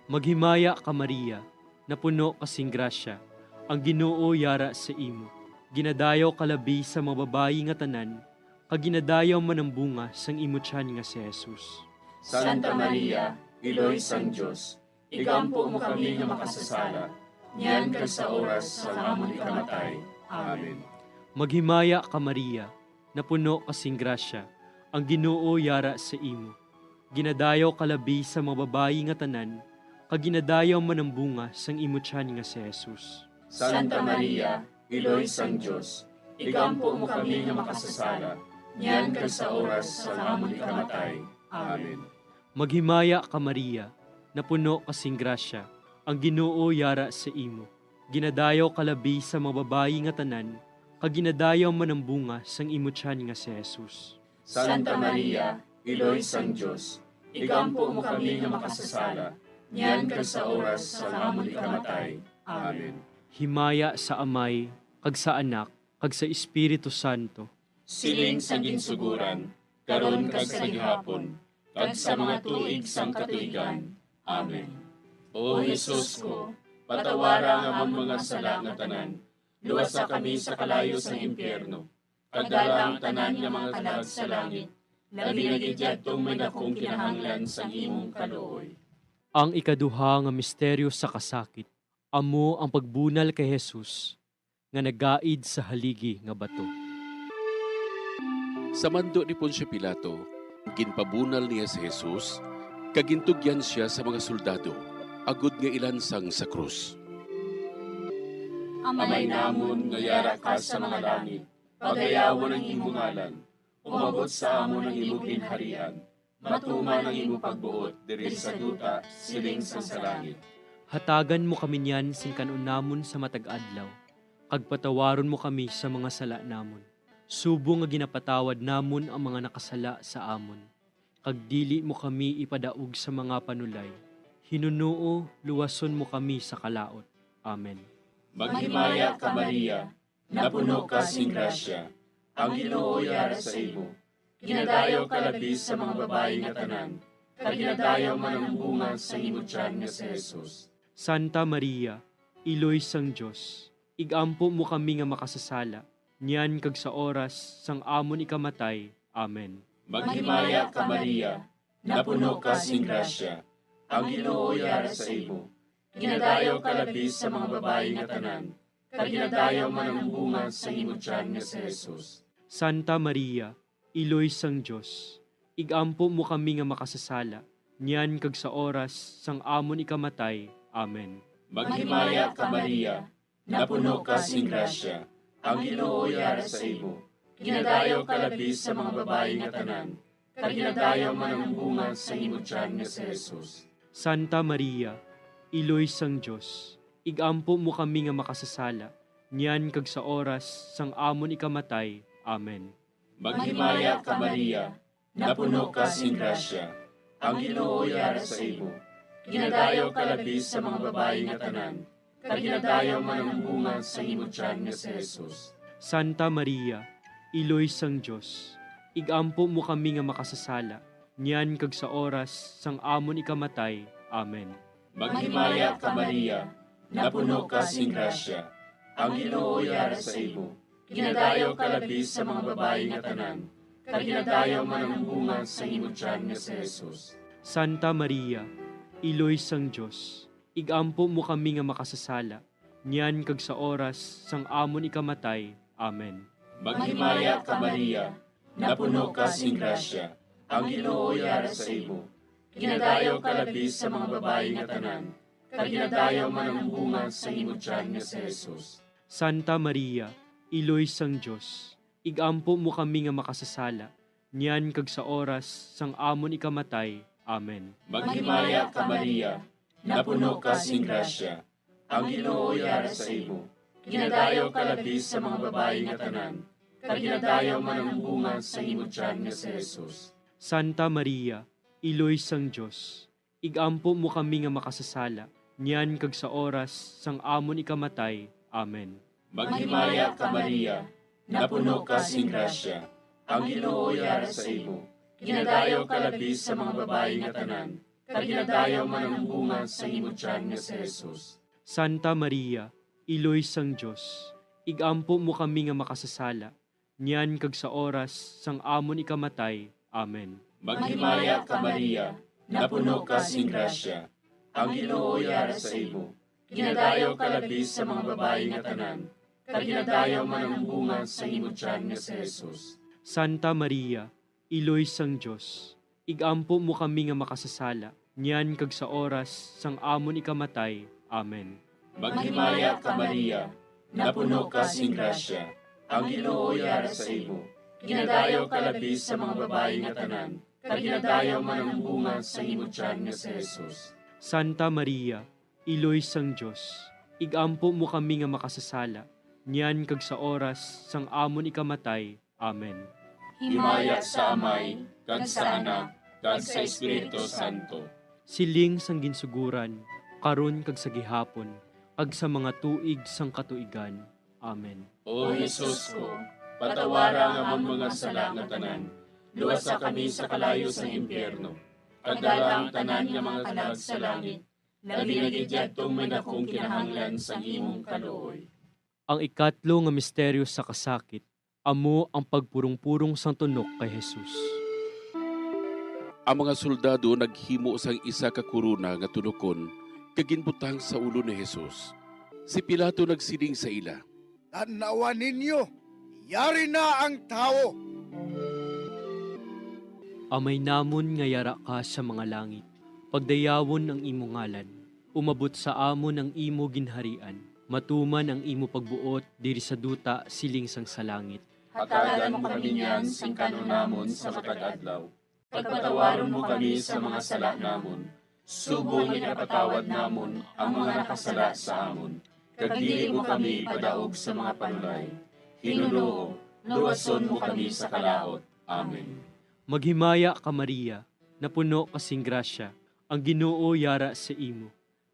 Maghimaya ka, Maria, napuno ka sing grasya, ang Ginoo yara sa imo. Ginadayaw ka labi sa mga babayi nga tanan, kag ginadayaw man ang bunga sang imo tiyan nga si Jesus. Santa Maria, Iloy sang Dios, igampo mo kami nga makasasala, niyan kag sa oras sang amon ikamatay. Amen. Maghimaya ka, Maria, napuno ka sing grasya, ang Ginoo yara sa imo. Ginadayaw ka labi sa mga babayi nga tanan, kag ginadayaw man ang bunga sang imo tiyan nga si Jesus. Santa Maria, Iloy sang Dios, igampo mo kami nga makasasala, niyan kag sa oras sang amon ikamatay. Amen. Maghimaya ka, Maria, napuno ka sing grasya, ang Ginoo yara sa imo. Ginadayaw ka labi sa mga babayi nga tanan, kag ginadayaw man ang bunga sang imo tiyan nga si Jesus. Santa Maria, Iloy sang Dios, igampo mo kami nga makasasala, niyan kag sa oras sang amon ikamatay. Amen. Himaya sa Amay, kag sa Anak, kag sa Espiritu Santo. Siling sa ginsuguran, karon kag sa gihapon, kag sa mga tuig sang katuigan. Amen. O Jesus ko, patawara ang amon mga sala nga tanan, luwasa kami sa kalayo sang impyerno, kag dala ang tanan nga mga kalag sa langit, labi na gid yadtong may dakong kinahanglan sang imong kaluoy. Ang ikaduha nga misteryo sa kasakit, amo ang pagbunal kay Jesus nga nagaid sa haligi nga bato. Sa mando ni Poncio Pilato, ginpabunal niya si Jesus, kag gintugyan sia sa mga soldado, agod nga ilansang sa krus. Amay namon nga yara ka sa mga langit, pagayawon ang imo ngalan, umabot sa amon ang imo ginharian, matuman ang imo pagbuot diri sa duta, siling sang sa langit. Hatagan mo kami niyan sing kan-on namon sa matag adlaw, kag patawaron mo kami sa mga sala namon, Subong nga ginapatawad namon ang mga nakasala sa amon, kag dili mo kami ipadaog sa mga panulay. Hinunoo, luwason mo kami sa kalaut. Amen. Maghimaya ka, Maria, napuno ka sing grasya, ang Ginoo yara sa imo. Ginadayaw ka labis sa mga babayi nga tanan, kag ginadayaw man ang bunga sang imo tiyan nga si Jesus. Santa Maria, Iloy sang Dios, ig-ampo mo kami nga makasasala, niyan kag sa oras sang amon ikamatay. Amen. Maghimaya ka, Maria, napuno ka sing grasya, ang Ginoo yara sa imo. Ginadayaw ka labis sa mga babayi nga tanan, kag ginadayaw man ang bunga sang imo tiyan nga si Jesus. Santa Maria, Iloy sang Dios, ig-ampo mo kami nga makasasala, niyan kag sa oras sang amon ikamatay. Amen. Maghimaya ka, Maria, napuno ka sing grasya, ang Ginoo yara sa imo. Ginadayaw ka labis sa mga babayi nga tanan, kag ginadayaw man ang bunga sang imo tiyan nga si Jesus. Santa Maria, Iloy sang Dios, ig-ampo mo kami nga makasasala, niyan kag sa oras sang amon ikamatay. Amen. Maghimaya ka, Maria, napuno ka sing grasya, ang Ginoo yara sa imo. Ginadayaw ka labis sa mga babayi nga tanan, kag ginadayaw man ang bunga sang imo tiyan nga si Jesus. Santa Maria, Iloy sang Dios, ig-ampo mo kami nga makasasala, niyan kag sa oras sang amon ikamatay. Amen. Maghimaya ka, Maria, napuno ka sing grasya, ang Ginoo yara sa imo. Ginadayaw ka labis sa mga babayi nga tanan, kag ginadayaw man ang bunga sang imo tiyan nga si Jesus. Santa Maria, Iloy sang Dios, ig-ampo mo kami nga makasasala, niyan kag sa oras sang amon ikamatay. Amen. Maghimaya ka, Maria, napuno ka sing grasya, ang Ginoo yara sa imo. Ginadayaw ka labis sa mga babayi nga tanan, kag ginadayaw man ang bunga sang imo tiyan nga si Jesus. Santa Maria, Iloy sang Dios, ig-ampo mo kami nga makasasala, niyan kag sa oras sang amon ikamatay. Amen. Maghimaya ka, Maria, napuno ka sing grasya, ang Ginoo yara sa imo. Ginadayaw ka labis sa mga babayi nga tanan, kag ginadayaw man ang bunga sang imo tiyan nga si Jesus. Santa Maria, Iloy sang Dios, ig-ampo mo kami nga makasasala, niyan kag sa oras sang amon ikamatay. Amen. Maghimaya ka, Maria, napuno ka sing grasya, ang Ginoo yara sa imo. Ginadayaw ka labis sa mga babayi nga tanan, kag ginadayaw man ang bunga sang imo tiyan nga si Jesus. Santa Maria, Iloy sang Dios, ig-ampo mo kami nga makasasala, niyan kag sa oras sang amon ikamatay. Amen. Maghimaya ka, Maria, napuno ka sing grasya, ang Ginoo yara sa imo. Ginadayaw ka labis sa mga babayi nga tanan, kag ginadayaw man ang bunga sang imo tiyan nga si Jesus. Santa Maria, Iloy sang Dios, ig-ampo mo kami nga makasasala, niyan kag sa oras sang amon ikamatay. Amen. Maghimaya ka, Maria, napuno ka sing grasya, ang Ginoo yara sa imo. Ginadayaw ka labis sa mga babayi nga tanan, kag ginadayaw man ang bunga sang imo tiyan nga si Jesus. Santa Maria, Iloy sang Dios, ig-ampo mo kami nga makasasala, niyan kag sa oras sang amon ikamatay. Amen. Himaya sa Amay, kag sa Anak, kag sa Espiritu Santo. Siling sang ginsuguran, karon kag sa gihapon, kag sa mga tuig sang katuigan. Amen. O Jesus ko, patawara ang amon mga sala nga tanan, luwasa kami sa kalayo sang impyerno, kag dala ang tanan nga mga kalag sa langit, labi na gid yadtong may dakong kinahanglan sang imong kaluoy. Ang ikatlo nga misteryo sa kasakit amo ang pagpurong-purong sang tunok kay Jesus. Ang mga soldado naghimo sang isa ka korona nga tunokon kag ginbutang sa ulo ni Jesus. Si Pilato nagsiling sa ila, "Tan-awa ninyo, yari na ang tawo." Amay namon nga yara ka sa mga langit, pagdayawon ang imo ngalan. Umabot sa amon ang imo ginharian. Matuman ang imo pagbuot diri sa duta siling sang sa langit. Hatagan mo kami niyan sing kan-on namon sa matag adlaw. Kag patawaron mo kami sa mga sala namon, subong nga ginapatawad namon ang mga nakasala sa amon. Kag dili mo kami ipadaog sa mga panulay. Hinunoo, luwason mo kami sa kalaut. Amen. Maghimaya ka, Maria, napuno ka sing grasya, ang Ginoo yara sa imo.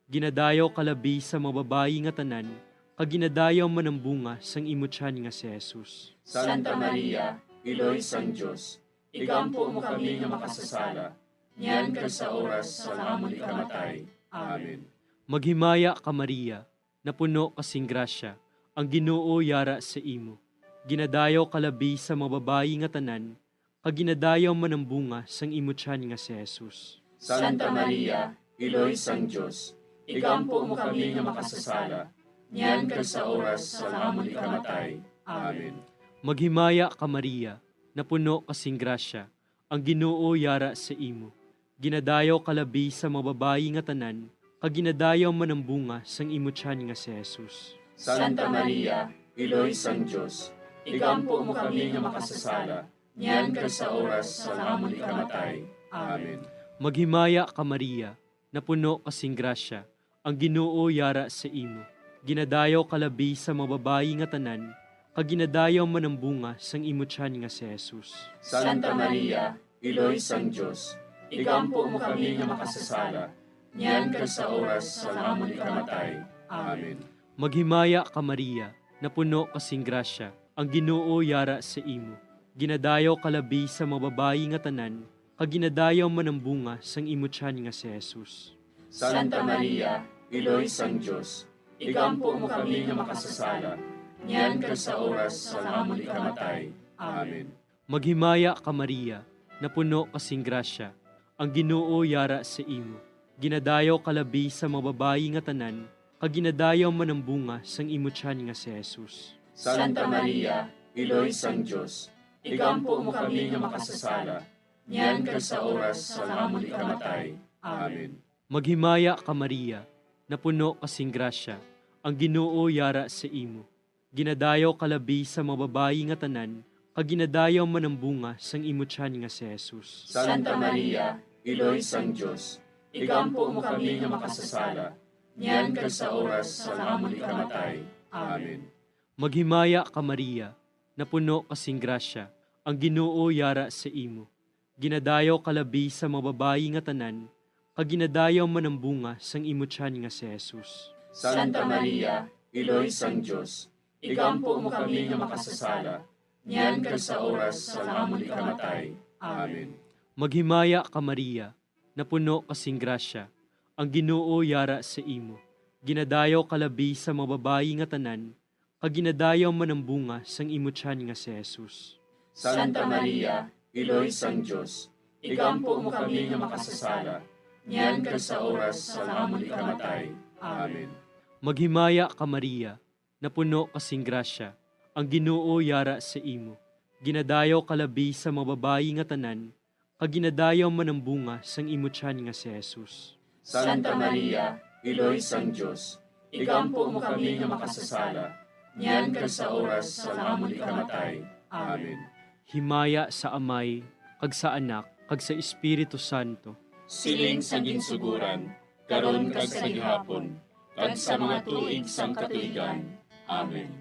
Ginadayaw ka labi sa mga babayi nga tanan, kag ginadayaw man ang bunga sang imo tiyan nga si Jesus. Santa Maria, Iloy sang Dios, igampo mo kami nga makasasala, niyan kag sa oras sang amon ikamatay. Amen. Maghimaya ka, Maria, napuno ka sing grasya, ang Ginoo yara sa imo. Ginadayaw ka labi sa mga babayi nga tanan, kag ginadayaw man ang bunga sang imo tiyan nga si Jesus. Santa Maria, Iloy sang Dios, igampo mo kami nga makasasala, niyan kag sa oras sang amon ikamatay. Amen. Maghimaya ka, Maria, napuno ka sing grasya, ang Ginoo yara sa imo. Ginadayaw ka labi sa mga babayi nga tanan, kag ginadayaw man ang bunga sang imo tiyan nga si Jesus. Santa Maria, Iloy sang Dios, igampo mo kami nga makasasala, niyan kag sa oras sang amon ikamatay. Amen. Maghimaya ka, Maria, napuno ka sing grasya, ang Ginoo yara sa imo. Ginadayaw ka labi sa mga babayi nga tanan, kag ginadayaw man ang bunga sang imo tiyan nga si Jesus. Santa Maria, Iloy sang Dios, igampo mo kami nga makasasala, niyan kag sa oras sang amon ikamatay. Amen. Maghimaya ka, Maria, napuno ka sing grasya, ang Ginoo yara sa imo. Ginadayaw ka labi sa mga babayi nga tanan, kag ginadayaw man ang bunga sang imo tiyan nga si Jesus. Santa Maria, Iloy sang Dios, igampo mo kami nga makasasala, niyan kag sa oras sang amon ikamatay. Amen. Maghimaya ka, Maria, napuno ka sing grasya, ang Ginoo yara sa imo. Ginadayaw ka labi sa mga babayi nga tanan, kag ginadayaw man ang bunga sang imo tiyan nga si Jesus. Santa Maria, Iloy sang Dios, igampo mo kami nga makasasala, niyan kag sa oras sang amon ikamatay. Amen. Maghimaya ka, Maria, napuno ka sing grasya, ang Ginoo yara sa imo. Ginadayaw ka labi sa mga babayi nga tanan, kag ginadayaw man ang bunga sang imo tiyan nga si Jesus. Santa Maria, Iloy sang Dios, igampo mo kami nga makasasala, niyan kag sa oras sang amon ikamatay. Amen. Maghimaya ka, Maria, napuno ka sing grasya, ang Ginoo yara sa imo. Ginadayaw ka labi sa mga babayi nga tanan, kag ginadayaw man ang bunga sang imo tiyan nga si Jesus. Santa Maria, Iloy sang Dios, igampo mo kami nga makasasala, niyan kag sa oras sang amon ikamatay. Amen. Maghimaya ka, Maria, napuno ka sing grasya, ang Ginoo yara sa imo. Ginadayaw ka labi sa mga babayi nga tanan, kag ginadayaw man ang bunga sang imo tiyan nga si Jesus. Santa Maria, Iloy sang Dios, igampo mo kami nga makasasala, niyan kag sa oras sang amon ikamatay. Amen. Maghimaya ka, Maria, napuno ka sing grasya, ang Ginoo yara sa imo. Ginadayaw ka labi sa mga babayi nga tanan, kag ginadayaw man ang bunga sang imo tiyan nga si Jesus. Santa Maria, Iloy sang Dios, igampo mo kami nga makasasala, niyan kag sa oras sang amon ikamatay. Amen. Himaya sa Amay, kag sa Anak, kag sa Espiritu Santo. Siling sa ginsuguran, karon kag sa gihapon, kag sa mga tuig sang katuigan. Amen.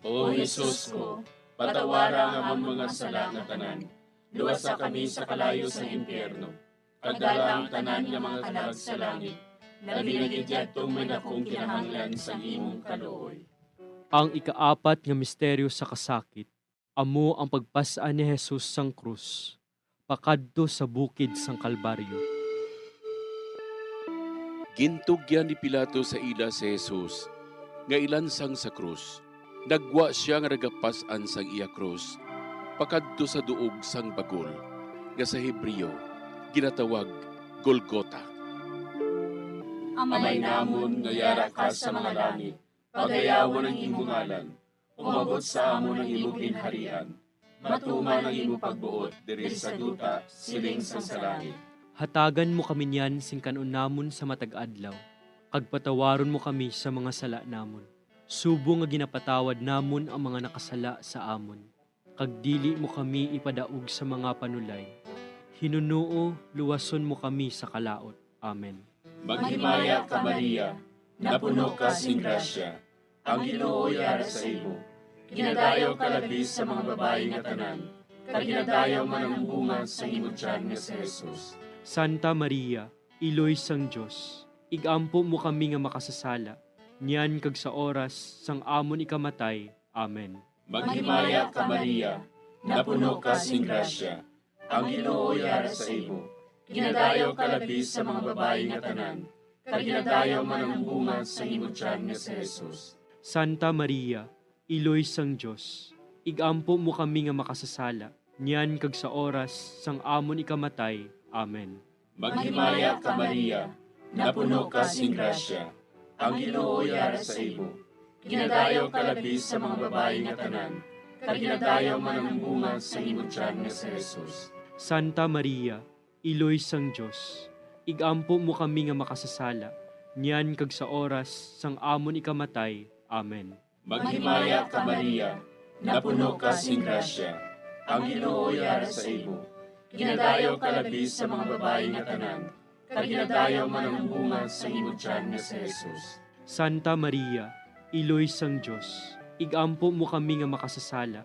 O Jesus ko, patawara ang amon mga sala nga tanan, luwasa kami sa kalayo sang impyerno, kag dala ang tanan nga mga kalag sa langit, labi na gid yadtong may dakong kinahanglan sang imong kaluoy. Ang ikaapat nga misteryo sa kasakit, amo ang pagpas-an ni Jesus sang krus pakadto sa bukid sang Kalbaryo. Gintugyan ni Pilato sa ila si Jesus nga ilansang sa krus. Naggwa sia nga nagapas-an sang iya krus pakadto sa duog sang bagol, nga sa Hebreo ginatawag Golgota. Amay namon nga yara ka sa mga langit, pagayawon ang imo ngalan. Umabot sa amon ang imo ginharian. Matuman ang imo pagbuot diri sa duta, siling sang sa langit. Hatagan mo kami niyan sing kan-on namon sa matag adlaw, kag patawaron mo kami sa mga sala namon, subong nga ginapatawad namon ang mga nakasala sa amon. Kag dili mo kami ipadaog sa mga panulay. Hinunoo, luwason mo kami sa kalaut. Amen. Maghimaya ka, Maria, napuno ka sing grasya, ang Ginoo yara sa imo. Ginadayaw ka labi sa mga babayi nga tanan, kag ginadayaw man ang bunga sang imo tiyan nga si Jesus. Santa Maria, Iloy sang Dios, igampo mo kami nga makasasala, niyan kag sa oras sang amon ikamatay. Amen. Maghimaya ka, Maria, napuno ka sing grasya, ang Ginoo yara sa imo. Ginadayaw ka labi sa mga babayi nga tanan, kag ginadayaw man ang bunga sang imo tiyan nga si Jesus. Santa Maria, Iloy sang Dios, igampo mo kami nga makasasala, niyan kag sa oras sang amon ikamatay. Amen. Maghimaya ka, Maria, napuno ka sing grasya, ang Ginoo yara sa imo. Ginadayaw ka labi sa mga babayi nga tanan, kag ginadayaw man ang bunga sang imo tiyan nga si Jesus. Santa Maria, Iloy sang Dios, igampo mo kami nga makasasala, niyan kag sa oras sang amon ikamatay. Amen. Maghimaya ka, Maria, napuno ka sing grasya, ang Ginoo yara sa imo. Ginadayaw ka labi sa mga babayi nga tanan, kag ginadayaw man ang bunga sang imo tiyan nga si Jesus. Santa Maria, Iloy sang Dios, igampo mo kami nga makasasala,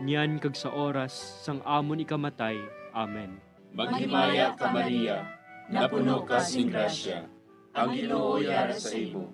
niyan kag sa oras sang amon ikamatay. Amen. Maghimaya ka, Maria, napuno ka sing grasya, ang Ginoo yara sa imo.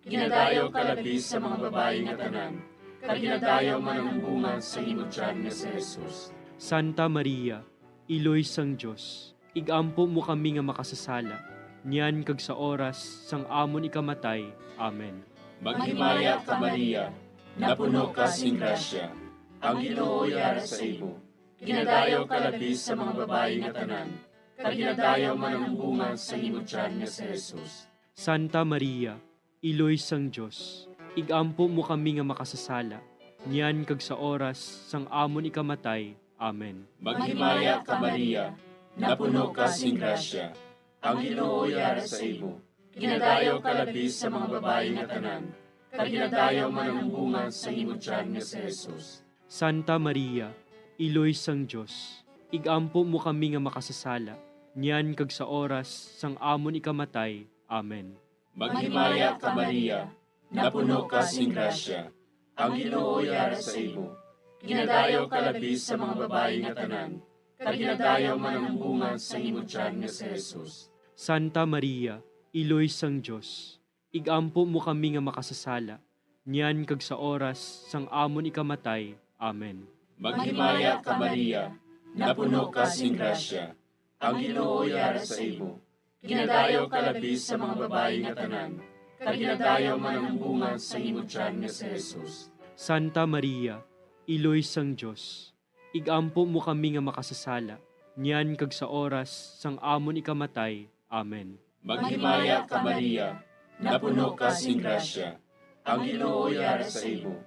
Ginadayaw ka labi sa mga babayi nga tanan, kag ginadayaw man ang bunga sang imo tiyan nga si Jesus. Santa Maria, Iloy sang Dios, igampo mo kami nga makasasala, niyan kag sa oras sang amon ikamatay. Amen. Maghimaya ka, Maria, napuno ka sing grasya, ang Ginoo yara sa imo. Ginadayaw ka labi sa mga babayi nga tanan, kag ginadayaw man ang bunga sang imo tiyan nga si Jesus. Santa Maria, Iloy sang Dios, igampo mo kami nga makasasala, niyan kag sa oras sang amon ikamatay. Amen. Maghimaya ka, Maria, napuno ka sing grasya, ang Ginoo yara sa imo. Ginadayaw ka labi sa mga babayi nga tanan, kag ginadayaw man ang bunga sang imo tiyan nga si Jesus. Santa Maria, Iloy sang Dios, igampo mo kami nga makasasala, niyan kag sa oras sang amon ikamatay. Amen. Maghimaya ka, Maria, napuno ka sing grasya, ang Ginoo yara sa imo. Ginadayaw ka labi sa mga babayi nga tanan, kag ginadayaw man ang bunga sang imo tiyan nga si Jesus. Santa Maria, Iloy sang Dios, igampo mo kami nga makasasala, niyan kag sa oras sang amon ikamatay. Amen. Maghimaya ka, Maria, napuno ka sing grasya, ang Ginoo yara sa imo. Ginadayaw ka labi sa mga babayi nga tanan, kag ginadayaw man ang bunga sang imo tiyan nga si Jesus. Santa Maria, Iloy sang Dios, igampo mo kami nga makasasala, niyan kag sa oras sang amon ikamatay. Amen. Maghimaya ka, Maria, napuno ka sing grasya, ang Ginoo yara sa imo.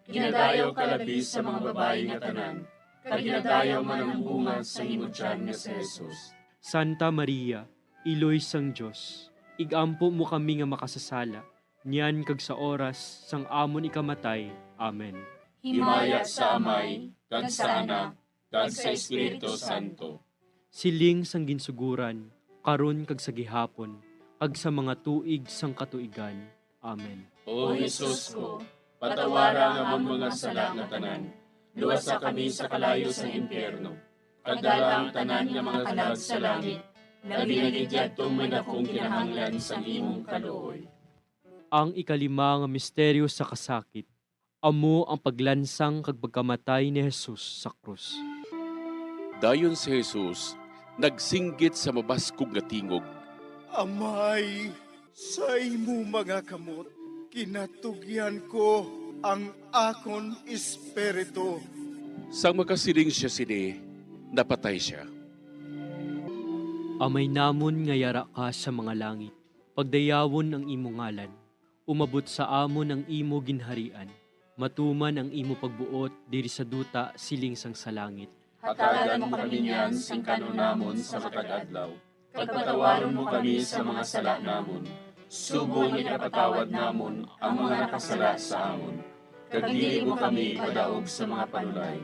Ginadayaw ka labi sa mga babayi nga tanan, kag ginadayaw man ang bunga sang imo tiyan nga si Jesus. Santa Maria, Iloy sang Dios, igampo mo kami nga makasasala, niyan kag sa oras sang amon ikamatay. Amen. Himaya sa Amay, kag sa Anak, kag sa Espiritu Santo. Siling sang ginsugoran, karon kag sa gihapon, kag sa mga tuig sang katuigan. Amen. O Jesus ko, patawara ang amon mga sala nga tanan, luwasa kami sa kalayo sang impyerno, kag dala ang tanan nga mga kalag sa langit, labi na gid yadtong may dakong kinahanglan sang imong kaluoy. Ang ikalima nga misteryo sa kasakit, amo ang paglansang kag pagkamatay ni Jesus sa krus. Dayon si Jesus nagsinggit sa mabaskog nga tingog, "Amay, sa imo mga kamot ginatugyan ko ang akon espiritu." Sang makasiling sia sini, napatay sia. Amay namon nga yara ka sa mga langit, pagdayawon ang imo ngalan. Umabot sa amon ang imo ginharian. Matuman ang imo pagbuot diri sa duta siling sang sa langit. Hatagan mo kami niyan sing kan-on namon sa matag adlaw, kag patawaron mo kami sa mga sala namon, subong nga ginapatawad namon ang mga nakasala sa amon. Kag dili mo kami ipadaog sa mga panulay.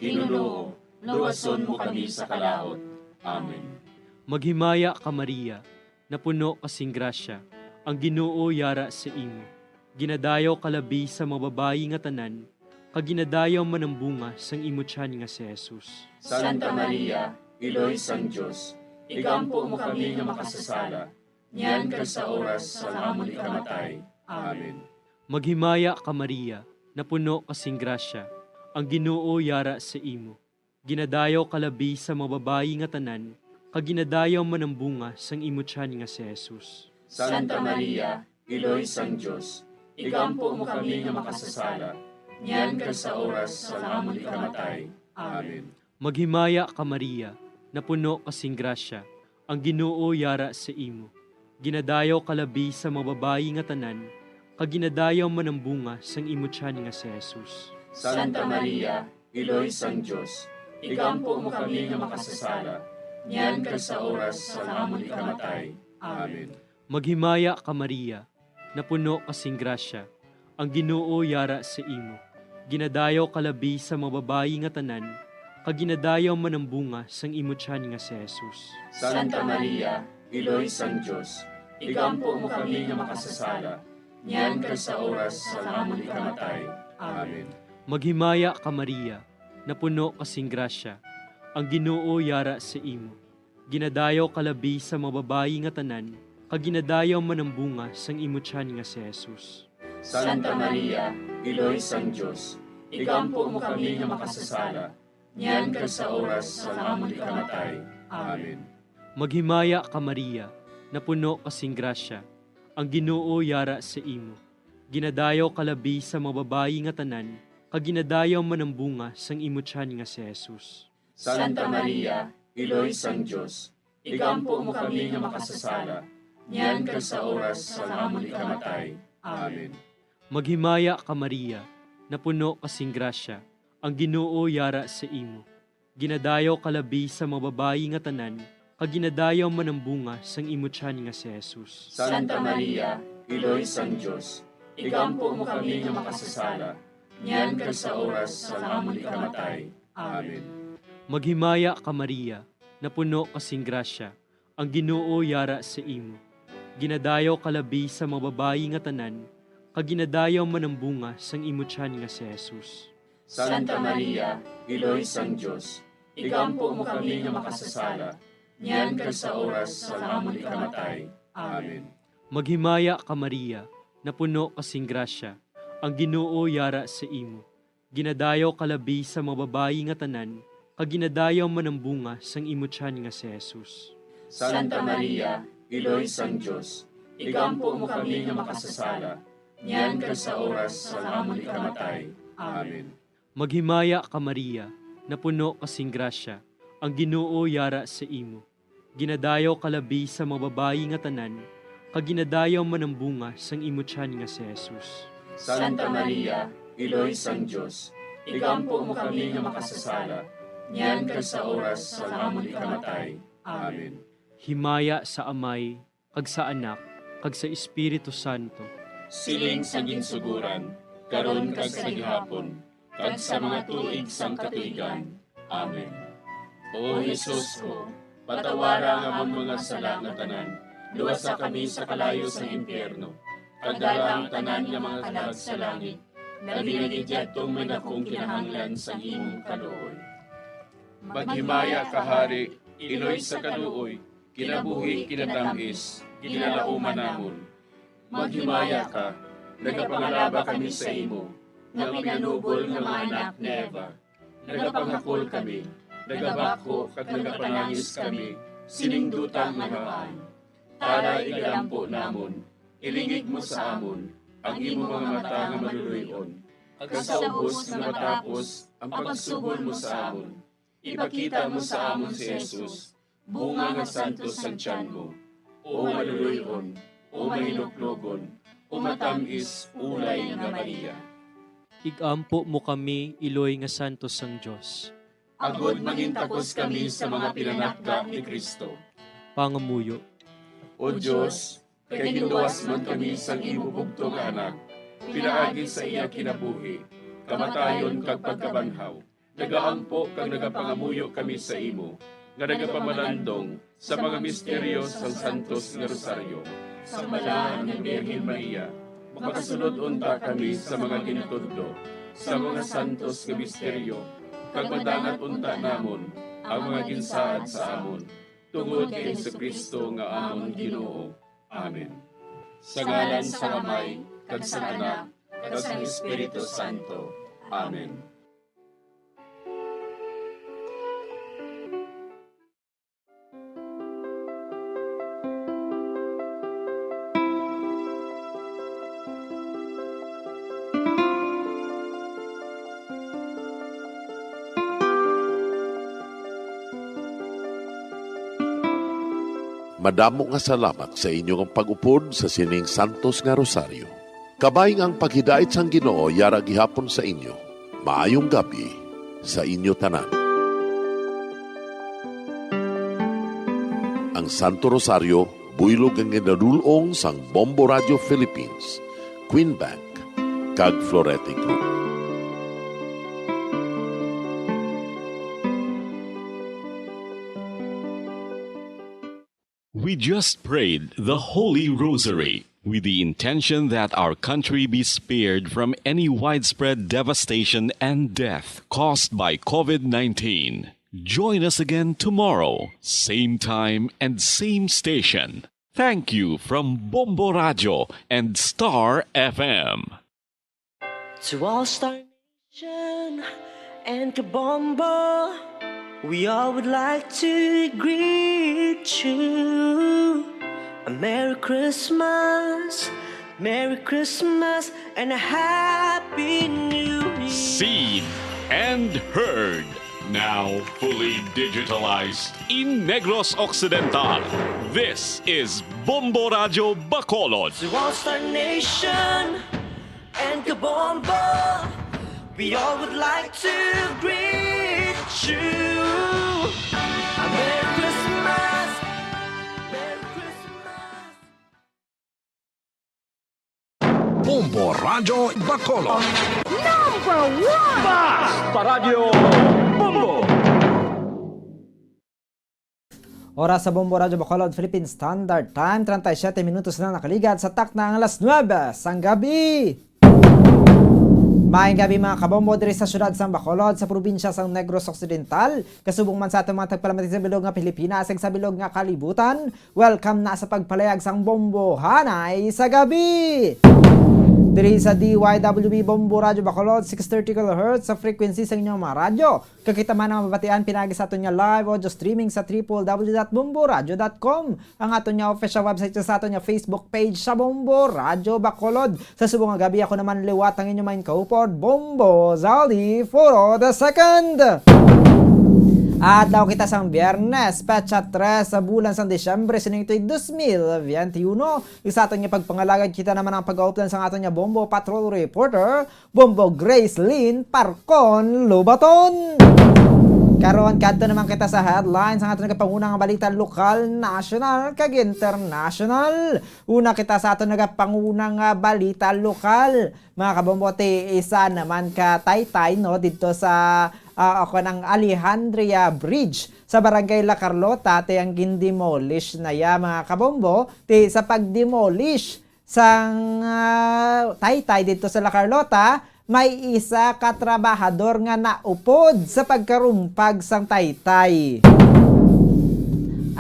Ginoo, luwason mo kami sa kalaut. Amen. Maghimaya ka, Maria, napuno ka sing grasya, ang Ginoo yara sa imo. Ginadayaw ka labi sa mga babayi nga tanan, kag ginadayaw man ang bunga sang imo tiyan nga si Jesus. Santa Maria, Iloy sang Dios, igampo mo kami nga makasasala, niyan kag sa oras sang amon ikamatay. Amen. Maghimaya ka, Maria, napuno ka sing grasya, ang Ginoo yara sa imo. Ginadayaw ka labi sa mga babayi nga tanan, kag ginadayaw man ang bunga sang imo tiyan nga si Jesus. Santa Maria, Iloy sang Dios, igampo mo kami nga makasasala, niyan kag sa oras sang amon ikamatay. Amen. Maghimaya ka, Maria, napuno ka sing grasya, ang Ginoo yara sa imo. Ginadayaw ka labi sa mga babayi nga tanan, kag ginadayaw man ang bunga sang imo tiyan nga si Jesus. Santa Maria, Iloy sang Dios, igampo mo kami nga makasasala, niyan kag sa oras sang amon ikamatay. Amen. Maghimaya ka, Maria, napuno ka sing grasya, ang Ginoo yara sa imo. Ginadayaw ka labi sa mga babayi nga tanan, kag ginadayaw man ang bunga sang imo tiyan nga si Jesus. Santa Maria, Iloy sang Dios, igampo mo kami nga makasasala, niyan kag sa oras sang amon ikamatay. Amen. Maghimaya ka, Maria, napuno ka sing grasya, ang Ginoo yara sa imo. Ginadayaw ka labi sa mga babayi nga tanan, kag ginadayaw man ang bunga sang imo tiyan nga si Jesus. Santa Maria, Iloy sang Dios, igampo mo kami nga makasasala, niyan kag sa oras sang amon ikamatay. Amen. Maghimaya ka, Maria, napuno ka sing grasya, ang Ginoo yara sa imo. Ginadayaw ka labi sa mga babayi nga tanan, kag ginadayaw man ang bunga sang imo tiyan nga si Jesus. Santa Maria, Iloy sang Dios, igampo mo kami nga makasasala, niyan kag sa oras sang amon ikamatay. Amen. Maghimaya ka, Maria, napuno ka sing grasya, ang Ginoo yara sa imo. Ginadayaw ka labi sa mga babayi nga tanan, kag ginadayaw man ang bunga sang imo tiyan nga si Jesus. Santa Maria, Iloy sang Dios, igampo mo kami nga makasasala, niyan kag sa oras sang amon ikamatay. Amen. Maghimaya ka, Maria, napuno ka sing grasya, ang Ginoo yara sa imo. Ginadayaw ka labi sa mga babayi nga tanan, kag ginadayaw man ang bunga sang imo tiyan nga si Jesus. Santa Maria, Iloy sang Dios, igampo mo kami nga makasasala, niyan kag sa oras sang amon ikamatay. Amen. Maghimaya ka, Maria, napuno ka sing grasya, ang Ginoo yara sa imo. Ginadayaw ka labi sa mga babayi nga tanan, kag ginadayaw man ang bunga sang imo tiyan nga si Jesus. Santa Maria, Iloy sang Dios, igampo mo kami nga makasasala, niyan kag sa oras sang amon ikamatay. Amen. Maghimaya ka, Maria, napuno ka sing grasya, ang Ginoo yara sa imo. Ginadayaw ka labi sa mga babayi nga tanan, kag ginadayaw man ang bunga sang imo tiyan nga si Jesus. Santa Maria, Iloy sang Dios, igampo mo kami nga makasasala, niyan kag sa oras sang amon ikamatay. Amen. Himaya sa Amay, kag sa Anak, kag sa Espiritu Santo. Siling sa ginsuguran, karon kag sa gihapon, kag sa mga tuig sang katuigan. Amen. O Jesus ko, patawara ang amon mga sala nga tanan, luwasa kami sa kalayo sang impyerno, kag dala ang tanan nga mga kalag sa langit, labi na gid yadtong may dakong kinahanglan sang imong kaluoy. Maghimaya ka, Hari, Iloy sa kaluoy, kinabuhi, kinatamis, ginalauman namon. Maghimaya ka, nagapangalaba kami sa imo, nga pinanubol nga mga anak ni Eva. Nagapanghakol kami, nagabakho kag nagapanangis kami sining duta nga namaan. Tara, igalampo namon, ilingig mo sa amon ang imo mga mata nga maluloy-on, kag sa ubos nga matapos ang pagsugol mo sa amon, ipakita mo sa amon si Jesus, bunga nga santos sang tiyan mo, o maluloy-on, o mahinuklogon, o matamis, ulay nga Maria. Igampo mo kami, Iloy nga santos sang Dios. Agod mangintakos kami sa mga pinanakda ni Cristo. Pangamuyo. O Dios, kay ginluwas man kami sang imo bugtong nga Anak, pinaagi sa iya kinabuhi, kamatayon, kag pagkabanhaw, nagaampo kag nagapangamuyo kami sa imo, nga nagapamalandong sa mga misteryo sang Santos nga Rosaryo. Sa Balaan nga Birhen Maria, makasulod unta kami sa mga ginatudlo sa mga santos nga misteryo, kag madangat unta namon ang mga ginsaad sa amon, tungod kay Jesu-Cristo nga amon Ginoo. Amen. Sa ngalan sang Amay, kag sang Anak, kag sang Espiritu Santo. Amen. Madamo nga salamat sa inyo nga pag-upod sa sining santos nga rosaryo. Kabay nga ang paghidait sang Ginoo yara gihapon sa inyo. Maayong gab-i sa inyo tanan. Ang Santo Rosario buylog nga ginadul-ong sang Bombo Radio Philippines, Queen Bank, kag Florete Group. We just prayed the Holy Rosary with the intention that our country be spared from any widespread devastation and death caused by COVID nineteen. Join us again tomorrow, same time and same station. Thank you from Bombo Radio and Star F M. To all Star Nation and Kabombo, we all would like to greet you a Merry Christmas, Merry Christmas, and a Happy New Year. Seen and heard, now fully digitalized in Negros Occidental. This is Bombo Radio Bacolod. To all Star Nation and Kabombo, we all would like to greet you a Merry Christmas, Merry Christmas. Bombo Radyo Bacolod. Number one! Basta Radyo Bombo! Oras sa Bombo Radyo Bacolod, Philippine Standard Time, treinta y siete minutos na nakaligad sa takna ang alas nuebe sang gabi. Maayong gabi, mga kabombo, diri sa siyudad sang Bacolod, sa probinsya sang Negros Occidental, kasubong man sa aton mga tagpalamati sa bilog nga Pilipinas, ug sa bilog nga kalibutan. Welcome na sa pagpalayag sang Bombohanay sa Gabi. Diri sa D Y W B Bombo Radyo Bacolod, six thirty kilohertz sa frequency sa inyong mga radyo. Kag kita man ang mabatian pinagi sa aton nga live audio streaming sa triple W dot bomboradyo dot com, ang aton nga official website, sa aton nga Facebook page sa Bombo Radyo Bacolod. Sa subong nga gabi, ako naman liwat ang inyong main kaupod, Bombo Zaldi Foro the second. Adlaw kita sang Biyernes, petsa tres sa bulan sang Disyembre, sining tuig dos mil veintiuno. Sa aton nga pagpangalagad, kita naman ang pag-updan sang aton nga Bombo Patrol Reporter, Bombo Grace Lynn Parcon Lubaton. Karon, kadto naman kita sa headlines sang aton nagapanguna nga balita lokal, national, kag international. Una kita sa aton nagapanguna nga balita lokal. Mga kabombo, ti isa naman ka taytay, no, didto sa, ah, ako, ang Alejandria Bridge sa Barangay La Carlota, ti ang gindemolish na ya, mga kabombo. Ti sa pagdemolish sang, ah, taytay didto sa La Carlota, may isa ka trabahador nga naupod sa pagkarumpag sang taytay.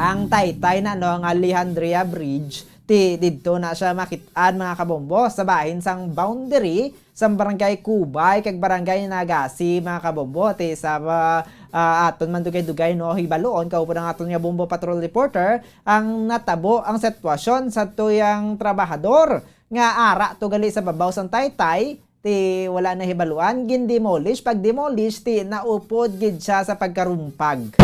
Ang taytay na, no, nga Alejandria Bridge, ti didto na siya makit-an, mga kabombo, sa bahin sang boundary sang Barangay Cubay kag Barangay Nagasi, mga kabombo. Ti sa, ah, ah, aton man dugay-dugay, no, hibaluon, kaupod ang aton nga Bombo Patrol Reporter, ang natabo, ang sitwasyon sa tuyang trabahador nga ara to gali sa babaw sang taytay, ti wala na hibaluan, gindemolish. Pag demolish, ti naupod gid siya sa pagkarumpag.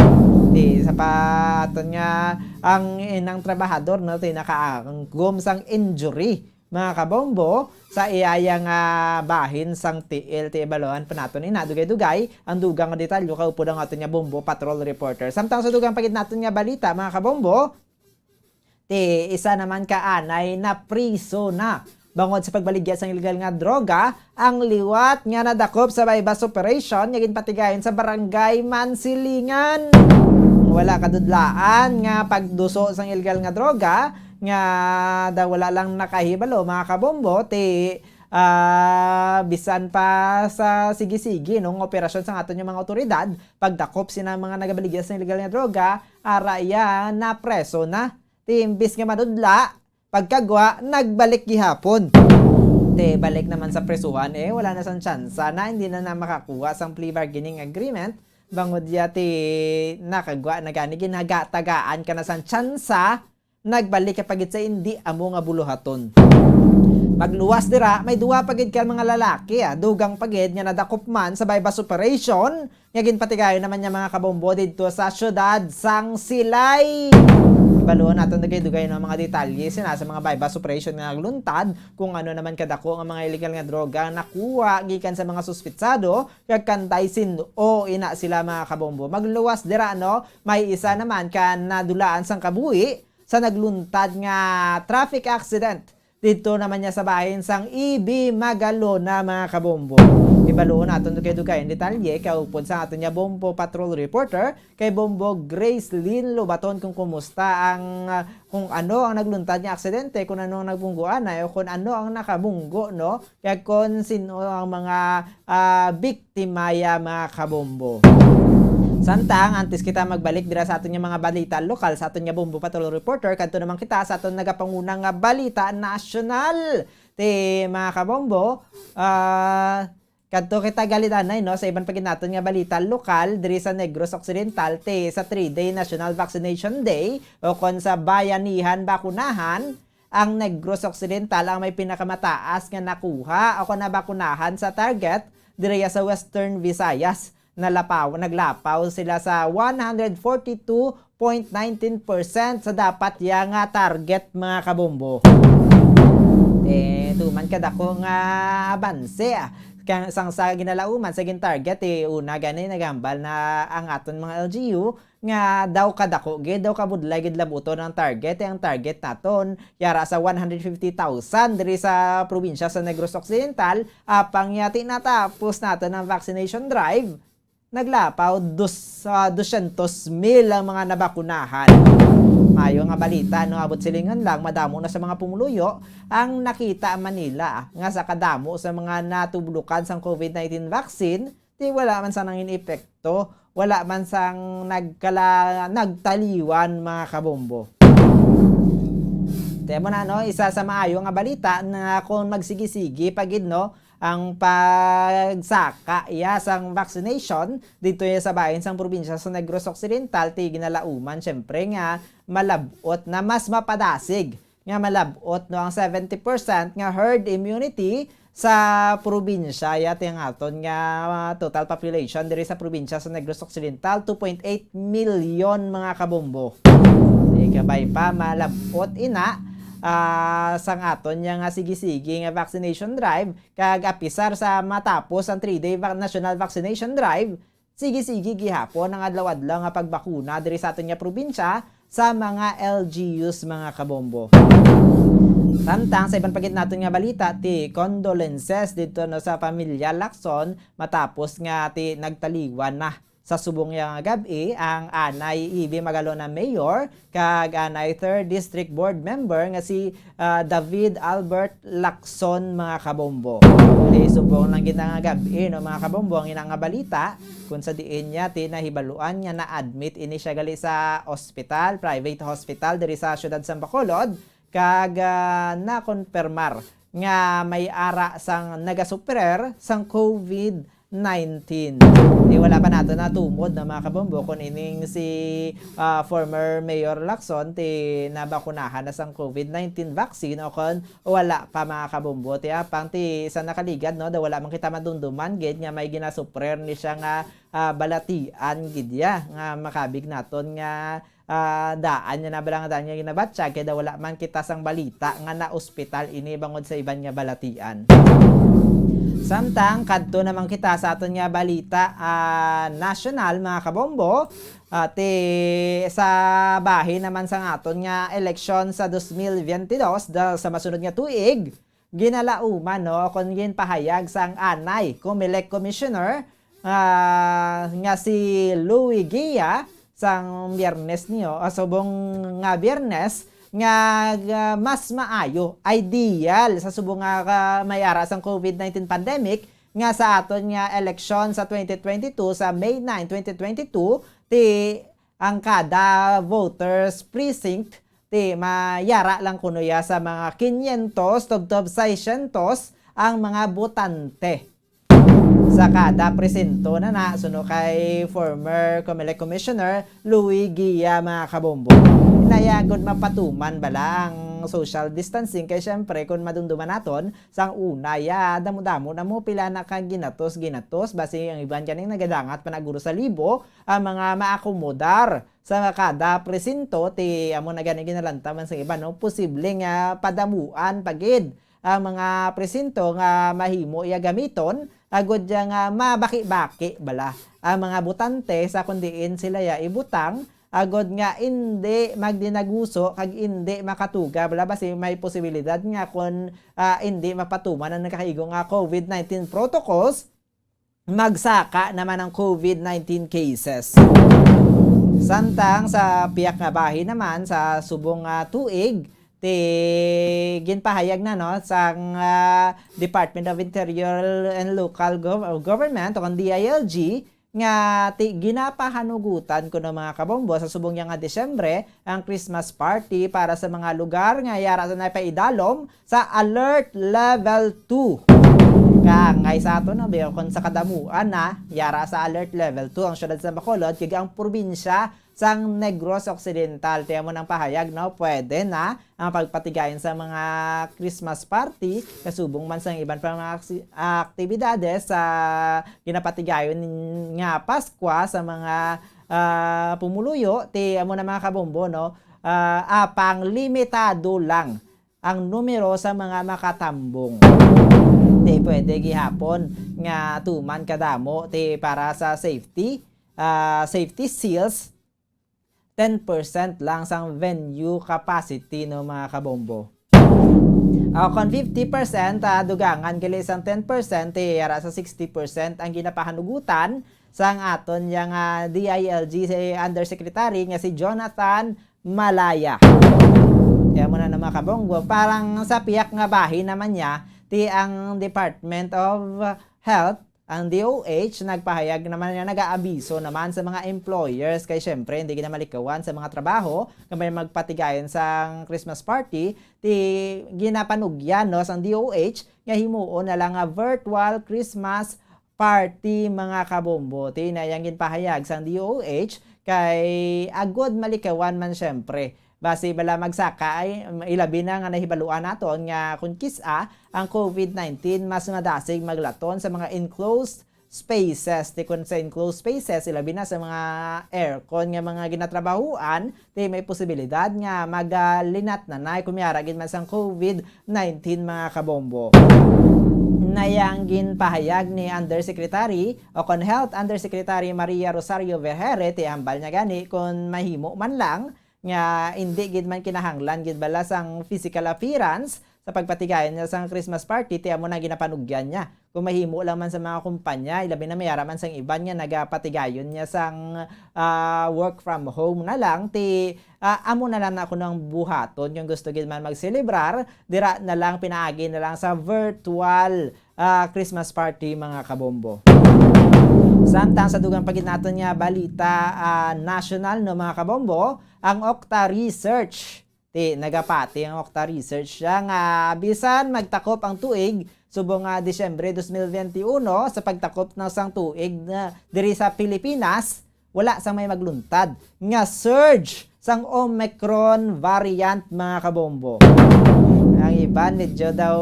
Ti sa pa-, aton nga, ang inang trabahador, no, ti nakaanggom sang injury, mga kabombo, sa iyaya nga bahin sang tiil. Ti ibaluan pa naton ina dugay-dugay ang dugang nga detalye, kaupod ang aton nga Bombo Patrol Reporter. Samtang sa dugang pa gid naton nga balita, mga kabombo, ti isa naman ka anay napriso na bangod sa pagbaligya sang illegal nga droga ang liwat nga nadakop sa buy-bust operation nga ginpatigayon sa Barangay Mansilingan. Wala kadudlaan nga pagduso sang illegal nga droga nga daw wala lang nakahibalo, mga kabombo, ti, Ah, bisan pa sa sige-sige, no, nga operasyon sang aton nga mga awtoridad, pagdakop sina mga nagabaligya sa illegal nga droga, ara iya, napreso na. Ti imbis nga manudla, pagkagwa, nagbalik gihapon. Te, balik naman sa presuhan, eh, wala na sang tsansa na, hindi na na makakuha sang plea bargaining agreement. Bangod ya, ti nakagwa na gani, ginagatagaan ka na sang tsansa, nagbalik ka pa gid sa hindi amo nga buluhaton. Pagluwas dira, may duha pa gid ka mga lalaki, ah, dugang pa gid nga nadakop man sa buy-bust operation nga ginpatigayon naman niya, mga kabombo, didto sa siyudad sang Silay. Ibaluon naton dugay-dugay, no, mga detalye sina sa mga buy-bust operation nga nagluntad, kung ano naman kadako nga mga illegal nga droga ang nakuha gikan sa mga suspitsado, kag kantay sin-o ina sila, mga kabombo. Magluwas dira, no, may isa naman ka nadulaan sang kabuhi sa nagluntad nga traffic accident didto naman niya sa bahin sang E B Magalona, mga kabombo. Ibaluon naton dugay-dugay ang detalye kaupod sa aton niya Bombo Patrol reporter kay Bombo Grace Lynn Lobaton kung kumusta ang, ah, kung ano ang nagluntad nga aksidente, kung ano ang nabungguan na, o kung ano ang nakabunggo, no? Kag kung sino ang mga, ah, biktima ya, mga kabombo. Samtang, antes kita magbalik dira sa aton nga mga balita lokal, sa aton nga Bombo Patrol Reporter, kadto naman kita sa aton nagapanguna nga balita nasyonal. Ti, mga kabombo, ah, kadto kita gali anay, no, sa iban pa gid naton nga balita lokal diri sa Negros Occidental, ti sa three-day National Vaccination Day, o kon sa Bayanihan Bakunahan, ang Negros Occidental ang may pinakamataas nga nakuha o kon nabakunahan sa target diri sa Western Visayas. Nalapaw, naglapaw sila sa one hundred forty-two point nineteen percent sa dapat ya nga target, mga kabombo. Eh, tuman kadako nga abanse, ah. Kang sang sa ginalauman sa gin-target, eh, una gani nagambal na ang aton mga L G U nga daw kadako gid, daw kabudlay gid labuton ang target. Eh, ang target naton yara sa one hundred fifty thousand diri sa probinsya sa Negros Occidental, apang yati natapos naton ang vaccination drive, naglapaw dos, ah, dosyentos mil ang mga nabakunahan. Mayo nga balita, no, abot silingon lang, madamo na sa mga pumuluyo ang nakita man nila nga sa kadamo sa mga natublukan sang COVID nineteen vaccine, di wala man sang nangin epekto, wala man sang nagkala-, nagtaliwan, mga kabombo. Kaya mo na, no, isa sa maayo nga balita na kung magsigi-sigi pa gid, no, ang pagsaka iya sang vaccination dito iya sa bahin sang probinsya sa Negros Occidental, ti ginalauman, syempre, nga malab-ot na mas mapadasig nga malab-ot, no, ang seventy percent nga herd immunity sa probinsya. Yati ang aton nga, ah, total population diri sa probinsya sa Negros Occidental, two point eight million, mga kabombo. Di kabay pa malab-ot ina, ah, sang aton niya nga sige-sige nga vaccination drive, kag apisar sa matapos ang three-day vac-, national vaccination drive, sige-sige gihapon ang adlaw-adlaw nga pagbakuna diri sa aton nga probinsya sa mga L G Us, mga kabombo. Samtang sa iban pa gid naton nga balita, ti condolences dito, no, sa pamilya Lacson matapos nga ti nagtaliwan na sa subong nga gab-i ang anay Ibi Magalona Mayor kag anay Third District Board Member nga si, ah, David Albert Lacson, mga kabombo. Di subong lang gid nga gab-i, no, mga kabombo, ang ina nga balita, kung sa diin niya ti nahibaluan nga na-admit ini siya gali sa ospital, private hospital diri sa siyudad sang Bacolod, kag, ah, nakonpermar nga may ara sang nagasuffer sang COVID nineteen. Di wala pa nato natumod na, mga kabombo, kung ining si, ah, former Mayor Lacson ti nabakunahan na sang COVID nineteen vaccine o kon wala pa, mga kabombo. Ti apang ti sa nakaligad, no, daw wala man kita madumduman gid nga may ginasuffer ni siya nga, ah, balatian gid ya nga makabig naton nga ah, daan nga nabalangan nga ginabatyag, kay daw wala man kita sang balita nga na-ospital ini bangod sa iban nga balatian. Samtang kadto naman kita sa aton nga balita, ah, nasyonal, mga kabombo, ah, ti sa bahin naman sang aton nga eleksyon sa dos mil biyente dos, da-, sa masunod nga tuig, ginalauman, no, o kon ginpahayag sang anay Comelec Commissioner, ah, nga si Louie Guia sang Biyernes niyo, o subong nga Biyernes, nga, nga mas maayo, ideal sa subong nga, ah, may ara sang COVID nineteen pandemic, nga sa aton nga eleksyon sa twenty twenty-two, sa May nine, twenty twenty-two, ti ang kada voters precinct, ti mayara lang kuno ya sa mga quinientos tubtob seiscientos ang mga botante sa kada presinto na na, suno kay former Comelec Commissioner Louis Guia, mga kabombo. Inaya gud mapatuman bala ang social distancing, kay syempre, kung madumduman naton, sang una, ya, damo-damo na mo, pila na ka ginatos-ginatos, basi ang iban kaning nagadangat pa na guro sa libo, ang mga maakomodar sa kada presinto, ti amo na gani ginalantaman sa iban, no? Posible nga padamuan pa gid ang mga presinto nga mahimo iya gamiton, agod ya nga mabaki-baki bala ang mga botante sa kun diin sila ya ibutang, agod nga indi magdinaguso kag indi makatuga bala, basi may posibilidad nga kun, ah, indi mapatuman ang nakaigo nga COVID nineteen protocols, magsaka naman ang COVID nineteen cases. Samtang sa piyak nga bahin naman, sa subong nga tuig, ti ginpahayag na, no, sang, ah, Department of Interior and Local Gov-, Government, o ang D I L G, nga ti ginapahanugutan kuno, mga kabombo, sa subong niya nga Disyembre ang Christmas party para sa mga lugar nga yara sa napaidalom sa Alert Level two. Kaangay sa aton, no, biya kon sa kadamuan na yara sa Alert Level two ang siyudad sa Bacolod kag ang probinsya sang Negros Occidental. Ti amo nang pahayag, no, pwede na ang pagpatigayon sa mga Christmas party, kasubong man sang iban pa mga aksi-, aktibidades sa ginapatigayon nga Paskwa sa mga, ah, pumuluyo. Ti amo na, mga kabombo, no, ah, apang limitado lang ang numero sa mga makatambong. Ti pwede gihapon nga tuman kadamo ti para sa safety, ah, safety seals, ten percent lang sang venue capacity, no, mga kabombo. O kon fifty percent, ah, dugangan gali sang ten percent, ti yara sa sixty percent ang ginapahanugutan sang aton yang, ah, D I L G si Undersecretary nga si Jonathan Malaya. Kaya mo na, mga kabombo, parang sa piyak nga bahin naman niya, ti ang Department of Health, ang D O H, nagpahayag naman nga nag-aabiso naman sa mga employers, kay syempre hindi gid na malikawan sa mga trabaho nga may magpatigayon sang Christmas party. Ti ginapanugyan, no, sang D O H nga himuon na lang nga virtual Christmas party, mga kabombo. Ti na yang ginpahayag sang D O H kay agod malikawan man syempre. Basi bala magsaka ay, um, ilabi na nga nahibaluan naton nga kun kis-a ang COVID nineteen mas madasig maglaton sa mga enclosed spaces. Ti kun sa enclosed spaces, ilabi na sa mga aircon nga mga ginatrabahuan, ti may posibilidad nga magalinat na nay kumyara gid man sang COVID nineteen, mga kabombo. Nayang ginpahayag ni Undersecretary o kon Health Undersecretary Maria Rosario Vergeire, ti hambal niya gani kun mahimo man lang nga indi gid man kinahanglan gid bala sang physical appearance sa pagpatigayon niya sang Christmas party, ti amo na ginapanugyan niya. Kung mahimo lang man sa mga kumpanya, ilabi na may ara man sang iban nga nagapatigayon niya sang, ah, work from home na lang, ti, ah, amo na lang na kuno ang buhaton. Kung gusto gid man magselebrar, dira na lang, pinaagi na lang sa virtual, ah, Christmas party, mga kabombo. Samtang sa dugang pa gid naton nga balita, ah, national, no, mga kabombo, ang Okta Research, ti nagapati ang Okta Research siya nga bisan magtakop ang tuig subong nga Disyembre dos mil benti uno, sa pagtakop na sang tuig na diri sa Pilipinas, wala sang may magluntad nga surge sang Omicron variant, mga kabombo. Ang iban medyo daw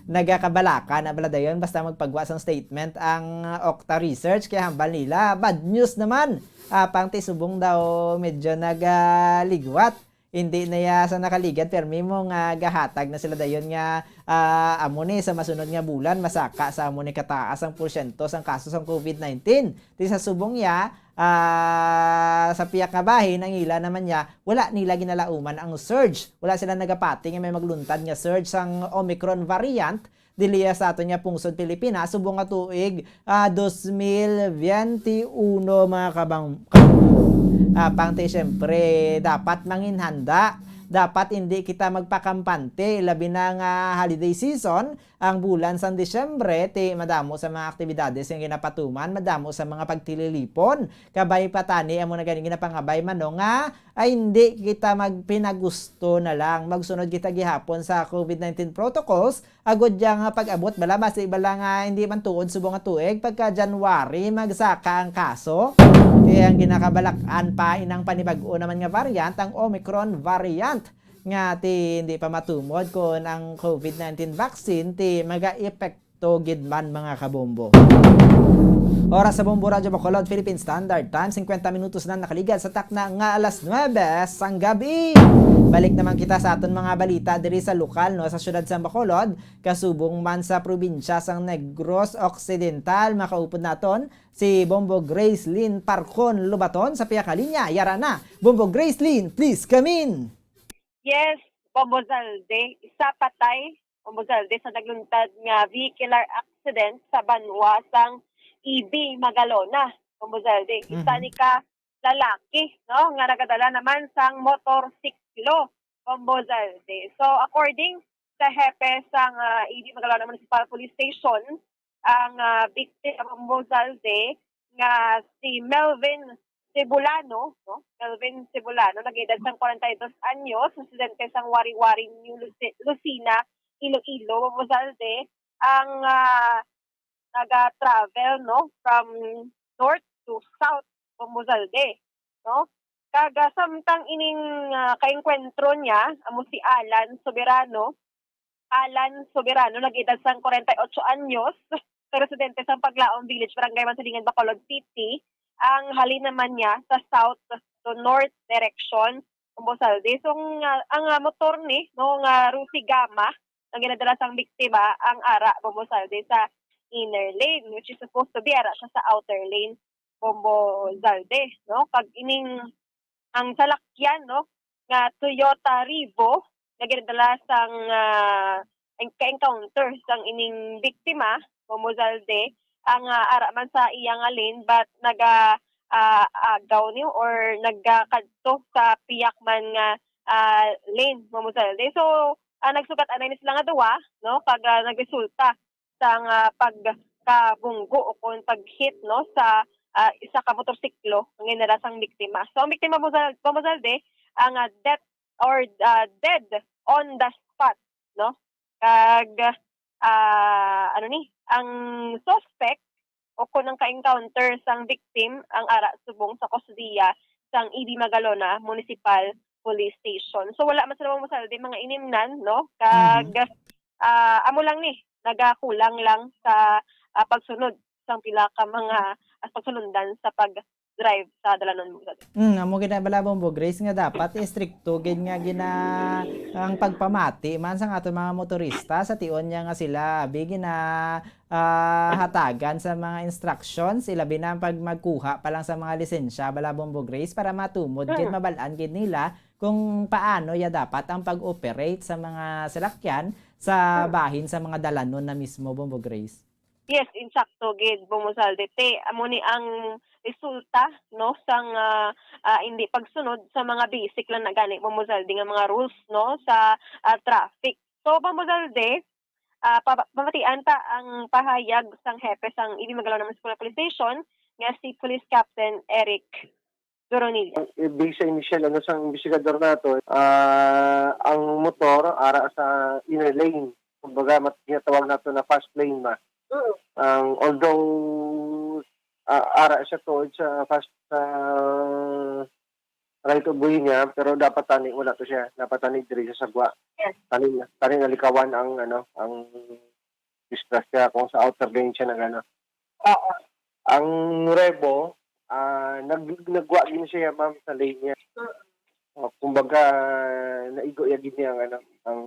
nagakabalaka na bala dayon basta magpagwa sang statement ang Okta Research, kay hambal nila bad news naman. Apang ti subong daw medyo nagaligwat. Hindi na ya sa nakaligad, permi mo nga gahatag na sila dayon nga, ah, amo ni sa masunod nga bulan masaka sa amo ni kataas ang porsyento sang kaso sang COVID nineteen. Ti sa subong ya, ah, sa piyak nga bahin, ang ila naman ya, wala nila ginalauman ang surge. Wala sila nagapati nga may magluntad nga surge sang Omicron variant. Dili ya sa aton nga pungsod Pilipinas, subong nga tuig, ah, dos mil benti uno, mga kabang-, kabang-, ah, pang ti, siyempre, dapat manginhanda Dapat indi kita magpakampante, labi na nga holiday season, ang bulan sang Disyembre, ti madamo sa mga aktibidades nga ginapatuman, madamo sa mga pagtililipon. Kabay pa tani amo na gani ginapangabay man, no, nga ay hindi kita magpinagusto na lang. Magsunod kita gihapon sa covid nineteen protocols, agod ya nga pag-abot bala, basi bala nga hindi man tuod subong nga tuig, pagka January, magsaka ang kaso. Kaya ang ginakabalak-an pa inang panibag-o naman nga variant, ang Omicron variant, nga ti hindi pa matumod kon ang covid nineteen vaccine ti maga-epekto gid man, mga kabombo. Oras sa Bombo Radyo Bacolod, Philippine Standard Time, singkwenta minutos na nakaligad sa takna nga alas nuebe sang gabi. Balik naman kita sa aton mga balita diri sa lokal, no, sa siyudad sa Bacolod, kasubong man sa probinsya sang Negros Occidental. Makaupod naton si Bombo Grace Lynn Parcon Lobaton sa piyakalinya. Yara na, Bombo Grace Lynn, please come in. Yes, Bombo Zalde, isa patay, Bombo Zalde, sa nagluntad nga vehicular accident sa banwa sang E B Magalona, Bombo Zalde. Isa Mhm. ni ka lalaki, no, nga nagadala naman sang motorsiklo, Bombo Zalde. So, according sa hepe sang, ah, E B Magalona Municipal Police Station, ang, ah, biktima, Bombo Zalde, nga si Melvin Cebulano, no? Melvin Cebulano, nag-edad sang kwarenta y dos anyos, residente sang Wari-Wari, New Luci-, Lucena, Iloilo, Bombo Zalde, ang, ah, naga-travel, no, from north to south, Bombo Zalde, no? Kag, ah, samtang ining, ah, kaengkwentro niya, amo si Alan Soberano, Alan Soberano, nag-edad sang kwarenta y ocho anyos, residente sang Paglaom Village, Barangay Mansilingan, Bacolod City, ang halin naman niya sa south to north direction, Bombo Zalde. So, ang, ah, ang, ah, motor ni, no, nga Rusi Gama, ang ginadala sang biktima, ang ara, Bombo Zalde, sa inner lane, which is supposed to be ara siya sa outer lane, Bombo Zalde, no? Kag ining, ang salakyan, no, nga Toyota Revo, nga ginadala sang, ah, en-, ka-encounter sang ining biktima, Bombo Zalde, ang, ah, ara man sa iya nga lane, but naga, ah, agaw ni or nagakadto sa piyak man nga, ah, lane, Bombo Zalde. So, ah, nagsugat anay ni sila nga duwa, no, kag, ah, nagresulta sang, ah, pagkabunggo o kon pag-hit, no, sa, ah, isa ka motorsiklo nga ginadala sang biktima. So, ang biktima, Bombo Zal-, Bombo Zalde, ang, ah, death or, ah, dead on the spot, no? Kag, ah, ano ni, ang suspect o kon ang ka-encounter sang victim ang ara subong sa kustodiya sang E B Magalona Municipal Police Station. So, wala man sila, Bombo Zalde, mga inimnan, no? Kag, Mhm. ah, amo lang ni, nagakulang lang sa, ah, pagsunod sang pila ka mga, ah, pagsulundan sa pag-drive sa dalanon, Bombo Zalde. Mm, amo gid na bala, Bombo Grace, nga dapat istrikto gid nga gina-, ang pagpamati man sang aton mga motorista sa tion niya nga sila abi gina-, ah, hatagan sa mga instructions, ilabi na ang pag magkuha pa lang sa mga lisensya, bala, Bombo Grace, para matumod gid, Mm. mabal-an gid nila kung paano ya dapat ang pag-operate sa mga salakyan sa Mm. bahin sa mga dalanon na mismo, Bombo Grace. Yes, insakto gid, Bombo Zalde. Te, amo ni ang resulta, no, sang, ah, ah, hindi pagsunod sa mga basic lang na gani, Bombo Zalde, nga mga rules, no, sa, ah, traffic. So, Bombo Zalde, ah, pa-, pamatian ta ang pahayag sang hepe sang E B Magalona Municipal Police Station nga si Police Captain Eric Doronilla. Eh, based sa initial, ano, sang investigador nato, ah, ang motor ara sa inner lane. Kumbaga, mat-, ginatawag nato na fast lane ba? Mm. Ang, although, ah, ara siya tuod sa fast, sa right of way niya, pero dapat tani wala to siya. Dapat tani diri sa sagwa. Yes. Tani, tani nalikawan ang, ano, ang disgrasya kung sa outer lane siya nag-ano. Oo. Ang Revo, ah, nag-, nagwa gid siya, ma'am, sa lane niya. Mm. Ah, kumbaga, naigo ya gid niya ang, ano, ang,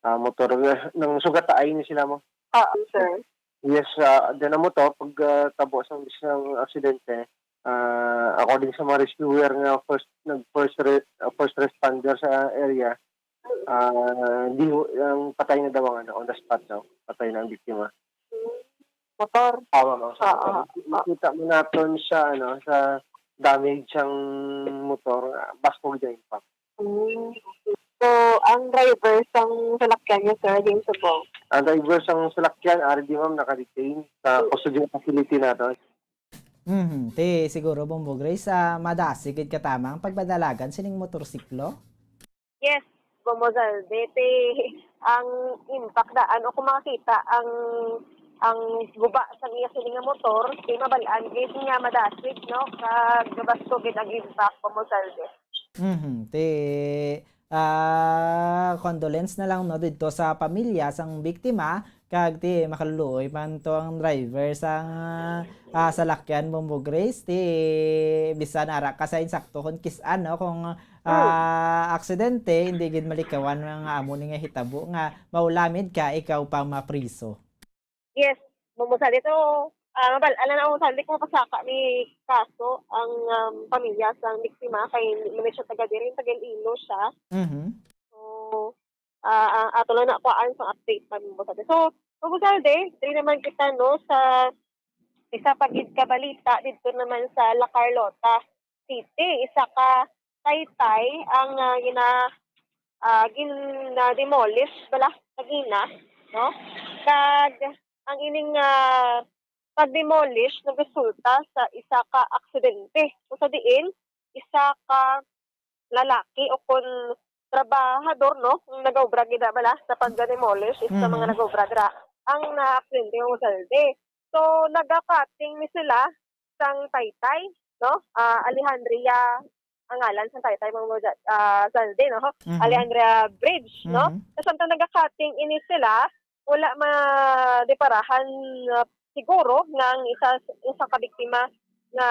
ah, motor. Nang sugataay ni sila mo. Oo, sir. Yes, ah, diyan na mo to, pag, ah, tabo sa isang aksidente, ah, according sa mga rescuer nga first, nag-, first re-, ah, first responder sa area, ah, di, ang patay na daw ang, ano, on the spot daw. Patay na ang biktima. Motor? Tama, ma'am. Sa Oo, motor. oo. Makita mo naton sa, ano, sa damage ang motor, ah, baskog na impact. Mm, okay. So, Ang driver sang salakyan niya, sir, din subong. Ang driver sang salakyan, ari di, ma'am, naka-detain sa custodial facility nato. Mhm. Ti siguro, Bombo Grace, ah, madasig gid katama ang pagpadalagan sining motorsiklo? Yes, Bombo Zalde, ti ang impact daan o kung makakita ang ang guba sang iya sini nga motor, ti mabal-an gid nga madasig, no? Kag gabasto gid ang impact, Bombo Zalde. Mhm. Ti ah, condolence na lang, no, didto sa pamilya sang biktima, kag ti makaluluoy man to ang driver sang, ah, salakyan, Bombo Grace, ti bisan ara ka sa insakto kon kis-an, no, kung, ah, aksidente, hindi gid malikawan nga amo ni nga hitabo nga maulamid ka, ikaw pa mapriso. Yes, Bombo Zalde. So, ah, mabal-an na lang, Bombo Zalde, kung mapasaka ni kaso ang, um, pamilya sang biktima kay hindi man siya taga diri, taga Iloilo siya. Mhm. So, ah, ah, ato lang na kuhaan sa update pa, Bombo Zalde. So, Bombo Zalde, diri naman kita, no, sa isa pa gid ka balita didto naman sa La Carlota City. Isa ka taytay ang, ah, gina-, ah, gina-demolish bala kagina, no? Kag ang ining, ah, pag-demolish nagresulta sa isa ka aksidente, kung sa diin isa ka lalaki o kon trabahador, no, ang nagaobra gid bala sa pag-demolish, isa sa mga Mhm. nagaobra dira ang naaksidente, Bombo Zalde. So, nagakating ni sila sang taytay, no? Ah, Alejandria ang ngalan sang taytay, Bombo Za-, ah, Zalde, no? Mhm. Alejandria Bridge, no? Mhm. Sa samtang nagakating ini sila, wala madiparahan, ah, siguro nga ang isa, isa ka biktima nga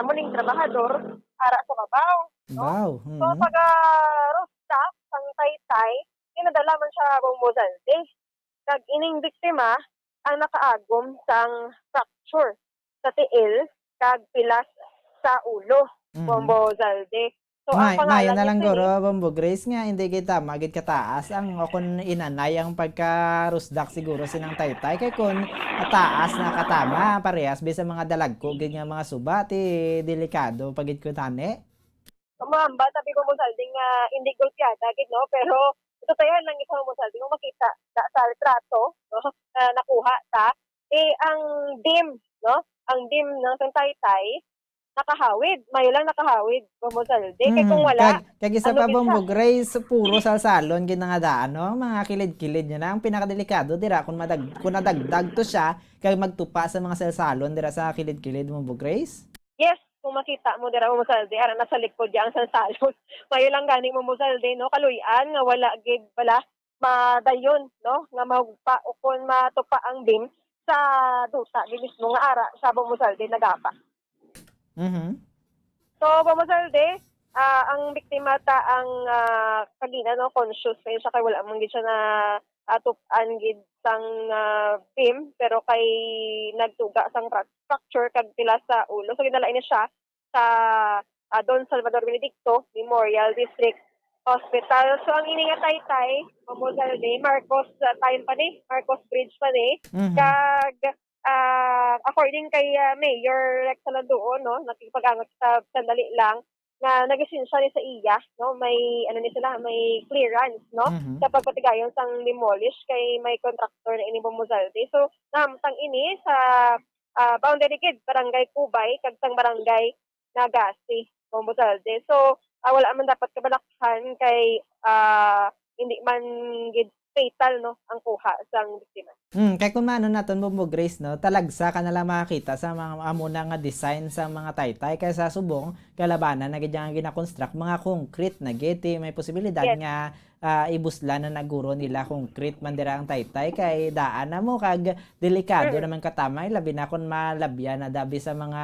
amo ning trabahador ara sa babaw, no? Wow. So, Mhm. pag, ah, rustap sang taytay, ginadala man siya, Bombo Zalde. Kag ining biktima ang nakaagom sang fracture sa tiil kag pilas sa ulo, Mhm. Bombo Zalde. So, ang May, mayo pangalan na ni lang sini guro, Bombo Grace, nga hindi gid tama gid kataas ang, o kun inanay ang pagkarusdak siguro sinang taytay. Kay kun taas na katama, parehas bisan mga dalagko gid nga mga suba, ti delikado pa gid kun tani. Maambal, sabi ko, Bombo Zalde, nga hindi golpeada gid, no? Pero tutayan lang gid sa, Bombo Zalde, kung makita na sa litrato, no, na nakuha ta, eh, ang beam, no? Ang beam ng sang taytay, nakahawid. Mayo lang nakahawid, Bombo Zalde. Kay kung Mm, wala, kag, kag isa ano pa, gid siya? Bombo Grace, puro salsalon gid nga daan, no? Mga kilid-kilid niya na. Ang pinakadelikado dira, kung madag-, kung nadagdag to siya, kag magtupa sa mga salsalon dira sa kilid-kilid, Bombo Grace? Yes, kung makita mo dira, Bombo Zalde, ara na sa likod ya ang salsalon. Mayo lang gani, Bombo Zalde, no? Kaluy-an nga wala gid bala madayon, no? Nga mahugpa o kon matupa ang beam sa duta gid mismo nga ara sa, Bombo Zalde, nagapa. Mhm. So, Bombo Zalde, ah, ang biktima ta ang, ah, kagina, no, conscious pa siya kay wala man gid siya na, ah, tup-an gid sang, ah, beam, pero kay nagtuga sang fra-, fracture kag pila sa ulo. So, ginala ini siya sa, ah, Don Salvador Benedicto Memorial District Hospital. So, ang ini nga taytay, Bombo Zalde, Marcos, ah, time pa ni, Marcos Bridge pa ni. Mhm. Kag, ah, according kay, ah, Mayor Rex Alanduon, no, nakipag-angat sa sandali lang, nga nag-lisensya ni sa iya, no, may, ano ni sila, may clearance, no, Mhm. sa pagpatigayon sang demolish kay may contractor na ini, Bombo Zalde. So, nahamtang ini sa, ah, boundary gid, Barangay Cubay kag sang Barangay Nagasi, Bombo Zalde. So, ah, wala man dapat kabalakhan kay, ah, hindi man gid fatal, no, ang kuha sang biktima. Hmm, kay kung maano naton, Bombo Grace, no, talagsa ka na lang makakita sa mga amo na nga design sa mga taytay, kay sa subong kalabanan na gid nga gina-construct, mga concrete na gid, ti may posibilidad Yes. nga, ah, ibuslan na naguro nila concrete man dira ang taytay, kay daan na mo kag delikado Mm. naman katamay, labi na kung malabyan na dabi sa mga,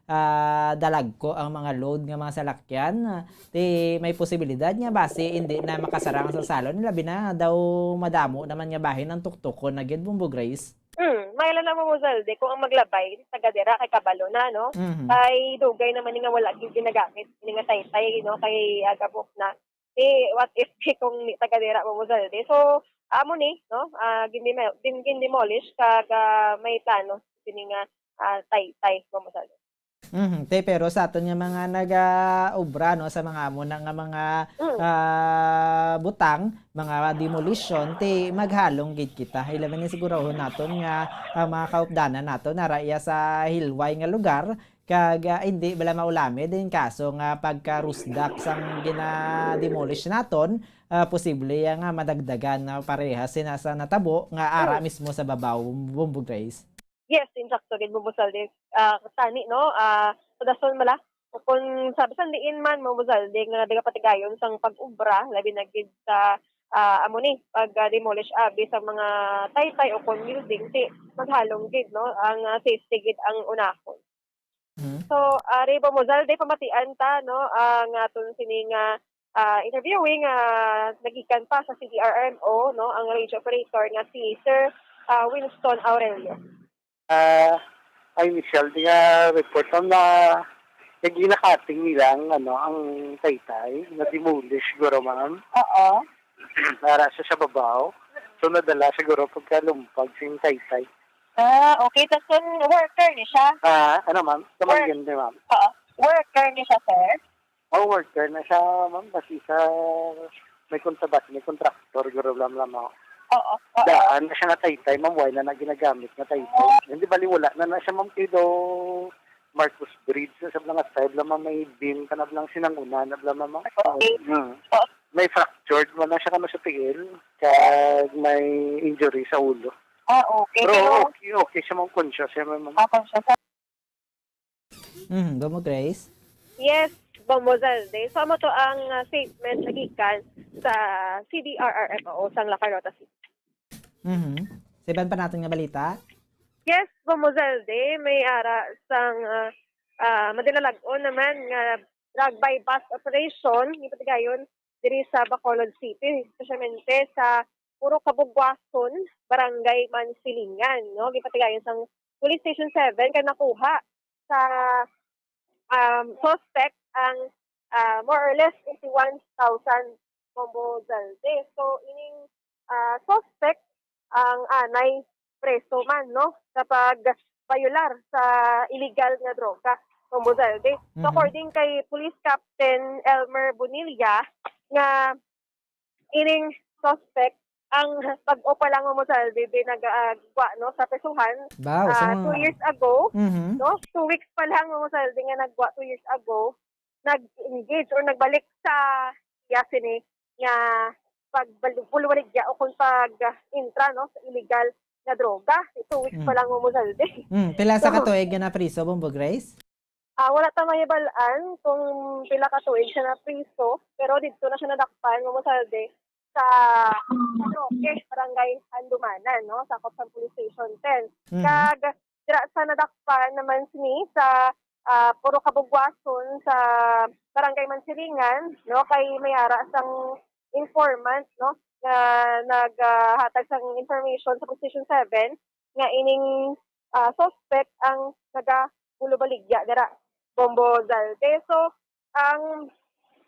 ah, dalagko ang mga load nga mga salakyan. Ti may posibilidad nga basi hindi na makasarang sa salon, labi na daw madamo naman nga bahin ang tuktukon na gid, Bombo Grace. Hmm, may lang naman mo, Zalde, kung ang maglabay, taga dira kay kabalo na, no? Mhm. Kay dugay naman ni nga wala gyud ginagamit, ini nga taytay, no? Kay, ah, gabok na. Di, what if kung ni taga dira mo, Zalde? So, amo ni, no? Ah, gindimo-, gin-, gindemolish kag, ah, may plano sini nga, ah, taytay mo, Zalde. Mhm, te, pero sa aton nga mga nagaobra, no, sa mga amo na nga mga, Mm. ah, butang, mga demolition, te, maghalong gid kita. Ilabi na sigurahon naton nga ang mga kaupdanan naton nara iya sa hilway nga lugar, kag, ah, hindi bala maulami din kaso nga pagkarusdak sang gina-demolish naton, ah, posible ya nga madagdagan na parehas sina sa natabo nga ara Mm. mismo sa babaw, Bombo Grace. Yes, insakto gid, Bombo Saldi. Ah, tani, no? Ah, sa dason bala, o kung sa bisan diin man, Bombo Saldi, nga nagapatigayon sang pag-obra, labi na gid sa, ah, amo ni, pag, ah, demolish abi sa mga taytay o kon building, ti maghalong gid, no? Ang, ah, safety gid ang unahon. Mhm. So, ari, Bombo Saldi, pamatian ta, no, ang aton sini nga, ah, interviewee nga nagikan pa sa C D R R M O, no, ang radio operator nga si Sir, ah, Winston Aurelio. Ah, ang initial nga report, ma'am, na, na ginakating nila ang, ano, ang taytay, na-demolish siguro, ma'am. Oo. Nara siya sa babaw. So, nadala siguro pagkalumpag sing taytay. Ah, okay. Tas kun worker ni siya? Ah, ano, ma'am? Kamangyan ni ma'am. Oo. Worker ni siya, sir? Oh, worker na siya, ma'am. Basi sa may kontra-, basi may contractor, guro lang, ma'am, oh. Oo, oo. Daan na siya nga taytay, ma'am. Wala na ginagamit nga taytay. Ah. Hindi, bali, wala na na siya, ma'am, kay do Marcos Bridge na sa mga style lang, ma'am. May beam ka na lang sinanguna na lang, ma'am. Okay. Hmm. Oo. May fractured man na siya kano sa tiil, kag may injury sa ulo. Ah, okay. Pero Pero okay, okay siya, ma'am. Conscious siya, ma'am. Ah, conscious. Mhm, Bombo Grace? Yes, Bombo Zalde. So, amo to ang, ah, statement na gikan sa C D R R M O sang La Carlota City. Mhm. Sa iban pa naton nga balita? Yes, Bombo Zalde, may ara sang, ah, ah, madinalag-on naman nga drug buy-bust operation, gipatigayon diri sa Bacolod City, espesyalmente sa Puro Kabugwason, Barangay Mansilingan, no? Gipatigayon sang Police Station seven kay nakuha sa, um, suspect ang, ah, more or less eighty-one thousand, Bombo Zalde. So, ining, ah, suspect ang anay preso man, no, sa pagbayular sa illegal nga droga, Bombo Zalde. So, Mhm. according kay Police Captain Elmer Bonilla, nga ining suspect, ang bag-o pa lang, Bombo Zalde, din nag-, ah, gwa, no, sa presuhan, Wow, ah, sa mga two years ago, Mhm. no? Two weeks pa lang, Bombo Zalde, nga naggwa two years ago, nag-engage or nagbalik sa iya sini nga pagbal-, bulwaligya o kung pag-intra, no, sa illegal nga droga. Two weeks pa Mm. lang, Bombo Zalde. Mm, pila sa So, katuig nga napriso, Bombo Grace? Ah, wala ta mahibal-an kung pila ka tuig siya napriso, pero didto na siya nadakpan, Bombo Zalde, sa San Roque, Barangay Handumanan, no, sakop sa Police Station ten. Mhm. Kag dira sa nadakpan naman sini sa, ah, Puro Kabugwason sa Barangay Mansilingan, no, kay may ara sang informant, no, nga naghatag sang information sa Police Station seven nga ining, ah, suspect ang nagabulubaligya dira, Bombo Zalde. So, ang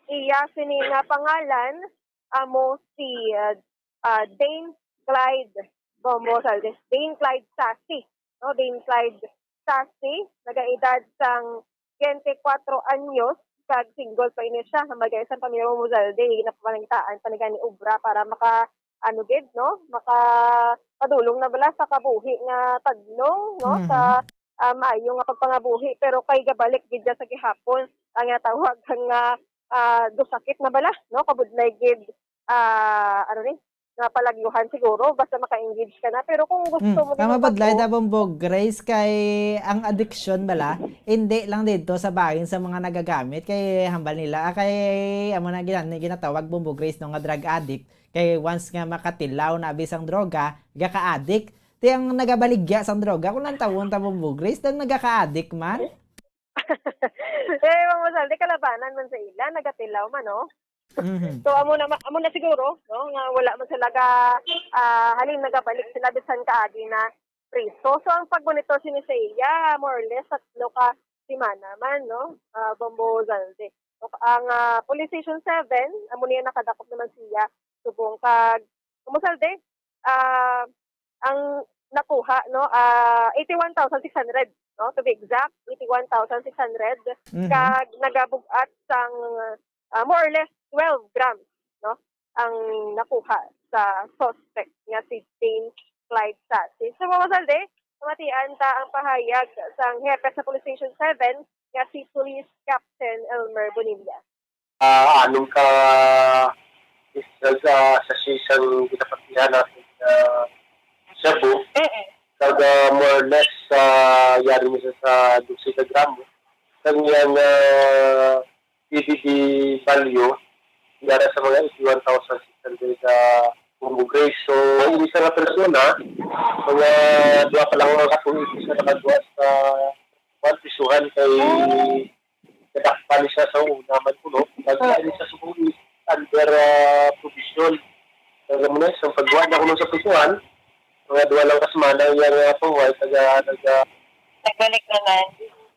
iya sini nga pangalan amo si, ah, ah, Dane Clyde, Bombo Zalde. Dane Clyde Sasi, no? Dane Clyde Sasi, nagaedad sang twenty-four anyos, kag single pa ini siya. Hamagay sang pamilya, Bombo Zalde, ginapanangitaan pa ni gani obra para maka, ano gid, no? Makapadulong na bala sa kabuhi nga tadlong, no? Mhm. Sa, ah, maayo nga pagpangabuhi, pero kay gabalik gid siya sa gihapon, ang ginatawag nga, ah, dosakit na bala, no? Kabudlay gid, ah, ano ni, nga palagyuhan siguro, basta maka-engage ka na. Pero kung gusto Mm, mo tama, din Budlay, magpako- da, Bombo Grace, kay ang addiction bala, hindi lang dito sa bahin sa mga nagagamit, kay hambal nila, ah, kay amo na gina-, ginatawag, Bombo Grace, no, nga drug addict, kay once nga makatilaw na bisang droga, gaka-addict. Ti ang nagabaligya sang droga, kung lang tawon ta, Bombo Grace, dang nagaka-addict man. Eh, Bombo Zalde, kalabanan man sa ila, nagatilaw man, no? Mhm. So, amo na ma-, amo na siguro, no, nga wala man sila ga, ah, halin nagabalik sila bisan kaagi na priso. So, ang pagmonitor sini sa iya, more or less, tatlo ka semana man, no? Ah, Bombo Zalde. So, ang, ah, Police Station seven, amo niya nakadakop naman siya. Subong kag, Bombo Zalde, ah, ang nakuha, no, ah, eighty-one thousand six hundred no, to be exact, eighty-one thousand six hundred, Mhm. kag nagabug-at sang, ah, more or less twelve grams, no, ang nakuha sa suspect nga si James Clyde Sati. So, mga saldi, pamatian ta ang pahayag sang hepe sa Police Station seven nga si Police Captain Elmer Bonilla. Ah, anong ka sa, sa, sa season ginapatihan natin sa Cebu? Mm-mm. Kag, ah, more or less, ah, yari na siya sa dose ka gramo. Kag iyang, ah, P D D value, yara sa mga eighty-one thousand six hundred, ah, Bongo Grace. So, isa nga persona, mga dua pa lang mga katuig siya nakagawa sa kwan, prisuhan kay nadakpan siya sa una man kuno. Nagkain siya sa buhi under, ah, probation. Kaya mo na, sa pagbuhat na kuno sa prisuhan, mga dua lang ka semana, iya nga po, ay taga, taga, Nagbalik naman.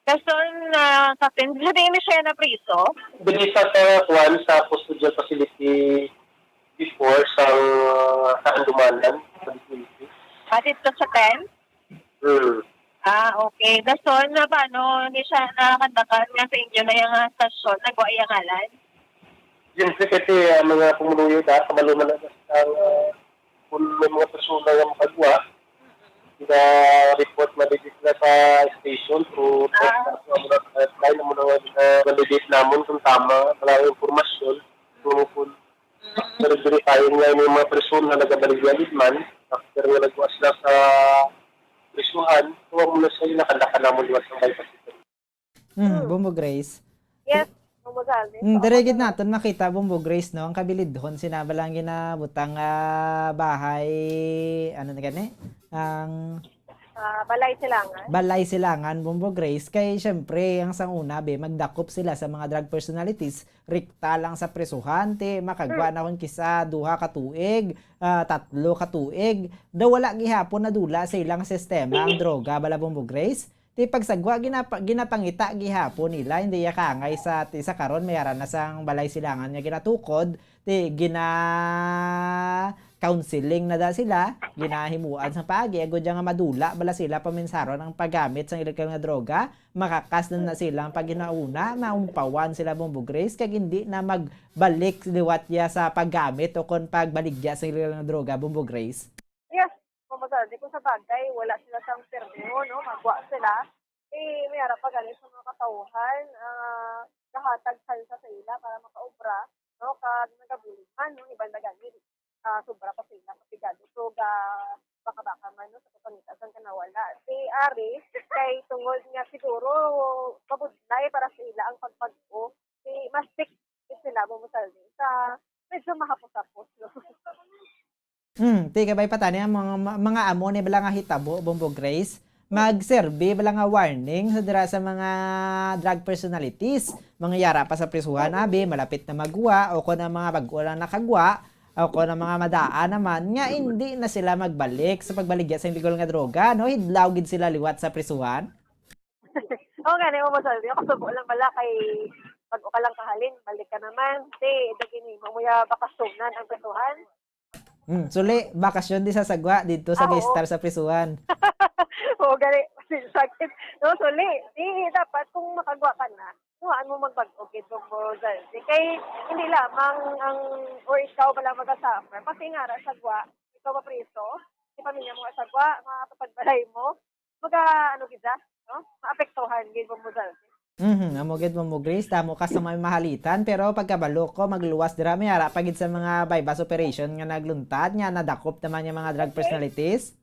Kason, ah, Captain, sabi ni siya na priso? Dili sa, sa kwan, sa custodial facility before sa, sa Andumanan, sa Vicente. Atit ka sa pen? Hmm. Ah, okay. Dason, na paano ni siya nakandakan nga sa inyo na yung, ah, stasyon? Nagwa iya ngalan? Siyempre, kasi ang mga pumuluyo na, kamaluman na sa, ah, kung may mga persona nga makagwa, na report na dito sila sa station through Ah. text, sa mga hotline, ang mga, ah, validate namon kung tama, wala yung impormasyon, kung, kung Pero verifying nga yung mga persona nagabaligya gid man, after nga nagwa sila sa prisuhan, tuwa mo na sa ila, kanda ka namon liwat sang bypass. Hmm, Hmm. Bombo Grace. Yes, Bombo Salvi. Hmm, So, dire gid ako naton makita, Bombo Grace, no, ang kabilidhon sina balang ginabutang nga bahay, ano na gani? Ang Ah, Balay Silangan. Balay Silangan, Bombo Grace. Kay, syempre, ang sang una, be, magdakop sila sa mga drug personalities, rikta lang sa prisuhan, ti makagwa Mm. na kon kisa duha ka tuig, ah, tatlo ka tuig, daw wala gihapon nadula sa ilang sistema ang droga, bala, Bombo Grace. Ti pagsagwa, ginapa-, ginapangita gihapon nila, hindi ya kaangay sa, ti sa karon, may ara na sang Balay Silangan nga ginatukod, ti gina-counseling na da sila, ginahimuan sang paagi, agod ya nga madula bala sila paminsaron ang paggamit sang illegal nga droga, makakas na, na sila ang paginauna, maumpawan sila, Bombo Grace, kag hindi na magbalik liwat ya sa paggamit o kon pagbaligya sa illegal nga droga, Bombo Grace. Yes, Bombo Salvi, kung sa bagay, wala sila sang permiso, no? Magwa sila. Eh, may ara pa gani sa mga katawhan, ah, gahatag tsansa sa ila para makaobra, no? Kag nagabulig man, no? Iban na gani, ah, sobra pa sila, kapigado. So, ga-, baka-baka man, no? Sa pagpangita sang kanawala. Si Ari, kay tungod nga siguro mabudlay para sa ila ang pagpag-o, si mas strict sila, Bombo Salvi, sa medyo mahapos-hapos, no? Hmm, ti kabay pa tani ang mga, mga amo ni bala nga hitabo, Bombo Grace. Magserbi bala nga warning sa dira sa mga drug personalities. Mga yara pa sa prisuhan, abi, malapit na magwa, o kon ang mga bag-o lang nakagwa, o kon ang mga madaan naman, nga hindi na sila magbalik sa pagbaligya sa illegal nga droga, no? Hidlaw gid sila liwat sa prisuhan. Oo, gani, Bombo Salvi. Ako, subo lang bala kay bag-o ka lang kahalin, balik ka naman. Ti, dagin mo, muya bakasyonan ang prisuhan. Hmm, suli, bakasyon di sa sagwa dito sa Ah, oo. Gaystar sa prisuhan. Oo, gani. Sakit. No, suli. Di, dapat kung makagwa ka na, kuhaan mo magbag-o gid, Bombo Salvi. Kay hindi lamang ang, or ikaw wala magasuffer. Pati nga ra sagwa, ikaw mapriso, si pamilya mo nga sagwa, mga kapagbalay mo, maga, ano gid siya, no? Maapektuhan gid, Bombo Salvi. Mhm, amo gid, Bombo Grace, damo ka sa may mahalitan, pero pagkabalo ko, magluwas dira, may ara pa gid sa mga buy-bust operation nga nagluntad, nga nadakop naman yung mga drug Okay. personalities.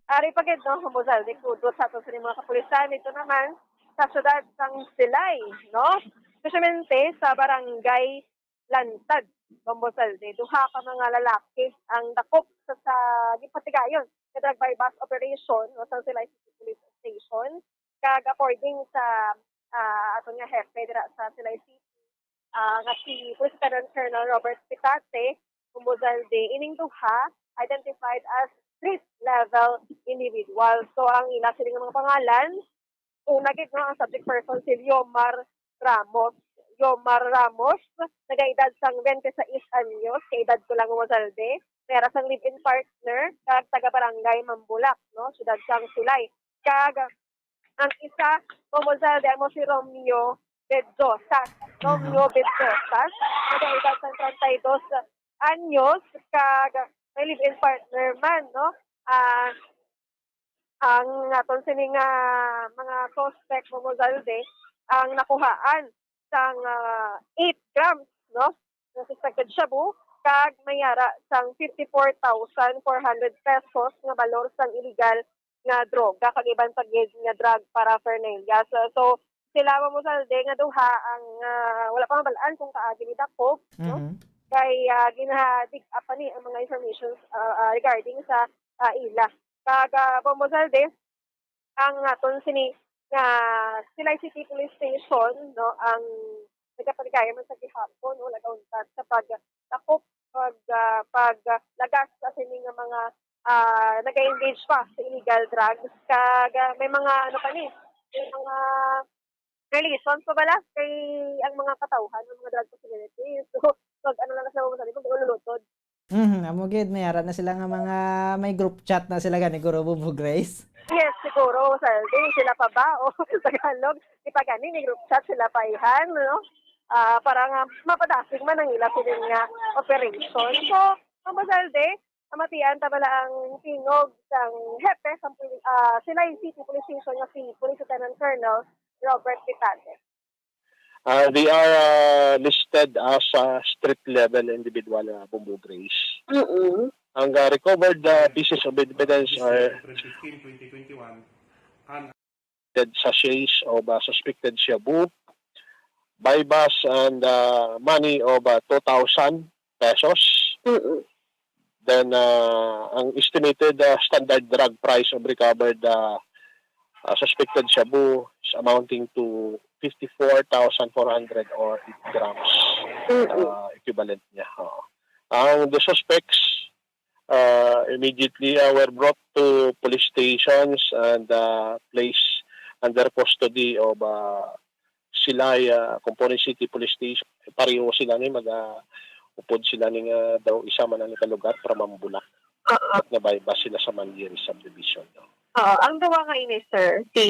Ari pa gid, no, Bombo Salvi, kudos sa ato sa mga kapulisan. Ito naman, sa siyudad sang Silay, no? Especialmente sa barangay Lantad, Bombo Salvi. Duha ka mga lalaki ang dakop sa, sa gipatigayon sa drug buy-bust operation, no, sa Silay City Police Station. Kag according sa, ah, aton nga hepe dira sa Silay City, ah, nga si Police Lieutenant Colonel Robert Pitate, Bombo Salvi, ining duha identified as street level individual. So, ang ila sila nga mga pangalan, una gid, no, ang subject person si Liomar Ramos. Liomar Ramos, nagaedad sang twenty-six anyos, kaedad ko lang, Bombo Salvi. May ara sang live-in partner, kag taga Barangay Mambulak, no, siyudad sang Silay. Kag Ang isa, Bombo Zalde, amo si Romeo Bedosas. Romeo Bedosas, nagaedad sang treinta y dos anyos, kag may live-in partner man, no? Ah, ang aton sini nga mga suspect, Bombo Zalde, ang nakuhaan sang, ah, eight grams, no, nga suspected shabu, kag may ara sang fifty-four thousand four hundred pesos nga balor sang illegal nga droga kag iban pa gid nga drug paraphernalia. So, so sila, Bombo Zalde, nga duha ang, ah, wala pa mabal-an kung kaagi ni dakop, no? Mhm. Kay, ah, ginadig-up pa ni ang mga informations, ah, ah, regarding sa, ah, ila. Kag, ah, Bombo Zalde, ang aton sini nga Silay City Police Station, no, ang nagapaligaya man sa gihapon, no, nagauntat sa pagdakop, pag, ah, paglagas sa sini nga mga, ah, naga-engage pa sa illegal drugs. Kag, ah, may mga, ano pa ni, may mga relations pa bala kay ang mga katawhan, ang mga drug facilities. So, mag-ano lang na sila, mag-ululutod. Mhm, amo gid, may ara na sila nga mga, may group chat na sila gani, guro, Bombo Grace? Yes, siguro, Saldi, sila pa ba? O Tagalog, di pa gani, may group chat sila pa ihan, no? Ah, para nga mapadasig man ang ila sining nga operation. So, Ma'am Saldi, namatian ta bala ang tingog sang hepe sang puli-, ah, Silay City Police Station nga si Police Lieutenant Colonel Robert Pitate. Ah, they are, ah, listed as, ah, street level individual, ah, Bombo Grace. Mm-mm. Ang, ah, recovered, ah, pieces of evidence are December fifteen, twenty twenty-one, and sachets of, ah, suspected shabu, buy bust, and, ah, money of, ah, two thousand pesos. Mm-mm. Then, ah, ang estimated, ah, standard drug price of recovered, ah, ah, suspected shabu is amounting to fifty-four thousand four hundred or eight grams, Mm-mm. ah, equivalent niya. Oo. Ang the suspects, ah, immediately, ah, were brought to police stations and, ah, placed under custody of, ah, Silay, ah, Component City Police Station. Pareho sila ni mag, ah, upod sila ni nga daw isa man ang nakalugar from Mambula. Oo. Nga buy bust sila sa Manyiri Subdivision, no? Oo, ang duwa nga ini, sir, si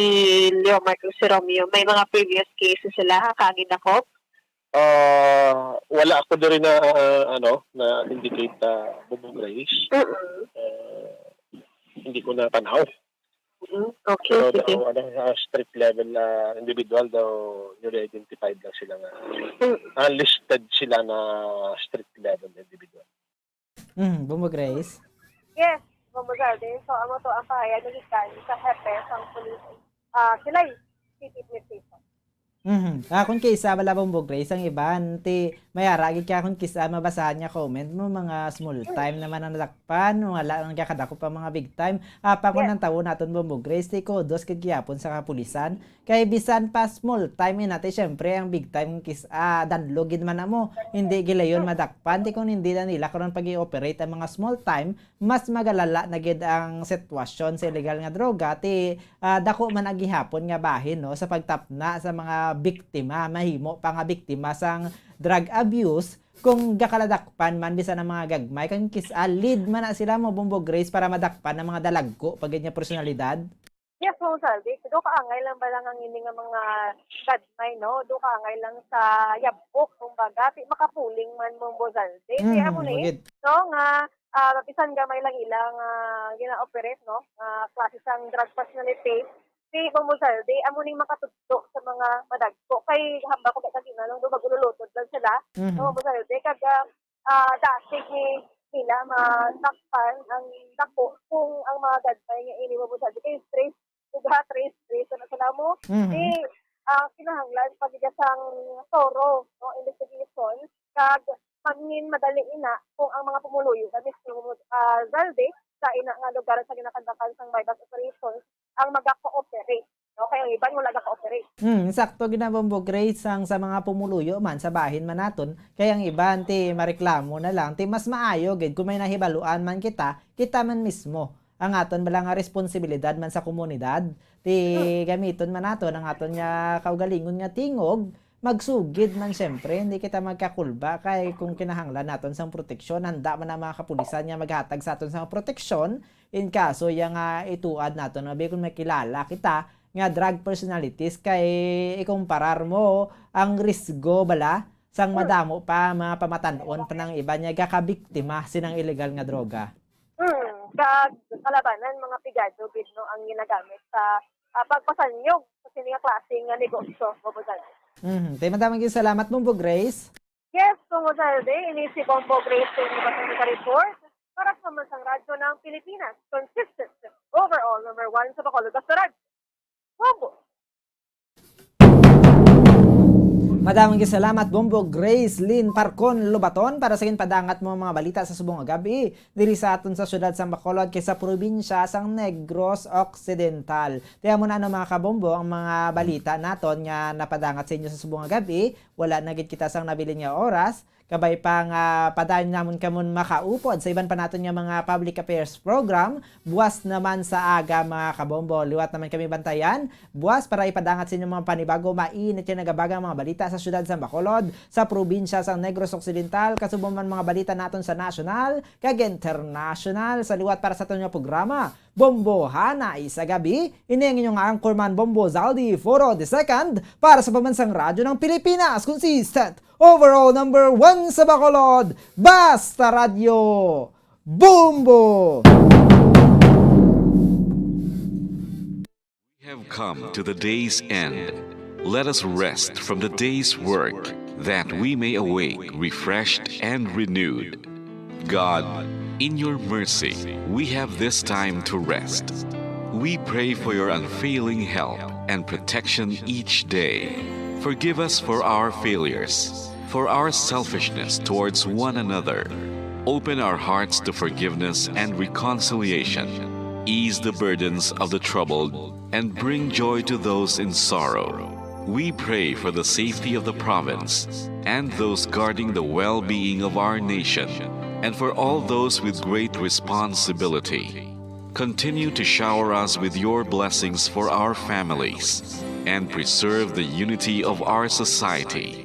Leo Mark ug si Romeo, may mga previous cases sila, ha, kagidakop? Ah, wala ako diri na, ah, ano, na indicate, ah, Bombo Grace. Mm-mm. Ah, hindi ko na tanaw. Mm, okay, Pero sige. daw, ano, ah, street level na individual daw, newly identified lang sila nga. Mm. Ah, listed sila na street level individual. Mm, Bombo Grace? Yes, Bombo Grace. So, amo to ang pahayag nga gikan sa hepe sang pulis, ah, Silay City Police Station. Mhm. Ah, kung kisa bala, Bombo Grace, ang iban, ti, may ara gid ka kung kisa mabasahan nga comment mo, mga small time naman ang nadakpan, wala lang gyud kadakop ang mga big time. Ah, pa kung Yes. ang tawo naton, Bombo Grace, ti, kudos gid gyapon sa kapulisan. Kay bisan pa small time, inati, syempre, ang big time, kis-, ah, danlog gid man amo, hindi gilayon madakpan, ti kung hindi na nila karon pag-i-operate ang mga small time, mas magalala na gid ang sitwasyon sa illegal nga droga, ti, ah, dako man ang gihapon nga bahin, no, sa pagtapna sa mga biktima, mahimo pa nga biktima sang drug abuse, kung gakaladakpan man bisan ang mga gagmay, kang kis-, ah, lead man na sila mo, Bombo Grace, para madakpan ang mga dalagko pa gid nga personalidad. Yes, Ma'am Salvi. Do kaangay lang ba lang ang ini nga mga gagmay, no? Do kaangay lang sa yabok, kumbaga, ti makapuling man, Bombo Salvi. Ti Mm, amo ni, magid. no, nga, ah, bisan gamay lang ilang, ah, gina-operate, no? Ah, klase sang drug personality. Ti Bombo Salvi, amo ning makatudlo sa mga madagko. Kay hambal ko, kay kagina lang do, mag-ululutod lang sila. Mhm. No, Bombo Salvi. Kag, ah, ah, dati ni nila matakpan ang dako kung ang mga gagmay nga ini mabusa di kay stress, duha, tres, tres, ano sila mo. Mhm. Di, ah, kinahanglan pag sang thorough, no, investigation, kag mangin madali ina kung ang mga pumuluyo na mismo, ah, Zalde sa ina nga lugar sa ginakandakan sang buy bust operations ang maga-cooperate. No? Kay ang iban wala ga-cooperate. Hmm, sakto gid na, Bombo Grace, ang sa mga pumuluyo man sa bahin man naton, kay ang iban ti mareklamo na lang, ti mas maayo gid kung may nahibaluan man kita, kita man mismo. Ang aton bala nga responsibilidad man sa komunidad, ti Hmm. gamiton man naton ang aton nga kaugalingon nga tingog, magsugid man, siyempre, hindi kita magkakulba, kay kung kinahanglan naton sang proteksyon, handa man ang mga kapulisan nga maghatag sa aton sang proteksyon, in kaso iya nga ituad naton nga biya kon may kilala kita nga drug personalities kay ikumparar mo ang risgo bala sang madamo pa mga pamatan-on pa nang iba nga gakabiktima sinang illegal nga droga. Hmm, kag kalabanan, mga pigado gid, no, ang ginagamit sa, ah, pagpasanyog sa sini nga klase nga negosyo, Bobo Zaldi. Mhm. Tay, madaming salamat, Bombo Grace. Yes, Bombo Zaldi, ini si Bombo Grace, yung iba sa report para sa Mansang Radyo ng Pilipinas, consistent, overall number one sa Bacolod, basta radyo. Bombo! Madaming salamat, Bombo Grace Lynn Parcon Lobaton, para sa ginpadangat mo mga balita sa subong nga gabi diri sa aton sa siyudad sang Bacolod kay sa probinsya sang Negros Occidental. Tiyan mo na, ano, mga kabombo, ang mga balita naton nga napadangat sa inyo sa subong nga gabi. Wala na gid kita sang nabilin nga oras. Kabay pa nga padayon namon kamo makaupod sa iban pa naton nga mga public affairs program, buwas naman sa aga, mga kabombo. Liwat naman kami bantayan buwas para ipadangat sa inyo mga panibago, mainit nga nagabagang mga balita sa siyudad sang Bacolod, sa probinsya sang Negros Occidental, kasubong man mga balita naton sa nasyonal kag internasyonal. Sa liwat para sa aton nga programa, Bombohana sa Gabi, ini ang inyong anchorman, Bombo Zaldi Foro the second, para sa Pambansang Radyo ng Pilipinas, consistent, overall number one sa Bacolod, Basta Radyo, Bombo! We have come to the day's end. Let us rest from the day's work, that we may awake refreshed and renewed. God, in your mercy, we have this time to rest. We pray for your unfailing help and protection each day. Forgive us for our failures, for our selfishness towards one another. Open our hearts to forgiveness and reconciliation. Ease the burdens of the troubled and bring joy to those in sorrow. We pray for the safety of the province and those guarding the well-being of our nation, and for all those with great responsibility. Continue to shower us with your blessings for our families and preserve the unity of our society.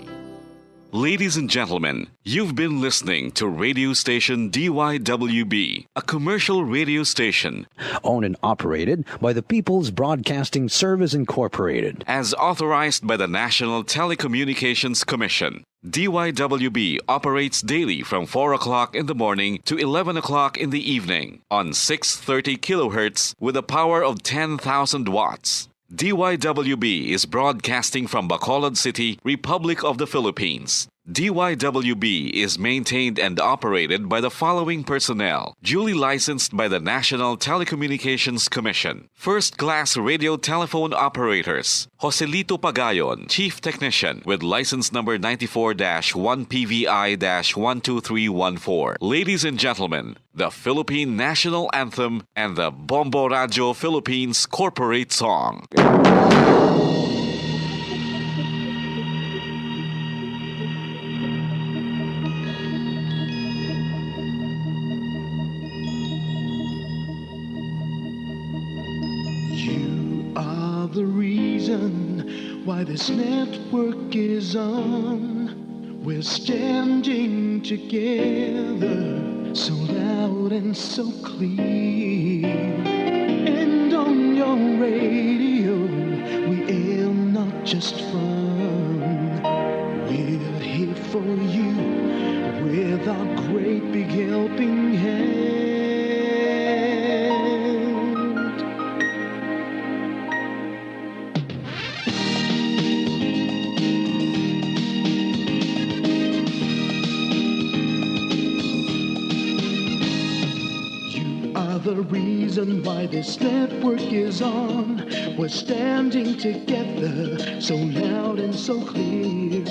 Ladies and gentlemen, you've been listening to radio station D Y W B, a commercial radio station owned and operated by the People's Broadcasting Service Incorporated, as authorized by the National Telecommunications Commission. D Y W B operates daily from four o'clock in the morning to eleven o'clock in the evening on six thirty kilohertz with a power of ten thousand watts. D Y W B is broadcasting from Bacolod City, Republic of the Philippines. D Y W B is maintained and operated by the following personnel, duly licensed by the National Telecommunications Commission. First-class radio telephone operators, Joselito Pagayon, Chief Technician, with license number ninety-four dash one P V I dash one two three one four. Ladies and gentlemen, the Philippine National Anthem and the Bombo Radio Philippines Corporate Song. You are the reason why this network is on. We're standing together, so loud and so clear. And on your radio, we air not just fun. We're here for you with our great big helping hand. You are the reason why this network is on. We're standing together, so loud and so clear.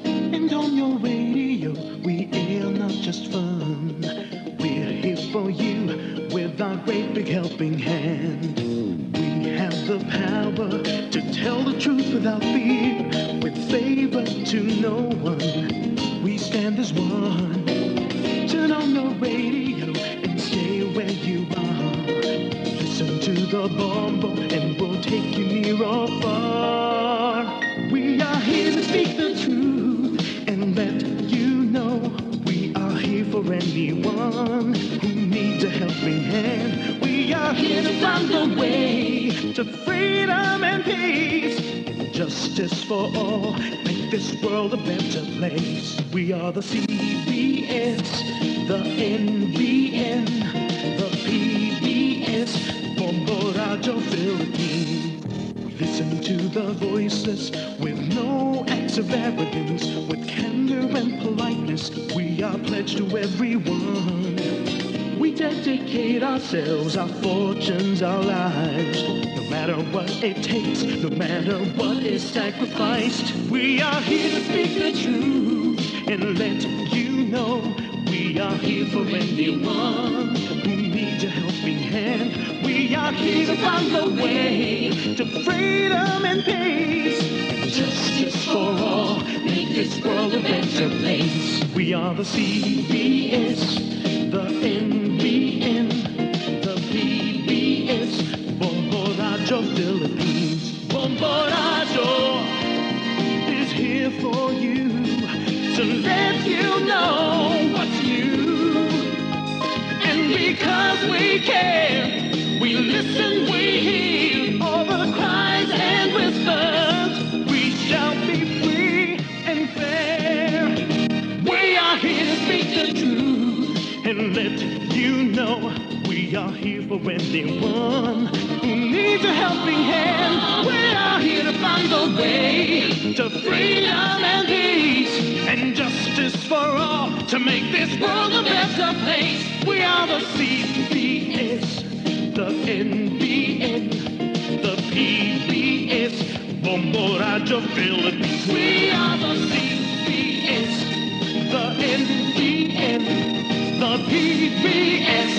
And on your radio, we air not just fun. We're here for you with our great big helping hand. We have the power to tell the truth without fear, with favor to no one. We stand as one. Turn on your radio and stay where you are. Listen to the Bombo and we'll take you near or far. We are here to speak the truth and let you know we are here for anyone who needs a helping hand. We are here to find the way to freedom and Justice for all, make this world a better place. We are the C B S, the N B N, the P B S, Bombo Radyo Philippines. Listen to the voices with no acts of arrogance, with candor and politeness. We are pledged to everyone. We dedicate ourselves, our fortunes, our lives. No matter what it takes, no matter what is sacrificed, we are here to speak the truth and let you know we are here for anyone who needs a helping hand. We are here to find the way to freedom and peace and justice for all. Make this world a better place. We are the C B S, the N B N, the P B S, Bombo Radyo Philippines. Bombo Radyo is here for you to let you know what's new. And because we care, we listen, we hear all the cries and whispers. We shall be free and fair. We are here to speak the truth and let you know we are here for anyone who needs a helping hand. We are here to find the way to freedom and peace and justice for all to make this world a better place. We are the C B S, the N B N, the P B S, Bombo Radyo Philippines. We are the C B S, the N B N, the P B S,